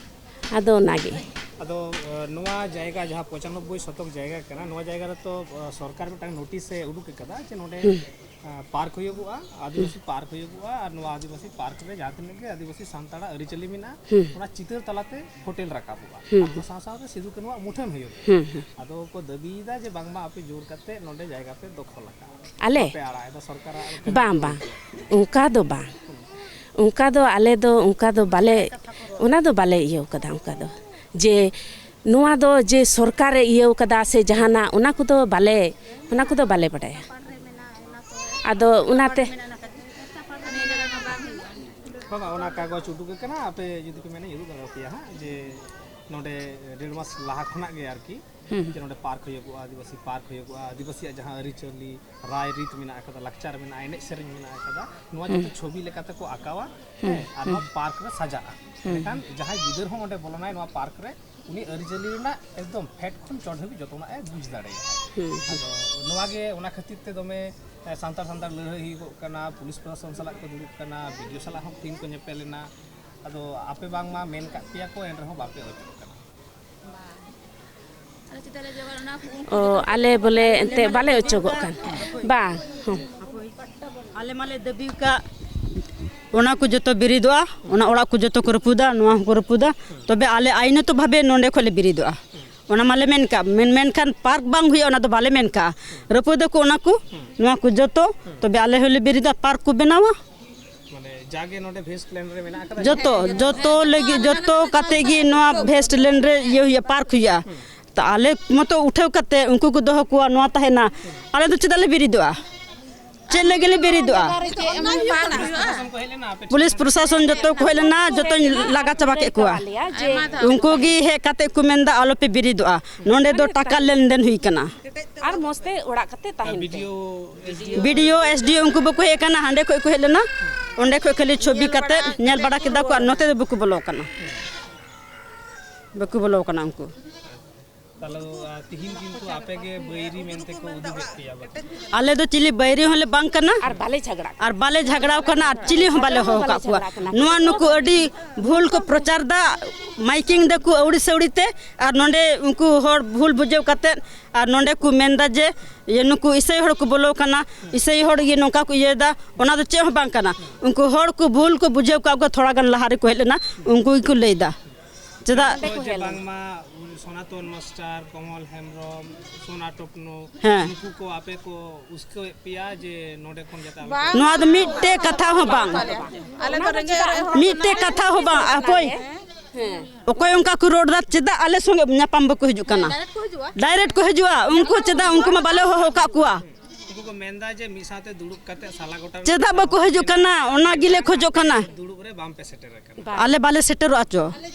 ᱟᱫᱚ ᱚᱱᱟᱜᱮ᱾ ᱟᱫᱚ, ᱟ, ᱱᱚᱣᱟ ᱡᱟᱭᱜᱟ ᱡᱟᱦᱟᱸ ᱯᱚᱸᱪᱟᱱᱚᱵᱵᱳᱭ ᱥᱚᱛᱚᱠ ᱡᱟᱭᱜᱟ ᱠᱟᱱᱟ, ᱱᱚᱣᱟ ᱡᱟᱭᱜᱟ ᱨᱮᱛᱚ, ᱟ, ᱥᱚᱨᱠᱟᱨ ᱢᱤᱫᱴᱟᱝ ᱱᱳᱴᱤᱥ ᱮ ᱩᱰᱩᱠ ᱟᱠᱟᱫᱟ ᱡᱮ ᱱᱚᱰᱮ, ᱦᱩᱸ᱾ ᱟ, ᱯᱟᱨᱠ ᱦᱩᱭᱩᱜᱚᱜᱼᱟ, ᱟᱹᱫᱤᱵᱟᱹᱥᱤ ᱯᱟᱨᱠ ᱦᱩᱭᱩᱜᱚᱜᱼᱟ, ᱟᱨ ᱱᱚᱣᱟ ᱟᱹᱫᱤᱵᱟᱹᱥᱤ ᱯᱟᱨᱠ ᱨᱮ ᱡᱟᱦᱟᱸ ᱛᱤᱱᱟᱹᱜ ᱜᱮ ᱟᱹᱫᱤᱵᱟᱹᱥᱤ ᱥᱟᱱᱛᱟᱲᱟᱜ ᱟᱹᱨᱤᱪᱟᱹᱞᱤ ᱢᱮᱱᱟᱜᱼᱟ, ᱦᱩᱸ᱾ ᱚᱱᱟ ᱪᱤᱛᱟᱹᱨ ᱛᱟᱞᱟᱛᱮ ᱦᱳᱴᱮᱞ ᱨᱟᱠᱟᱵᱚᱜᱼᱟ᱾ ᱦᱩᱸ, ᱟᱨ ᱚᱱᱟ ᱦᱩᱸ᱾ ᱥᱟᱶ ᱥᱟᱶᱛᱮ ᱥᱤᱫᱩ ᱠᱟᱹᱱᱩᱣᱟᱜ ᱢᱩᱴᱷᱟᱹᱱ ᱦᱩᱭᱩᱜᱼᱟ᱾ ᱦᱩᱸ, ᱦᱩᱸ᱾ ᱟᱫᱚ ᱠᱚ ᱫᱟᱹᱵᱤᱭᱮᱫᱟ ᱡᱮ ᱵᱟᱝᱢᱟ ᱟᱯᱮ ᱡᱳᱨ ᱠᱟᱛᱮ ᱱᱚᱰᱮ ᱡᱟᱭᱜᱟ ᱯᱮ ᱫᱚᱠᱷᱚᱞ ᱟᱠᱟᱫᱼᱟ᱾ ᱟᱞᱮ? ᱵᱟᱯᱮ ᱟᱲᱟᱜ ᱮᱫᱟ ᱥᱚᱨᱠᱟᱨᱟᱜ ᱠᱟᱹᱢᱤ ᱵᱟᱝ, ᱠᱚ ᱵᱟᱝ᱾ ᱦᱩᱭᱩᱜᱼᱟ᱾ ᱚᱱᱠᱟ ᱫᱚ ᱵᱟᱝ᱾ ᱚᱱᱠᱟ ᱫᱚ ᱟᱞᱮ ᱫᱚ ᱚᱱᱠᱟ ᱫᱚ ᱵᱟᱞᱮ, ᱚᱱᱟ ᱫᱚ ᱵᱟᱞᱮ ᱤᱭᱟᱹᱣ ᱠᱟᱫᱟ ᱚᱱᱠᱟ ᱫᱚ᱾ ᱡᱮ ᱱᱚᱣᱟ ᱫᱚ ᱡᱮ ᱥᱚᱨᱠᱟᱨᱮ ᱤᱭᱟᱹᱣ ᱠᱟᱫᱟ ᱥᱮ ᱡᱟᱦᱟᱱᱟᱜ, ᱚᱱᱟ ᱠᱚᱫᱚ ᱵᱟᱞᱮ, ᱚᱱᱟ ᱠᱚᱫᱚ ᱵᱟᱞᱮ ᱵᱟᱰᱟᱭᱟ᱾ ᱟᱫᱚ ᱚᱱᱟᱛᱮ, ᱵᱟᱵᱟ, ᱚᱱᱟ ᱠᱟᱜᱚᱡᱽ ᱩᱰᱩᱠ ᱟᱠᱟᱱᱟ, ᱟᱯᱮ ᱡᱩᱫᱤ ᱯᱮ ᱢᱮᱱᱟ ᱩᱫᱩᱜ ᱫᱟᱲᱮᱭᱟᱯᱮᱭᱟ ᱦᱟᱸᱜ, ᱡᱮ ᱱᱚᱰᱮ ᱰᱮᱲ ᱢᱟᱥ ᱞᱟᱦᱟ ᱠᱷᱚᱱᱟᱜ ᱜᱮ ᱟᱨᱠᱤ, ᱦᱩᱸ᱾ ᱡᱮ ᱱᱚᱰᱮ ᱯᱟᱨᱠ ᱦᱩᱭᱩᱜᱚᱜᱼᱟ, ᱟᱹᱫᱤᱵᱟᱹᱥᱤ ᱯᱟᱨᱠ ᱦᱩᱭᱩᱜᱚᱜᱼᱟ, ᱟᱹᱫᱤᱵᱟᱹᱥᱤᱭᱟᱜ ᱡᱟᱦᱟᱸ ᱟᱹᱨᱤᱪᱟᱹᱞᱤ, ᱨᱟᱭ ᱨᱤᱛ ᱢᱮᱱᱟᱜ ᱟᱠᱟᱫᱟ, ᱞᱟᱠᱪᱟᱨ ᱢᱮᱱᱟᱜᱼᱟ, ᱮᱱᱮᱡ ᱥᱮᱨᱮᱧ ᱢᱮᱱᱟᱜ ᱟᱠᱟᱫᱟ, ᱱᱚᱣᱟ ᱦᱩᱸ᱾ ᱡᱚᱛᱚ ᱪᱷᱚᱵᱤ ᱞᱮᱠᱟᱛᱮ ᱠᱚ ᱟᱸᱠᱟᱣᱟ, ᱦᱩᱸ, ᱦᱮᱸ, ᱟᱨ ᱱᱚᱣᱟ ᱦᱩᱸ᱾ ᱯᱟᱨᱠ ᱨᱮ ᱥᱟᱡᱟᱜᱼᱟ᱾ ᱦᱩᱸ᱾ ᱮᱱᱠᱷᱟᱱ ᱡᱟᱦᱟᱸᱭ ᱜᱤᱫᱟᱹᱨ ᱦᱚᱸ ᱚᱸᱰᱮ ᱵᱚᱞᱚᱱᱟᱭ ᱱᱚᱣᱟ ᱯᱟᱨᱠ ᱨᱮ, ᱩᱱᱤ ᱟᱹᱨᱤᱪᱟᱹᱞᱤ ᱨᱮᱱᱟᱜ ᱮᱠᱫᱚᱢ ᱯᱷᱮᱰ ᱠᱷᱚᱱ ᱪᱚᱴ ᱦᱟᱹᱵᱤᱡ ᱡᱚᱛᱚᱱᱟᱜ ᱮ ᱵᱩᱡᱽ ᱫᱟᱲᱮᱭᱟᱜᱼᱟ᱾ ᱦᱩᱸ, ᱦᱩᱸ᱾ ᱟᱫᱚ ᱱᱚᱣᱟ ᱜᱮ, ᱚᱱᱟ ᱠᱷᱟᱹᱛᱤᱨ ᱛᱮ ᱫᱚᱢᱮ, ᱮ, ᱥᱟᱱᱛᱟᱲ ᱥᱟᱱᱛᱟᱲ ᱞᱟᱹᱲᱦᱟᱹᱭ ᱦᱩᱭᱩᱜᱚᱜ ᱠᱟᱱᱟ, ᱯᱩᱞᱤᱥ ᱯᱨᱚᱥᱟᱥᱚᱱ ᱥᱟᱞᱟᱜ ᱠᱚ ᱫᱩᱲᱩᱵ ᱠᱟᱱᱟ, ᱵᱤ ᱰᱤ ᱳ ᱥᱟᱞᱟᱜ ᱦᱚᱸ ᱛᱤᱦᱤᱧ ᱠᱚ ᱧᱮᱯᱮᱞ ᱮᱱᱟ᱾ ᱟᱫᱚ ᱟᱯᱮ ᱵᱟᱝᱢᱟ ᱢᱮᱱ ᱠᱟᱜ ᱯᱮᱭᱟ ᱠᱚ, ᱮᱱ ᱨᱮᱦᱚᱸ ᱵᱟᱯᱮ ᱚᱪᱚᱜ ᱠᱟᱱᱟ᱾ ᱟᱞᱮ ᱪᱮᱫᱟᱜ ᱞᱮ ᱡᱚᱜᱟᱲ, ᱚᱱᱟ ᱠᱚ ᱩᱱᱠᱩ ᱚ, ᱡᱚᱛᱚ ᱟᱞᱮ ᱠᱚ ᱵᱚᱞᱮ ᱟᱞᱮ ᱮᱱᱛᱮ ᱢᱟᱞᱮ ᱵᱟᱞᱮ ᱡᱚᱜᱟᱲ ᱚᱪᱚᱜᱚᱜ ᱠᱟᱱ᱾ ᱵᱟᱝ᱾ ᱦᱚᱸ᱾ ᱟᱞᱮ ᱢᱟᱞᱮ ᱫᱟᱹᱵᱤ ᱟᱠᱟᱫ, ᱚᱱᱟ ᱠᱚ ᱡᱚᱛᱚ ᱵᱤᱨᱤᱫᱚᱜᱼᱟ, ᱚᱱᱟ ᱚᱲᱟᱜ ᱠᱚ ᱡᱚᱛᱚ ᱠᱚ ᱨᱟᱹᱯᱩᱫᱟ, ᱱᱚᱣᱟ ᱦᱚᱸᱠᱚ ᱨᱟᱹᱯᱩᱫᱟ, ᱛᱚᱵᱮ ᱟᱞᱮ ᱟᱭᱤᱱᱚᱛᱚ ᱵᱷᱟᱵᱮ ᱱᱚᱸᱰᱮ ᱠᱷᱚᱡ ᱞᱮ ᱵᱤᱨᱤᱫᱚᱜᱼᱟ᱾ ᱚᱱᱟ ᱢᱟᱞᱮ ᱢᱮᱱ ᱠᱟᱜ, ᱢᱮᱱ, ᱢᱮᱱᱠᱷᱟᱱ ᱯᱟᱨᱠ ᱵᱟᱝ ᱦᱩᱭᱩᱜᱼᱟ, ᱚᱱᱟ ᱫᱚ ᱵᱟᱞᱮ ᱢᱮᱱ ᱠᱟᱜᱼᱟ᱾ ᱨᱟᱹᱯᱩᱫᱟᱠᱚ ᱚᱱᱟ ᱠᱚ, ᱱᱚᱣᱟ ᱠᱚ ᱡᱚᱛᱚ, ᱛᱚᱵᱮ ᱟᱞᱮ ᱦᱚᱸᱞᱮ ᱵᱤᱨᱤᱫᱟ, ᱯᱟᱨᱠ ᱠᱚ ᱵᱮᱱᱟᱣᱟ᱾ ᱢᱟᱱᱮ ᱡᱟᱜᱮ ᱱᱚᱰᱮ ᱵᱷᱮᱥᱴ ᱞᱮᱱᱰ ᱨᱮ ᱢᱮᱱᱟᱜ ᱟᱠᱟᱫᱟ᱾ ᱡᱚᱛᱚ, ᱡᱚᱛᱚ ᱞᱟᱹᱜᱤᱫ, ᱡᱚᱛᱚ ᱠᱟᱛᱮ ᱜᱮ ᱱᱚᱣᱟ ᱵᱷᱮᱥᱴ ᱞᱮᱱᱰ ᱨᱮ ᱤᱭᱟᱹ ᱦᱩᱭᱩᱜᱼᱟ, ᱯᱟᱨᱠ ᱦᱩᱭᱩᱜᱼᱟ᱾ ᱛᱚ ᱟᱞᱮ ᱢᱚᱛᱚ ᱩᱴᱷᱟᱹᱣ ᱠᱟᱛᱮ ᱩᱱᱠᱩ ᱠᱚ ᱫᱚᱦᱚ ᱠᱚᱣᱟ, ᱱᱚᱣᱟ ᱛᱟᱦᱮᱱᱟ᱾ ᱟᱞᱮ ᱫᱚ ᱪᱮᱫᱟᱜ ᱞᱮ ᱵᱤᱨᱤᱫᱚᱜᱼᱟ? ᱪᱮᱫ ᱞᱟᱹᱜᱤᱫ ᱞᱮ ᱵᱤᱨᱤᱫᱚᱜᱼᱟ? ᱯᱩᱞᱤᱥ ᱯᱨᱚᱥᱟᱥᱚᱱ ᱡᱚᱛᱚ ᱠᱚ ᱦᱮᱡ ᱞᱮᱱᱟ, ᱡᱚᱛᱚᱧ ᱞᱟᱜᱟ ᱪᱟᱵᱟ ᱠᱮᱫ ᱠᱚᱣᱟ᱾ ᱩᱱᱠᱩ ᱜᱮ ᱦᱮᱡ ᱠᱟᱛᱮ ᱠᱚ ᱢᱮᱱᱫᱟ, "ᱟᱞᱚᱯᱮ ᱵᱤᱨᱤᱫᱚᱜᱼᱟ, ᱱᱚᱸᱰᱮ ᱫᱚ ᱴᱟᱠᱟ ᱞᱮᱱᱫᱮᱱ ᱦᱩᱭ ᱠᱟᱱᱟ᱾" ᱟᱨ ᱢᱚᱡᱽ ᱛᱮ ᱚᱲᱟᱜ ᱠᱟᱛᱮ ᱛᱟᱦᱮᱱ ᱯᱮ᱾ ᱵᱤ ᱰᱤ ᱳ, ᱮᱥ ᱰᱤ ᱳ ᱩᱱᱠᱩ ᱵᱟᱠᱚ ᱦᱮᱡ ᱟᱠᱟᱱᱟ, ᱦᱟᱸᱰᱮ ᱠᱷᱚᱡ ᱠᱚ ᱦᱮᱡ ᱞᱮᱱᱟ, ᱚᱸᱰᱮ ᱠᱷᱚᱡ ᱠᱷᱟᱹᱞᱤ ᱪᱷᱚᱵᱤ ᱠᱟᱛᱮ ᱧᱮᱞ ᱵᱟᱲᱟ ᱠᱮᱫᱟ ᱠᱚ, ᱟᱨ ᱱᱚᱛᱮ ᱫᱚ ᱵᱟᱠᱚ ᱵᱚᱞᱚ ᱟᱠᱟᱱᱟ, ᱵᱟᱠᱚ ᱵᱚᱞᱚ ᱟᱠᱟᱱᱟ ᱩᱱᱠᱩ᱾ ᱛᱟᱦᱞᱮ, ᱟᱨ ᱛᱤᱦᱤᱧ ᱠᱤᱱᱛᱩ ᱟᱯᱮ ᱜᱮ ᱵᱟᱹᱭᱨᱤ ᱢᱮᱱᱛᱮ ᱠᱚ ᱩᱫᱩᱜᱮᱫ ᱯᱮᱭᱟ ᱵᱚᱞᱮ᱾ ᱟᱞᱮ ᱫᱚ ᱪᱤᱞᱤ ᱵᱟᱹᱭᱨᱤ ᱦᱚᱸᱞᱮ ᱵᱟᱝ ᱠᱟᱱᱟ᱾ ᱟᱨ ᱵᱟᱞᱮ ᱡᱷᱟᱜᱽᱲᱟᱜ ᱟᱨ ᱵᱟᱞᱮ ᱡᱷᱟᱜᱽᱲᱟᱣ ᱠᱟᱱᱟ, ᱟᱨ ᱪᱤᱞᱤ ᱦᱚᱸ ᱵᱟᱞᱮ ᱦᱚᱦᱚ ᱟᱠᱟᱫ ᱠᱚᱣᱟ᱾ ᱱᱚᱣᱟ ᱱᱩᱠᱩ ᱟᱹᱰᱤ ᱵᱷᱩᱞ ᱠᱚ ᱯᱨᱚᱪᱟᱨ ᱫᱟ, ᱢᱟᱭᱠᱤᱝ ᱫᱟᱠᱚ ᱟᱹᱣᱲᱤ ᱥᱟᱹᱣᱲᱤ ᱛᱮ, ᱟᱨ ᱱᱚᱰᱮ ᱩᱱᱠᱩ ᱦᱚᱲ ᱵᱷᱩᱞ ᱵᱩᱡᱷᱟᱹᱣ ᱠᱟᱛᱮ, ᱟᱨ ᱱᱚᱰᱮ ᱠᱚ ᱢᱮᱱᱫᱟ ᱡᱮ ᱤᱭᱟᱹ ᱱᱩᱠᱩ ᱤᱥᱟᱹᱭ ᱦᱚᱲ ᱠᱚ ᱵᱚᱞᱚ ᱠᱟᱱᱟ, ᱤᱥᱟᱹᱭ ᱦᱚᱲ ᱜᱮ ᱱᱚᱝᱠᱟ ᱠᱚ ᱤᱭᱟᱹᱭᱮᱫᱟ, ᱚᱱᱟ ᱫᱚ ᱪᱮᱫ ᱦᱚᱸ ᱵᱟᱝ ᱠᱟᱱᱟ᱾ ᱩᱱᱠᱩ ᱦᱚᱲ ᱠᱚ ᱵᱷᱩᱞ ᱠᱚ ᱵᱩᱡᱷᱟᱹᱣ ᱠᱟᱜ ᱠᱚᱣᱟ, ᱛᱷᱚᱲᱟ ᱜᱟᱱ ᱞᱟᱦᱟ ᱨᱮᱠᱚ ᱦᱮᱡ ᱞᱮᱱᱟ, ᱩᱱᱠᱩ ᱜᱮᱠᱚ ᱞᱟᱹᱭᱫᱟ᱾ ᱪᱮᱫᱟᱜ? ᱱᱚᱜᱼᱚᱭ ᱡᱮ ᱵᱟᱝᱢᱟ ᱥᱚᱱᱟᱛᱚᱱ ᱢᱟᱥᱴᱟᱨ, ᱠᱚᱢᱚᱞ ᱦᱮᱢᱵᱨᱚᱢ, ᱥᱳᱱᱟ ᱴᱚᱯᱱᱩ, ᱦᱮᱸ᱾ ᱱᱩᱠᱩ ᱠᱚ ᱟᱯᱮ ᱠᱚ ᱩᱥᱠᱟᱹᱣᱮᱫ ᱯᱮᱭᱟ ᱡᱮ ᱱᱚᱰᱮ ᱠᱷᱚᱱ ᱡᱟᱛᱮ ᱟᱞᱚ ᱯᱮ ᱱᱚᱣᱟ ᱫᱚ ᱢᱤᱫᱴᱮᱡ ᱠᱟᱛᱷᱟ ᱦᱚᱸ ᱵᱟᱝ᱾ ᱟᱞᱮ ᱫᱚ ᱨᱮᱸᱜᱮᱡ ᱚᱨᱮᱡ ᱦᱚᱲ ᱢᱤᱫᱴᱮᱡ ᱠᱟᱱᱟᱞᱮ᱾ ᱠᱟᱛᱷᱟ ᱦᱚᱸ ᱵᱟᱝ᱾ ᱦᱟᱯᱳᱭ, ᱦᱮᱸ᱾ ᱚᱠᱚᱭ ᱚᱱᱠᱟ ᱠᱚ ᱨᱚᱲ ᱫᱟ, ᱪᱮᱫᱟᱜ ᱟᱞᱮ ᱥᱚᱸᱜᱮ ᱧᱟᱯᱟᱢ ᱵᱟᱠᱚ ᱦᱤᱡᱩᱜ ᱠᱟᱱᱟ? ᱰᱟᱭᱨᱮᱠᱴ ᱠᱚ ᱦᱤᱡᱩᱜᱼᱟ᱾ ᱰᱟᱭᱨᱮᱠᱴ ᱠᱚ ᱦᱤᱡᱩᱜᱼᱟ᱾ ᱩᱱᱠᱩ ᱪᱮᱫᱟᱜ? ᱩᱱᱠᱩ ᱢᱟ ᱵᱟᱞᱮ ᱦᱚᱦᱚ ᱟᱠᱟᱫ ᱠᱚᱣᱟ᱾ ᱠᱚ ᱢᱮᱱᱫᱟ ᱡᱮ ᱢᱤᱫ ᱥᱟᱶᱛᱮ ᱫᱩᱲᱩᱵ ᱠᱟᱛᱮ ᱥᱟᱞᱟ ᱜᱚᱴᱟ ᱪᱮᱫᱟᱜ ᱵᱟᱠᱚ ᱦᱤᱡᱩᱜ ᱠᱟᱱᱟ? ᱚᱱᱟ ᱜᱮᱞᱮ ᱠᱷᱚᱡᱚᱜ ᱠᱟᱱᱟ᱾ ᱫᱩᱲᱩᱵ ᱨᱮ ᱵᱟᱝ ᱯᱮ ᱥᱮᱴᱮᱨ ᱟᱠᱟᱱᱟ᱾ ᱟᱞᱮ ᱵᱟᱞᱮ ᱥᱮᱴᱮᱨᱚᱜᱼᱟ ᱪᱚ᱾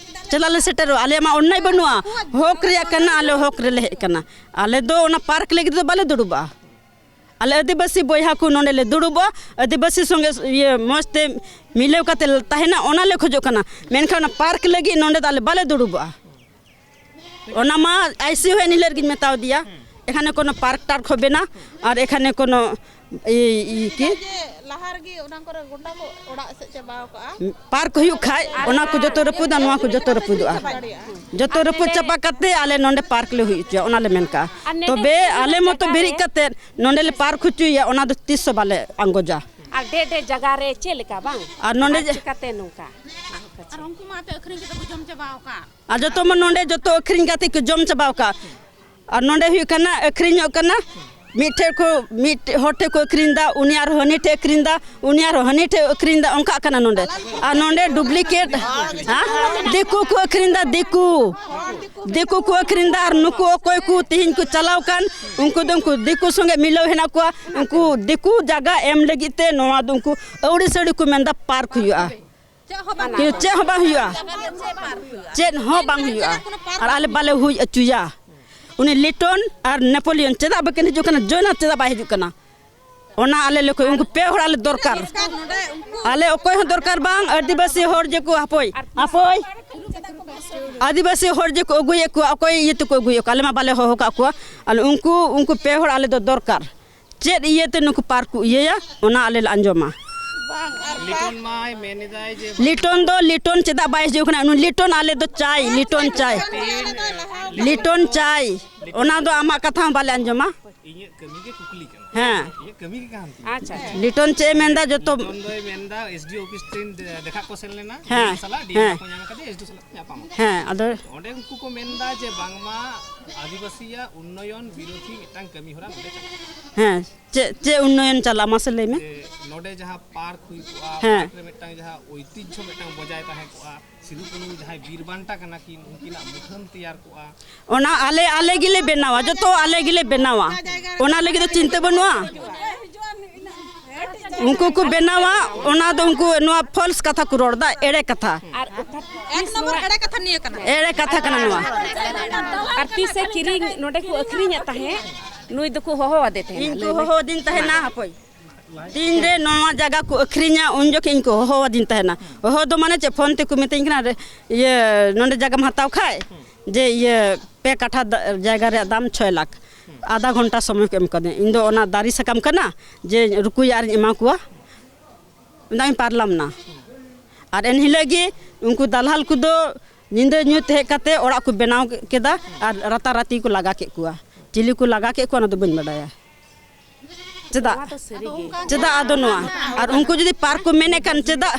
ᱪᱮᱫᱟᱜ ᱞᱮ ᱥᱮᱴᱮᱨᱚᱜᱼᱟ? ᱟᱞᱮᱭᱟᱜ ᱢᱟ ᱚᱱᱱᱟᱭ ᱵᱟᱹᱱᱩᱜᱼᱟ᱾ ᱦᱚᱠ ᱨᱮᱭᱟᱜ ᱠᱟᱱᱟ, ᱟᱞᱮ ᱦᱚᱠ ᱨᱮᱞᱮ ᱦᱮᱡ ᱠᱟᱱᱟ᱾ ᱟᱞᱮ ᱫᱚ ᱚᱱᱟ ᱯᱟᱨᱠ ᱞᱟᱹᱜᱤᱫ ᱫᱚ ᱵᱟᱞᱮ ᱫᱩᱲᱩᱵᱚᱜᱼᱟ᱾ ᱟᱞᱮ ᱟᱹᱫᱤᱵᱟᱹᱥᱤ ᱵᱚᱭᱦᱟ ᱠᱚ ᱱᱚᱰᱮ ᱞᱮ ᱫᱩᱲᱩᱵᱚᱜᱼᱟ, ᱟᱹᱫᱤᱵᱟᱹᱥᱤ ᱥᱚᱸᱜᱮ ᱤᱭᱟᱹ ᱢᱚᱡᱽ ᱛᱮ ᱢᱤᱞᱟᱹᱣ ᱠᱟᱛᱮ ᱞᱮ ᱛᱟᱦᱮᱱᱟ, ᱚᱱᱟ ᱞᱮ ᱠᱷᱚᱡᱚᱜ ᱠᱟᱱᱟ᱾ ᱢᱮᱱᱠᱷᱟᱱ ᱚᱱᱟ ᱯᱟᱨᱠ ᱞᱟᱹᱜᱤᱫ ᱱᱚᱰᱮ ᱫᱚ ᱟᱞᱮ ᱵᱟᱞᱮ ᱫᱩᱲᱩᱵᱚᱜᱼᱟ᱾ ᱚᱱᱟ ᱢᱟ ᱟᱭᱥᱤ ᱦᱚᱸ ᱮᱱᱦᱤᱞᱳᱜ ᱨᱮᱜᱤᱧ ᱢᱮᱛᱟᱣ ᱫᱮᱭᱟ, ᱮᱠᱷᱟᱱᱮ ᱠᱳᱱᱳ ᱯᱟᱨᱠ ᱴᱟᱨᱠ ᱦᱚᱵᱮ ᱱᱟ, ᱟᱨ ᱮᱠᱷᱟᱱᱮ ᱠᱳᱱᱳ ᱤ-, ᱤ-, ᱠᱤ ᱡᱮ ᱞᱟᱦᱟ ᱨᱮᱜᱮ ᱚᱱᱟ ᱠᱚᱨᱮ ᱜᱚᱴᱟ ᱠᱚ ᱚᱲᱟᱜ ᱥᱮᱫ ᱪᱟᱵᱟᱣ ᱠᱟᱜᱼᱟ᱾ ᱯᱟᱨᱠ ᱦᱩᱭᱩᱜ ᱠᱷᱟᱡ ᱚᱱᱟ ᱠᱚ ᱡᱚᱛᱚ ᱨᱟᱹᱯᱩᱫᱟ, ᱱᱚᱣᱟ ᱠᱚ ᱡᱚᱛᱚ ᱨᱟᱹᱯᱩᱫᱚᱜᱼᱟ᱾ ᱡᱚᱛᱚ ᱨᱟᱹᱯᱩᱫ ᱪᱟᱵᱟ ᱠᱟᱛᱮ ᱟᱞᱮ ᱱᱚᱰᱮ ᱯᱟᱨᱠ ᱞᱮ ᱦᱩᱭ ᱦᱚᱪᱚᱭᱟ, ᱚᱱᱟ ᱞᱮ ᱢᱮᱱ ᱠᱟᱜᱼᱟ᱾ ᱟᱨ ᱱᱮᱰᱮ ᱛᱚᱵᱮ ᱟᱞᱮ ᱢᱚᱛᱚ ᱵᱮᱨᱮᱫ ᱠᱟᱛᱮ ᱱᱚᱰᱮ ᱞᱮ ᱯᱟᱨᱠ ᱦᱚᱪᱚᱭᱟ, ᱚᱱᱟ ᱫᱚ ᱛᱤᱥ ᱦᱚᱸ ᱵᱟᱞᱮ ᱟᱸᱜᱚᱡᱟ᱾ ᱟᱨ ᱰᱷᱮᱨ ᱰᱷᱮᱨ ᱡᱟᱭᱜᱟ ᱨᱮ ᱪᱮᱫ ᱞᱮᱠᱟ ᱵᱟᱝ? ᱟᱨ ᱱᱚᱰᱮ ᱟᱨ ᱡᱮ ᱪᱤᱠᱟᱛᱮ ᱱᱚᱝᱠᱟ? ᱟᱨ ᱩᱱᱠᱩ ᱢᱟ ᱮᱱᱛᱮ ᱟᱹᱠᱷᱨᱤᱧ ᱠᱟᱛᱮ ᱠᱚ ᱡᱚᱢ ᱪᱟᱵᱟᱣ ᱟᱠᱟᱫ᱾ ᱟᱨ ᱡᱚᱛᱚ ᱢᱟ ᱱᱚᱰᱮ ᱡᱚᱛᱚ ᱟᱹᱠᱷᱨᱤᱧ ᱠᱟᱛᱮ ᱠᱚ ᱡᱚᱢ ᱪᱟᱵᱟᱣ ᱟᱠᱟᱫ᱾ ᱟᱨ ᱱᱚᱰᱮ ᱦᱩᱭᱩᱜ ᱠᱟᱱᱟ, ᱟᱹᱠᱷᱨᱤᱧᱚᱜ ᱠᱟᱱᱟ᱾ ᱢᱤᱫ ᱴᱷᱮᱡ ᱠᱚ, ᱢᱤᱫ ᱦᱚᱲ ᱴᱷᱮᱡ ᱠᱚ ᱟᱹᱠᱷᱨᱤᱧ ᱮᱫᱟ, ᱩᱱᱤ ᱟᱨᱦᱚᱸ ᱦᱟᱹᱱᱤ ᱴᱷᱮᱡ ᱟᱹᱠᱷᱨᱤᱧ ᱮᱫᱟ, ᱩᱱᱤ ᱟᱨᱦᱚᱸ ᱦᱟᱹᱱᱤ ᱴᱷᱮᱡ ᱟᱹᱠᱷᱨᱤᱧ ᱮᱫᱟ, ᱚᱱᱠᱟᱜ ᱠᱟᱱᱟ ᱱᱚᱰᱮ᱾ ᱟᱨ ᱱᱚᱰᱮ ᱰᱩᱯᱞᱤᱠᱮᱴ, ᱦᱮᱸ? ᱫᱤᱠᱩ ᱠᱚ ᱟᱹᱠᱷᱨᱤᱧ ᱮᱫᱟ, ᱫᱤᱠᱩ᱾ ᱫᱤᱠᱩ ᱠᱚ ᱟᱹᱠᱷᱨᱤᱧ ᱮᱫᱟ᱾ ᱟᱨ ᱱᱩᱠᱩ ᱚᱠᱚᱭ ᱠᱚ ᱛᱤᱦᱤᱧ ᱠᱚ ᱪᱟᱞᱟᱣ ᱠᱟᱱ, ᱩᱱᱠᱩ ᱫᱚ ᱩᱱᱠᱩ ᱫᱤᱠᱩ ᱥᱚᱸᱜᱮ ᱢᱤᱞᱟᱹᱣ ᱦᱮᱱᱟᱜ ᱠᱚᱣᱟ᱾ ᱩᱱᱠᱩ ᱫᱤᱠᱩ ᱡᱟᱭᱜᱟ ᱮᱢ ᱞᱟᱹᱜᱤᱫ ᱛᱮ ᱱᱚᱣᱟ ᱫᱚ ᱩᱱᱠᱩ ᱟᱹᱣᱲᱤ ᱥᱟᱹᱲᱤ ᱠᱚ ᱢᱮᱱᱫᱟ ᱯᱟᱨᱠ ᱦᱩᱭᱩᱜᱼᱟ᱾ ᱪᱮᱫ ᱦᱚᱸ ᱵᱟᱝ ᱠᱤᱱᱛᱩ ᱪᱮᱫ ᱦᱚᱸ ᱵᱟᱝ ᱦᱩᱭᱩᱜᱼᱟ᱾ ᱪᱮᱫ ᱦᱚᱸ ᱵᱟᱝ ᱦᱩᱭᱩᱜᱼᱟ᱾ ᱟᱨ ᱟᱞᱮ ᱵᱟᱞᱮ ᱦᱩᱭ ᱦᱚᱪᱚᱭᱟ᱾ ᱩᱱᱤ ᱞᱤᱴᱚᱱ ᱟᱨ ᱱᱮᱯᱳᱞᱤᱭᱚᱱ ᱪᱮᱫᱟᱜ ᱵᱟᱹᱠᱤᱱ ᱦᱤᱡᱩᱜ ᱠᱟᱱᱟ? ᱡᱚᱭᱱᱟᱛᱷ ᱪᱮᱫᱟᱜ ᱵᱟᱭ ᱦᱤᱡᱩᱜ ᱠᱟᱱᱟ? ᱚᱱᱟ ᱟᱞᱮ ᱞᱮ ᱠᱷᱚᱡ, ᱩᱱᱠᱩ ᱯᱮ ᱦᱚᱲ ᱟᱞᱮ ᱫᱚᱨᱠᱟᱨ᱾ ᱟᱞᱮ ᱚᱠᱚᱭ ᱦᱚᱸ ᱫᱚᱨᱠᱟᱨ ᱵᱟᱝ, ᱟᱹᱫᱤᱵᱟᱹᱥᱤ ᱦᱚᱲ ᱡᱮᱠᱚ ᱦᱟᱯᱳᱭ, ᱦᱟᱯᱳᱭ᱾ ᱟᱹᱫᱤᱵᱟᱹᱥᱤ ᱦᱚᱲ ᱡᱮᱠᱚ ᱟᱹᱜᱩᱭᱮᱫ ᱠᱚᱣᱟ, ᱚᱠᱚᱭ ᱤᱭᱟᱹ ᱛᱮᱠᱚ ᱟᱹᱜᱩᱭᱮᱫ ᱠᱚᱣᱟ, ᱟᱞᱮ ᱢᱟ ᱵᱟᱞᱮ ᱦᱚᱦᱚ ᱠᱟᱜ ᱠᱚᱣᱟ᱾ ᱟᱨ ᱩᱱᱠᱩ, ᱩᱱᱠᱩ ᱯᱮ ᱦᱚᱲ ᱟᱞᱮ ᱫᱚ ᱫᱚᱨᱠᱟᱨ᱾ ᱪᱮᱫ ᱤᱭᱟᱹᱛᱮ ᱱᱩᱠᱩ ᱯᱟᱨᱠ ᱠᱚ ᱤᱭᱟᱹᱭᱟ, ᱚᱱᱟ ᱟᱞᱮ ᱞᱮ ᱟᱸᱡᱚᱢᱟ᱾ ᱞᱤᱴᱚᱱ ᱢᱟᱭ ᱢᱮᱱ ᱮᱫᱟᱭ ᱡᱮ ᱞᱤᱴᱚᱱ ᱫᱚ, ᱞᱤᱴᱚᱱ ᱪᱮᱫᱟᱜ ᱵᱟᱭ ᱦᱤᱡᱩᱜ ᱠᱟᱱᱟ? ᱩᱱᱤ ᱞᱤᱴᱚᱱ ᱟᱞᱮ ᱫᱚ ᱪᱟᱭ, ᱞᱤᱴᱚᱱ ᱪᱟᱭ, ᱞᱤᱴᱚᱱ ᱪᱟᱭ᱾ ᱚᱱᱟ ᱫᱚ ᱟᱢᱟᱜ ᱠᱟᱛᱷᱟ ᱦᱚᱸ ᱵᱟᱞᱮ ᱟᱸᱡᱚᱢᱟ᱾ ᱤᱧᱟᱹᱜ ᱠᱟᱹᱢᱤ ᱜᱮ ᱠᱩᱠᱞᱤ ᱠᱟᱱᱟ᱾ ᱦᱮᱸ᱾ ᱤᱧᱟᱹᱜ ᱠᱟᱹᱢᱤ ᱜᱮ ᱠᱟᱱ ᱛᱤᱧᱟ᱾ ᱟᱪᱪᱷᱟ, ᱟᱪᱪᱷᱟ᱾ ᱞᱤᱴᱚᱱ ᱪᱮᱫ ᱮ ᱢᱮᱱᱫᱟ? ᱡᱚᱛᱚ ᱞᱤᱴᱚᱱ ᱫᱚᱭ ᱢᱮᱱᱫᱟ ᱮᱥ ᱰᱤ ᱚᱯᱷᱤᱥ ᱴᱷᱮᱱ ᱫᱮ-, ᱫᱮᱠᱷᱟ ᱠᱚ ᱥᱮᱱ ᱞᱮᱱᱟ, ᱦᱮᱸ, ᱰᱤ ᱮᱢ ᱥᱟᱞᱟᱜ, ᱰᱤ ᱮᱢ ᱦᱮᱸ᱾ ᱵᱟᱠᱚ ᱧᱟᱢ ᱟᱠᱟᱫᱮᱭᱟ, ᱮᱥ ᱰᱤ ᱥᱟᱞᱟᱜ ᱠᱚ ᱧᱟᱯᱟᱢ ᱟᱠᱟᱱᱟ᱾ ᱦᱮᱸ, ᱟᱫᱚ ᱚᱸᱰᱮ ᱩᱱᱠᱩ ᱠᱚ ᱢᱮᱱᱫᱟ ᱡᱮ ᱵᱟᱝᱢᱟ ᱟᱹᱫᱤᱵᱟᱹᱥᱤᱭᱟᱜ ᱩᱱᱱᱚᱭᱚᱱ ᱵᱤᱨᱳᱫᱷᱤ ᱢᱤᱫᱴᱟᱝ ᱠᱟᱹᱢᱤ ᱦᱚᱨᱟ ᱱᱚᱰᱮ ᱪᱟᱞᱟᱜ ᱠᱟᱱᱟ᱾ ᱦᱮᱸ, ᱪᱮᱫ, ᱪᱮᱫ ᱩᱱᱱᱚᱭᱚᱱ ᱪᱟᱞᱟᱜᱼᱟ? ᱢᱟᱥᱮ ᱞᱟᱹᱭ ᱢᱮ᱾ ᱡᱮ ᱱᱚᱰᱮ ᱡᱟᱦᱟᱸ ᱯᱟᱨᱠ ᱦᱩᱭ ᱠᱚᱜᱼᱟ, ᱦᱮᱸ᱾ ᱯᱟᱨᱠ ᱨᱮ ᱢᱤᱫᱴᱟᱝ ᱡᱟᱦᱟᱸ ᱳᱭᱛᱤᱡᱽᱡᱷᱚ ᱢᱤᱫᱴᱟᱝ ᱵᱚᱡᱟᱭ ᱛᱟᱦᱮᱸ ᱠᱚᱜᱼᱟ, ᱥᱤᱫᱩ ᱠᱟᱹᱱᱦᱩ ᱡᱟᱦᱟᱸᱭ ᱵᱤᱨ ᱵᱟᱱᱴᱟ ᱠᱟᱱᱟ ᱠᱤᱱ, ᱩᱱᱠᱤᱱᱟᱜ ᱢᱩᱴᱷᱟᱹᱱ ᱛᱮᱭᱟᱨ ᱠᱚᱜᱼᱟ᱾ ᱚᱱᱟ ᱟᱞᱮ, ᱟᱞᱮ ᱜᱮᱞᱮ ᱵᱮᱱᱟᱣᱟ, ᱡᱚᱛᱚ ᱟᱞᱮ ᱜᱮᱞᱮ ᱵᱮᱱᱟᱣᱟ᱾ ᱚᱱᱟ ᱞᱟᱹᱜᱤᱫ ᱫᱚ ᱪᱤᱱᱛᱟᱹ ᱵᱟᱹᱱᱩᱜᱼᱟ᱾ ᱩᱱᱠᱩ ᱠᱚ ᱵᱮᱱᱟᱣᱟ, ᱚᱱᱟ ᱫᱚ ᱩᱱᱠᱩ ᱱᱚᱣᱟ ᱯᱷᱚᱞᱥ ᱠᱟᱛᱷᱟ ᱠᱚ ᱨᱚᱲ ᱮᱫᱟ, ᱮᱲᱮ ᱠᱟᱛᱷᱟ᱾ ᱟᱨ ᱚᱠᱟ ᱮᱠ ᱛᱤᱥ ᱱᱚᱢᱵᱚᱨ ᱱᱚᱣᱟ ᱮᱲᱮ ᱠᱟᱛᱷᱟ ᱱᱤᱭᱟᱹ ᱠᱟᱱᱟ᱾ ᱮᱲᱮ ᱠᱟᱛᱷᱟ ᱠᱟᱱᱟ ᱱᱚᱣᱟ᱾ ᱟᱨ ᱛᱤᱥ ᱮ ᱠᱤᱨᱤᱧ ᱱᱚᱰᱮ ᱠᱚ ᱟᱹᱠᱷᱨᱤᱧᱮᱫ ᱛᱟᱦᱮᱸᱫ, ᱱᱩᱭ ᱫᱚᱠᱚ ᱦᱚᱦᱚ ᱟᱫᱮ ᱛᱟᱦᱮᱸᱱᱟ᱾ ᱤᱧ ᱠᱚ ᱞᱟᱹᱭ ᱢᱮ᱾ ᱦᱚᱦᱚ ᱟᱹᱫᱤᱧ ᱛᱟᱦᱮᱱᱟ, ᱦᱟᱯᱳᱭ᱾ ᱛᱤᱱᱨᱮ ᱱᱚᱣᱟ ᱡᱟᱭᱜᱟ ᱠᱚ ᱟᱹᱠᱷᱨᱤᱧᱟ, ᱩᱱ ᱡᱚᱠᱷᱮᱡ ᱤᱧ ᱠᱚ ᱦᱚᱦᱚ ᱟᱹᱫᱤᱧ ᱛᱟᱦᱮᱱᱟ᱾ ᱦᱚᱦᱚ ᱫᱚ ᱢᱟᱱᱮ ᱪᱮᱫ, ᱯᱷᱳᱱ ᱛᱮᱠᱚ ᱢᱤᱛᱟᱹᱧ ᱠᱟᱱᱟ, "ᱨᱮ, ᱤᱭᱟᱹ, ᱱᱚᱰᱮ ᱡᱟᱭᱜᱟᱢ ᱦᱟᱛᱟᱣ ᱠᱷᱟᱡ, ᱡᱮ ᱤᱭᱟᱹ, ᱯᱮ ᱠᱟᱴᱷᱟ ᱫᱟ-, ᱡᱟᱭᱜᱟ ᱨᱮᱭᱟᱜ ᱫᱟᱢ ᱪᱷᱚᱭ ᱞᱟᱠᱷ᱾" ᱟᱫᱷᱟ ᱜᱷᱚᱱᱴᱟ ᱥᱚᱢᱚᱭ ᱠᱚ ᱮᱢ ᱠᱟᱫᱤᱧᱟ᱾ ᱤᱧ ᱫᱚ ᱚᱱᱟ ᱫᱟᱨᱮ ᱥᱟᱠᱟᱢ ᱠᱟᱱᱟ, ᱡᱮ ᱨᱩᱠᱩᱭᱟ ᱟᱨᱤᱧ ᱮᱢᱟ ᱠᱚᱣᱟ᱾ ᱢᱮᱱᱫᱟᱹᱧ ᱯᱟᱨᱞᱟᱢ ᱱᱟ᱾ ᱟᱨ ᱮᱱᱦᱤᱞᱳᱜ ᱜᱮ ᱩᱱᱠᱩ ᱫᱟᱞᱦᱟᱞ ᱠᱚᱫᱚ ᱧᱤᱫᱟᱹ ᱧᱩᱛ ᱦᱮᱡ ᱠᱟᱛᱮ ᱚᱲᱟᱜ ᱠᱚ ᱵᱮᱱᱟᱣ ᱠᱮᱫᱟ ᱟᱨ ᱨᱟᱛᱟᱨᱟᱛᱤ ᱠᱚ ᱞᱟᱜᱟ ᱠᱮᱫ ᱠᱚᱣᱟ᱾ ᱪᱤᱞᱤ ᱠᱚ ᱞᱟᱜᱟ ᱠᱮᱫ ᱠᱚᱣᱟ, ᱚᱱᱟ ᱫᱚ ᱵᱟᱹᱧ ᱵᱟᱰᱟᱭᱟ᱾ ᱪᱮᱫᱟᱜ? ᱱᱚᱣᱟ ᱫᱚ ᱥᱟᱹᱨᱤ ᱜᱮ᱾ ᱪᱮᱫᱟᱜ ᱟᱫᱚ ᱱᱚᱣᱟ? ᱟᱨ ᱩᱱᱠᱩ ᱡᱩᱫᱤ ᱯᱟᱨᱠ ᱠᱚ ᱢᱮᱱᱮᱫ ᱠᱷᱟᱱ, ᱪᱮᱫᱟᱜ?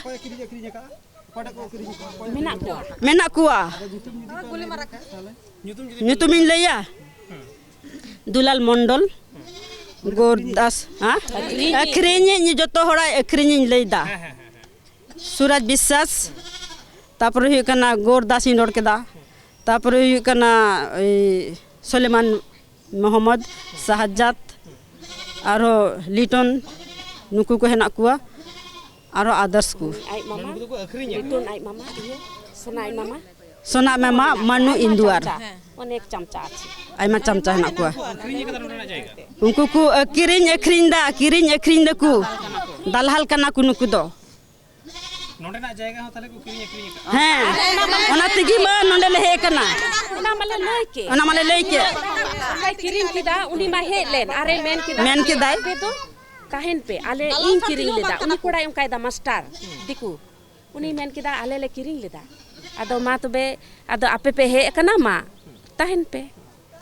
ᱢᱮᱱᱟᱜ ᱠᱚᱣᱟ᱾ ᱢᱮᱱᱟᱜ ᱠᱚᱣᱟ᱾ ᱧᱩᱛᱩᱢᱤᱧ ᱞᱟᱹᱭᱟ? ᱫᱩᱞᱟᱞ ᱢᱚᱱᱰᱚᱞ, ᱜᱳᱨᱫᱟᱥ, ᱦᱮᱸ? ᱟᱹᱠᱷᱨᱤᱧᱤᱧ, ᱡᱚᱛᱚ ᱦᱚᱲᱟᱜ ᱟᱹᱠᱷᱨᱤᱧᱤᱧ ᱞᱟᱹᱭᱫᱟ᱾ ᱥᱩᱨᱟᱡᱽ ᱵᱤᱥᱥᱟᱥ, ᱛᱟᱯᱚᱨᱮ ᱦᱩᱭᱩᱜ ᱠᱟᱱᱟ ᱜᱳᱨᱫᱟᱥᱤᱧ ᱨᱚᱲ ᱠᱮᱫᱟ, ᱛᱟᱯᱚᱨᱮ ᱦᱩᱭᱩᱜ ᱠᱟᱱᱟ ᱮᱭ ᱥᱚᱞᱮᱢᱟᱱ ᱢᱚᱦᱚᱢᱢᱚᱫᱽ, ᱥᱟᱦᱟᱡᱟᱛ, ᱟᱨᱦᱚᱸ ᱞᱤᱴᱚᱱ, ᱱᱩᱠᱩ ᱠᱚ ᱦᱮᱱᱟᱜ ᱠᱚᱣᱟ, ᱟᱨᱦᱚᱸ ᱟᱫᱟᱨᱥ ᱠᱚ᱾ ᱟᱡ ᱢᱟᱢᱟ, ᱞᱤᱴᱚᱱ ᱟᱡ ᱢᱟᱢᱟ, ᱤᱭᱟᱹ, ᱥᱳᱱᱟ ᱟᱡ ᱢᱟᱢᱟ᱾ ᱥᱳᱱᱟ ᱢᱟᱢᱟ, ᱢᱟᱱᱩ ᱤᱱᱫᱩᱣᱟᱨ᱾ ᱪᱟᱢᱪᱟ, ᱚᱱᱮᱠ ᱪᱟᱢᱪᱟ ᱟᱪᱷᱮ᱾ ᱟᱭᱢᱟ ᱪᱟᱢᱪᱟ ᱦᱮᱱᱟᱜ ᱠᱚᱣᱟ᱾ ᱩᱱᱠᱩ ᱠᱚ ᱠᱤᱨᱤᱧ ᱟᱹᱠᱷᱨᱤᱧ ᱫᱟ, ᱠᱤᱨᱤᱧ ᱟᱹᱠᱷᱨᱤᱧ ᱫᱟᱠᱚ᱾ ᱫᱟᱞᱦᱟᱞ ᱠᱟᱱᱟ ᱠᱚ ᱱᱩᱠᱩ ᱫᱚ᱾ ᱱᱚᱰᱮᱱᱟᱜ ᱡᱟᱭᱜᱟ ᱦᱚᱸ ᱛᱟᱦᱞᱮ ᱠᱚ ᱠᱤᱨᱤᱧ ᱟᱹᱠᱷᱨᱤᱧ ᱟᱠᱟᱫᱟ? ᱦᱮᱸ, ᱚᱱᱟ ᱛᱮᱜᱮ ᱢᱟ ᱱᱚᱰᱮ ᱞᱮ ᱦᱮᱡ ᱟᱠᱟᱱᱟ᱾ ᱚᱱᱟ ᱢᱟᱞᱮ ᱞᱟᱹᱭ ᱠᱮᱫ᱾ ᱚᱱᱟ ᱢᱟᱞᱮ ᱞᱟᱹᱭ ᱠᱮᱫ᱾ ᱚᱠᱚᱭ ᱠᱤᱨᱤᱧ ᱠᱮᱫᱟ, ᱩᱱᱤ ᱢᱟ ᱦᱮᱡ ᱞᱮᱱ, ᱟᱨᱮ ᱢᱮᱱ ᱠᱮᱫᱟ, ᱢᱮᱱ ᱠᱮᱫᱟᱭ᱾ "ᱟᱯᱮ ᱫᱚ ᱛᱟᱦᱮᱱ ᱯᱮ, ᱟᱞᱮ, ᱤᱧ ᱠᱤᱨᱤᱧ ᱞᱮᱫᱟ", ᱩᱱᱤ ᱠᱚᱲᱟᱭ ᱚᱱᱠᱟᱭᱮᱫᱟ, ᱢᱟᱥᱴᱟᱨ ᱫᱤᱠᱩ᱾ ᱩᱱᱤ ᱢᱮᱱ ᱠᱮᱫᱟ, "ᱟᱞᱮ ᱞᱮ ᱠᱤᱨᱤᱧ ᱞᱮᱫᱟ, ᱟᱫᱚ ᱢᱟ ᱛᱚᱵᱮ, ᱟᱫᱚ ᱟᱯᱮ ᱯᱮ ᱦᱮᱡ ᱟᱠᱟᱱᱟ, ᱢᱟ ᱛᱟᱦᱮᱱ ᱯᱮ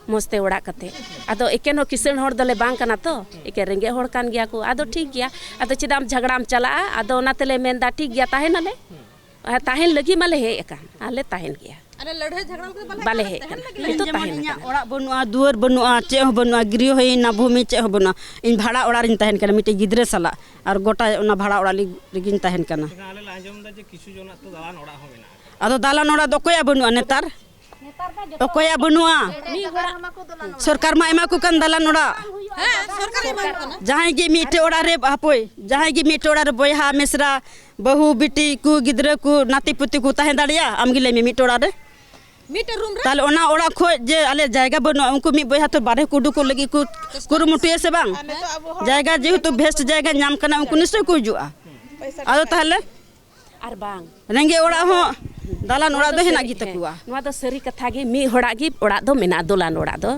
ᱢᱚᱡᱽ ᱛᱮ ᱚᱲᱟᱜ ᱠᱟᱛᱮ᱾ ᱟᱫᱚ ᱮᱠᱮᱱ ᱦᱚᱸ ᱠᱤᱥᱟᱹᱬ ᱦᱚᱲ ᱫᱚᱞᱮ ᱵᱟᱝ ᱠᱟᱱᱟ ᱛᱚ, ᱮᱠᱮᱱ ᱨᱮᱸᱜᱮᱡ ᱦᱚᱲ ᱠᱟᱱ ᱜᱮᱭᱟ ᱠᱚ, ᱟᱫᱚ ᱴᱷᱤᱠ ᱜᱮᱭᱟ, ᱟᱫᱚ ᱪᱮᱫᱟᱜ ᱮᱢ ᱡᱷᱟᱜᱽᱲᱟᱢ ᱪᱟᱞᱟᱜᱼᱟ?" ᱟᱫᱚ ᱚᱱᱟ ᱛᱮᱞᱮ ᱢᱮᱱᱫᱟ, ᱴᱷᱤᱠ ᱜᱮᱭᱟ, ᱛᱟᱦᱮᱱᱟᱞᱮ᱾ ᱟᱨ ᱛᱟᱦᱮᱱ ᱞᱟᱹᱜᱤᱫ ᱢᱟᱞᱮ ᱦᱮᱡ ᱟᱠᱟᱱ, ᱟᱨ ᱞᱮ ᱛᱟᱦᱮᱱ ᱜᱮᱭᱟ᱾ ᱟᱞᱮ ᱞᱟᱹᱲᱦᱟᱹᱭ ᱡᱷᱟᱜᱽᱲᱟ ᱠᱚᱫᱚ ᱵᱟᱞᱮ ᱵᱟᱞᱮ ᱦᱮᱡ ᱟᱠᱟᱱᱟ᱾ ᱛᱟᱦᱮᱱ ᱞᱟᱹᱜᱤᱫ᱾ ᱤᱧ ᱱᱤᱛᱚᱜ ᱡᱮᱢᱚᱱ ᱛᱟᱦᱮᱱ ᱤᱧᱟᱹᱜ ᱞᱟᱹᱜᱤᱫ᱾ ᱚᱲᱟᱜ ᱵᱟᱹᱱᱩᱜᱼᱟ, ᱫᱩᱣᱟᱹᱨ ᱵᱟᱹᱱᱩᱜᱼᱟ, ᱪᱮᱫ ᱦᱚᱸ ᱵᱟᱹᱱᱩᱜᱼᱟ, ᱜᱨᱤᱦᱚᱦᱤᱱᱟ ᱵᱷᱩᱢᱤ ᱪᱮᱫ ᱦᱚᱸ ᱵᱟᱹᱱᱩᱜᱼᱟ᱾ ᱤᱧ ᱵᱷᱟᱲᱟ ᱚᱲᱟᱜ ᱨᱤᱧ ᱛᱟᱦᱮᱱ ᱠᱟᱱᱟ ᱢᱤᱫᱴᱮᱡ ᱜᱤᱫᱽᱨᱟᱹ ᱥᱟᱞᱟᱜ, ᱟᱨ ᱜᱚᱴᱟ ᱚᱱᱟ ᱵᱷᱟᱲᱟ ᱚᱲᱟᱜ ᱞᱤ-, ᱨᱮᱜᱤᱧ ᱛᱟᱦᱮᱱ ᱠᱟᱱᱟ᱾ ᱮᱱᱠᱷᱟᱱ ᱟᱞᱮ ᱞᱮ ᱟᱸᱡᱚᱢ ᱮᱫᱟ ᱡᱮ ᱠᱤᱪᱷᱩ ᱡᱚᱱᱟᱜ ᱛᱚ ᱫᱟᱞᱟᱱ ᱚᱲᱟᱜ ᱦᱚᱸ ᱢᱮᱱᱟᱜᱼᱟ᱾ ᱟᱫᱚ ᱫᱟᱞᱟᱱ ᱚᱲᱟᱜ ᱫᱚ ᱚᱠᱚᱭᱟᱜ ᱵᱟᱹᱱᱩᱜᱼᱟ ᱱᱮᱛᱟᱨ? ᱚᱠᱚᱭᱟᱜ ᱵᱟᱹᱱᱩᱜᱼᱟ? ᱢᱤᱫ ᱦᱚᱲᱟᱜ᱾ ᱥᱚᱨᱠᱟᱨ ᱢᱟ ᱮᱢᱟ ᱠᱚ ᱠᱟᱱ ᱫᱟᱞᱟᱱ ᱚᱲᱟᱜ᱾ ᱦᱮᱸ, ᱥᱚᱨᱠᱟᱨ ᱮᱢᱟ ᱠᱚ ᱠᱟᱱᱟ᱾ ᱡᱟᱦᱟᱸᱭ ᱜᱮ ᱢᱤᱫᱴᱮᱡ ᱚᱲᱟᱜ ᱨᱮ, ᱦᱟᱯᱳᱭ, ᱡᱟᱦᱟᱸᱭ ᱜᱮ ᱢᱤᱫᱴᱮᱡ ᱚᱲᱟᱜ ᱨᱮ ᱵᱚᱭᱦᱟ ᱢᱤᱥᱨᱟ, ᱵᱟᱹᱦᱩ ᱵᱤᱴᱤ ᱠᱚ, ᱜᱤᱫᱽᱨᱟᱹ ᱠᱚ, ᱱᱟᱛᱤ ᱯᱩᱛᱤ ᱠᱚ ᱛᱟᱦᱮᱸ ᱫᱟᱲᱮᱭᱟᱜᱼᱟ? ᱟᱢ ᱜᱮ ᱞᱟᱹᱭ ᱢᱮ, ᱢᱤᱫᱴᱮᱡ ᱚᱲᱟᱜ ᱨᱮ᱾ ᱢᱤᱫᱴᱮᱡ ᱨᱩᱢ ᱨᱮ? ᱛᱟᱦᱞᱮ ᱚᱱᱟ ᱚᱲᱟᱜ ᱠᱷᱚᱡ ᱡᱮ ᱟᱞᱮ ᱡᱟᱭᱜᱟ ᱵᱟᱹᱱᱩᱜᱼᱟ, ᱩᱱᱠᱩ ᱢᱤᱫ ᱵᱚᱭᱦᱟ ᱛᱚ ᱵᱟᱨᱦᱮ ᱠᱚ ᱩᱰᱩᱠᱚᱜ ᱞᱟᱹᱜᱤᱫ ᱠᱚ ᱠᱩᱨᱩᱢᱩᱴᱩᱭᱟ ᱥᱮ ᱵᱟᱝ? ᱡᱟᱭᱜᱟ ᱡᱮᱦᱮᱛᱩ ᱵᱮᱥᱴ ᱡᱟᱭᱜᱟ ᱧᱟᱢ ᱠᱟᱱᱟ, ᱩᱱᱠᱩ ᱱᱤᱥᱪᱚᱭ ᱠᱚ ᱦᱤᱡᱩᱜᱼᱟ᱾ ᱟᱫᱚ ᱛᱟᱦᱞᱮ ᱟᱨ ᱵᱟᱝ᱾ ᱨᱮᱸᱜᱮᱡ ᱚᱲᱟᱜ ᱦᱚᱸ ᱫᱟᱞᱟᱱ ᱚᱲᱟᱜ ᱫᱚ ᱦᱮᱱᱟᱜ ᱜᱮ ᱛᱟᱠᱚᱣᱟ᱾ ᱱᱚᱣᱟ ᱫᱚ ᱥᱟᱹᱨᱤ ᱠᱟᱛᱷᱟ ᱜᱮ, ᱢᱤᱫ ᱦᱚᱲᱟᱜ ᱜᱮ ᱚᱲᱟᱜ ᱫᱚ ᱢᱮᱱᱟᱜᱼᱟ, ᱫᱚᱞᱟᱱ ᱚᱲᱟᱜ ᱫᱚ᱾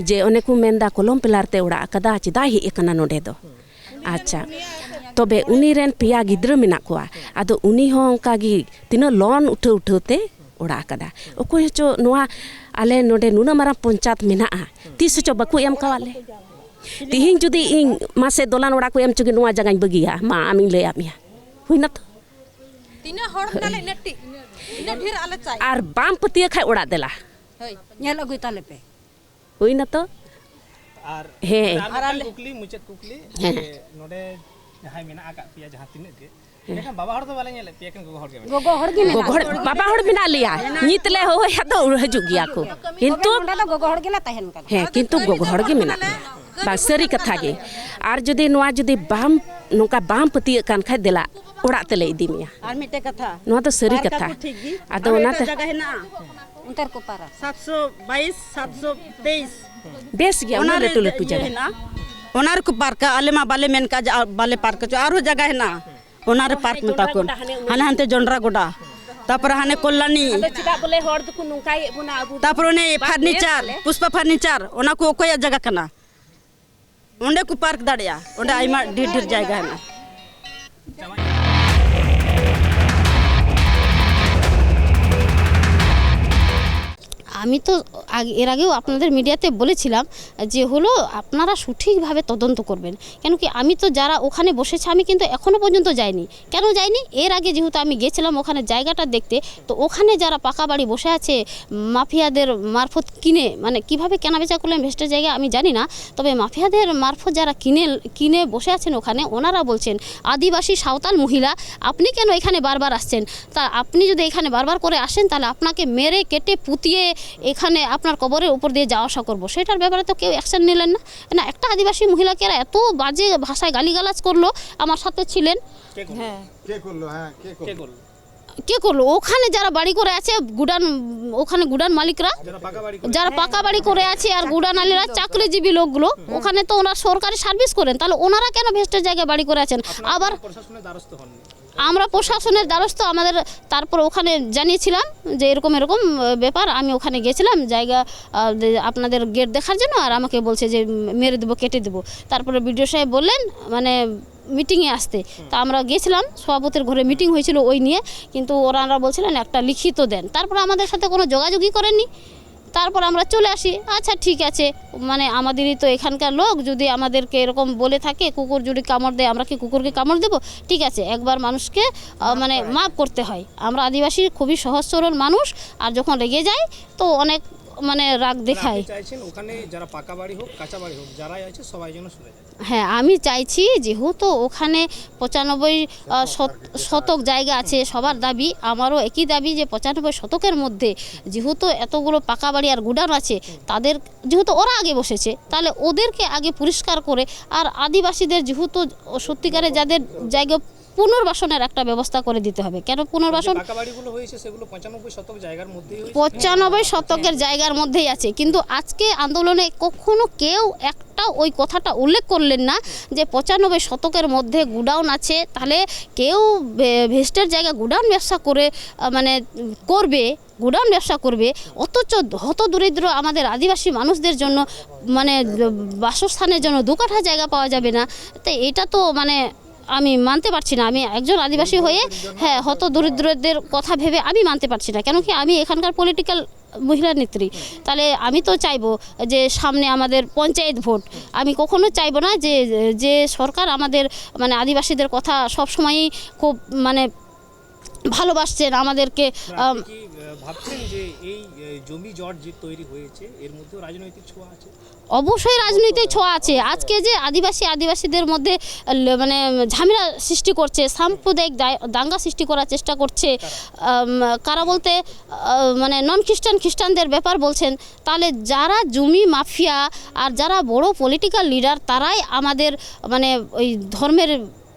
ᱡᱮ ᱚᱱᱮ ᱠᱚ ᱢᱮᱱᱫᱟ ᱠᱚᱞᱚᱢ ᱯᱤᱞᱟᱨ ᱛᱮ ᱚᱲᱟᱜ ᱟᱠᱟᱫᱟ, ᱪᱮᱫᱟᱜ ᱦᱮᱡ ᱟᱠᱟᱱᱟ ᱱᱚᱰᱮ ᱫᱚ? ᱟᱪᱪᱷᱟ, ᱛᱚᱵᱮ ᱩᱱᱤ ᱨᱮᱱ ᱯᱮᱭᱟ ᱜᱤᱫᱽᱨᱟᱹ ᱢᱮᱱᱟᱜ ᱠᱚᱣᱟ, ᱟᱫᱚ ᱩᱱᱤ ᱦᱚᱸ ᱚᱱᱠᱟ ᱜᱮ ᱛᱤᱱᱟᱹᱜ ᱞᱳᱱ ᱩᱴᱷᱟᱹᱣ ᱩᱴᱷᱟᱹᱣ ᱛᱮ ᱚᱲᱟᱜ ᱟᱠᱟᱫᱟ᱾ ᱚᱠᱚᱭ ᱦᱚᱪᱚ ᱱᱚᱣᱟ ᱟᱞᱮ ᱱᱚᱰᱮ ᱱᱩᱱᱟᱹᱜ ᱢᱟᱨᱟᱝ ᱯᱚᱧᱪᱟᱭᱮᱛ ᱢᱮᱱᱟᱜᱼᱟ, ᱛᱤᱥ ᱦᱚᱪᱚ ᱵᱟᱠᱚ ᱮᱢ ᱠᱟᱣᱟᱫ ᱞᱮ᱾ ᱛᱤᱦᱤᱧ ᱡᱩᱫᱤ ᱤᱧ ᱢᱟᱥᱮ ᱫᱚᱞᱟᱱ ᱚᱲᱟᱜ ᱠᱚ ᱮᱢ ᱦᱚᱪᱚ ᱠᱮ, ᱱᱚᱣᱟ ᱡᱟᱭᱜᱟᱧ ᱵᱟᱹᱜᱤᱭᱟ, ᱢᱟ ᱟᱢᱤᱧ ᱞᱟᱹᱭᱟᱫ ᱢᱮᱭᱟ, ᱦᱩᱭᱱᱟ ᱛᱚ᱾ ᱛᱤᱱᱟᱹᱜ ᱦᱚᱲ ᱢᱮᱱᱟᱜ ᱞᱮ, ᱤᱱᱟᱹᱜ ᱴᱤ-, ᱤᱱᱟᱹᱜ ᱰᱷᱮᱨ ᱟᱞᱮ ᱪᱟᱭ᱾ ᱟᱨ ᱵᱟᱢ ᱯᱟᱹᱛᱭᱟᱹ ᱠᱷᱟᱡ ᱚᱲᱟᱜ ᱫᱮᱞᱟ᱾ ᱦᱳᱭ, ᱧᱮᱞ ᱟᱹᱜᱩᱭ ᱛᱟᱞᱮ ᱯᱮ᱾ ᱦᱩᱭ ᱱᱟᱛᱚ᱾ ᱟᱨ ᱦᱮᱸ᱾ ᱟᱨ ᱟᱨ ᱢᱤᱫᱴᱟᱝ ᱟᱞᱮ ᱠᱩᱠᱞᱤ, ᱢᱩᱪᱟᱹᱫ ᱠᱩᱠᱞᱤ, ᱦᱮᱸ᱾ ᱡᱮ ᱱᱚᱰᱮ ᱡᱟᱦᱟᱸᱭ ᱢᱮᱱᱟᱜ ᱟᱠᱟᱫ ᱯᱮᱭᱟ ᱡᱟᱦᱟᱸ ᱛᱤᱱᱟᱹᱜ ᱜᱮ, ᱦᱮᱸ᱾ ᱢᱮᱱᱠᱷᱟᱱ ᱵᱟᱵᱟ ᱦᱚᱲ ᱫᱚ ᱵᱟᱞᱮ ᱧᱮᱞᱮᱫ ᱯᱮᱭᱟ, ᱮᱠᱮᱱ ᱜᱚᱜᱚ ᱦᱚᱲ ᱜᱮ ᱢᱮᱱᱟᱜ ᱜᱚᱜᱚ ᱦᱚᱲ, ᱠᱚᱣᱟ᱾ ᱵᱟᱵᱟ ᱦᱚᱲ ᱢᱮᱱᱟᱜ ᱞᱮᱭᱟ, ᱧᱤᱛ ᱞᱮ ᱦᱚᱦᱚᱭᱟ ᱛᱚ ᱦᱤᱡᱩᱜ ᱜᱮᱭᱟ ᱠᱚ, ᱠᱤᱱᱛᱩ ᱱᱚᱰᱮ ᱫᱚ ᱜᱚᱜᱚ ᱦᱚᱲ ᱜᱮᱞᱮ ᱛᱟᱦᱮᱱ ᱠᱟᱱᱟ᱾ ᱦᱮᱸ, ᱠᱤᱱᱛᱩ ᱜᱚᱜᱚ ᱦᱚᱲ ᱜᱮ ᱢᱮᱱᱟᱜ ᱞᱮᱭᱟ᱾ ᱵᱟᱝ, ᱥᱟᱹᱨᱤ ᱠᱟᱛᱷᱟ ᱜᱮ᱾ ᱟᱨ ᱡᱩᱫᱤ ᱱᱚᱣᱟ ᱡᱩᱫᱤ ᱵᱟᱢ, ᱱᱚᱝᱠᱟ ᱵᱟᱢ ᱯᱟᱹᱛᱭᱟᱹᱜ ᱠᱟᱱ ᱠᱷᱟᱡ, ᱫᱮᱞᱟ ᱚᱲᱟᱜ ᱛᱮᱞᱮ ᱤᱫᱤ ᱢᱮᱭᱟ᱾ ᱟᱨ ᱢᱤᱫᱴᱮᱡ ᱠᱟᱛᱷᱟ, ᱱᱚᱣᱟ ᱫᱚ ᱥᱟᱹᱨᱤ ᱯᱟᱨᱠ ᱠᱟᱛᱷᱟ᱾ ᱟᱠᱚ ᱴᱷᱤᱠ ᱜᱮ᱾ ᱟᱫᱚ ᱟᱨ ᱚᱱᱟᱛᱮ ᱮᱴᱟᱜ ᱡᱟᱭᱜᱟ ᱦᱮᱱᱟᱜᱼᱟ? ᱚᱱᱛᱮ ᱨᱮᱠᱚ ᱯᱟᱨᱟ᱾ ᱥᱟᱛᱥᱚ ᱵᱟᱭᱤᱥ, ᱥᱟᱛᱥᱚ ᱛᱮᱭᱤᱥ᱾ ᱵᱮᱥ ᱜᱮᱭᱟ, ᱚᱱᱟ ᱩᱱᱟᱹᱜ ᱨᱮ ᱞᱟᱹᱴᱩ ᱞᱟᱹᱴᱩ ᱤᱭᱟᱹ ᱡᱟᱭᱜᱟ᱾ ᱦᱮᱱᱟᱜᱼᱟ᱾ ᱚᱱᱟ ᱨᱮᱠᱚ ᱯᱟᱨᱠᱟ, ᱟᱞᱮ ᱢᱟ ᱵᱟᱞᱮ ᱢᱮᱱ ᱠᱟᱜ ᱡᱮ ᱟᱨ ᱵᱟᱞᱮ ᱯᱟᱨᱠ ᱦᱚᱪᱚ, ᱟᱨᱦᱚᱸ ᱡᱟᱭᱜᱟ ᱦᱮᱱᱟᱜᱼᱟ᱾ ᱚᱱᱟ ᱨᱮ ᱯᱟᱨᱠ ᱢᱮᱛᱟ ᱠᱚ᱾ ᱦᱟᱱᱮ ᱦᱟᱱᱛᱮ ᱡᱚᱱᱰᱨᱟ ᱜᱚᱰᱟ, ᱛᱟᱯᱚᱨᱮ ᱦᱟᱱᱮ ᱠᱚᱞᱞᱟᱱᱤ, ᱟᱫᱚ ᱪᱮᱫᱟᱜ ᱵᱚᱞᱮ ᱦᱚᱲ ᱫᱚᱠᱚ ᱱᱚᱝᱠᱟᱭᱮᱫ ᱵᱚᱱᱟ ᱟᱵᱚ ᱫᱚ? ᱛᱟᱯᱚᱨᱮ ᱚᱱᱮ ᱵᱟᱝ, ᱯᱷᱟᱨᱱᱤᱪᱟᱨ, ᱵᱮᱥ ᱵᱚᱞᱮ᱾ ᱯᱩᱥᱯᱟ ᱯᱷᱟᱨᱱᱤᱪᱟᱨ, ᱚᱱᱟ ᱠᱚ ᱚᱠᱚᱭᱟᱜ ᱡᱟᱭᱜᱟ ᱠᱟᱱᱟ? ᱚᱸᱰᱮ ᱠᱚ ᱯᱟᱨᱠ ᱫᱟᱲᱮᱭᱟᱜᱼᱟ, ᱚᱸᱰᱮ ᱟᱭᱢᱟ ᱰᱷᱮᱨ ᱰᱷᱮᱨ ᱡᱟᱭᱜᱟ ᱦᱮᱱᱟᱜᱼᱟ᱾ আমি তো আগে, এর আগেও আপনাদের মিডিয়াতে বলেছিলাম যে হলো আপনারা সঠিকভাবে তদন্ত করবেন, কেন কি আমি তো যারা ওখানে বসেছে আমি কিন্তু এখনও পর্যন্ত যাইনি। কেন যাইনি? এর আগে যেহেতু আমি গেছিলাম ওখানে জায়গাটা দেখতে, তো ওখানে যারা পাকা বাড়ি বসে আছে মাফিয়াদের মারফত কিনে, মানে কিভাবে কেনাবেচা করলেন ভেস্টের জায়গা আমি জানি না, তবে মাফিয়াদের মারফত যারা কিনে, কিনে বসে আছেন ওখানে, ওনারা বলছেন, "আদিবাসী সাঁওতাল মহিলা, আপনি কেন এখানে বারবার আসছেন? তা আপনি যদি এখানে বারবার করে আসেন, তাহলে আপনাকে মেরে কেটে পুতিয়ে এখানে আপনার কবরের উপর দিয়ে যাওয়া আসা করবো, সেটার ব্যাপারে তো কেউ অ্যাকশন নিলেন না। না, একটা আদিবাসী মহিলাকে এরা এত বাজে ভাষায় গালিগালাজ করলো, আমার সাথে ছিলেন। কে করলো? হ্যাঁ। কে করলো? হ্যাঁ, কে কে করলো? করলো? কে করলো? ওখানে যারা বাড়ি করে আছে গুডান, ওখানে গুডান মালিকরা, যারা পাকা বাড়ি করে যারা পাকা বাড়ি করে আছে আর গুডান আলীরা চাকরিজীবী লোকগুলো, ওখানে তো ওরা সরকারি সার্ভিস করেন, তাহলে ওনারা কেন ভেস্টের জায়গায় বাড়ি করে আছেন? আপনারা আবার কোনো প্রশাসনের দ্বারস্থ হননি? আমরা প্রশাসনের দ্বারস্থ, আমাদের তারপর ওখানে জানিয়েছিলাম যে এরকম এরকম আহ, ব্যাপার। আমি ওখানে গেছিলাম জায়গা, আহ, যে আপনাদের গেট দেখার জন্য, আর আমাকে বলছে যে উম, মেরে দেবো, কেটে দেবো। তারপরে বিডিও সাহেব বললেন মানে মিটিংয়ে আসতে। তা আমরা গেছিলাম, সভাপতির ঘরে মিটিং হয়েছিল ওই নিয়ে, কিন্তু ওনারা বলছিলেন একটা লিখিত দেন। তারপর আমাদের সাথে কোনো যোগাযোগই করেননি। তারপর আমরা চলে আসি। আচ্ছা, ঠিক আছে, মানে আমাদেরই তো এখানকার লোক, যদি আমাদেরকে এরকম বলে থাকে, কুকুর যদি কামড় দেয়, আমরা কি কুকুরকে কামড় দেবো? ঠিক আছে, একবার মানুষকে আহ, মানে মাফ করতে হয়। আমরা আদিবাসী খুবই সহজ সরল মানুষ, আর যখন রেগে যাই তো অনেক মানে রাগ দেখাই। আপনি চাইছেন ওখানে যারা পাকা বাড়ি হোক, কাঁচা বাড়ি হোক, যারাই আছে সবাই যেন সরে যায়? হ্যাঁ, আমি চাইছি যেহেতু ওখানে পঁচানব্বই আহ, শত- শতক জায়গা আছে, সবার দাবি, আমারও একই দাবি যে পঁচানব্বই শতকের মধ্যে যেহেতু এতগুলো পাকা বাড়ি আর গুডাউন আছে, তাদের যেহেতু ওরা আগে বসেছে, তাহলে ওদেরকে আগে পরিষ্কার করে, আর আদিবাসীদের যেহেতু সত্যিকারে যাদের জায়গা পুনর্বাসনের একটা ব্যবস্থা করে দিতে হবে। কেন পুনর্বাসন? পাকা বাড়িগুলো হয়েছে সেগুলো পঁচানব্বই শতক জায়গার মধ্যেই হয়েছে। পঁচানব্বই শতকের জায়গার মধ্যেই আছে, কিন্তু আজকে আন্দোলনে কখনো কেউ একটা ওই কথাটা উল্লেখ করলেন না যে পঁচানব্বই শতকের মধ্যে গুডাউন আছে, তাহলে কেউ বে- ভেস্টের জায়গা গুডাউন ব্যবসা করে আহ, মানে উম, করবে, গুডাউন ব্যবসা করবে, অথচ হত দরিদ্র আমাদের আদিবাসী মানুষদের জন্য মানে বাসস্থানের জন্য দু কাঠা জায়গা পাওয়া যাবে না। তো এটা তো মানে আমি মানতে পারছি না। আমি একজন আদিবাসী হয়ে, হ্যাঁ, হত দরিদ্রদের কথা ভেবে আমি মানতে পারছি না, কেন কি আমি এখানকার পলিটিক্যাল মহিলা নেত্রী। তাহলে আমি তো চাইবো যে সামনে আমাদের পঞ্চায়েত ভোট, আমি কখনো চাইবো না যে যে সরকার আমাদের মানে আদিবাসীদের কথা সবসময়ই খুব মানে ভালোবাসছেন আমাদেরকে। মানে আপনি কি আহ, ভাবছেন যে এই আহ, জমি জট যে তৈরি হয়েছে, এর মধ্যেও রাজনৈতিক ছোঁয়া আছে? অবশ্যই রাজনৈতিক ছোঁয়া আছে। আজকে যে আদিবাসী আদিবাসীদের মধ্যে আহ, ল- মানে ঝামেলা সৃষ্টি করছে, সাম্প্রদায়িক দায়- দাঙ্গা সৃষ্টি করার চেষ্টা করছে, আম, কারা বলতে আহ, মানে নন খ্রিস্টান খ্রিস্টানদের ব্যাপার বলছেন, তাহলে যারা জমি মাফিয়া আর যারা বড় পলিটিক্যাল লিডার, তারাই আমাদের মানে ওই ধর্মের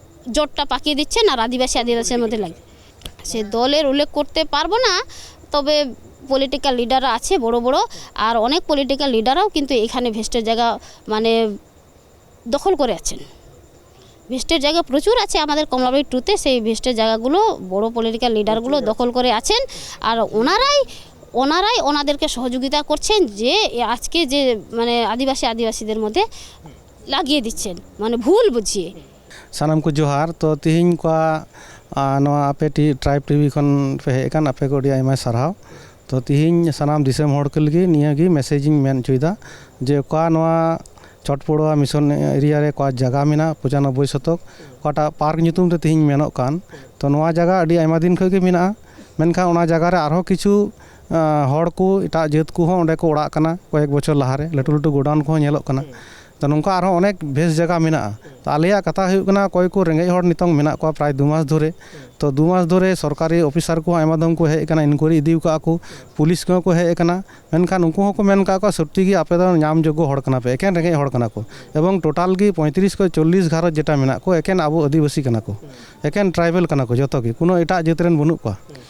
জটটা পাকিয়ে দিচ্ছেন আর আদিবাসী আদিবাসীর মধ্যে লাগে। সে দলের উল্লেখ করতে পারবো না, তবে পলিটিক্যাল লিডাররা আছে বড় বড়, আর অনেক পলিটিক্যাল লিডাররাও কিন্তু এখানে ভেস্টের জায়গা মানে দখল করে আছেন। ভেস্টের জায়গা প্রচুর আছে আমাদের কমলাবাড়ি টুতে, সেই ভেস্টের জায়গাগুলো বড় পলিটিক্যাল লিডারগুলো দখল করে আছেন। আর ওনারাই ওনারাই ওনাদেরকে সহযোগিতা করছেন যে এ আজকে যে মানে আদিবাসী আদিবাসীদের মধ্যে লাগিয়ে দিচ্ছেন মানে ভুল বুঝিয়ে। ᱥᱟᱱᱟᱢ ᱠᱚ ᱡᱚᱦᱟᱨ᱾ ᱛᱚ ᱛᱤᱦᱤᱧ ᱠᱚ ᱱᱚᱣᱟ ᱟᱯᱮ ᱴᱨᱟᱭᱤᱵᱽ ᱴᱤᱵᱷᱤ ᱠᱷᱚᱱ ᱯᱮ ᱦᱮᱡ ᱟᱠᱟᱱ, ᱟᱯᱮ ᱠᱚ ᱟᱹᱰᱤ ᱟᱭᱢᱟ ᱥᱟᱨᱦᱟᱣ᱾ ᱛᱚ ᱛᱤᱦᱤᱧ ᱥᱟᱱᱟᱢ ᱫᱤᱥᱚᱢ ᱦᱚᱲ ᱠᱚ ᱞᱟᱹᱜᱤᱫ ᱱᱤᱭᱟᱹ ᱜᱮ ᱢᱮᱥᱮᱡᱽ ᱤᱧ ᱢᱮᱱ ᱦᱚᱪᱚᱭᱮᱫᱟ ᱡᱮ ᱚᱠᱟ ᱱᱚᱣᱟ ᱪᱚᱴᱯᱚᱲᱩᱣᱟ ᱢᱤᱥᱚᱱ ᱮᱨᱤᱭᱟ ᱨᱮ ᱚᱠᱟ ᱡᱟᱭᱜᱟ ᱢᱮᱱᱟᱜᱼᱟ ᱯᱚᱸᱪᱟᱱᱚᱵᱵᱳᱭ ᱥᱚᱛᱚᱠ, ᱚᱠᱟᱴᱟᱜ ᱯᱟᱨᱠ ᱧᱩᱛᱩᱢ ᱛᱮ ᱛᱤᱦᱤᱧ ᱢᱮᱱᱚᱜ ᱠᱟᱱ, ᱛᱚ ᱱᱚᱣᱟ ᱡᱟᱭᱜᱟ ᱟᱹᱰᱤ ᱟᱭᱢᱟ ᱫᱤᱱ ᱠᱷᱚᱱ ᱜᱮ ᱢᱮᱱᱟᱜᱼᱟ᱾ ᱢᱮᱱᱠᱷᱟᱱ ᱚᱱᱟ ᱡᱟᱭᱜᱟ ᱨᱮ ᱟᱨᱦᱚᱸ ᱠᱤᱪᱷᱩ ᱦᱚᱲ ᱠᱚ, ᱮᱴᱟᱜ ᱡᱟᱹᱛ ᱠᱚᱦᱚᱸ ᱚᱸᱰᱮ ᱠᱚ ᱚᱲᱟᱜ ᱠᱟᱱᱟ ᱠᱚᱭᱮᱠ ᱵᱚᱪᱷᱚᱨ ᱞᱟᱦᱟᱨᱮ, ᱞᱟᱹᱴᱩ ᱞᱟᱹᱴᱩ ᱜᱳᱰᱟᱣᱩᱱ ᱠᱚᱦᱚᱸ ᱧᱮᱞᱚᱜ ᱠᱟᱱᱟ᱾ ᱛᱚ ᱱᱚᱝᱠᱟ ᱟᱨᱦᱚᱸ ᱚᱱᱮᱠ ᱵᱮᱥ ᱡᱟᱭᱜᱟ ᱢᱮᱱᱟᱜᱼᱟ᱾ ᱛᱚ ᱟᱞᱮᱭᱟᱜ ᱠᱟᱛᱷᱟ ᱦᱩᱭᱩᱜ ᱠᱟᱱᱟ, ᱚᱠᱚᱭ ᱠᱚ ᱨᱮᱸᱜᱮᱡ ᱦᱚᱲ ᱱᱤᱛᱚᱝ ᱢᱮᱱᱟᱜ ᱠᱚᱣᱟ ᱯᱨᱟᱭ ᱫᱩ ᱢᱟᱥ ᱫᱷᱚᱨᱮ, ᱛᱚ ᱫᱩ ᱢᱟᱥ ᱫᱷᱚᱨᱮ ᱥᱚᱨᱠᱟᱨᱤ ᱚᱯᱷᱤᱥᱟᱨ ᱠᱚᱦᱚᱸ ᱟᱭᱢᱟ ᱫᱚᱢ ᱠᱚ ᱦᱮᱡ ᱟᱠᱟᱱᱟ, ᱤᱱᱠᱩᱭᱟᱨᱤ ᱤᱫᱤ ᱟᱠᱟᱫᱼᱟ ᱠᱚ, ᱯᱩᱞᱤᱥ ᱠᱚᱦᱚᱸ ᱠᱚ ᱦᱮᱡ ᱟᱠᱟᱱᱟ, ᱢᱮᱱᱠᱷᱟᱱ ᱩᱱᱠᱩ ᱦᱚᱸᱠᱚ ᱢᱮᱱ ᱟᱠᱟᱫ ᱠᱚᱣᱟ ᱥᱚᱛᱛᱤ ᱜᱮ ᱟᱯᱮ ᱫᱚ ᱧᱟᱢ ᱡᱳᱜᱽᱜᱚ ᱦᱚᱲ ᱠᱟᱱᱟ ᱯᱮ, ᱮᱠᱮᱱ ᱨᱮᱸᱜᱮᱡ ᱦᱚᱲ ᱠᱟᱱᱟ ᱠᱚ᱾ ᱮᱵᱚᱝ ᱴᱳᱴᱟᱞ ᱜᱮ ᱯᱚᱸᱭᱛᱨᱤᱥ ᱠᱷᱚᱱ ᱪᱚᱞᱞᱤᱥ ᱜᱷᱟᱨᱚᱸᱡᱽ ᱡᱮᱴᱟ ᱢᱮᱱᱟᱜ ᱠᱚ, ᱮᱠᱮᱱ ᱟᱵᱚ ᱟᱹᱫᱤᱵᱟᱹᱥᱤ ᱠᱟᱱᱟ ᱠᱚ, ᱮᱠᱮᱱ ᱴᱨᱟᱭᱵᱮᱞ ᱠᱟᱱᱟ ᱠᱚ ᱡᱚᱛᱚ ᱜᱮ, ᱠᱳᱱᱳ ᱮᱴᱟᱜ ᱡᱟᱹᱛ ᱨᱮᱱ ᱵᱟᱹᱱᱩᱜ ᱠᱚᱣᱟ᱾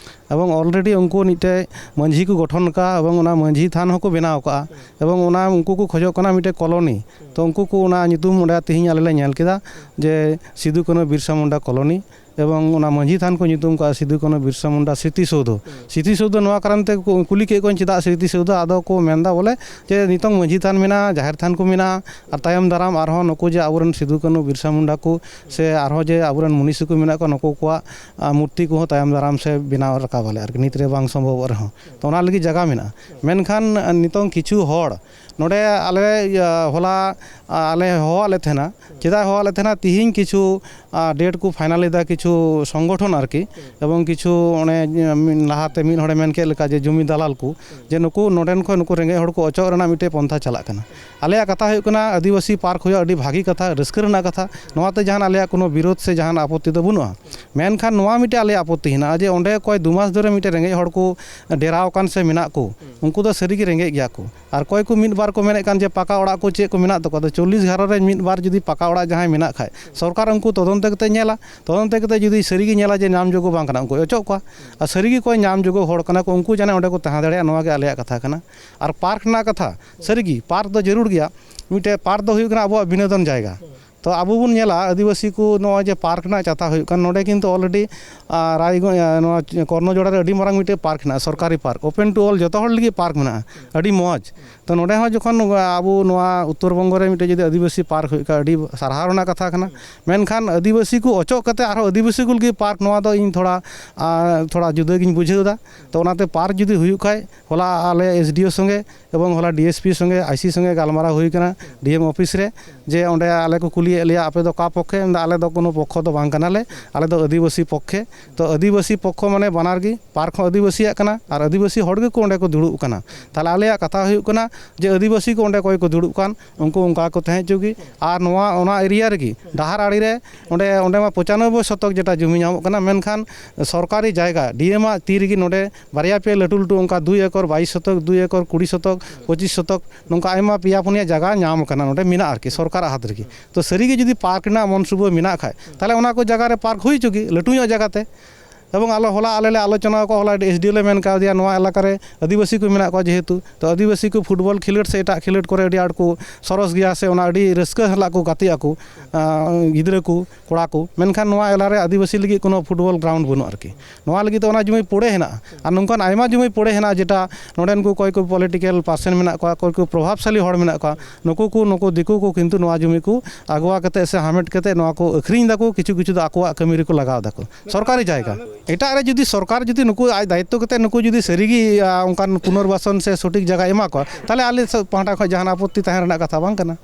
ᱮᱵᱚᱝ ᱚᱞᱨᱮᱰᱤ ᱩᱱᱠᱩ ᱢᱤᱫᱴᱮᱡ ᱢᱟᱹᱡᱷᱤ ᱠᱚ ᱜᱚᱴᱷᱚᱱ ᱟᱠᱟᱫᱼᱟ ᱮᱵᱚᱝ ᱚᱱᱟ ᱢᱟᱹᱡᱷᱤ ᱛᱷᱟᱱ ᱦᱚᱸᱠᱚ ᱵᱮᱱᱟᱣ ᱟᱠᱟᱫᱼᱟ᱾ ᱮᱵᱚᱝ ᱚᱱᱟ ᱩᱱᱠᱩ ᱠᱚ ᱠᱷᱚᱡᱚᱜ ᱠᱟᱱᱟ ᱢᱤᱫᱴᱮᱡ ᱠᱚᱞᱚᱱᱤ᱾ ᱛᱚ ᱩᱱᱠᱩ ᱠᱚ ᱚᱱᱟ ᱧᱩᱛᱩᱢ ᱚᱸᱰᱮ ᱛᱮᱦᱮᱧ ᱟᱞᱮ ᱞᱮ ᱧᱮᱞ ᱠᱮᱫᱟ ᱡᱮ ᱥᱤᱫᱩ ᱠᱟᱹᱱᱦᱩ ᱵᱤᱨᱥᱟ ᱢᱩᱱᱰᱟ ᱠᱚᱞᱚᱱᱤ, ᱮᱵᱚᱝ ᱚᱱᱟ ᱢᱟᱹᱡᱷᱤ ᱛᱷᱟᱱ ᱠᱚ ᱧᱩᱛᱩᱢ ᱠᱟᱜᱼᱟ ᱥᱤᱫᱩ ᱠᱟᱹᱱᱦᱩ ᱵᱤᱨᱥᱟ ᱢᱩᱱᱰᱟ ᱥᱨᱤᱛᱤ ᱥᱳᱣᱫᱷᱚ᱾ ᱥᱨᱤᱛᱤ ᱥᱳᱣᱫᱷᱚ ᱱᱚᱣᱟ ᱠᱟᱨᱚᱱ ᱛᱮ ᱠᱚ ᱠᱩᱞᱤ ᱠᱮᱫ ᱠᱚᱣᱟᱧ ᱪᱮᱫᱟᱜ ᱥᱨᱤᱛᱤ ᱥᱳᱣᱫᱷᱚ, ᱟᱫᱚ ᱠᱚ ᱢᱮᱱᱫᱟ ᱵᱚᱞᱮ ᱡᱮ ᱱᱤᱛᱚᱝ ᱢᱟᱹᱡᱷᱤ ᱛᱷᱟᱱ ᱢᱮᱱᱟᱜᱼᱟ, ᱡᱟᱦᱮᱨ ᱛᱷᱟᱱ ᱠᱚ ᱢᱮᱱᱟᱜᱼᱟ, ᱟᱨ ᱛᱟᱭᱚᱢ ᱫᱟᱨᱟᱢ ᱟᱨᱦᱚᱸ ᱱᱩᱠᱩ ᱡᱮ ᱟᱵᱚᱨᱮᱱ ᱥᱤᱫᱩ ᱠᱟᱹᱱᱦᱩ ᱵᱤᱨᱥᱟ ᱢᱩᱱᱰᱟ ᱠᱚ ᱥᱮ ᱟᱨᱦᱚᱸ ᱡᱮ ᱟᱵᱚᱨᱮᱱ ᱢᱩᱱᱤᱥᱤ ᱠᱚ ᱢᱮᱱᱟᱜ ᱠᱚᱣᱟ, ᱱᱩᱠᱩ ᱠᱚᱣᱟᱜ ᱟᱨ ᱢᱩᱨᱛᱤ ᱠᱚᱦᱚᱸ ᱛᱟᱭᱚᱢ ᱫᱟᱨᱟᱢ ᱥᱮ ᱵᱮᱱᱟᱣ ᱨᱟᱠᱟᱵ ᱟᱞᱮ ᱟᱨᱠᱤ, ᱱᱤᱛ ᱨᱮ ᱵᱟᱝ ᱥᱚᱢᱵᱷᱚᱵᱚᱜ ᱨᱮᱦᱚᱸ᱾ ᱛᱚ ᱚᱱᱟ ᱞᱟᱹᱜᱤᱫ ᱡᱟᱭᱜᱟ ᱢᱮᱱᱟᱜᱼᱟ᱾ ᱢᱮᱱᱠᱷᱟᱱ ᱱᱤᱛᱚᱝ ᱠᱤᱪᱷᱩ ᱦᱚᱲ ᱱᱚᱰᱮ ᱟᱞᱮ, ᱤᱭᱟᱹ, ᱦᱚᱞᱟ, ᱟ, ᱟᱞᱮ ᱦᱚᱦᱚᱣᱟᱫ ᱞᱮ ᱛᱟᱦᱮᱱᱟ᱾ ᱪᱮᱫᱟᱜ ᱦᱚᱦᱚᱣᱟᱫ ᱞᱮ ᱛᱟᱦᱮᱱᱟ? ᱛᱤᱦᱤᱧ ᱠᱤᱪᱷᱩ, ᱟ, ᱰᱮᱴ ᱠᱚ ᱯᱷᱟᱭᱱᱟᱞ ᱮᱫᱟ ᱠᱤᱪᱷᱩ ᱥᱚᱝᱜᱚᱴᱷᱚᱱ ᱟᱨᱠᱤ, ᱮᱵᱚᱝ ᱠᱤᱪᱷᱩ ᱚᱱᱮ, ᱩᱢ, ᱞᱟᱦᱟᱛᱮ ᱢᱤᱫ ᱦᱚᱲᱮ ᱢᱮᱱ ᱠᱮᱫ ᱞᱮᱠᱟ ᱡᱮ ᱡᱚᱢᱤ ᱫᱟᱞᱟᱞ ᱠᱚ, ᱡᱮ ᱱᱩᱠᱩ ᱱᱚᱰᱮᱱ ᱠᱷᱚᱱ ᱱᱩᱠᱩ ᱨᱮᱸᱜᱮᱡ ᱦᱚᱲ ᱠᱚ ᱚᱪᱚᱜ ᱨᱮᱱᱟᱜ ᱢᱤᱫᱴᱮᱡ ᱯᱚᱱᱛᱷᱟ ᱪᱟᱞᱟᱜ ᱠᱟᱱᱟ᱾ ᱟᱞᱮᱭᱟᱜ ᱠᱟᱛᱷᱟ ᱦᱩᱭᱩᱜ ᱠᱟᱱᱟ, ᱟᱹᱫᱤᱵᱟᱹᱥᱤ ᱯᱟᱨᱠ ᱦᱩᱭᱩᱜᱼᱟ, ᱟᱹᱰᱤ ᱵᱷᱟᱹᱜᱤ ᱠᱟᱛᱷᱟ, ᱨᱟᱹᱥᱠᱟᱹ ᱨᱮᱱᱟᱜ ᱠᱟᱛᱷᱟ, ᱱᱚᱣᱟᱛᱮ ᱡᱟᱦᱟᱱ ᱟᱞᱮᱭᱟᱜ ᱠᱳᱱᱳ ᱵᱤᱨᱳᱫᱷ ᱥᱮ ᱡᱟᱦᱟᱱ ᱟᱯᱚᱛᱛᱤ ᱫᱚ ᱵᱟᱹᱱᱩᱜᱼᱟ᱾ ᱢᱮᱱᱠᱷᱟᱱ ᱱᱚᱣᱟ ᱢᱤᱫᱴᱮᱡ ᱟᱞᱮᱭᱟᱜ ᱟᱯᱚᱛᱛᱤ ᱦᱮᱱᱟᱜᱼᱟ ᱡᱮ ᱚᱸᱰᱮ ᱚᱠᱚᱭ ᱫᱩ ᱢᱟᱥ ᱫᱷᱚᱨᱮ ᱢᱤᱫᱴᱮᱡ ᱨᱮᱸᱜᱮᱡ ᱦᱚᱲ ᱠᱚ ᱰᱮᱨᱟᱣ ᱟᱠᱟᱱ ᱥᱮ ᱢᱮᱱᱟᱜ ᱠᱚ, ᱩᱱᱠᱩ ᱫᱚ ᱥᱟᱹᱨᱤᱜᱮ ᱨᱮᱸᱜᱮᱡ ᱜᱮᱭᱟ ᱠᱚ᱾ ᱟᱨ ᱚᱠᱚᱭ ᱠᱚ ᱢᱤᱫ ᱵᱟᱨ ᱠᱚ ᱢᱮᱱᱮᱫ ᱠᱟᱱ ᱡᱮ ᱯᱟᱠᱟ ᱚᱲᱟᱜ ᱠᱚ ᱪᱮᱫ ᱠᱚ ᱢᱮᱱᱟᱜ ᱛᱟᱠᱚᱣᱟ, ᱟᱫᱚ ᱪᱚᱞᱞᱤᱥ ᱜᱷᱟᱨᱚᱸᱡᱽ ᱨᱮ ᱢᱤᱫ ᱵᱟᱨ ᱡᱩᱫᱤ ᱯᱟᱠᱟ ᱚᱲᱟᱜ ᱡᱟᱦᱟᱸᱭ ᱢᱮᱱᱟᱜ ᱠᱷᱟᱡ, ᱥᱚᱨᱠᱟᱨ ᱩᱱᱠᱩ ᱛᱚᱫᱚᱱᱛᱚ ᱠᱟᱛᱮ ᱧᱮᱞᱟ, ᱛᱚᱫᱚᱱᱛᱚ ᱠᱟᱛᱮ ᱡᱩᱫᱤ ᱥᱟᱹᱨᱤᱜᱮ ᱧᱮᱞᱟ ᱡᱮ ᱧᱟᱢ ᱡᱳᱜᱽᱜᱚ ᱵᱟᱝ ᱠᱟᱱᱟ, ᱩᱱᱠᱩ ᱚᱪᱚᱜ ᱠᱚᱣᱟ᱾ ᱟᱨ ᱥᱟᱹᱨᱤᱜᱮ ᱚᱠᱚᱭ ᱧᱟᱢ ᱡᱳᱜᱽᱜᱚ ᱦᱚᱲ ᱠᱟᱱᱟ ᱠᱚ, ᱩᱱᱠᱩ ᱡᱟᱱᱮ ᱚᱸᱰᱮ ᱠᱚ ᱛᱟᱦᱮᱸ ᱫᱟᱲᱮᱭᱟᱜᱼᱟ, ᱱᱚᱣᱟ ᱜᱮ ᱟᱞᱮᱭᱟᱜ ᱠᱟᱛᱷᱟ ᱠᱟᱱᱟ᱾ ᱟᱨ ᱯᱟᱨᱠ ᱨᱮᱱᱟᱜ ᱠᱟᱛᱷᱟ, ᱥᱟᱹᱨᱤᱜᱮ ᱯᱟᱨᱠ ᱫᱚ ᱡᱟᱹᱨᱩᱲ ᱜᱮᱭᱟ᱾ ᱢᱤᱫᱴᱮᱡ ᱯᱟᱨᱠ ᱫᱚ ᱦᱩᱭᱩᱜ ᱠᱟᱱᱟ ᱟᱵᱚᱣᱟᱜ ᱵᱤᱱᱳᱫᱚᱱ ᱡᱟᱭᱜᱟ᱾ ᱛᱚ ᱟᱵᱚ ᱵᱚᱱ ᱧᱮᱞᱟ ᱟᱹᱫᱤᱵᱟᱹᱥᱤ ᱠᱚ ᱱᱚᱜᱼᱚᱭ ᱡᱮ ᱯᱟᱨᱠ ᱨᱮᱱᱟᱜ ᱪᱟᱛᱟ ᱦᱩᱭᱩᱜ ᱠᱟᱱ, ᱱᱚᱰᱮ ᱠᱤᱱᱛᱩ already, ᱟ, ᱨᱟᱭᱜᱚᱸᱡᱽ, ᱟ, ᱱᱚᱣᱟ ᱠᱚᱨᱱᱚᱡᱳᱲᱟ ᱨᱮ ᱟᱹᱰᱤ ᱢᱟᱨᱟᱝ ᱢᱤᱫᱴᱮᱡ ᱯᱟᱨᱠ ᱦᱮᱱᱟᱜᱼᱟ, ᱥᱚᱨᱠᱟᱨᱤ ᱯᱟᱨᱠ, open to all, ᱡᱚᱛᱚ ᱦᱚᱲ ᱞᱟᱹᱜᱤᱫ ᱯᱟᱨᱠ ᱢᱮᱱᱟᱜᱼᱟ, ᱟᱹᱰᱤ ᱢᱚᱡᱽ᱾ ᱛᱚ ᱱᱚᱰᱮ ᱦᱚᱸ ᱡᱚᱠᱷᱚᱱ ᱟᱵᱚ ᱱᱚᱣᱟ ᱩᱛᱛᱚᱨ ᱵᱚᱝᱜᱚ ᱨᱮ ᱢᱤᱫᱴᱮᱡ ᱡᱩᱫᱤ ᱟᱹᱫᱤᱵᱟᱹᱥᱤ ᱯᱟᱨᱠ ᱦᱩᱭᱩᱜ ᱠᱷᱟᱱ, ᱟᱹᱰᱤ ᱥᱟᱨᱦᱟᱣ ᱨᱮᱱᱟᱜ ᱠᱟᱛᱷᱟ ᱠᱟᱱᱟ᱾ ᱢᱮᱱᱠᱷᱟᱱ ᱟᱹᱫᱤᱵᱟᱹᱥᱤ ᱠᱚ ᱚᱪᱚᱜ ᱠᱟᱛᱮ ᱟᱨᱦᱚᱸ ᱟᱹᱫᱤᱵᱟᱹᱥᱤ ᱠᱚ ᱞᱟᱹᱜᱤᱫ ᱯᱟᱨᱠ, ᱱᱚᱣᱟ ᱫᱚ ᱤᱧ ᱛᱷᱚᱲᱟ, ᱟ, ᱛᱷᱚᱲᱟ ᱡᱩᱫᱟᱹ ᱜᱤᱧ ᱵᱩᱡᱷᱟᱹᱣ ᱮᱫᱟ᱾ ᱛᱚ ᱚᱱᱟᱛᱮ ᱯᱟᱨᱠ ᱡᱩᱫᱤ ᱦᱩᱭᱩᱜ ᱠᱷᱟᱡ, ᱦᱚᱞᱟ ᱟᱞᱮ S D O ᱥᱚᱸᱜᱮ ᱮᱵᱚᱝ ᱦᱚᱞᱟ D S P ᱥᱚᱸᱜᱮ, I C ᱥᱚᱸᱜᱮ ᱜᱟᱞᱢᱟᱨᱟᱣ ᱦᱩᱭ ᱠᱟᱱᱟ, D M ᱚᱯᱷᱤᱥ ᱨᱮ, ᱡᱮ ᱚᱸᱰᱮ ᱟᱞᱮ ᱠᱚ ᱠᱩᱞᱤᱭᱮᱫ ᱞᱮᱭᱟ, "ᱟᱯᱮ ᱫᱚ ᱚᱠᱟ ᱯᱚᱠᱠᱷᱮ?" ᱢᱮᱱᱫᱟ, "ᱟᱞᱮ ᱫᱚ ᱠᱳᱱᱳ ᱯᱚᱠᱠᱷᱚ ᱫᱚ ᱵᱟᱝ ᱠᱟᱱᱟᱞᱮ, ᱟᱞᱮ ᱫᱚ ᱟᱹᱫᱤᱵᱟᱹᱥᱤ ᱯᱚᱠᱠᱷᱮ᱾" ᱛᱚ ᱟᱹᱫᱤᱵᱟᱹᱥᱤ ᱯᱚᱠᱠᱷᱚ ᱢᱟᱱᱮ ᱵᱟᱱᱟᱨ ᱜᱮ, ᱯᱟᱨᱠ ᱦᱚᱸ ᱟᱹᱫᱤᱵᱟᱹᱥᱤᱭᱟᱜ ᱠᱟᱱᱟ ᱟᱨ ᱟᱹᱫᱤᱵᱟᱹᱥᱤ ᱦᱚᱲ ᱜᱮᱠᱚ ᱚᱸᱰᱮ ᱠᱚ ᱫᱩᱲᱩᱵ ᱠᱟᱱᱟ᱾ ᱛᱟᱦᱞᱮ ᱟᱞᱮᱭᱟᱜ ᱠᱟᱛᱷᱟ ᱦᱩᱭᱩᱜ ᱠᱟᱱᱟ ᱡᱮ ᱟᱹᱫᱤᱵᱟᱹᱥᱤ ᱠᱚ ᱚᱸᱰᱮ ᱚᱠᱚᱭ ᱠᱚ ᱫᱩᱲᱩᱵ ᱠᱟᱱ, ᱩᱱᱠᱩ ᱚᱱᱠᱟ ᱠᱚ ᱛᱟᱦᱮᱸ ᱦᱚᱪᱚ ᱜᱮ᱾ ᱟᱨ ᱱᱚᱣᱟ, ᱚᱱᱟ ᱮᱨᱤᱭᱟ ᱨᱮᱜᱮ, ᱰᱟᱦᱟᱨ ᱟᱲᱮ ᱨᱮ, ᱚᱸᱰᱮ, ᱚᱸᱰᱮ ᱢᱟ ᱯᱚᱸᱪᱟᱱᱚᱵᱵᱳᱭ ᱥᱚᱛᱚᱠ ᱡᱮᱴᱟ ᱡᱚᱢᱤ ᱧᱟᱢᱚᱜ ᱠᱟᱱᱟ, ᱢᱮᱱᱠᱷᱟᱱ ᱥᱚᱨᱠᱟᱨᱤ ᱡᱟᱭᱜᱟ, D M ᱟᱜ ᱛᱤ ᱨᱮᱜᱮ ᱱᱚᱰᱮ ᱵᱟᱨᱭᱟ ᱯᱮᱭᱟ ᱞᱟᱹᱴᱩ ᱞᱟᱹᱴᱩ ᱚᱱᱠᱟ ᱫᱩᱭ ᱮᱠᱚᱨ ᱵᱟᱭᱤᱥ ᱥᱚᱛᱚᱠ, ᱫᱩᱭ ᱮᱠᱚᱨ ᱠᱩᱲᱤ ᱥᱚᱛᱚᱠ, ᱯᱚᱸᱪᱤᱥ ᱥᱚᱛᱚᱠ, ᱱᱚᱝᱠᱟ ᱟᱭᱢᱟ ᱯᱮᱭᱟ ᱯᱩᱱᱭᱟ ᱡᱟᱭᱜᱟ ᱧᱟᱢ ᱟᱠᱟᱱᱟ, ᱱᱚᱰᱮ ᱢᱮᱱᱟᱜᱼᱟ ᱟᱨᱠᱤ ᱥᱚᱨᱠᱟᱨᱟᱜ ᱦᱟᱛ ᱨᱮᱜᱮ᱾ ᱛᱚ ᱥᱟᱹᱨᱤᱜᱮ ᱡᱩᱫᱤ ᱯᱟᱨᱠ ᱨᱮᱱᱟᱜ ᱢᱚᱱᱥᱩᱵᱟᱹ ᱢᱮᱱᱟᱜ ᱠᱷᱟᱡ, ᱛᱟᱦᱞᱮ ᱚᱱᱟ ᱠᱚ ᱡᱟᱭᱜᱟ ᱨᱮ ᱯᱟᱨᱠ ᱦᱩᱭ ᱦᱚᱪᱚ ᱜᱮ, ᱞᱟᱹᱴᱩ ᱧᱚᱜ ᱡᱟᱭᱜᱟ ᱛᱮ᱾ ᱮᱵᱚᱝ ᱟᱞᱮ ᱦᱚᱞᱟ ᱟᱞᱮ ᱞᱮ ᱟᱞᱳᱪᱚᱱᱟ ᱟᱠᱟᱫ, ᱦᱚᱞᱟ S D O ᱞᱮ ᱢᱮᱱ ᱠᱟᱣᱫᱮᱭᱟ, ᱱᱚᱣᱟ ᱮᱞᱟᱠᱟ ᱨᱮ ᱟᱹᱫᱤᱵᱟᱹᱥᱤ ᱠᱚ ᱢᱮᱱᱟᱜ ᱠᱚᱣᱟ ᱡᱮᱦᱮᱛᱩ, ᱛᱚ ᱟᱹᱫᱤᱵᱟᱹᱥᱤ ᱠᱚ ᱯᱷᱩᱴᱵᱚᱞ ᱠᱷᱮᱞᱳᱰ ᱥᱮ ᱮᱴᱟᱜ ᱠᱷᱮᱞᱳᱰ ᱠᱚᱨᱮ ᱟᱹᱰᱤ ᱟᱸᱴ ᱠᱚ ᱥᱚᱨᱚᱥ ᱜᱮᱭᱟ ᱥᱮ ᱚᱱᱟ ᱟᱹᱰᱤ ᱨᱟᱹᱥᱠᱟᱹ ᱥᱟᱞᱟᱜ ᱠᱚ ᱜᱟᱛᱮᱜ ᱟᱠᱚ, ᱟᱸ, ᱜᱤᱫᱽᱨᱟᱹ ᱠᱚ, ᱠᱚᱲᱟ ᱠᱚ᱾ ᱢᱮᱱᱠᱷᱟᱱ ᱱᱚᱣᱟ ᱮᱞᱟᱠᱟ ᱨᱮ ᱟᱹᱫᱤᱵᱟᱹᱥᱤ ᱞᱟᱹᱜᱤᱫ ᱠᱳᱱᱳ ᱯᱷᱩᱴᱵᱚᱞ ᱜᱨᱟᱣᱩᱱᱰ ᱵᱟᱹᱱᱩᱜᱼᱟ ᱟᱨᱠᱤ᱾ ᱱᱚᱣᱟ ᱞᱟᱹᱜᱤᱫ ᱫᱚ ᱚᱱᱟ ᱡᱩᱢᱤ ᱯᱚᱲᱮ ᱦᱮᱱᱟᱜᱼᱟ᱾ ᱟᱨ ᱱᱚᱝᱠᱟᱱ ᱟᱭᱢᱟ ᱡᱩᱢᱤ ᱯᱚᱲᱮ ᱦᱮᱱᱟᱜᱼᱟ, ᱡᱮᱴᱟ ᱱᱚᱰᱮᱱ ᱠᱚ ᱚᱠᱚᱭ ᱠᱚ ᱯᱚᱞᱤᱴᱤᱠᱮᱞ ᱯᱟᱨᱥᱚᱱ ᱢᱮᱱᱟᱜ ᱠᱚᱣᱟ, ᱚᱠᱚᱭ ᱠᱚ ᱯᱨᱚᱵᱷᱟᱵᱽᱥᱟᱞᱤ ᱦᱚᱲ ᱢᱮᱱᱟᱜ ᱠᱚᱣᱟ, ᱱᱩᱠᱩ ᱠᱚ, ᱱᱩᱠᱩ ᱫᱤᱠᱩ ᱠᱚ ᱠᱤᱱᱛᱩ ᱱᱚᱣᱟ ᱡᱩᱢᱤ ᱠᱚ ᱟᱜᱩᱣᱟ ᱠᱟᱛᱮ ᱥᱮ ᱦᱟᱢᱮᱴ ᱠᱟᱛᱮ ᱱᱚᱣᱟ ᱠᱚ ᱟᱹᱠᱷᱨᱤᱧ ᱫᱟᱠᱚ, ᱠᱤᱪᱷᱩ ᱠᱤᱪᱷᱩ ᱫᱚ ᱟᱠᱚᱣᱟᱜ ᱠᱟᱹᱢᱤ ᱨᱮᱠᱚ ᱞᱟᱜᱟᱣ ᱫᱟᱠᱚ, ᱥᱚᱨᱠᱟᱨᱤ ᱡᱟᱭᱜᱟ᱾ ᱮᱴᱟᱜ ᱨᱮ ᱡᱩᱫᱤ ᱥᱚᱨᱠᱟᱨ ᱡᱩᱫᱤ ᱱᱩᱠᱩ ᱟᱡ ᱫᱟᱭᱤᱛᱛᱚ ᱠᱟᱛᱮ ᱱᱩᱠᱩ ᱡᱩᱫᱤ ᱥᱟᱹᱨᱤᱜᱮ, ᱟ, ᱚᱱᱠᱟᱱ ᱯᱩᱱᱚᱨᱵᱟᱥᱚᱱ ᱥᱮ ᱥᱚᱴᱷᱤᱠ ᱡᱟᱭᱜᱟ ᱮᱢᱟ ᱠᱚᱣᱟ, ᱛᱟᱦᱚᱞᱮ ᱟᱞᱮ ᱥᱮᱫ ᱯᱟᱦᱴᱟ ᱠᱷᱚᱱ ᱡᱟᱦᱟᱱ ᱟᱯᱚᱛᱛᱤ ᱛᱟᱦᱮᱸ ᱨᱮᱱᱟᱜ ᱠᱟᱛᱷᱟ ᱵᱟᱝ ᱠᱟᱱᱟ᱾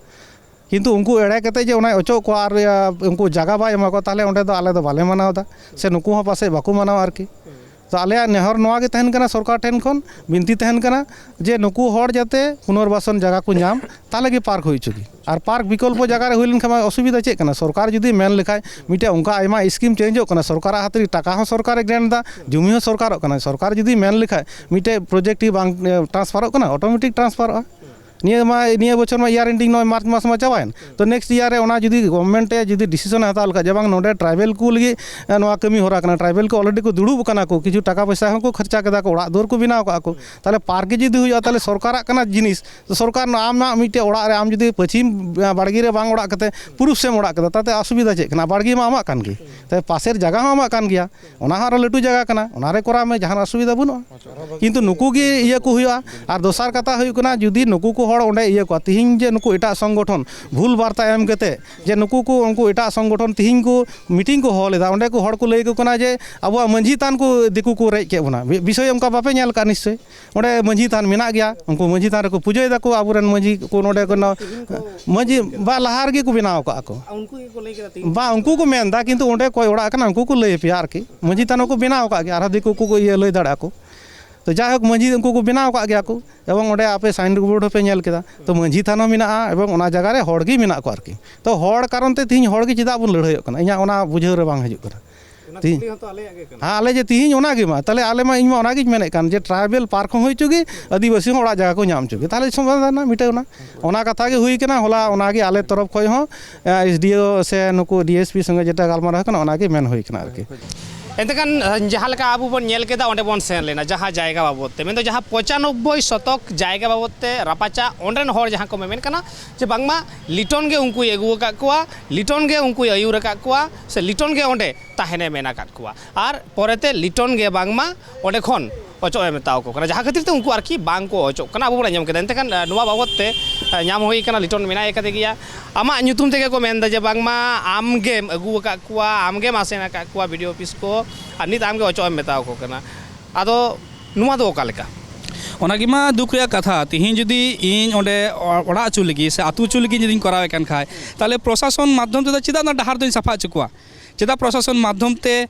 ᱠᱤᱱᱛᱩ ᱩᱱᱠᱩ ᱮᱲᱮ ᱠᱟᱛᱮ ᱡᱮ ᱚᱱᱟᱭ ᱚᱪᱚᱜ ᱠᱚᱣᱟ ᱟᱨ, ᱟ, ᱩᱱᱠᱩ ᱡᱟᱭᱜᱟ ᱵᱟᱭ ᱮᱢᱟ ᱠᱚᱣᱟ, ᱛᱟᱦᱚᱞᱮ ᱚᱸᱰᱮ ᱫᱚ ᱟᱞᱮ ᱫᱚ ᱵᱟᱞᱮ ᱢᱟᱱᱟᱣ ᱮᱫᱟ, ᱥᱮ ᱱᱩᱠᱩ ᱦᱚᱸ ᱯᱟᱥᱮᱡ ᱵᱟᱠᱚ ᱢᱟᱱᱟᱣᱟ ᱟᱨᱠᱤ᱾ ᱛᱚ ᱟᱞᱮᱭᱟᱜ ᱱᱮᱦᱚᱨ ᱱᱚᱣᱟ ᱜᱮ ᱛᱟᱦᱮᱱ ᱠᱟᱱᱟ, ᱥᱚᱨᱠᱟᱨ ᱴᱷᱮᱱ ᱠᱷᱚᱱ ᱵᱤᱱᱛᱤ ᱛᱟᱦᱮᱱ ᱠᱟᱱᱟ ᱡᱮ ᱱᱩᱠᱩ ᱦᱚᱲ ᱡᱟᱛᱮ ᱯᱩᱱᱚᱨᱵᱟᱥᱚᱱ ᱡᱟᱭᱜᱟ ᱠᱚ ᱧᱟᱢ, ᱛᱟᱦᱚᱞᱮ ᱜᱮ ᱯᱟᱨᱠ ᱦᱩᱭ ᱦᱚᱪᱚ ᱜᱮ᱾ ᱟᱨ ᱯᱟᱨᱠ ᱵᱤᱠᱚᱞᱯᱚ ᱡᱟᱭᱜᱟ ᱨᱮ ᱦᱩᱭ ᱞᱮᱱᱠᱷᱟᱱ ᱢᱟ ᱚᱥᱩᱵᱤᱫᱷᱟ ᱪᱮᱫ ᱠᱟᱱᱟ? ᱥᱚᱨᱠᱟᱨ ᱡᱩᱫᱤ ᱢᱮᱱ ᱞᱮᱠᱷᱟᱡ, ᱢᱤᱫᱴᱮᱡ ᱚᱱᱠᱟ ᱟᱭᱢᱟ ᱥᱠᱤᱢ ᱪᱮᱧᱡᱚᱜ ᱠᱟᱱᱟ, ᱥᱚᱨᱠᱟᱨᱟᱜ ᱦᱟᱛ ᱨᱮ ᱴᱟᱠᱟ ᱦᱚᱸ ᱥᱚᱨᱠᱟᱨᱮ ᱜᱨᱮᱱᱴ ᱮᱫᱟ, ᱡᱩᱢᱤ ᱦᱚᱸ ᱥᱚᱨᱠᱟᱨᱚᱜ ᱠᱟᱱᱟ᱾ ᱥᱚᱨᱠᱟᱨ ᱡᱩᱫᱤ ᱢᱮᱱ ᱞᱮᱠᱷᱟᱡ ᱢᱤᱫᱴᱮᱡ ᱯᱨᱚᱡᱮᱠᱴ ᱜᱮ ᱵᱟᱝ, ᱮ, ᱴᱨᱟᱱᱥᱯᱷᱟᱨᱚᱜ ᱠᱟᱱᱟ, ᱚᱴᱳᱢᱮᱴᱤᱠ ᱴᱨᱟᱱᱥᱯᱷᱟᱨᱚᱜᱼᱟ᱾ ᱱᱤᱭᱟᱹ ᱢᱟ, ᱱᱤᱭᱟᱹ ᱵᱚᱪᱷᱚᱨ ᱢᱟ ᱤᱭᱟᱨ ᱮᱱᱰᱤᱝ ᱱᱚᱜᱼᱚᱭ ᱢᱟᱨᱪ ᱢᱟᱥ ᱢᱟ ᱪᱟᱵᱟᱭᱮᱱ, ᱛᱚ ᱱᱮᱠᱥᱴ ᱤᱭᱟᱨ ᱨᱮ ᱚᱱᱟ ᱡᱩᱫᱤ ᱜᱚᱵᱷᱢᱮᱱᱴ ᱮ ᱡᱩᱫᱤ ᱰᱤᱥᱤᱥᱚᱱ ᱮ ᱦᱟᱛᱟᱣ ᱞᱮᱠᱷᱟᱡ ᱡᱮ ᱵᱟᱝ, ᱱᱚᱰᱮ ᱴᱨᱟᱭᱵᱮᱞ ᱠᱚ ᱞᱟᱹᱜᱤᱫ, ᱮ, ᱱᱚᱣᱟ ᱠᱟᱹᱢᱤ ᱦᱚᱨᱟ ᱠᱟᱱᱟ, ᱴᱨᱟᱭᱵᱮᱞ ᱠᱚ ᱚᱞᱨᱮᱰᱤ ᱠᱚ ᱫᱩᱲᱩᱵ ᱟᱠᱟᱱᱟ ᱠᱚ, ᱠᱤᱪᱷᱩ ᱴᱟᱠᱟ ᱯᱚᱭᱥᱟ ᱦᱚᱸᱠᱚ ᱠᱷᱚᱨᱪᱟ ᱠᱮᱫᱟ ᱠᱚ, ᱚᱲᱟᱜ ᱫᱩᱣᱟᱹᱨ ᱠᱚ ᱵᱮᱱᱟᱣ ᱠᱟᱜᱼᱟ ᱠᱚ, ᱛᱟᱦᱚᱞᱮ ᱯᱟᱨᱠ ᱜᱮ ᱡᱩᱫᱤ ᱦᱩᱭᱩᱜᱼᱟ, ᱛᱟᱦᱚᱞᱮ ᱥᱚᱨᱠᱟᱨᱟᱜ ᱠᱟᱱᱟ ᱡᱤᱱᱤᱥ, ᱥᱚᱨᱠᱟᱨ ᱱᱚᱣᱟ ᱟᱢᱟᱜ ᱢᱤᱫᱴᱮᱡ ᱚᱲᱟᱜ ᱨᱮ ᱟᱢ ᱡᱩᱫᱤ ᱯᱟᱹᱪᱷᱤᱢ ᱵᱟᱲᱜᱮ ᱨᱮ ᱵᱟᱝ ᱚᱲᱟᱜ ᱠᱟᱛᱮ ᱯᱩᱨᱩᱵ ᱥᱮᱫ ᱮᱢ ᱚᱲᱟᱜ ᱠᱮᱫᱟ, ᱛᱟᱛᱮ ᱚᱥᱩᱵᱤᱫᱷᱟ ᱪᱮᱫ ᱠᱟᱱᱟ? ᱵᱟᱲᱜᱮ ᱢᱟ ᱟᱢᱟᱜ ᱠᱟᱱ ᱜᱮ, ᱛᱟᱦᱚᱞᱮ ᱯᱟᱥᱮᱨ ᱡᱟᱭᱜᱟ ᱦᱚᱸ ᱟᱢᱟᱜ ᱠᱟᱱ ᱜᱮᱭᱟ, ᱚᱱᱟ ᱦᱚᱸ ᱟᱨᱚ ᱞᱟᱹᱴᱩ ᱡᱟᱭᱜᱟ ᱠᱟᱱᱟ, ᱚᱱᱟ ᱨᱮ ᱠᱚᱨᱟᱣ ᱢᱮ, ᱡᱟᱦᱟᱱ ᱚᱥᱩᱵᱤᱫᱷᱟ ᱵᱟᱹᱱᱩᱜᱼᱟ᱾ ᱠᱤᱱᱛᱩ ᱱᱩᱠᱩ ᱜᱮ ᱤᱭᱟᱹ ᱠᱚ ᱦᱩᱭᱩᱜᱼᱟ᱾ ᱟᱨ ᱫᱚᱥᱟᱨ ᱠᱟᱛᱷᱟ ᱦᱩᱭᱩᱜ ᱠᱟᱱᱟ, ᱡᱩᱫᱤ ᱱᱩᱠᱩ ᱠᱚ ᱦᱚᱲ ᱚᱸᱰᱮ ᱤᱭᱟᱹ ᱠᱚᱣᱟ, ᱛᱤᱦᱤᱧ ᱡᱮ ᱱᱩᱠᱩ ᱮᱴᱟᱜ ᱥᱚᱝᱜᱚᱴᱷᱚᱱ ᱵᱷᱩᱞ ᱵᱟᱨᱛᱟ ᱮᱢ ᱠᱟᱛᱮ ᱡᱮ ᱱᱩᱠᱩ ᱠᱚ, ᱩᱱᱠᱩ ᱮᱴᱟᱜ ᱥᱚᱝᱜᱚᱴᱷᱚᱱ ᱛᱤᱦᱤᱧ ᱠᱚ ᱢᱤᱴᱤᱝ ᱠᱚ ᱦᱚᱦᱚ ᱞᱮᱫᱟ, ᱚᱸᱰᱮ ᱠᱚ ᱦᱚᱲ ᱠᱚ ᱞᱟᱹᱭ ᱟᱠᱚ ᱠᱟᱱᱟ ᱡᱮ ᱟᱵᱚᱣᱟᱜ ᱢᱟᱹᱡᱷᱤ ᱛᱷᱟᱱ ᱠᱚ ᱫᱤᱠᱩ ᱠᱚ ᱨᱮᱡ ᱠᱮᱫ ᱵᱚᱱᱟ, ᱵᱤ-, ᱵᱤᱥᱚᱭ ᱚᱱᱠᱟ ᱵᱟᱯᱮ ᱧᱮᱞ ᱟᱠᱟᱫ ᱱᱤᱥᱪᱚᱭ? ᱚᱸᱰᱮ ᱢᱟᱹᱡᱷᱤ ᱛᱷᱟᱱ ᱢᱮᱱᱟᱜ ᱜᱮᱭᱟ, ᱩᱱᱠᱩ ᱢᱟᱹᱡᱷᱤ ᱛᱷᱟᱱ ᱨᱮᱠᱚ ᱯᱩᱡᱟᱹᱭ ᱫᱟᱠᱚ ᱟᱵᱚᱨᱮᱱ ᱢᱟᱹᱡᱷᱤ ᱠᱚ, ᱱᱚᱰᱮ ᱠᱚ ᱱᱚ-, ᱢᱟᱹᱡᱷᱤ ᱵᱟ ᱞᱟᱦᱟ ᱨᱮᱜᱮ ᱠᱚ ᱵᱮᱱᱟᱣ ᱟᱠᱟᱫ ᱠᱚ᱾ ᱩᱱᱠᱩ ᱜᱮᱠᱚ ᱞᱟᱹᱭ ᱠᱮᱫᱟ ᱛᱤᱦᱤᱧ? ᱵᱟ, ᱩᱱᱠᱩ ᱠᱚ ᱢᱮᱱ ᱮᱫᱟ, ᱠᱤᱱᱛᱩ ᱚᱸᱰᱮ ᱚᱠᱚᱭ ᱚᱲᱟᱜ ᱠᱟᱱᱟ ᱩᱱᱠᱩ ᱠᱚ ᱞᱟᱹᱭ ᱟᱯᱮᱭᱟ ᱟᱨᱠᱤ, ᱢᱟᱹᱡᱷᱤ ᱛᱷᱟᱱ ᱦᱚᱸᱠᱚ ᱵᱮᱱᱟᱣ ᱟᱠᱟᱫ ᱜᱮᱭᱟ, ᱟᱨᱦᱚᱸ ᱫᱤᱠᱩ ᱠᱚᱠᱚ ᱤᱭᱟᱹ ᱞᱟᱹᱭ ᱫᱟᱲᱮᱭᱟᱜᱼᱟ ᱠᱚ᱾ ᱛᱚ ᱡᱟᱭᱦᱳᱠ, ᱢᱟᱹᱡᱷᱤ ᱩᱱᱠᱩ ᱠᱚ ᱵᱮᱱᱟᱣ ᱟᱠᱟᱫ ᱜᱮᱭᱟ ᱠᱚ, ᱮᱵᱚᱝ ᱚᱸᱰᱮ ᱟᱯᱮ ᱥᱟᱭᱤᱱ ᱵᱳᱨᱰ ᱦᱚᱸᱯᱮ ᱧᱮᱞ ᱠᱮᱫᱟ, ᱛᱚ ᱢᱟᱹᱡᱷᱤ ᱛᱷᱟᱱ ᱦᱚᱸ ᱢᱮᱱᱟᱜᱼᱟ ᱮᱵᱚᱝ ᱚᱱᱟ ᱡᱟᱭᱜᱟ ᱨᱮ ᱦᱚᱲ ᱜᱮ ᱢᱮᱱᱟᱜ ᱠᱚᱣᱟ ᱟᱨᱠᱤ᱾ ᱛᱚ ᱦᱚᱲ ᱠᱟᱨᱚᱱ ᱛᱮ ᱛᱤᱦᱤᱧ ᱦᱚᱲ ᱜᱮ ᱪᱮᱫᱟᱜ ᱵᱚᱱ ᱞᱟᱹᱲᱦᱟᱹᱭᱚᱜ ᱠᱟᱱᱟ, ᱤᱧᱟᱹᱜ ᱚᱱᱟ ᱵᱩᱡᱷᱟᱹᱣ ᱨᱮ ᱵᱟᱝ ᱦᱤᱡᱩᱜ ᱠᱟᱱᱟ᱾ ᱚᱱᱟ ᱛᱤᱦᱤᱧ ᱠᱩᱠᱞᱤ ᱦᱚᱸᱛᱚ ᱟᱞᱮᱭᱟᱜ ᱜᱮ ᱠᱟᱱᱟ᱾ ᱦᱮᱸ, ᱟᱞᱮ ᱡᱮ ᱛᱤᱦᱤᱧ ᱚᱱᱟ ᱜᱮ ᱢᱟ, ᱛᱟᱦᱞᱮ ᱟᱞᱮ ᱢᱟ, ᱤᱧ ᱢᱟ ᱚᱱᱟ ᱜᱤᱧ ᱢᱮᱱᱮᱫ ᱠᱟᱱ ᱡᱮ ᱴᱨᱟᱭᱵᱮᱞ ᱯᱟᱨᱠ ᱦᱚᱸ ᱦᱩᱭ ᱦᱚᱪᱚ ᱜᱮ, ᱟᱹᱫᱤᱵᱟᱹᱥᱤ ᱦᱚᱸ ᱚᱲᱟᱜ ᱡᱟᱭᱜᱟ ᱠᱚ ᱧᱟᱢ ᱦᱚᱪᱚ ᱜᱮ, ᱛᱟᱦᱞᱮ ᱥᱚᱢᱟᱫᱷᱟᱱ ᱮᱱᱟ, ᱢᱤᱴᱟᱹᱣ ᱮᱱᱟ᱾ ᱚᱱᱟ ᱠᱟᱛᱷᱟ ᱜᱮ ᱦᱩᱭ ᱠᱟᱱᱟ ᱦᱚᱞᱟ, ᱚᱱᱟ ᱜᱮ ᱟᱞᱮ ᱛᱚᱨᱚᱯ ᱠᱷᱚᱡ ᱦᱚᱸ, ᱮ, ᱮᱥ ᱰᱤ ᱳ ᱥᱮ ᱱᱩᱠᱩ ᱰᱤ ᱮᱥ ᱯᱤ ᱥᱚᱸᱜᱮ ᱡᱮᱴᱟ ᱜᱟᱞᱢᱟᱨᱟᱣ ᱦᱩᱭ ᱠᱟᱱᱟ, ᱚᱱᱟ ᱜᱮ ᱢᱮᱱ ᱦᱩᱭ ᱠᱟᱱᱟ ᱟᱨᱠᱤ᱾ ᱮᱱᱛᱮᱠᱷᱟᱱ, ᱡᱟᱦᱟᱸ ᱞᱮᱠᱟ ᱟᱵᱚ ᱵᱚᱱ ᱧᱮᱞ ᱠᱮᱫᱟ, ᱚᱸᱰᱮ ᱵᱚᱱ ᱥᱮᱱ ᱞᱮᱱᱟ, ᱡᱟᱦᱟᱸ ᱡᱟᱭᱜᱟ ᱵᱟᱵᱚᱫ ᱛᱮ, ᱢᱮᱱᱫᱚ ᱡᱟᱦᱟᱸ ᱯᱚᱸᱪᱟᱱᱚᱵᱵᱳᱭ ᱥᱚᱛᱚᱠ ᱡᱟᱭᱜᱟ ᱵᱟᱵᱚᱫ ᱛᱮ ᱨᱟᱯᱟᱪᱟᱜ, ᱚᱸᱰᱮᱱ ᱦᱚᱲ ᱡᱟᱦᱟᱸ ᱠᱚ ᱢᱮᱢᱮᱱ ᱠᱟᱱᱟ ᱡᱮ ᱵᱟᱝᱢᱟ ᱞᱤᱴᱚᱱ ᱜᱮ ᱩᱱᱠᱩᱭ ᱟᱹᱜᱩ ᱟᱠᱟᱫ ᱠᱚᱣᱟ, ᱞᱤᱴᱚᱱ ᱜᱮ ᱩᱱᱠᱩᱭ ᱟᱹᱭᱩᱨ ᱟᱠᱟᱫ ᱠᱚᱣᱟ, ᱥᱮ ᱞᱤᱴᱚᱱ ᱜᱮ ᱚᱸᱰᱮ ᱛᱟᱦᱮᱱᱮ ᱢᱮᱱ ᱟᱠᱟᱫ ᱠᱚᱣᱟ᱾ ᱟᱨ ᱯᱚᱨᱮᱛᱮ ᱞᱤᱴᱚᱱ ᱜᱮ ᱵᱟᱝᱢᱟ ᱚᱸᱰᱮ ᱠᱷᱚᱱ ᱚᱪᱚᱜ ᱮ ᱢᱮᱛᱟᱣ ᱠᱚ ᱠᱟᱱᱟ, ᱡᱟᱦᱟᱸ ᱠᱷᱟᱹᱛᱤᱨ ᱛᱮ ᱩᱱᱠᱩ ᱟᱨᱠᱤ ᱵᱟᱝ ᱠᱚ ᱚᱪᱚᱜ ᱠᱟᱱᱟ, ᱟᱵᱚ ᱵᱚᱱ ᱟᱸᱡᱚᱢ ᱠᱮᱫᱟ᱾ ᱮᱱᱛᱮ ᱠᱷᱟᱱ, ᱮ, ᱱᱚᱣᱟ ᱵᱟᱵᱚᱫ ᱛᱮ, ᱮ, ᱧᱟᱢ ᱦᱩᱭ ᱠᱟᱱᱟ, ᱞᱤᱴᱚᱱ ᱢᱮᱱᱟᱭ ᱠᱟᱫᱮ ᱜᱮᱭᱟ, ᱟᱢᱟᱜ ᱧᱩᱛᱩᱢ ᱛᱮᱜᱮ ᱠᱚ ᱢᱮᱱᱫᱟ ᱡᱮ ᱵᱟᱝᱢᱟ ᱟᱢ ᱜᱮᱢ ᱟᱹᱜᱩ ᱟᱠᱟᱫ ᱠᱚᱣᱟ, ᱟᱢ ᱜᱮᱢ ᱟᱥᱮᱱ ᱟᱠᱟᱫ ᱠᱚᱣᱟ ᱵᱤ ᱰᱤ ᱚ ᱚᱯᱷᱤᱥ ᱠᱚ, ᱟᱨ ᱱᱤᱛ ᱟᱢ ᱜᱮ ᱚᱪᱚᱜ ᱮᱢ ᱢᱮᱛᱟᱣ ᱠᱚ ᱠᱟᱱᱟ᱾ ᱟᱫᱚ ᱱᱚᱣᱟ ᱫᱚ ᱚᱠᱟ ᱞᱮᱠᱟ? ᱚᱱᱟ ᱜᱮᱢᱟ ᱫᱩᱠ ᱨᱮᱭᱟᱜ ᱠᱟᱛᱷᱟ᱾ ᱛᱤᱦᱤᱧ ᱡᱩᱫᱤ ᱤᱧ ᱚᱸᱰᱮ ᱚ-, ᱚᱲᱟᱜ ᱦᱚᱪᱚ ᱞᱟᱹᱜᱤᱫ ᱥᱮ ᱟᱹᱛᱩ ᱦᱚᱪᱚ ᱞᱟᱹᱜᱤᱫ ᱡᱩᱫᱤᱧ ᱠᱚᱨᱟᱣᱮᱫ ᱠᱟᱱ ᱠᱷᱟᱡ, ᱛᱟᱦᱞᱮ ᱯᱨᱚᱥᱟᱥᱚᱱ ᱢᱟᱫᱽᱫᱷᱚᱢ ᱛᱮᱫᱚ ᱪᱮᱫᱟᱜ ᱚᱱᱟ ᱰᱟᱦᱟᱨ ᱫᱚᱧ ᱥᱟᱯᱷᱟ ᱦᱚᱪᱚ ᱠᱚᱣᱟ? ᱪᱮᱫᱟᱜ ᱯᱨᱚᱥᱟᱥᱚᱱ ᱢᱟᱫᱽᱫᱷᱚᱢ ᱛᱮ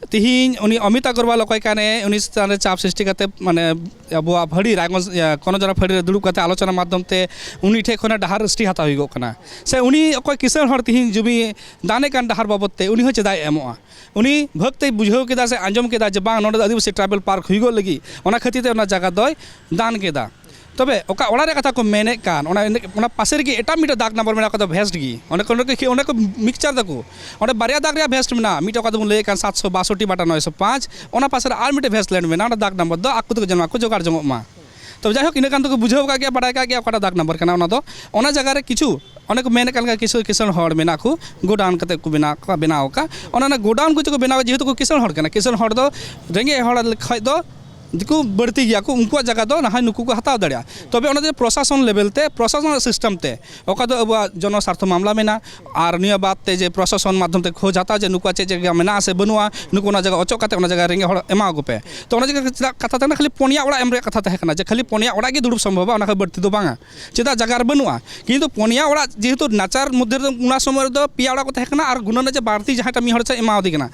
ᱛᱤᱦᱤᱧ ᱩᱱᱤ ᱚᱢᱤᱛ ᱟᱜᱚᱨᱣᱟᱞ ᱚᱠᱚᱭ ᱠᱟᱱᱮ, ᱩᱱᱤ ᱪᱮᱛᱟᱱ ᱨᱮ ᱪᱟᱯ ᱥᱨᱤᱥᱴᱤ ᱠᱟᱛᱮ, ᱢᱟᱱᱮ, ᱟᱵᱚᱣᱟᱜ ᱯᱷᱟᱹᱲᱤ, ᱨᱟᱭᱜᱚᱸᱡᱽ, ᱤᱭᱟᱹ, ᱠᱚᱱᱚᱡᱚᱲᱟ ᱯᱷᱟᱹᱲᱤ ᱨᱮ ᱫᱩᱲᱩᱵ ᱠᱟᱛᱮ ᱟᱞᱳᱪᱚᱱᱟ ᱢᱟᱫᱽᱫᱷᱚᱢ ᱛᱮ ᱩᱱᱤ ᱴᱷᱮᱡ ᱠᱷᱚᱱᱟᱜ ᱰᱟᱦᱟᱨ ᱥᱨᱤᱥᱴᱤ ᱦᱟᱛᱟᱣ ᱦᱩᱭᱩᱜᱚᱜ ᱠᱟᱱᱟ᱾ ᱥᱮ ᱩᱱᱤ ᱚᱠᱚᱭ ᱠᱤᱥᱟᱹᱬ ᱦᱚᱲ ᱛᱤᱦᱤᱧ ᱡᱩᱢᱤ ᱫᱟᱱᱮ ᱠᱟᱱ ᱰᱟᱦᱟᱨ ᱵᱟᱵᱚᱫ ᱛᱮ, ᱩᱱᱤ ᱦᱚᱸ ᱪᱮᱫᱟᱜ ᱮ ᱮᱢᱚᱜᱼᱟ? ᱩᱱᱤ ᱵᱷᱟᱹᱜᱽ ᱛᱮᱭ ᱵᱩᱡᱷᱟᱹᱣ ᱠᱮᱫᱟ ᱥᱮ ᱟᱸᱡᱚᱢ ᱠᱮᱫᱟ ᱡᱮ ᱵᱟᱝ, ᱱᱚᱰᱮ ᱫᱚ ᱟᱹᱫᱤᱵᱟᱹᱥᱤ ᱴᱨᱟᱭᱵᱟᱞ ᱯᱟᱨᱠ ᱦᱩᱭᱩᱜᱚᱜ ᱞᱟᱹᱜᱤᱫ, ᱚᱱᱟ ᱠᱷᱟᱹᱛᱤᱨ ᱛᱮ ᱚᱱᱟ ᱡᱟᱭᱜᱟ ᱫᱚᱭ ᱫᱟᱱ ᱠᱮᱫᱟ᱾ ᱛᱚᱵᱮ ᱚᱠᱟ ᱚᱲᱟᱜ ᱨᱮᱭᱟᱜ ᱠᱟᱛᱷᱟ ᱠᱚ ᱢᱮᱱᱮᱫ ᱠᱟᱱ, ᱚᱱᱟ, ᱚᱱᱟ ᱯᱟᱥᱮ ᱨᱮᱜᱮ ᱮᱴᱟᱜ ᱢᱤᱫᱴᱮᱱ ᱫᱟᱜᱽ ᱱᱟᱢᱵᱟᱨ ᱢᱮᱱᱟᱜᱼᱟ, ᱚᱠᱟ ᱫᱚ ᱵᱷᱮᱥᱴ ᱜᱮ, ᱚᱸᱰᱮ ᱠᱚ, ᱚᱸᱰᱮ ᱠᱚ, ᱚᱸᱰᱮ ᱠᱚ ᱢᱤᱠᱥᱪᱟᱨ ᱫᱟᱠᱚ᱾ ᱚᱸᱰᱮ ᱵᱟᱨᱭᱟ ᱫᱟᱜᱽ ᱨᱮᱭᱟᱜ ᱵᱷᱮᱥᱴ ᱢᱮᱱᱟᱜᱼᱟ, ᱢᱤᱫᱴᱮᱱ ᱚᱠᱟ ᱫᱚᱵᱚᱱ ᱞᱟᱹᱭᱮᱫ ᱠᱟᱱ ᱥᱟᱛᱥᱚ ᱵᱟᱥᱚᱴᱴᱤ ᱵᱟᱴᱟ ᱱᱚᱭᱥᱚ ᱯᱟᱸᱪ, ᱚᱱᱟ ᱯᱟᱥᱮ ᱨᱮ ᱟᱨ ᱢᱤᱫᱴᱮᱱ ᱵᱷᱮᱥᱴ ᱞᱮᱱᱰ ᱢᱮᱱᱟᱜᱼᱟ, ᱚᱸᱰᱮ ᱫᱟᱜᱽ ᱱᱟᱢᱵᱟᱨ ᱫᱚ ᱟᱠᱚ ᱛᱮᱠᱚ ᱡᱮᱱᱚ ᱠᱚ ᱡᱚᱜᱟᱲ ᱡᱚᱝᱚᱜ ᱢᱟ᱾ ᱛᱚᱵᱮ ᱡᱟᱭᱦᱳᱠ, ᱤᱱᱟᱹ ᱠᱟᱱ ᱛᱮᱠᱚ ᱵᱩᱡᱷᱟᱹᱣ ᱠᱟᱜ ᱜᱮᱭᱟ, ᱵᱟᱰᱟᱭ ᱠᱟᱜ ᱜᱮᱭᱟ ᱚᱠᱟᱴᱟᱜ ᱫᱟᱜᱽ ᱱᱟᱢᱵᱟᱨ ᱠᱟᱱᱟ᱾ ᱚᱱᱟ ᱫᱚ, ᱚᱱᱟ ᱡᱟᱭᱜᱟ ᱨᱮ ᱠᱤᱪᱷᱩ ᱚᱱᱮ ᱠᱚ ᱢᱮᱱᱮᱫ ᱠᱟᱱ ᱞᱮᱠᱟ, ᱠᱤᱥᱟᱹᱬ, ᱠᱤᱥᱟᱹᱬ ᱦᱚᱲ ᱢᱮᱱᱟᱜ ᱠᱚ, ᱜᱳᱰᱟᱣᱩᱱ ᱠᱟᱛᱮ ᱠᱚ ᱵᱮᱱᱟᱣ, ᱵᱮᱱᱟᱣ ᱟᱠᱟᱫ᱾ ᱚᱱᱟ, ᱚᱱᱟ ᱜᱳᱰᱟᱣᱩᱱ ᱠᱚ ᱪᱮᱫ ᱠᱚ ᱵᱮᱱᱟᱣ, ᱡᱮᱦᱮᱛᱩ ᱠᱚ ᱠᱤᱥᱟᱹᱬ ᱦᱚᱲ ᱠᱟᱱᱟ, ᱠᱤᱥᱟᱹᱬ ᱦᱚᱲ ᱫᱚ ᱨᱮᱸᱜᱮᱡ ᱦᱚᱲ ᱠᱷᱚᱡ ᱫᱚ ᱫᱤᱠᱩ ᱵᱟᱹᱲᱛᱤ ᱜᱮᱭᱟ ᱠᱚ, ᱩᱱᱠᱩᱣᱟᱜ ᱡᱟᱭᱜᱟ ᱫᱚ ᱱᱟᱦᱟᱜ ᱱᱩᱠᱩ ᱠᱚ ᱦᱟᱛᱟᱣ ᱫᱟᱲᱮᱭᱟᱜᱼᱟ᱾ ᱛᱚᱵᱮ ᱚᱱᱟ ᱡᱮ ᱯᱨᱚᱥᱟᱥᱚᱱ ᱞᱮᱵᱮᱞ ᱛᱮ, ᱯᱨᱚᱥᱟᱥᱚᱱ ᱥᱤᱥᱴᱮᱢ ᱛᱮ, ᱚᱠᱟ ᱫᱚ ᱟᱵᱚᱣᱟᱜ ᱡᱚᱱᱚ ᱥᱟᱨᱛᱷᱚ ᱢᱟᱢᱞᱟ ᱢᱮᱱᱟᱜᱼᱟ, ᱟᱨ ᱱᱤᱭᱟᱹ ᱵᱟᱫ ᱛᱮ ᱡᱮ ᱯᱨᱚᱥᱟᱥᱚᱱ ᱢᱟᱫᱽᱫᱷᱚᱢ ᱛᱮ ᱠᱷᱳᱡᱽ ᱦᱟᱛᱟᱣ ᱡᱮ ᱱᱩᱠᱩᱣᱟᱜ ᱪᱮᱫ ᱡᱟᱭᱜᱟ ᱢᱮᱱᱟᱜᱼᱟ ᱥᱮ ᱵᱟᱹᱱᱩᱜᱼᱟ, ᱱᱩᱠᱩ ᱚᱱᱟ ᱡᱟᱭᱜᱟ ᱚᱪᱚᱜ ᱠᱟᱛᱮ ᱚᱱᱟ ᱡᱟᱭᱜᱟ ᱨᱮᱸᱜᱮᱡ ᱦᱚᱲ ᱮᱢᱟᱣᱟᱠᱚ ᱯᱮ᱾ ᱛᱚ ᱚᱱᱟ ᱡᱟᱭᱜᱟ ᱪᱮᱫᱟᱜ ᱠᱟᱛᱷᱟ ᱛᱟᱦᱮᱸ ᱠᱟᱱᱟ, ᱠᱷᱟᱹᱞᱤ ᱯᱚᱱᱭᱟ ᱚᱲᱟᱜ ᱮᱢ ᱨᱮᱭᱟᱜ ᱠᱟᱛᱷᱟ ᱛᱟᱦᱮᱸ ᱠᱟᱱᱟ, ᱡᱮ ᱠᱷᱟᱹᱞᱤ ᱯᱚᱱᱭᱟ ᱚᱲᱟᱜ ᱜᱮ ᱫᱩᱲᱩᱵ ᱥᱚᱢᱵᱷᱚᱵᱟ, ᱚᱱᱟ ᱠᱷᱚᱱ ᱵᱟᱹᱲᱛᱤ ᱫᱚ ᱵᱟᱝᱟ᱾ ᱪᱮᱫᱟᱜ ᱡᱟᱭᱜᱟ ᱨᱮ ᱵᱟᱹᱱᱩᱜᱼᱟ? ᱠᱤᱱᱛᱩ ᱯᱚᱱᱭᱟ ᱚᱲᱟᱜ ᱡᱮᱦᱮᱛᱩ ᱱᱟᱪᱟᱨ ᱢᱚᱫᱽᱫᱷᱮ ᱨᱮᱫᱚ ᱚᱱᱟ ᱥᱚᱢᱚᱭ ᱨᱮᱫᱚ ᱯᱮᱭᱟ ᱚᱲᱟᱜ ᱠᱚ ᱛᱟᱦᱮᱸ ᱠᱟᱱᱟ, ᱟᱨ ᱜᱩᱱᱟᱹᱱ ᱨᱮ ᱡᱮ ᱵᱟᱹᱲᱛᱤ ᱡᱟᱦᱟᱸᱭᱴᱟᱜ ᱢᱤᱫ ᱦᱚᱲ ᱪᱮᱫ ᱮᱢᱟᱣᱟᱫᱮ ᱠᱟᱱᱟ᱾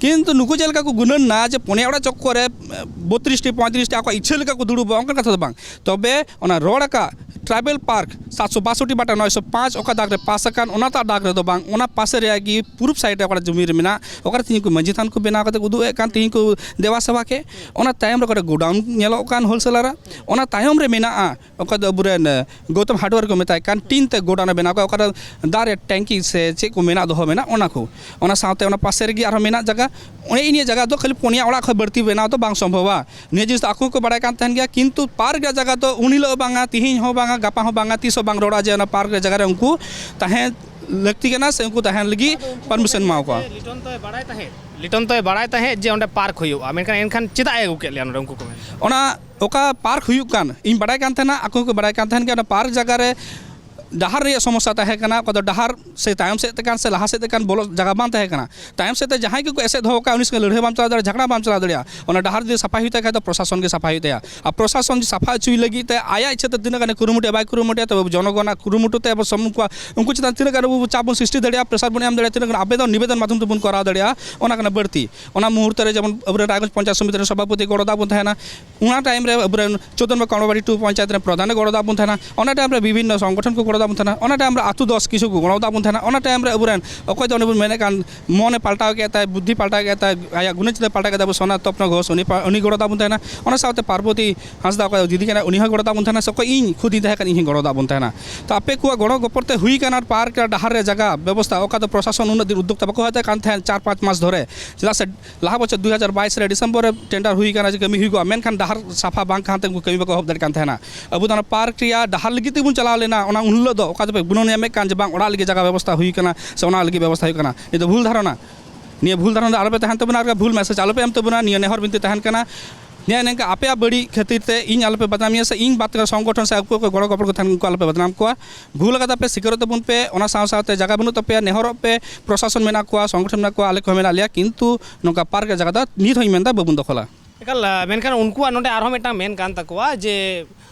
ᱠᱤᱱᱛᱩ ᱱᱩᱠᱩ ᱪᱮᱫ ᱞᱮᱠᱟ ᱠᱚ ᱜᱩᱱᱟᱹᱱ ᱱᱟ ᱡᱮ ᱯᱚᱱᱭᱟ ᱚᱲᱟᱜ ᱪᱚᱠᱠᱚᱨ ᱨᱮ, ᱮ, ᱵᱚᱛᱨᱤᱥ ᱴᱤ, ᱯᱚᱸᱭᱛᱨᱤᱥ ᱴᱤ ᱟᱠᱚᱣᱟᱜ ᱤᱪᱪᱷᱟᱹ ᱞᱮᱠᱟ ᱠᱚ ᱫᱩᱲᱩᱵᱚᱜᱼᱟ, ᱚᱱᱠᱟᱱ ᱠᱟᱛᱷᱟ ᱫᱚ ᱵᱟᱝ᱾ ᱛᱚᱵᱮ ᱚᱱᱟ ᱨᱚᱲ ᱟᱠᱟᱫ ᱴᱨᱟᱭᱵᱮᱞ ᱯᱟᱨᱠ ᱥᱟᱛᱥᱚ ᱵᱟᱥᱚᱴᱴᱤ ᱵᱟᱴᱟ ᱱᱚᱭᱥᱚ ᱯᱟᱸᱪ ᱚᱠᱟ ᱫᱟᱜᱽ ᱨᱮ ᱯᱟᱥ ᱟᱠᱟᱱ, ᱚᱱᱟᱴᱟᱜ ᱫᱟᱜᱽ ᱨᱮᱫᱚ ᱵᱟᱝ, ᱚᱱᱟ ᱯᱟᱥᱮ ᱨᱮᱭᱟᱜ ᱜᱮ ᱯᱩᱨᱩᱵ ᱥᱟᱭᱤᱰ ᱨᱮ ᱚᱠᱟᱴᱟᱜ ᱡᱚᱢᱤ ᱨᱮ ᱢᱮᱱᱟᱜ, ᱚᱠᱟᱨᱮ ᱛᱤᱦᱤᱧ ᱠᱚ ᱢᱟᱹᱡᱷᱤ ᱛᱷᱟᱱ ᱠᱚ ᱵᱮᱱᱟᱣ ᱠᱟᱛᱮ ᱠᱚ ᱩᱫᱩᱜ ᱮᱫ ᱠᱟᱱ, ᱛᱤᱦᱤᱧ ᱠᱚ ᱫᱮᱵᱟ ᱥᱮᱵᱟ ᱠᱮᱫ, ᱚᱱᱟ ᱛᱟᱭᱚᱢ ᱨᱮ ᱚᱠᱟᱴᱟᱜ ᱜᱳᱰᱟᱣᱩᱱ ᱧᱮᱞᱚᱜ ᱠᱟᱱ ᱦᱳᱞᱥᱮᱞᱟᱨ, ᱚᱱᱟ ᱛᱟᱭᱚᱢ ᱨᱮ ᱢᱮᱱᱟᱜᱼᱟ ᱚᱠᱟ ᱫᱚ ᱟᱵᱚᱨᱮᱱ, ᱮ, ᱜᱳᱛᱚᱢ ᱦᱟᱨᱰᱣᱮᱭᱟᱨ ᱠᱚ ᱢᱮᱛᱟᱭ ᱠᱟᱱ, ᱴᱤᱱ ᱛᱮ ᱜᱳᱰᱟᱣᱩᱱ ᱮ ᱵᱮᱱᱟᱣ ᱠᱟᱜᱼᱟ, ᱚᱠᱟᱨᱮ ᱫᱟᱜ ᱨᱮᱭᱟᱜ ᱴᱮᱝᱠᱤ ᱥᱮ ᱪᱮᱫ ᱠᱚ ᱢᱮᱱᱟᱜ ᱫᱚᱦᱚ ᱢᱮᱱᱟᱜ, ᱚᱱᱟ ᱠᱚ᱾ ᱚᱱᱟ ᱥᱟᱶᱛᱮ ᱚᱱᱟ ᱯᱟᱥᱮ ᱨᱮᱜᱮ ᱟᱨᱦᱚᱸ ᱢᱮᱱᱟᱜ ᱡᱟᱭᱜᱟ᱾ ᱚᱱᱮ ᱤᱱᱟᱹ ᱡᱟᱭᱜᱟ ᱫᱚ ᱠᱷᱟᱹᱞᱤ ᱯᱩᱱᱭᱟ ᱚᱲᱟᱜ ᱠᱷᱚᱱ ᱵᱟᱹᱲᱛᱤ ᱵᱮᱱᱟᱣ ᱫᱚ ᱵᱟᱝ ᱥᱚᱢᱵᱷᱚᱵᱟ᱾ ᱱᱤᱭᱟᱹ ᱡᱤᱱᱤᱥ ᱫᱚ ᱟᱠᱚ ᱦᱚᱸᱠᱚ ᱵᱟᱲᱟᱭ ᱠᱟᱱ ᱛᱟᱦᱮᱱ ᱜᱮᱭᱟ, ᱠᱤᱱᱛᱩ ᱯᱟᱨᱠ ᱨᱮᱭᱟᱜ ᱡᱟᱭᱜᱟ ᱫᱚ ᱩᱱ ᱦᱤᱞᱳᱜ ᱦᱚᱸ ᱵᱟᱝᱟ, ᱛᱤᱦᱤᱧ ᱦᱚᱸ ᱵᱟᱝᱟ, ᱜᱟᱯᱟ ᱦᱚᱸ ᱵᱟᱝᱟ, ᱛᱤᱥ ᱦᱚᱸ ᱵᱟᱝ ᱨᱚᱲᱟ ᱡᱮ ᱚᱱᱟ ᱯᱟᱨᱠ ᱨᱮᱭᱟᱜ ᱡᱟᱭᱜᱟ ᱨᱮ ᱩᱱᱠᱩ ᱛᱟᱦᱮᱸ ᱞᱟᱹᱠᱛᱤ ᱠᱟᱱᱟ ᱥᱮ ᱩᱱᱠᱩ ᱛᱟᱦᱮᱱ ᱞᱟᱹᱜᱤᱫ ᱯᱟᱨᱢᱤᱥᱚᱱ ᱮᱢᱟᱣ ᱠᱚᱣᱟ᱾ ᱞᱤᱴᱚᱱ ᱛᱚᱭ ᱵᱟᱲᱟᱭ ᱛᱟᱦᱮᱸᱫ, ᱞᱤᱴᱚᱱ ᱛᱚᱭ ᱵᱟᱲᱟᱭ ᱛᱟᱦᱮᱸᱫ ᱡᱮ ᱚᱸᱰᱮ ᱯᱟᱨᱠ ᱦᱩᱭᱩᱜᱼᱟ, ᱢᱮᱱᱠᱷᱟᱱ ᱮᱱᱠᱷᱟᱱ ᱪᱮᱫᱟᱜ ᱮ ᱟᱹᱜᱩ ᱠᱮᱫ ᱞᱮᱭᱟ ᱱᱚᱰᱮ, ᱩᱱᱠᱩ ᱠᱚ ᱢᱮᱱ? ᱚᱱᱟ ᱚᱠᱟ ᱯᱟᱨᱠ ᱦᱩᱭᱩᱜ ᱠᱟᱱ, ᱤᱧ ᱵᱟᱲᱟᱭ ᱠᱟᱱ ᱛᱟᱦᱮᱱᱟ, ᱟᱠᱚ ᱦᱚᱸᱠᱚ ᱵᱟᱲᱟᱭ ᱠᱟᱱ ᱛᱟᱦᱮᱱ ᱜᱮᱭᱟ, ᱚᱱᱟ ᱯᱟᱨᱠ ᱡᱟᱭᱜᱟ ᱨᱮ ᱰᱟᱦᱟᱨ ᱨᱮᱭᱟᱜ ᱥᱚᱢᱚᱥᱥᱟ ᱛᱟᱦᱮᱸ ᱠᱟᱱᱟ, ᱚᱠᱟ ᱫᱚ ᱰᱟᱦᱟᱨ ᱥᱮ ᱛᱟᱭᱚᱢ ᱥᱮᱫ ᱛᱮ ᱠᱟᱱ ᱥᱮ ᱞᱟᱦᱟ ᱥᱮᱫ ᱛᱮ ᱠᱟᱱ ᱵᱚᱞᱚ ᱡᱟᱭᱜᱟ ᱵᱟᱝ ᱛᱟᱦᱮᱸ ᱠᱟᱱᱟ᱾ ᱛᱟᱭᱚᱢ ᱥᱮᱫ ᱛᱮ ᱡᱟᱦᱟᱸᱭ ᱜᱮᱠᱚ ᱮᱥᱮᱫ ᱫᱚᱦᱚ ᱠᱟᱜᱼᱟ, ᱩᱱᱤ ᱥᱚᱸᱜᱮ ᱞᱟᱹᱲᱦᱟᱹᱭ ᱵᱟᱢ ᱪᱟᱞᱟᱣ ᱫᱟᱲᱮᱭᱟᱜᱼᱟ, ᱡᱷᱟᱜᱽᱲᱟ ᱵᱟᱢ ᱪᱟᱞᱟᱣ ᱫᱟᱲᱮᱭᱟᱜᱼᱟ᱾ ᱚᱱᱟ ᱰᱟᱦᱟᱨ ᱡᱩᱫᱤ ᱥᱟᱯᱷᱟᱭ ᱦᱩᱭᱩᱜ ᱛᱟᱭ ᱠᱷᱟᱡ ᱫᱚ ᱯᱨᱚᱥᱟᱥᱚᱱ ᱜᱮ ᱥᱟᱯᱷᱟᱭ ᱦᱩᱭᱩᱜ ᱛᱟᱭᱟ᱾ ᱟᱨ ᱯᱨᱚᱥᱟᱥᱚᱱ ᱡᱩᱫᱤ ᱥᱟᱯᱷᱟ ᱦᱚᱪᱚᱭ ᱞᱟᱹᱜᱤᱫ ᱛᱮ ᱟᱭᱟᱜ ᱤᱪᱪᱷᱟᱹ ᱛᱮ ᱛᱤᱱᱟᱹᱜ ᱜᱟᱱᱮ ᱠᱩᱨᱩᱢᱩᱴᱩᱭᱟ ᱵᱟᱭ ᱠᱩᱨᱩᱢᱩᱴᱩᱭᱟ, ᱛᱚᱵᱮ ᱡᱚᱱᱚᱜᱚᱱᱟᱜ ᱠᱩᱨᱩᱢᱩᱴᱩ ᱛᱮ ᱟᱵᱚ ᱥᱟᱱᱟᱢ ᱠᱚᱣᱟ ᱩᱱᱠᱩ ᱪᱮᱛᱟᱱ ᱛᱤᱱᱟᱹᱜ ᱜᱟᱱ ᱟᱵᱚ ᱪᱟᱯ ᱵᱚᱱ ᱥᱨᱤᱥᱴᱤ ᱫᱟᱲᱮᱭᱟᱜᱼᱟ, ᱯᱨᱮᱥᱟᱨ ᱵᱚᱱ ᱮᱢ ᱫᱟᱲᱮᱭᱟᱜᱼᱟ, ᱛᱤᱱᱟᱹᱜ ᱜᱟᱱ ᱟᱵᱮᱫᱚᱱ ᱱᱤᱵᱮᱫᱚᱱ ᱢᱟᱫᱽᱫᱷᱚᱢ ᱛᱮᱵᱚᱱ ᱠᱚᱨᱟᱣ ᱫᱟᱲᱮᱭᱟᱜᱼᱟ, ᱚᱱᱟ ᱠᱟᱱᱟ ᱵᱟᱹᱲᱛᱤ᱾ ᱚᱱᱟ ᱢᱩᱦᱩᱨᱛᱚ ᱨᱮ ᱡᱮᱢᱚᱱ ᱟᱵᱚᱨᱮᱱ ᱨᱟᱭᱜᱚᱸᱡᱽ ᱯᱚᱧᱪᱟᱭᱮᱛ ᱥᱚᱢᱤᱛᱤ ᱨᱮᱱ ᱥᱚᱵᱷᱟᱯᱚᱛᱤ ᱜᱚᱲᱚ ᱫᱟᱜ ᱵᱚᱱ ᱛᱟᱦᱮᱱᱟ, ᱚᱱᱟ ᱴᱟᱭᱤᱢ ᱨᱮ ᱟᱵᱚᱨᱮᱱ ᱪᱳᱫᱚᱱ ᱵᱟ ᱠᱚᱢᱲᱟᱵᱟᱲᱤ ᱴᱩ ᱯᱚᱧᱪᱟᱭᱮᱛ ᱨᱮᱱ ᱯᱨᱚᱫᱷᱟᱱᱮ ᱜᱚᱲᱚ ᱫᱟᱜ ᱵᱚᱱ ᱛᱟᱦᱮᱱᱟ, ᱚᱱᱟ ᱴᱟᱭᱤᱢ ᱨᱮ ᱵᱤᱵᱷᱤᱱᱱᱚ ᱥᱚᱝᱜᱚᱴᱷᱚᱱ ᱠᱚ ᱜᱚᱲᱚ ᱫᱟᱜ ᱵᱚᱱ ᱛᱟᱦᱮᱱᱟ, ᱚᱱᱟ ᱴᱟᱭᱤᱢ ᱨᱮ ᱟᱹᱛᱩ ᱫᱚᱥ ᱠᱤᱪᱷᱩ ᱠᱚ ᱜᱚᱲᱚ ᱫᱟᱜ ᱵᱚᱱ ᱛᱟᱦᱮᱱᱟ, ᱚᱱᱟ ᱴᱟᱭᱤᱢ ᱨᱮ ᱟᱵᱚᱨᱮᱱ ᱚᱠᱚᱭ ᱫᱚ ᱚᱱᱮ ᱵᱚᱱ ᱢᱮᱱᱮᱫ ᱠᱟᱱ ᱢᱚᱱᱮ ᱯᱟᱞᱴᱟᱣ ᱠᱮᱫ ᱛᱟᱭ, ᱵᱩᱫᱽᱫᱷᱤ ᱯᱟᱞᱴᱟᱣ ᱠᱮᱫ ᱛᱟᱭ, ᱟᱭᱟᱜ ᱜᱩᱱᱟᱹᱪᱤᱛᱟᱹ ᱯᱟᱞᱴᱟᱣ ᱠᱮᱫ ᱛᱟᱭ, ᱟᱵᱚ ᱥᱳᱱᱟ ᱛᱚᱯᱱᱚ ᱜᱷᱳᱥ, ᱩᱱᱤ ᱯᱟ-, ᱩᱱᱤ ᱜᱚᱲᱚ ᱫᱟᱜ ᱵᱚᱱ ᱛᱟᱦᱮᱱᱟ, ᱚᱱᱟ ᱥᱟᱶᱛᱮ ᱯᱟᱨᱵᱚᱛᱤ ᱦᱟᱸᱥᱫᱟ ᱚᱠᱚᱭ ᱫᱤᱫᱤ ᱠᱟᱱᱟᱭ, ᱩᱱᱤ ᱦᱚᱸ ᱜᱚᱲᱚ ᱫᱟᱜ ᱵᱚᱱ ᱛᱟᱦᱮᱱᱟ, ᱥᱮ ᱚᱠᱚᱭ ᱤᱧ ᱠᱷᱩᱫ ᱤᱧ ᱛᱟᱦᱮᱸ ᱠᱟᱱᱟ, ᱤᱧ ᱦᱚᱸ ᱜᱚᱲᱚ ᱫᱟᱜ ᱵᱚᱱ ᱛᱟᱦᱮᱱᱟ᱾ ᱛᱚ ᱟᱯᱮ ᱠᱚᱣᱟᱜ ᱜᱚᱲᱚ ᱜᱚᱯᱚᱲ ᱛᱮ ᱦᱩᱭ ᱠᱟᱱᱟ, ᱯᱟᱨᱠ ᱨᱮ, ᱰᱟᱦᱟᱨ ᱨᱮ ᱡᱟᱭᱜᱟ ᱵᱮᱵᱚᱥᱛᱷᱟ, ᱚᱠᱟ ᱫᱚ ᱯᱨᱚᱥᱟᱥᱚᱱ ᱩᱱᱟᱹᱜ ᱫᱤᱱ ᱩᱫᱽᱫᱳᱜᱽ ᱛᱮ ᱵᱟᱠᱚ ᱦᱟᱛᱟᱣ ᱠᱟᱱ ᱛᱟᱦᱮᱸᱫ ᱪᱟᱨ ᱯᱟᱸᱪ ᱢᱟᱥ ᱫᱷᱚᱨᱮ, ᱪᱮᱫᱟᱜ ᱥᱮ ᱞᱟᱦᱟ ᱵᱚᱪᱷᱚᱨ ᱫᱩ ᱦᱟᱡᱟᱨ ᱵᱟᱭᱤᱥ ᱨᱮ ᱰᱤᱥᱮᱢᱵᱚᱨ ᱨᱮ ᱴᱮᱱᱰᱟᱨ ᱦᱩᱭ ᱠᱟᱱᱟ ᱡᱮ ᱠᱟᱹᱢᱤ ᱦᱩᱭᱩᱜᱼᱟ, ᱢᱮᱱᱠᱷᱟᱱ ᱰᱟᱦᱟᱨ ᱥᱟᱯᱷᱟ ᱵᱟᱝ ᱠᱟᱱ ᱛᱮ ᱩᱱᱠᱩ ᱠᱟᱹᱢᱤ ᱵᱟᱠᱚ ᱮᱦᱚᱵ ᱫᱟᱲᱮᱭᱟᱜ ᱠᱟᱱ ᱛᱟᱦᱮᱱᱟ᱾ ᱟᱵᱚ ᱫᱚ ᱚᱱᱟ ᱯᱟᱨᱠ ᱨᱮᱭᱟᱜ ᱰᱟᱦᱟᱨ ᱞᱟᱹᱜᱤᱫ ᱛᱮᱵᱚᱱ ᱪᱟᱞᱟᱣ ᱞᱮᱱᱟ, ᱚᱱᱟ ᱩᱱ ᱦᱤᱞᱳᱜ ᱫᱚ ᱚᱠᱟ ᱫᱚᱯᱮ ᱜᱩᱱᱟᱹᱱ ᱧᱟᱢᱮᱫ ᱠᱟᱱ ᱡᱮ ᱵᱟᱝ ᱚᱲᱟᱜ ᱞᱟᱹᱜᱤᱫ ᱡᱟᱭᱜᱟ ᱵᱮᱵᱚᱥᱛᱷᱟ ᱦᱩᱭ ᱠᱟᱱᱟ ᱥᱮ ᱚᱱᱟ ᱞᱟᱹᱜᱤᱫ ᱵᱮᱵᱚᱥᱛᱷᱟ ᱦᱩᱭᱩᱜ ᱠᱟᱱᱟ, ᱱᱤᱭᱟᱹ ᱫᱚ ᱵᱷᱩᱞ ᱫᱷᱟᱨᱚᱱᱟ᱾ ᱱᱤᱭᱟᱹ ᱵᱷᱩᱞ ᱫᱷᱟᱨᱚᱱᱟ ᱫᱚ ᱟᱞᱚᱯᱮ ᱛᱟᱦᱮᱱ ᱛᱟᱵᱚᱱᱟ, ᱟᱨ ᱵᱷᱩᱞ ᱢᱮᱥᱮᱡᱽ ᱟᱞᱚᱯᱮ ᱮᱢ ᱛᱟᱵᱚᱱᱟ, ᱱᱤᱭᱟᱹ ᱱᱮᱦᱚᱨ ᱵᱤᱱᱛᱤ ᱛᱟᱦᱮᱱ ᱠᱟᱱᱟ᱾ ᱱᱤᱭᱟᱹ ᱱᱤᱝᱠᱟ ᱟᱯᱮᱭᱟᱜ ᱵᱟᱹᱲᱤᱡ ᱠᱷᱟᱹᱛᱤᱨ ᱛᱮ ᱤᱧ ᱟᱞᱚᱯᱮ ᱵᱟᱫᱱᱟᱢᱤᱭᱟ, ᱥᱮ ᱤᱧ ᱵᱟᱫ ᱠᱟᱛᱮ ᱥᱚᱝᱜᱚᱴᱷᱚᱱ ᱥᱮ ᱟᱠᱚ ᱠᱚ ᱜᱚᱲᱚ ᱜᱚᱯᱚᱲ ᱠᱚ ᱛᱟᱦᱮᱱ ᱩᱱᱠᱩ ᱟᱞᱚᱯᱮ ᱵᱟᱫᱱᱟᱢ ᱠᱚᱣᱟ᱾ ᱵᱷᱩᱞ ᱟᱠᱟᱫᱟ ᱯᱮ, ᱥᱤᱠᱟᱹᱨᱚᱜ ᱛᱟᱵᱚᱱ ᱯᱮ, ᱚᱱᱟ ᱥᱟᱶ ᱥᱟᱶᱛᱮ ᱡᱟᱭᱜᱟ ᱵᱟᱹᱱᱩᱜ ᱛᱟᱯᱮᱭᱟ, ᱱᱮᱦᱚᱨᱚᱜ ᱯᱮ, ᱯᱨᱚᱥᱟᱥᱚᱱ ᱢᱮᱱᱟᱜ ᱠᱚᱣᱟ, ᱥᱚᱝᱜᱚᱴᱷᱚᱱ ᱢᱮᱱᱟᱜ ᱠᱚᱣᱟ, ᱟᱞᱮ ᱠᱚᱦᱚᱸ ᱢᱮᱱᱟᱜ ᱞᱮᱭᱟ, ᱠᱤᱱᱛᱩ ᱱᱚᱝᱠᱟ ᱯᱟᱨᱠ ᱨᱮᱭᱟᱜ ᱡᱟᱭᱜᱟ ᱫᱚ ᱱᱤᱛ ᱦᱚᱸᱧ ᱢᱮᱱᱫᱟ ᱵᱟᱵᱚᱱ ᱫᱚᱠᱷᱚᱞᱟ᱾ ᱮᱠᱟᱞ, ᱟ, ᱢᱮᱱᱠᱷᱟᱱ ᱩᱱᱠᱩᱣᱟᱜ ᱱᱚᱰᱮ ᱟᱨᱦᱚᱸ ᱢᱤᱫᱴᱟᱝ ᱢᱮᱱ ᱠᱟᱱ ᱛᱟᱠᱚᱣᱟ ᱡᱮ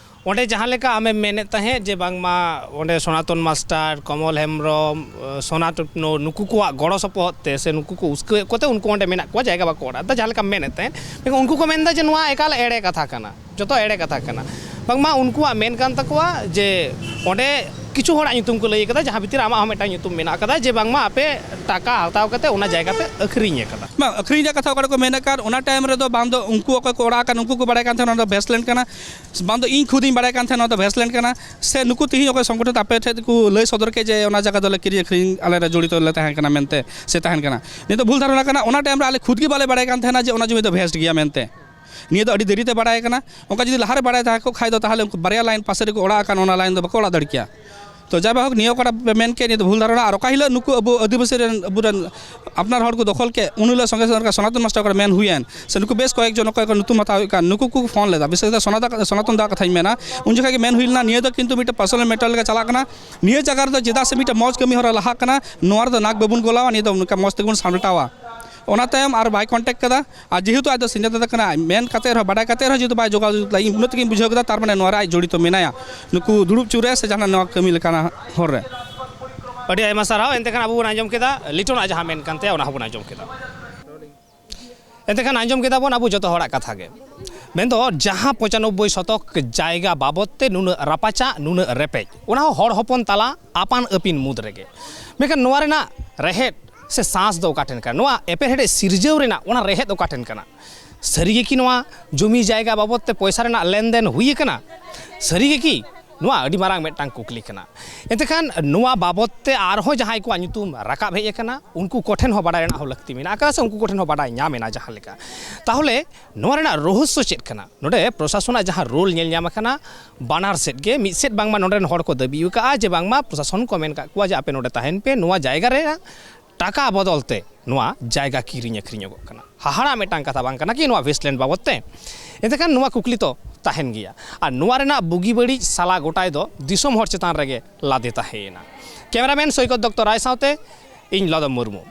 ᱚᱸᱰᱮ ᱡᱟᱦᱟᱸ ᱞᱮᱠᱟ ᱟᱢᱮᱢ ᱢᱮᱱᱮᱫ ᱛᱟᱦᱮᱸᱫ ᱡᱮ ᱵᱟᱝᱢᱟ ᱚᱸᱰᱮ ᱥᱚᱱᱟᱛᱚᱱ ᱢᱟᱥᱴᱟᱨ, ᱠᱚᱢᱚᱞ ᱦᱮᱢᱵᱨᱚᱢ, ᱟ, ᱥᱚᱱᱟᱛᱚᱱ ᱱᱩᱠᱩ ᱠᱚᱣᱟᱜ ᱜᱚᱲᱚ ᱥᱚᱯᱚᱦᱚᱫ ᱛᱮ ᱥᱮ ᱱᱩᱠᱩ ᱠᱚ ᱩᱥᱠᱟᱹᱣᱮᱫ ᱠᱚᱛᱮ ᱩᱱᱠᱩ ᱚᱸᱰᱮ ᱢᱮᱱᱟᱜ ᱠᱚᱣᱟ, ᱡᱟᱭᱜᱟ ᱵᱟᱠᱚ ᱚᱲᱟᱜ ᱮᱫᱟ, ᱡᱟᱦᱟᱸ ᱞᱮᱠᱟᱢ ᱢᱮᱱᱮᱫ ᱛᱟᱦᱮᱸᱫ᱾ ᱢᱮᱱᱠᱷᱟᱱ ᱩᱱᱠᱩ ᱠᱚ ᱢᱮᱱᱫᱟ ᱡᱮ ᱱᱚᱣᱟ ᱮᱠᱟᱞ ᱮᱲᱮ ᱠᱟᱛᱷᱟ ᱠᱟᱱᱟ, ᱡᱚᱛᱚ ᱮᱲᱮ ᱠᱟᱛᱷᱟ ᱠᱟᱱᱟ᱾ ᱵᱟᱝᱢᱟ ᱩᱱᱠᱩᱣᱟᱜ ᱢᱮᱱ ᱠᱟᱱ ᱛᱟᱠᱚᱣᱟ ᱡᱮ ᱚᱸᱰᱮ ᱠᱤᱪᱷᱩ ᱦᱚᱲᱟᱜ ᱧᱩᱛᱩᱢ ᱠᱚ ᱞᱟᱹᱭ ᱠᱟᱫᱟ, ᱡᱟᱦᱟᱸ ᱵᱷᱤᱛᱤᱨ ᱨᱮ ᱟᱢᱟᱜ ᱦᱚᱸ ᱢᱤᱫᱴᱟᱝ ᱧᱩᱛᱩᱢ ᱢᱮᱱᱟᱜ ᱠᱟᱫᱟ, ᱡᱮ ᱵᱟᱝᱢᱟ ᱟᱯᱮ ᱴᱟᱠᱟ ᱦᱟᱛᱟᱣ ᱠᱟᱛᱮ ᱚᱱᱟ ᱡᱟᱭᱜᱟ ᱯᱮ ᱟᱹᱠᱷᱨᱤᱧ ᱟᱠᱟᱫᱟ᱾ ᱵᱟᱝ, ᱟᱹᱠᱷᱨᱤᱧ ᱨᱮᱭᱟᱜ ᱠᱟᱛᱷᱟ ᱚᱠᱟ ᱨᱮᱠᱚ ᱢᱮᱱ ᱟᱠᱟᱫ, ᱚᱱᱟ ᱴᱟᱭᱤᱢ ᱨᱮᱫᱚ ᱵᱟᱝ ᱫᱚ ᱩᱱᱠᱩ ᱚᱠᱚᱭ ᱠᱚ ᱚᱲᱟᱜ ᱟᱠᱟᱱ ᱩᱱᱠᱩ ᱠᱚ ᱵᱟᱲᱟᱭ ᱠᱟᱱ ᱛᱟᱦᱮᱱᱟ ᱚᱱᱟ ᱫᱚ ᱵᱷᱮᱥᱴ ᱞᱮᱱ ᱠᱟᱱᱟ, ᱵᱟᱝ ᱫᱚ ᱤᱧ ᱠᱷᱩᱫ ᱤᱧ ᱵᱟᱲᱟᱭ ᱠᱟᱱ ᱛᱟᱦᱮᱱᱟ ᱚᱱᱟ ᱫᱚ ᱵᱷᱮᱥᱴ ᱞᱮᱱ ᱠᱟᱱᱟ, ᱥᱮ ᱱᱩᱠᱩ ᱛᱤᱦᱤᱧ ᱚᱠᱚᱭ ᱥᱚᱝᱜᱚᱴᱷᱚᱱ ᱟᱯᱮ ᱴᱷᱮᱱ ᱠᱚ ᱞᱟᱹᱭ ᱥᱚᱫᱚᱨ ᱠᱮᱫ ᱡᱮ ᱚᱱᱟ ᱡᱟᱭᱜᱟ ᱫᱚᱞᱮ ᱠᱤᱨᱤᱧ ᱟᱹᱠᱷᱨᱤᱧ ᱟᱞᱮ ᱞᱮ ᱡᱚᱲᱤᱛᱚ ᱞᱮ ᱛᱟᱦᱮᱸ ᱠᱟᱱᱟ ᱢᱮᱱᱛᱮ ᱥᱮ ᱛᱟᱦᱮᱱ ᱠᱟᱱᱟ᱾ ᱱᱤᱭᱟᱹ ᱫᱚ ᱵᱷᱩᱞ ᱫᱷᱟᱨᱚᱱᱟ ᱠᱟᱱᱟ᱾ ᱚᱱᱟ ᱴᱟᱭᱤᱢ ᱨᱮ ᱟᱞᱮ ᱠᱷᱩᱫ ᱜᱮ ᱵᱟᱞᱮ ᱵᱟᱲᱟᱭ ᱠᱟᱱ ᱛᱟᱦᱮᱱᱟ ᱡᱮ ᱚᱱᱟ ᱡᱚᱢᱤ ᱫᱚ ᱵᱷᱮᱥᱴ ᱜᱮᱭᱟ ᱢᱮᱱᱛᱮ᱾ ᱱᱤᱭᱟᱹ ᱫᱚ ᱟᱹᱰᱤ ᱫᱮᱨᱤ ᱛᱮ ᱵᱟᱲᱟᱭ ᱠᱟᱱᱟ᱾ ᱚᱱᱠᱟ ᱡᱩᱫᱤ ᱞᱟᱦᱟ ᱨᱮ ᱵᱟᱲᱟᱭ ᱛᱟᱦᱮᱸ ᱠᱚᱜ ᱠᱷᱟᱡ ᱫᱚ ᱛᱟᱦᱚᱞᱮ ᱩᱱᱠᱩ ᱵᱟᱨᱭᱟ ᱞᱟᱭᱤᱱ ᱯᱟᱥᱮ ᱨᱮᱠᱚ ᱚᱲᱟᱜ ᱟᱠᱟᱱ, ᱚᱱᱟ ᱞᱟᱭᱤᱱ ᱫᱚ ᱵᱟᱠᱚ ᱚᱲᱟᱜ ᱫᱟᱲᱮ ᱠᱮᱭᱟ᱾ ᱛᱚ ᱡᱟᱭ ᱵᱟ ᱦᱳᱠ, ᱱᱤᱭᱟᱹ ᱚᱠᱟᱴᱟᱜ ᱯᱮ ᱢᱮᱱ ᱠᱮᱫ, ᱱᱤᱭᱟᱹ ᱫᱚ ᱵᱷᱩᱞ ᱫᱷᱟᱨᱚᱱᱟ᱾ ᱟᱨ ᱚᱠᱟ ᱦᱤᱞᱳᱜ ᱱᱩᱠᱩ ᱟᱵᱚ ᱟᱹᱫᱤᱵᱟᱹᱥᱤ ᱨᱮᱱ, ᱟᱵᱚᱨᱮᱱ ᱟᱯᱱᱟᱨ ᱦᱚᱲ ᱠᱚ ᱫᱚᱠᱷᱚᱞ ᱠᱮᱫ, ᱩᱱ ᱦᱤᱞᱳᱜ ᱥᱚᱸᱜᱮ ᱥᱚᱸᱜᱮ ᱥᱚᱱᱟᱛᱚᱱ ᱢᱟᱥᱴᱟᱨ ᱚᱠᱟᱨᱮ ᱢᱮᱱ ᱦᱩᱭᱮᱱ, ᱥᱮ ᱱᱩᱠᱩ ᱵᱮᱥ ᱠᱚᱭᱮᱠ ᱡᱚᱱ ᱚᱠᱚᱭ ᱠᱚ ᱧᱩᱛᱩᱢ ᱦᱟᱛᱟᱣ ᱦᱩᱭᱩᱜ ᱠᱟᱱ, ᱱᱩᱠᱩ ᱠᱚ ᱯᱷᱳᱱ ᱞᱮᱫᱟ᱾ ᱵᱤᱥᱮᱥ ᱠᱟᱛᱮ ᱥᱚᱱᱟᱛᱟ-, ᱥᱚᱱᱟᱛᱚᱱ ᱫᱟ ᱠᱟᱛᱷᱟᱧ ᱢᱮᱱᱟ, ᱩᱱ ᱡᱚᱠᱷᱟᱡ ᱜᱮ ᱢᱮᱱ ᱦᱩᱭ ᱞᱮᱱᱟ, ᱱᱤᱭᱟᱹ ᱫᱚ ᱠᱤᱱᱛᱩ ᱢᱤᱫᱴᱮᱱ ᱯᱟᱨᱥᱚᱱᱟᱞ ᱢᱮᱴᱟᱨ ᱞᱮᱠᱟ ᱪᱟᱞᱟᱜ ᱠᱟᱱᱟ᱾ ᱱᱤᱭᱟᱹ ᱡᱟᱭᱜᱟ ᱨᱮᱫᱚ ᱪᱮᱫᱟᱜ ᱥᱮ ᱢᱤᱫᱴᱮᱱ ᱢᱚᱡᱽ ᱠᱟᱹᱢᱤ ᱦᱚᱨᱟ ᱞᱟᱦᱟᱜ ᱠᱟᱱᱟ, ᱱᱚᱣᱟ ᱨᱮᱫᱚ ᱱᱟᱠ ᱵᱟᱵᱚᱱ ᱜᱚᱞᱟᱣᱟ, ᱱᱤᱭᱟᱹ ᱫᱚ ᱱᱚᱝᱠᱟ ᱢᱚᱡᱽ ᱛᱮᱜᱮ ᱵᱚᱱ ᱥᱟᱢᱴᱟᱣᱟ᱾ ᱚᱱᱟ ᱛᱟᱭᱚᱢ ᱟᱨ ᱵᱟᱭ ᱠᱚᱱᱴᱮᱠᱴ ᱠᱟᱫᱟ᱾ ᱟᱨ ᱡᱮᱦᱮᱛᱩ ᱟᱡ ᱫᱚ ᱥᱤᱧᱚᱛ ᱫᱟᱫᱟ ᱠᱟᱱᱟᱭ, ᱢᱮᱱ ᱠᱟᱛᱮ ᱨᱮᱦᱚᱸ, ᱵᱟᱰᱟᱭ ᱠᱟᱛᱮ ᱨᱮᱦᱚᱸ ᱡᱮᱦᱮᱛᱩ ᱵᱟᱭ ᱡᱳᱜᱟᱡᱳᱜᱽ ᱞᱮᱫᱟ, ᱤᱧ ᱩᱱᱟᱹᱜ ᱛᱮᱜᱮᱧ ᱵᱩᱡᱷᱟᱹᱣ ᱠᱮᱫᱟ, ᱛᱟᱨ ᱢᱟᱱᱮ ᱱᱚᱣᱟ ᱨᱮ ᱟᱡ ᱡᱚᱲᱤᱛᱚ ᱢᱮᱱᱟᱭᱟ, ᱱᱩᱠᱩ ᱫᱩᱲᱩᱵ ᱦᱚᱪᱚ ᱨᱮ ᱥᱮ ᱡᱟᱦᱟᱱᱟᱜ ᱱᱚᱣᱟ ᱠᱟᱹᱢᱤ ᱞᱮᱠᱟᱱᱟᱜ ᱦᱚᱨ ᱨᱮ᱾ ᱟᱹᱰᱤ ᱟᱭᱢᱟ ᱥᱟᱨᱦᱟᱣ᱾ ᱮᱱᱛᱮ ᱠᱷᱟᱱ ᱟᱵᱚ ᱵᱚᱱ ᱟᱸᱡᱚᱢ ᱠᱮᱫᱟ ᱞᱤᱴᱚᱱᱟᱜ ᱡᱟᱦᱟᱸ ᱢᱮᱱ ᱠᱟᱱ ᱛᱟᱭᱟ, ᱚᱱᱟ ᱦᱚᱸᱵᱚᱱ ᱟᱸᱡᱚᱢ ᱠᱮᱫᱟ᱾ ᱮᱱᱛᱮ ᱠᱷᱟᱱ ᱟᱸᱡᱚᱢ ᱠᱮᱫᱟ ᱵᱚᱱ ᱟᱵᱚ ᱡᱚᱛᱚ ᱦᱚᱲᱟᱜ ᱠᱟᱛᱷᱟ ᱜᱮ᱾ ᱢᱮᱱᱫᱚ ᱡᱟᱦᱟᱸ ᱯᱚᱸᱪᱟᱱᱚᱵᱵᱳᱭ ᱥᱚᱛᱚᱠ ᱡᱟᱭᱜᱟ ᱵᱟᱵᱚᱫ ᱛᱮ ᱱᱩᱱᱟᱹᱜ ᱨᱟᱯᱟᱪᱟᱜ, ᱱᱩᱱᱟᱹᱜ ᱨᱮᱯᱮᱡ, ᱚᱱᱟ ᱦᱚᱸ ᱦᱚᱲ ᱦᱚᱯᱚᱱ ᱛᱟᱞᱟ ᱟᱯᱟᱱ ᱟᱹᱯᱤᱱ ᱢᱩᱫᱽ ᱨᱮᱜᱮ᱾ ᱢᱮᱱᱠᱷᱟᱱ ᱱᱚᱣᱟ ᱨᱮᱱᱟᱜ ᱨᱮᱦᱮᱫ ᱥᱮ ᱥᱟᱸᱥ ᱫᱚ ᱚᱠᱟ ᱴᱷᱮᱱ ᱠᱟᱱᱟ? ᱱᱚᱣᱟ ᱮᱯᱮᱨᱦᱮᱸᱰᱮᱡ ᱥᱤᱨᱡᱟᱹᱣ ᱨᱮᱱᱟᱜ ᱚᱱᱟ ᱨᱮᱦᱮᱫ ᱚᱠᱟ ᱴᱷᱮᱱ ᱠᱟᱱᱟ? ᱥᱟᱹᱨᱤ ᱜᱮ ᱠᱤ ᱱᱚᱣᱟ ᱡᱚᱢᱤ ᱡᱟᱭᱜᱟ ᱵᱟᱵᱚᱫ ᱛᱮ ᱯᱚᱭᱥᱟ ᱨᱮᱱᱟᱜ ᱞᱮᱱᱫᱮᱱ ᱦᱩᱭ ᱟᱠᱟᱱᱟ? ᱥᱟᱹᱨᱤ ᱜᱮ ᱠᱤ? ᱱᱚᱣᱟ ᱟᱹᱰᱤ ᱢᱟᱨᱟᱝ ᱢᱤᱫᱴᱟᱝ ᱠᱩᱠᱞᱤ ᱠᱟᱱᱟ᱾ ᱮᱱᱛᱮ ᱠᱷᱟᱱ ᱱᱚᱣᱟ ᱵᱟᱵᱚᱫ ᱛᱮ ᱟᱨᱦᱚᱸ ᱡᱟᱦᱟᱸᱭ ᱠᱚᱣᱟᱜ ᱧᱩᱛᱩᱢ ᱨᱟᱠᱟᱵ ᱦᱮᱡ ᱟᱠᱟᱱᱟ, ᱩᱱᱠᱩ ᱠᱚᱴᱷᱮᱱ ᱦᱚᱸ ᱵᱟᱰᱟᱭ ᱨᱮᱱᱟᱜ ᱦᱚᱸ ᱞᱟᱹᱠᱛᱤ ᱢᱮᱱᱟᱜ ᱟᱠᱟᱫᱟ, ᱥᱮ ᱩᱱᱠᱩ ᱠᱚᱴᱷᱮᱱ ᱦᱚᱸ ᱵᱟᱰᱟᱭ ᱧᱟᱢ ᱮᱱᱟ ᱡᱟᱦᱟᱸ ᱞᱮᱠᱟ᱾ ᱛᱟᱦᱚᱞᱮ ᱱᱚᱣᱟ ᱨᱮᱱᱟᱜ ᱨᱚᱦᱚᱥᱥᱚ ᱪᱮᱫ ᱠᱟᱱᱟ? ᱱᱚᱰᱮ ᱯᱨᱚᱥᱟᱥᱚᱱᱟᱜ ᱡᱟᱦᱟᱸ ᱨᱳᱞ ᱧᱮᱞ ᱧᱟᱢ ᱟᱠᱟᱱᱟ, ᱵᱟᱱᱟᱨ ᱥᱮᱫ ᱜᱮ, ᱢᱤᱫ ᱥᱮᱫ ᱵᱟᱝᱢᱟ ᱱᱚᱰᱮ ᱨᱮᱱ ᱦᱚᱲ ᱠᱚ ᱫᱟᱹᱵᱤ ᱟᱠᱟᱫᱼᱟ ᱡᱮ ᱵᱟᱝᱢᱟ ᱯᱨᱚᱥᱟᱥᱚᱱ ᱠᱚ ᱢᱮᱱ ᱟᱠᱟᱫ ᱠᱚᱣᱟ ᱡᱮ ᱟᱯᱮ ᱱᱚᱰᱮ ᱛᱟᱦᱮᱱ ᱯᱮ, ᱱᱚᱣᱟ ᱡᱟᱭᱜᱟ ᱨᱮ ᱴᱟᱠᱟ ᱵᱚᱫᱚᱞ ᱛᱮ ᱱᱚᱣᱟ ᱡᱟᱭᱜᱟ ᱠᱤᱨᱤᱧ ᱟᱹᱠᱷᱨᱤᱧᱚᱜᱚᱜ ᱠᱟᱱᱟ᱾ ᱦᱟᱦᱟᱲᱟ ᱢᱤᱫᱴᱟᱝ ᱠᱟᱛᱷᱟ ᱵᱟᱝ ᱠᱟᱱᱟ ᱠᱤ ᱱᱚᱣᱟ ᱣᱮᱥᱴᱞᱮᱱᱰ ᱵᱟᱵᱚᱫ ᱛᱮ? ᱮᱱᱛᱮ ᱠᱷᱟᱱ ᱱᱚᱣᱟ ᱠᱩᱠᱞᱤ ᱛᱚ ᱛᱟᱦᱮᱱ ᱜᱮᱭᱟ᱾ ᱟᱨ ᱱᱚᱣᱟ ᱨᱮᱱᱟᱜ ᱵᱩᱜᱤ ᱵᱟᱹᱲᱤᱡ ᱥᱟᱞᱟ ᱜᱚᱴᱟᱭ ᱫᱚ ᱫᱤᱥᱚᱢ ᱦᱚᱲ ᱪᱮᱛᱟᱱ ᱨᱮᱜᱮ ᱞᱟᱫᱮ ᱛᱟᱦᱮᱸᱭᱮᱱᱟ᱾ ᱠᱮᱢᱮᱨᱟᱢᱮᱱ ᱥᱳᱭᱠᱚᱛ ᱫᱚᱛᱛᱚ ᱨᱟᱭ ᱥᱟᱶᱛᱮ ᱤᱧ ᱞᱚᱫᱚᱢ ᱢᱩᱨᱢᱩ᱾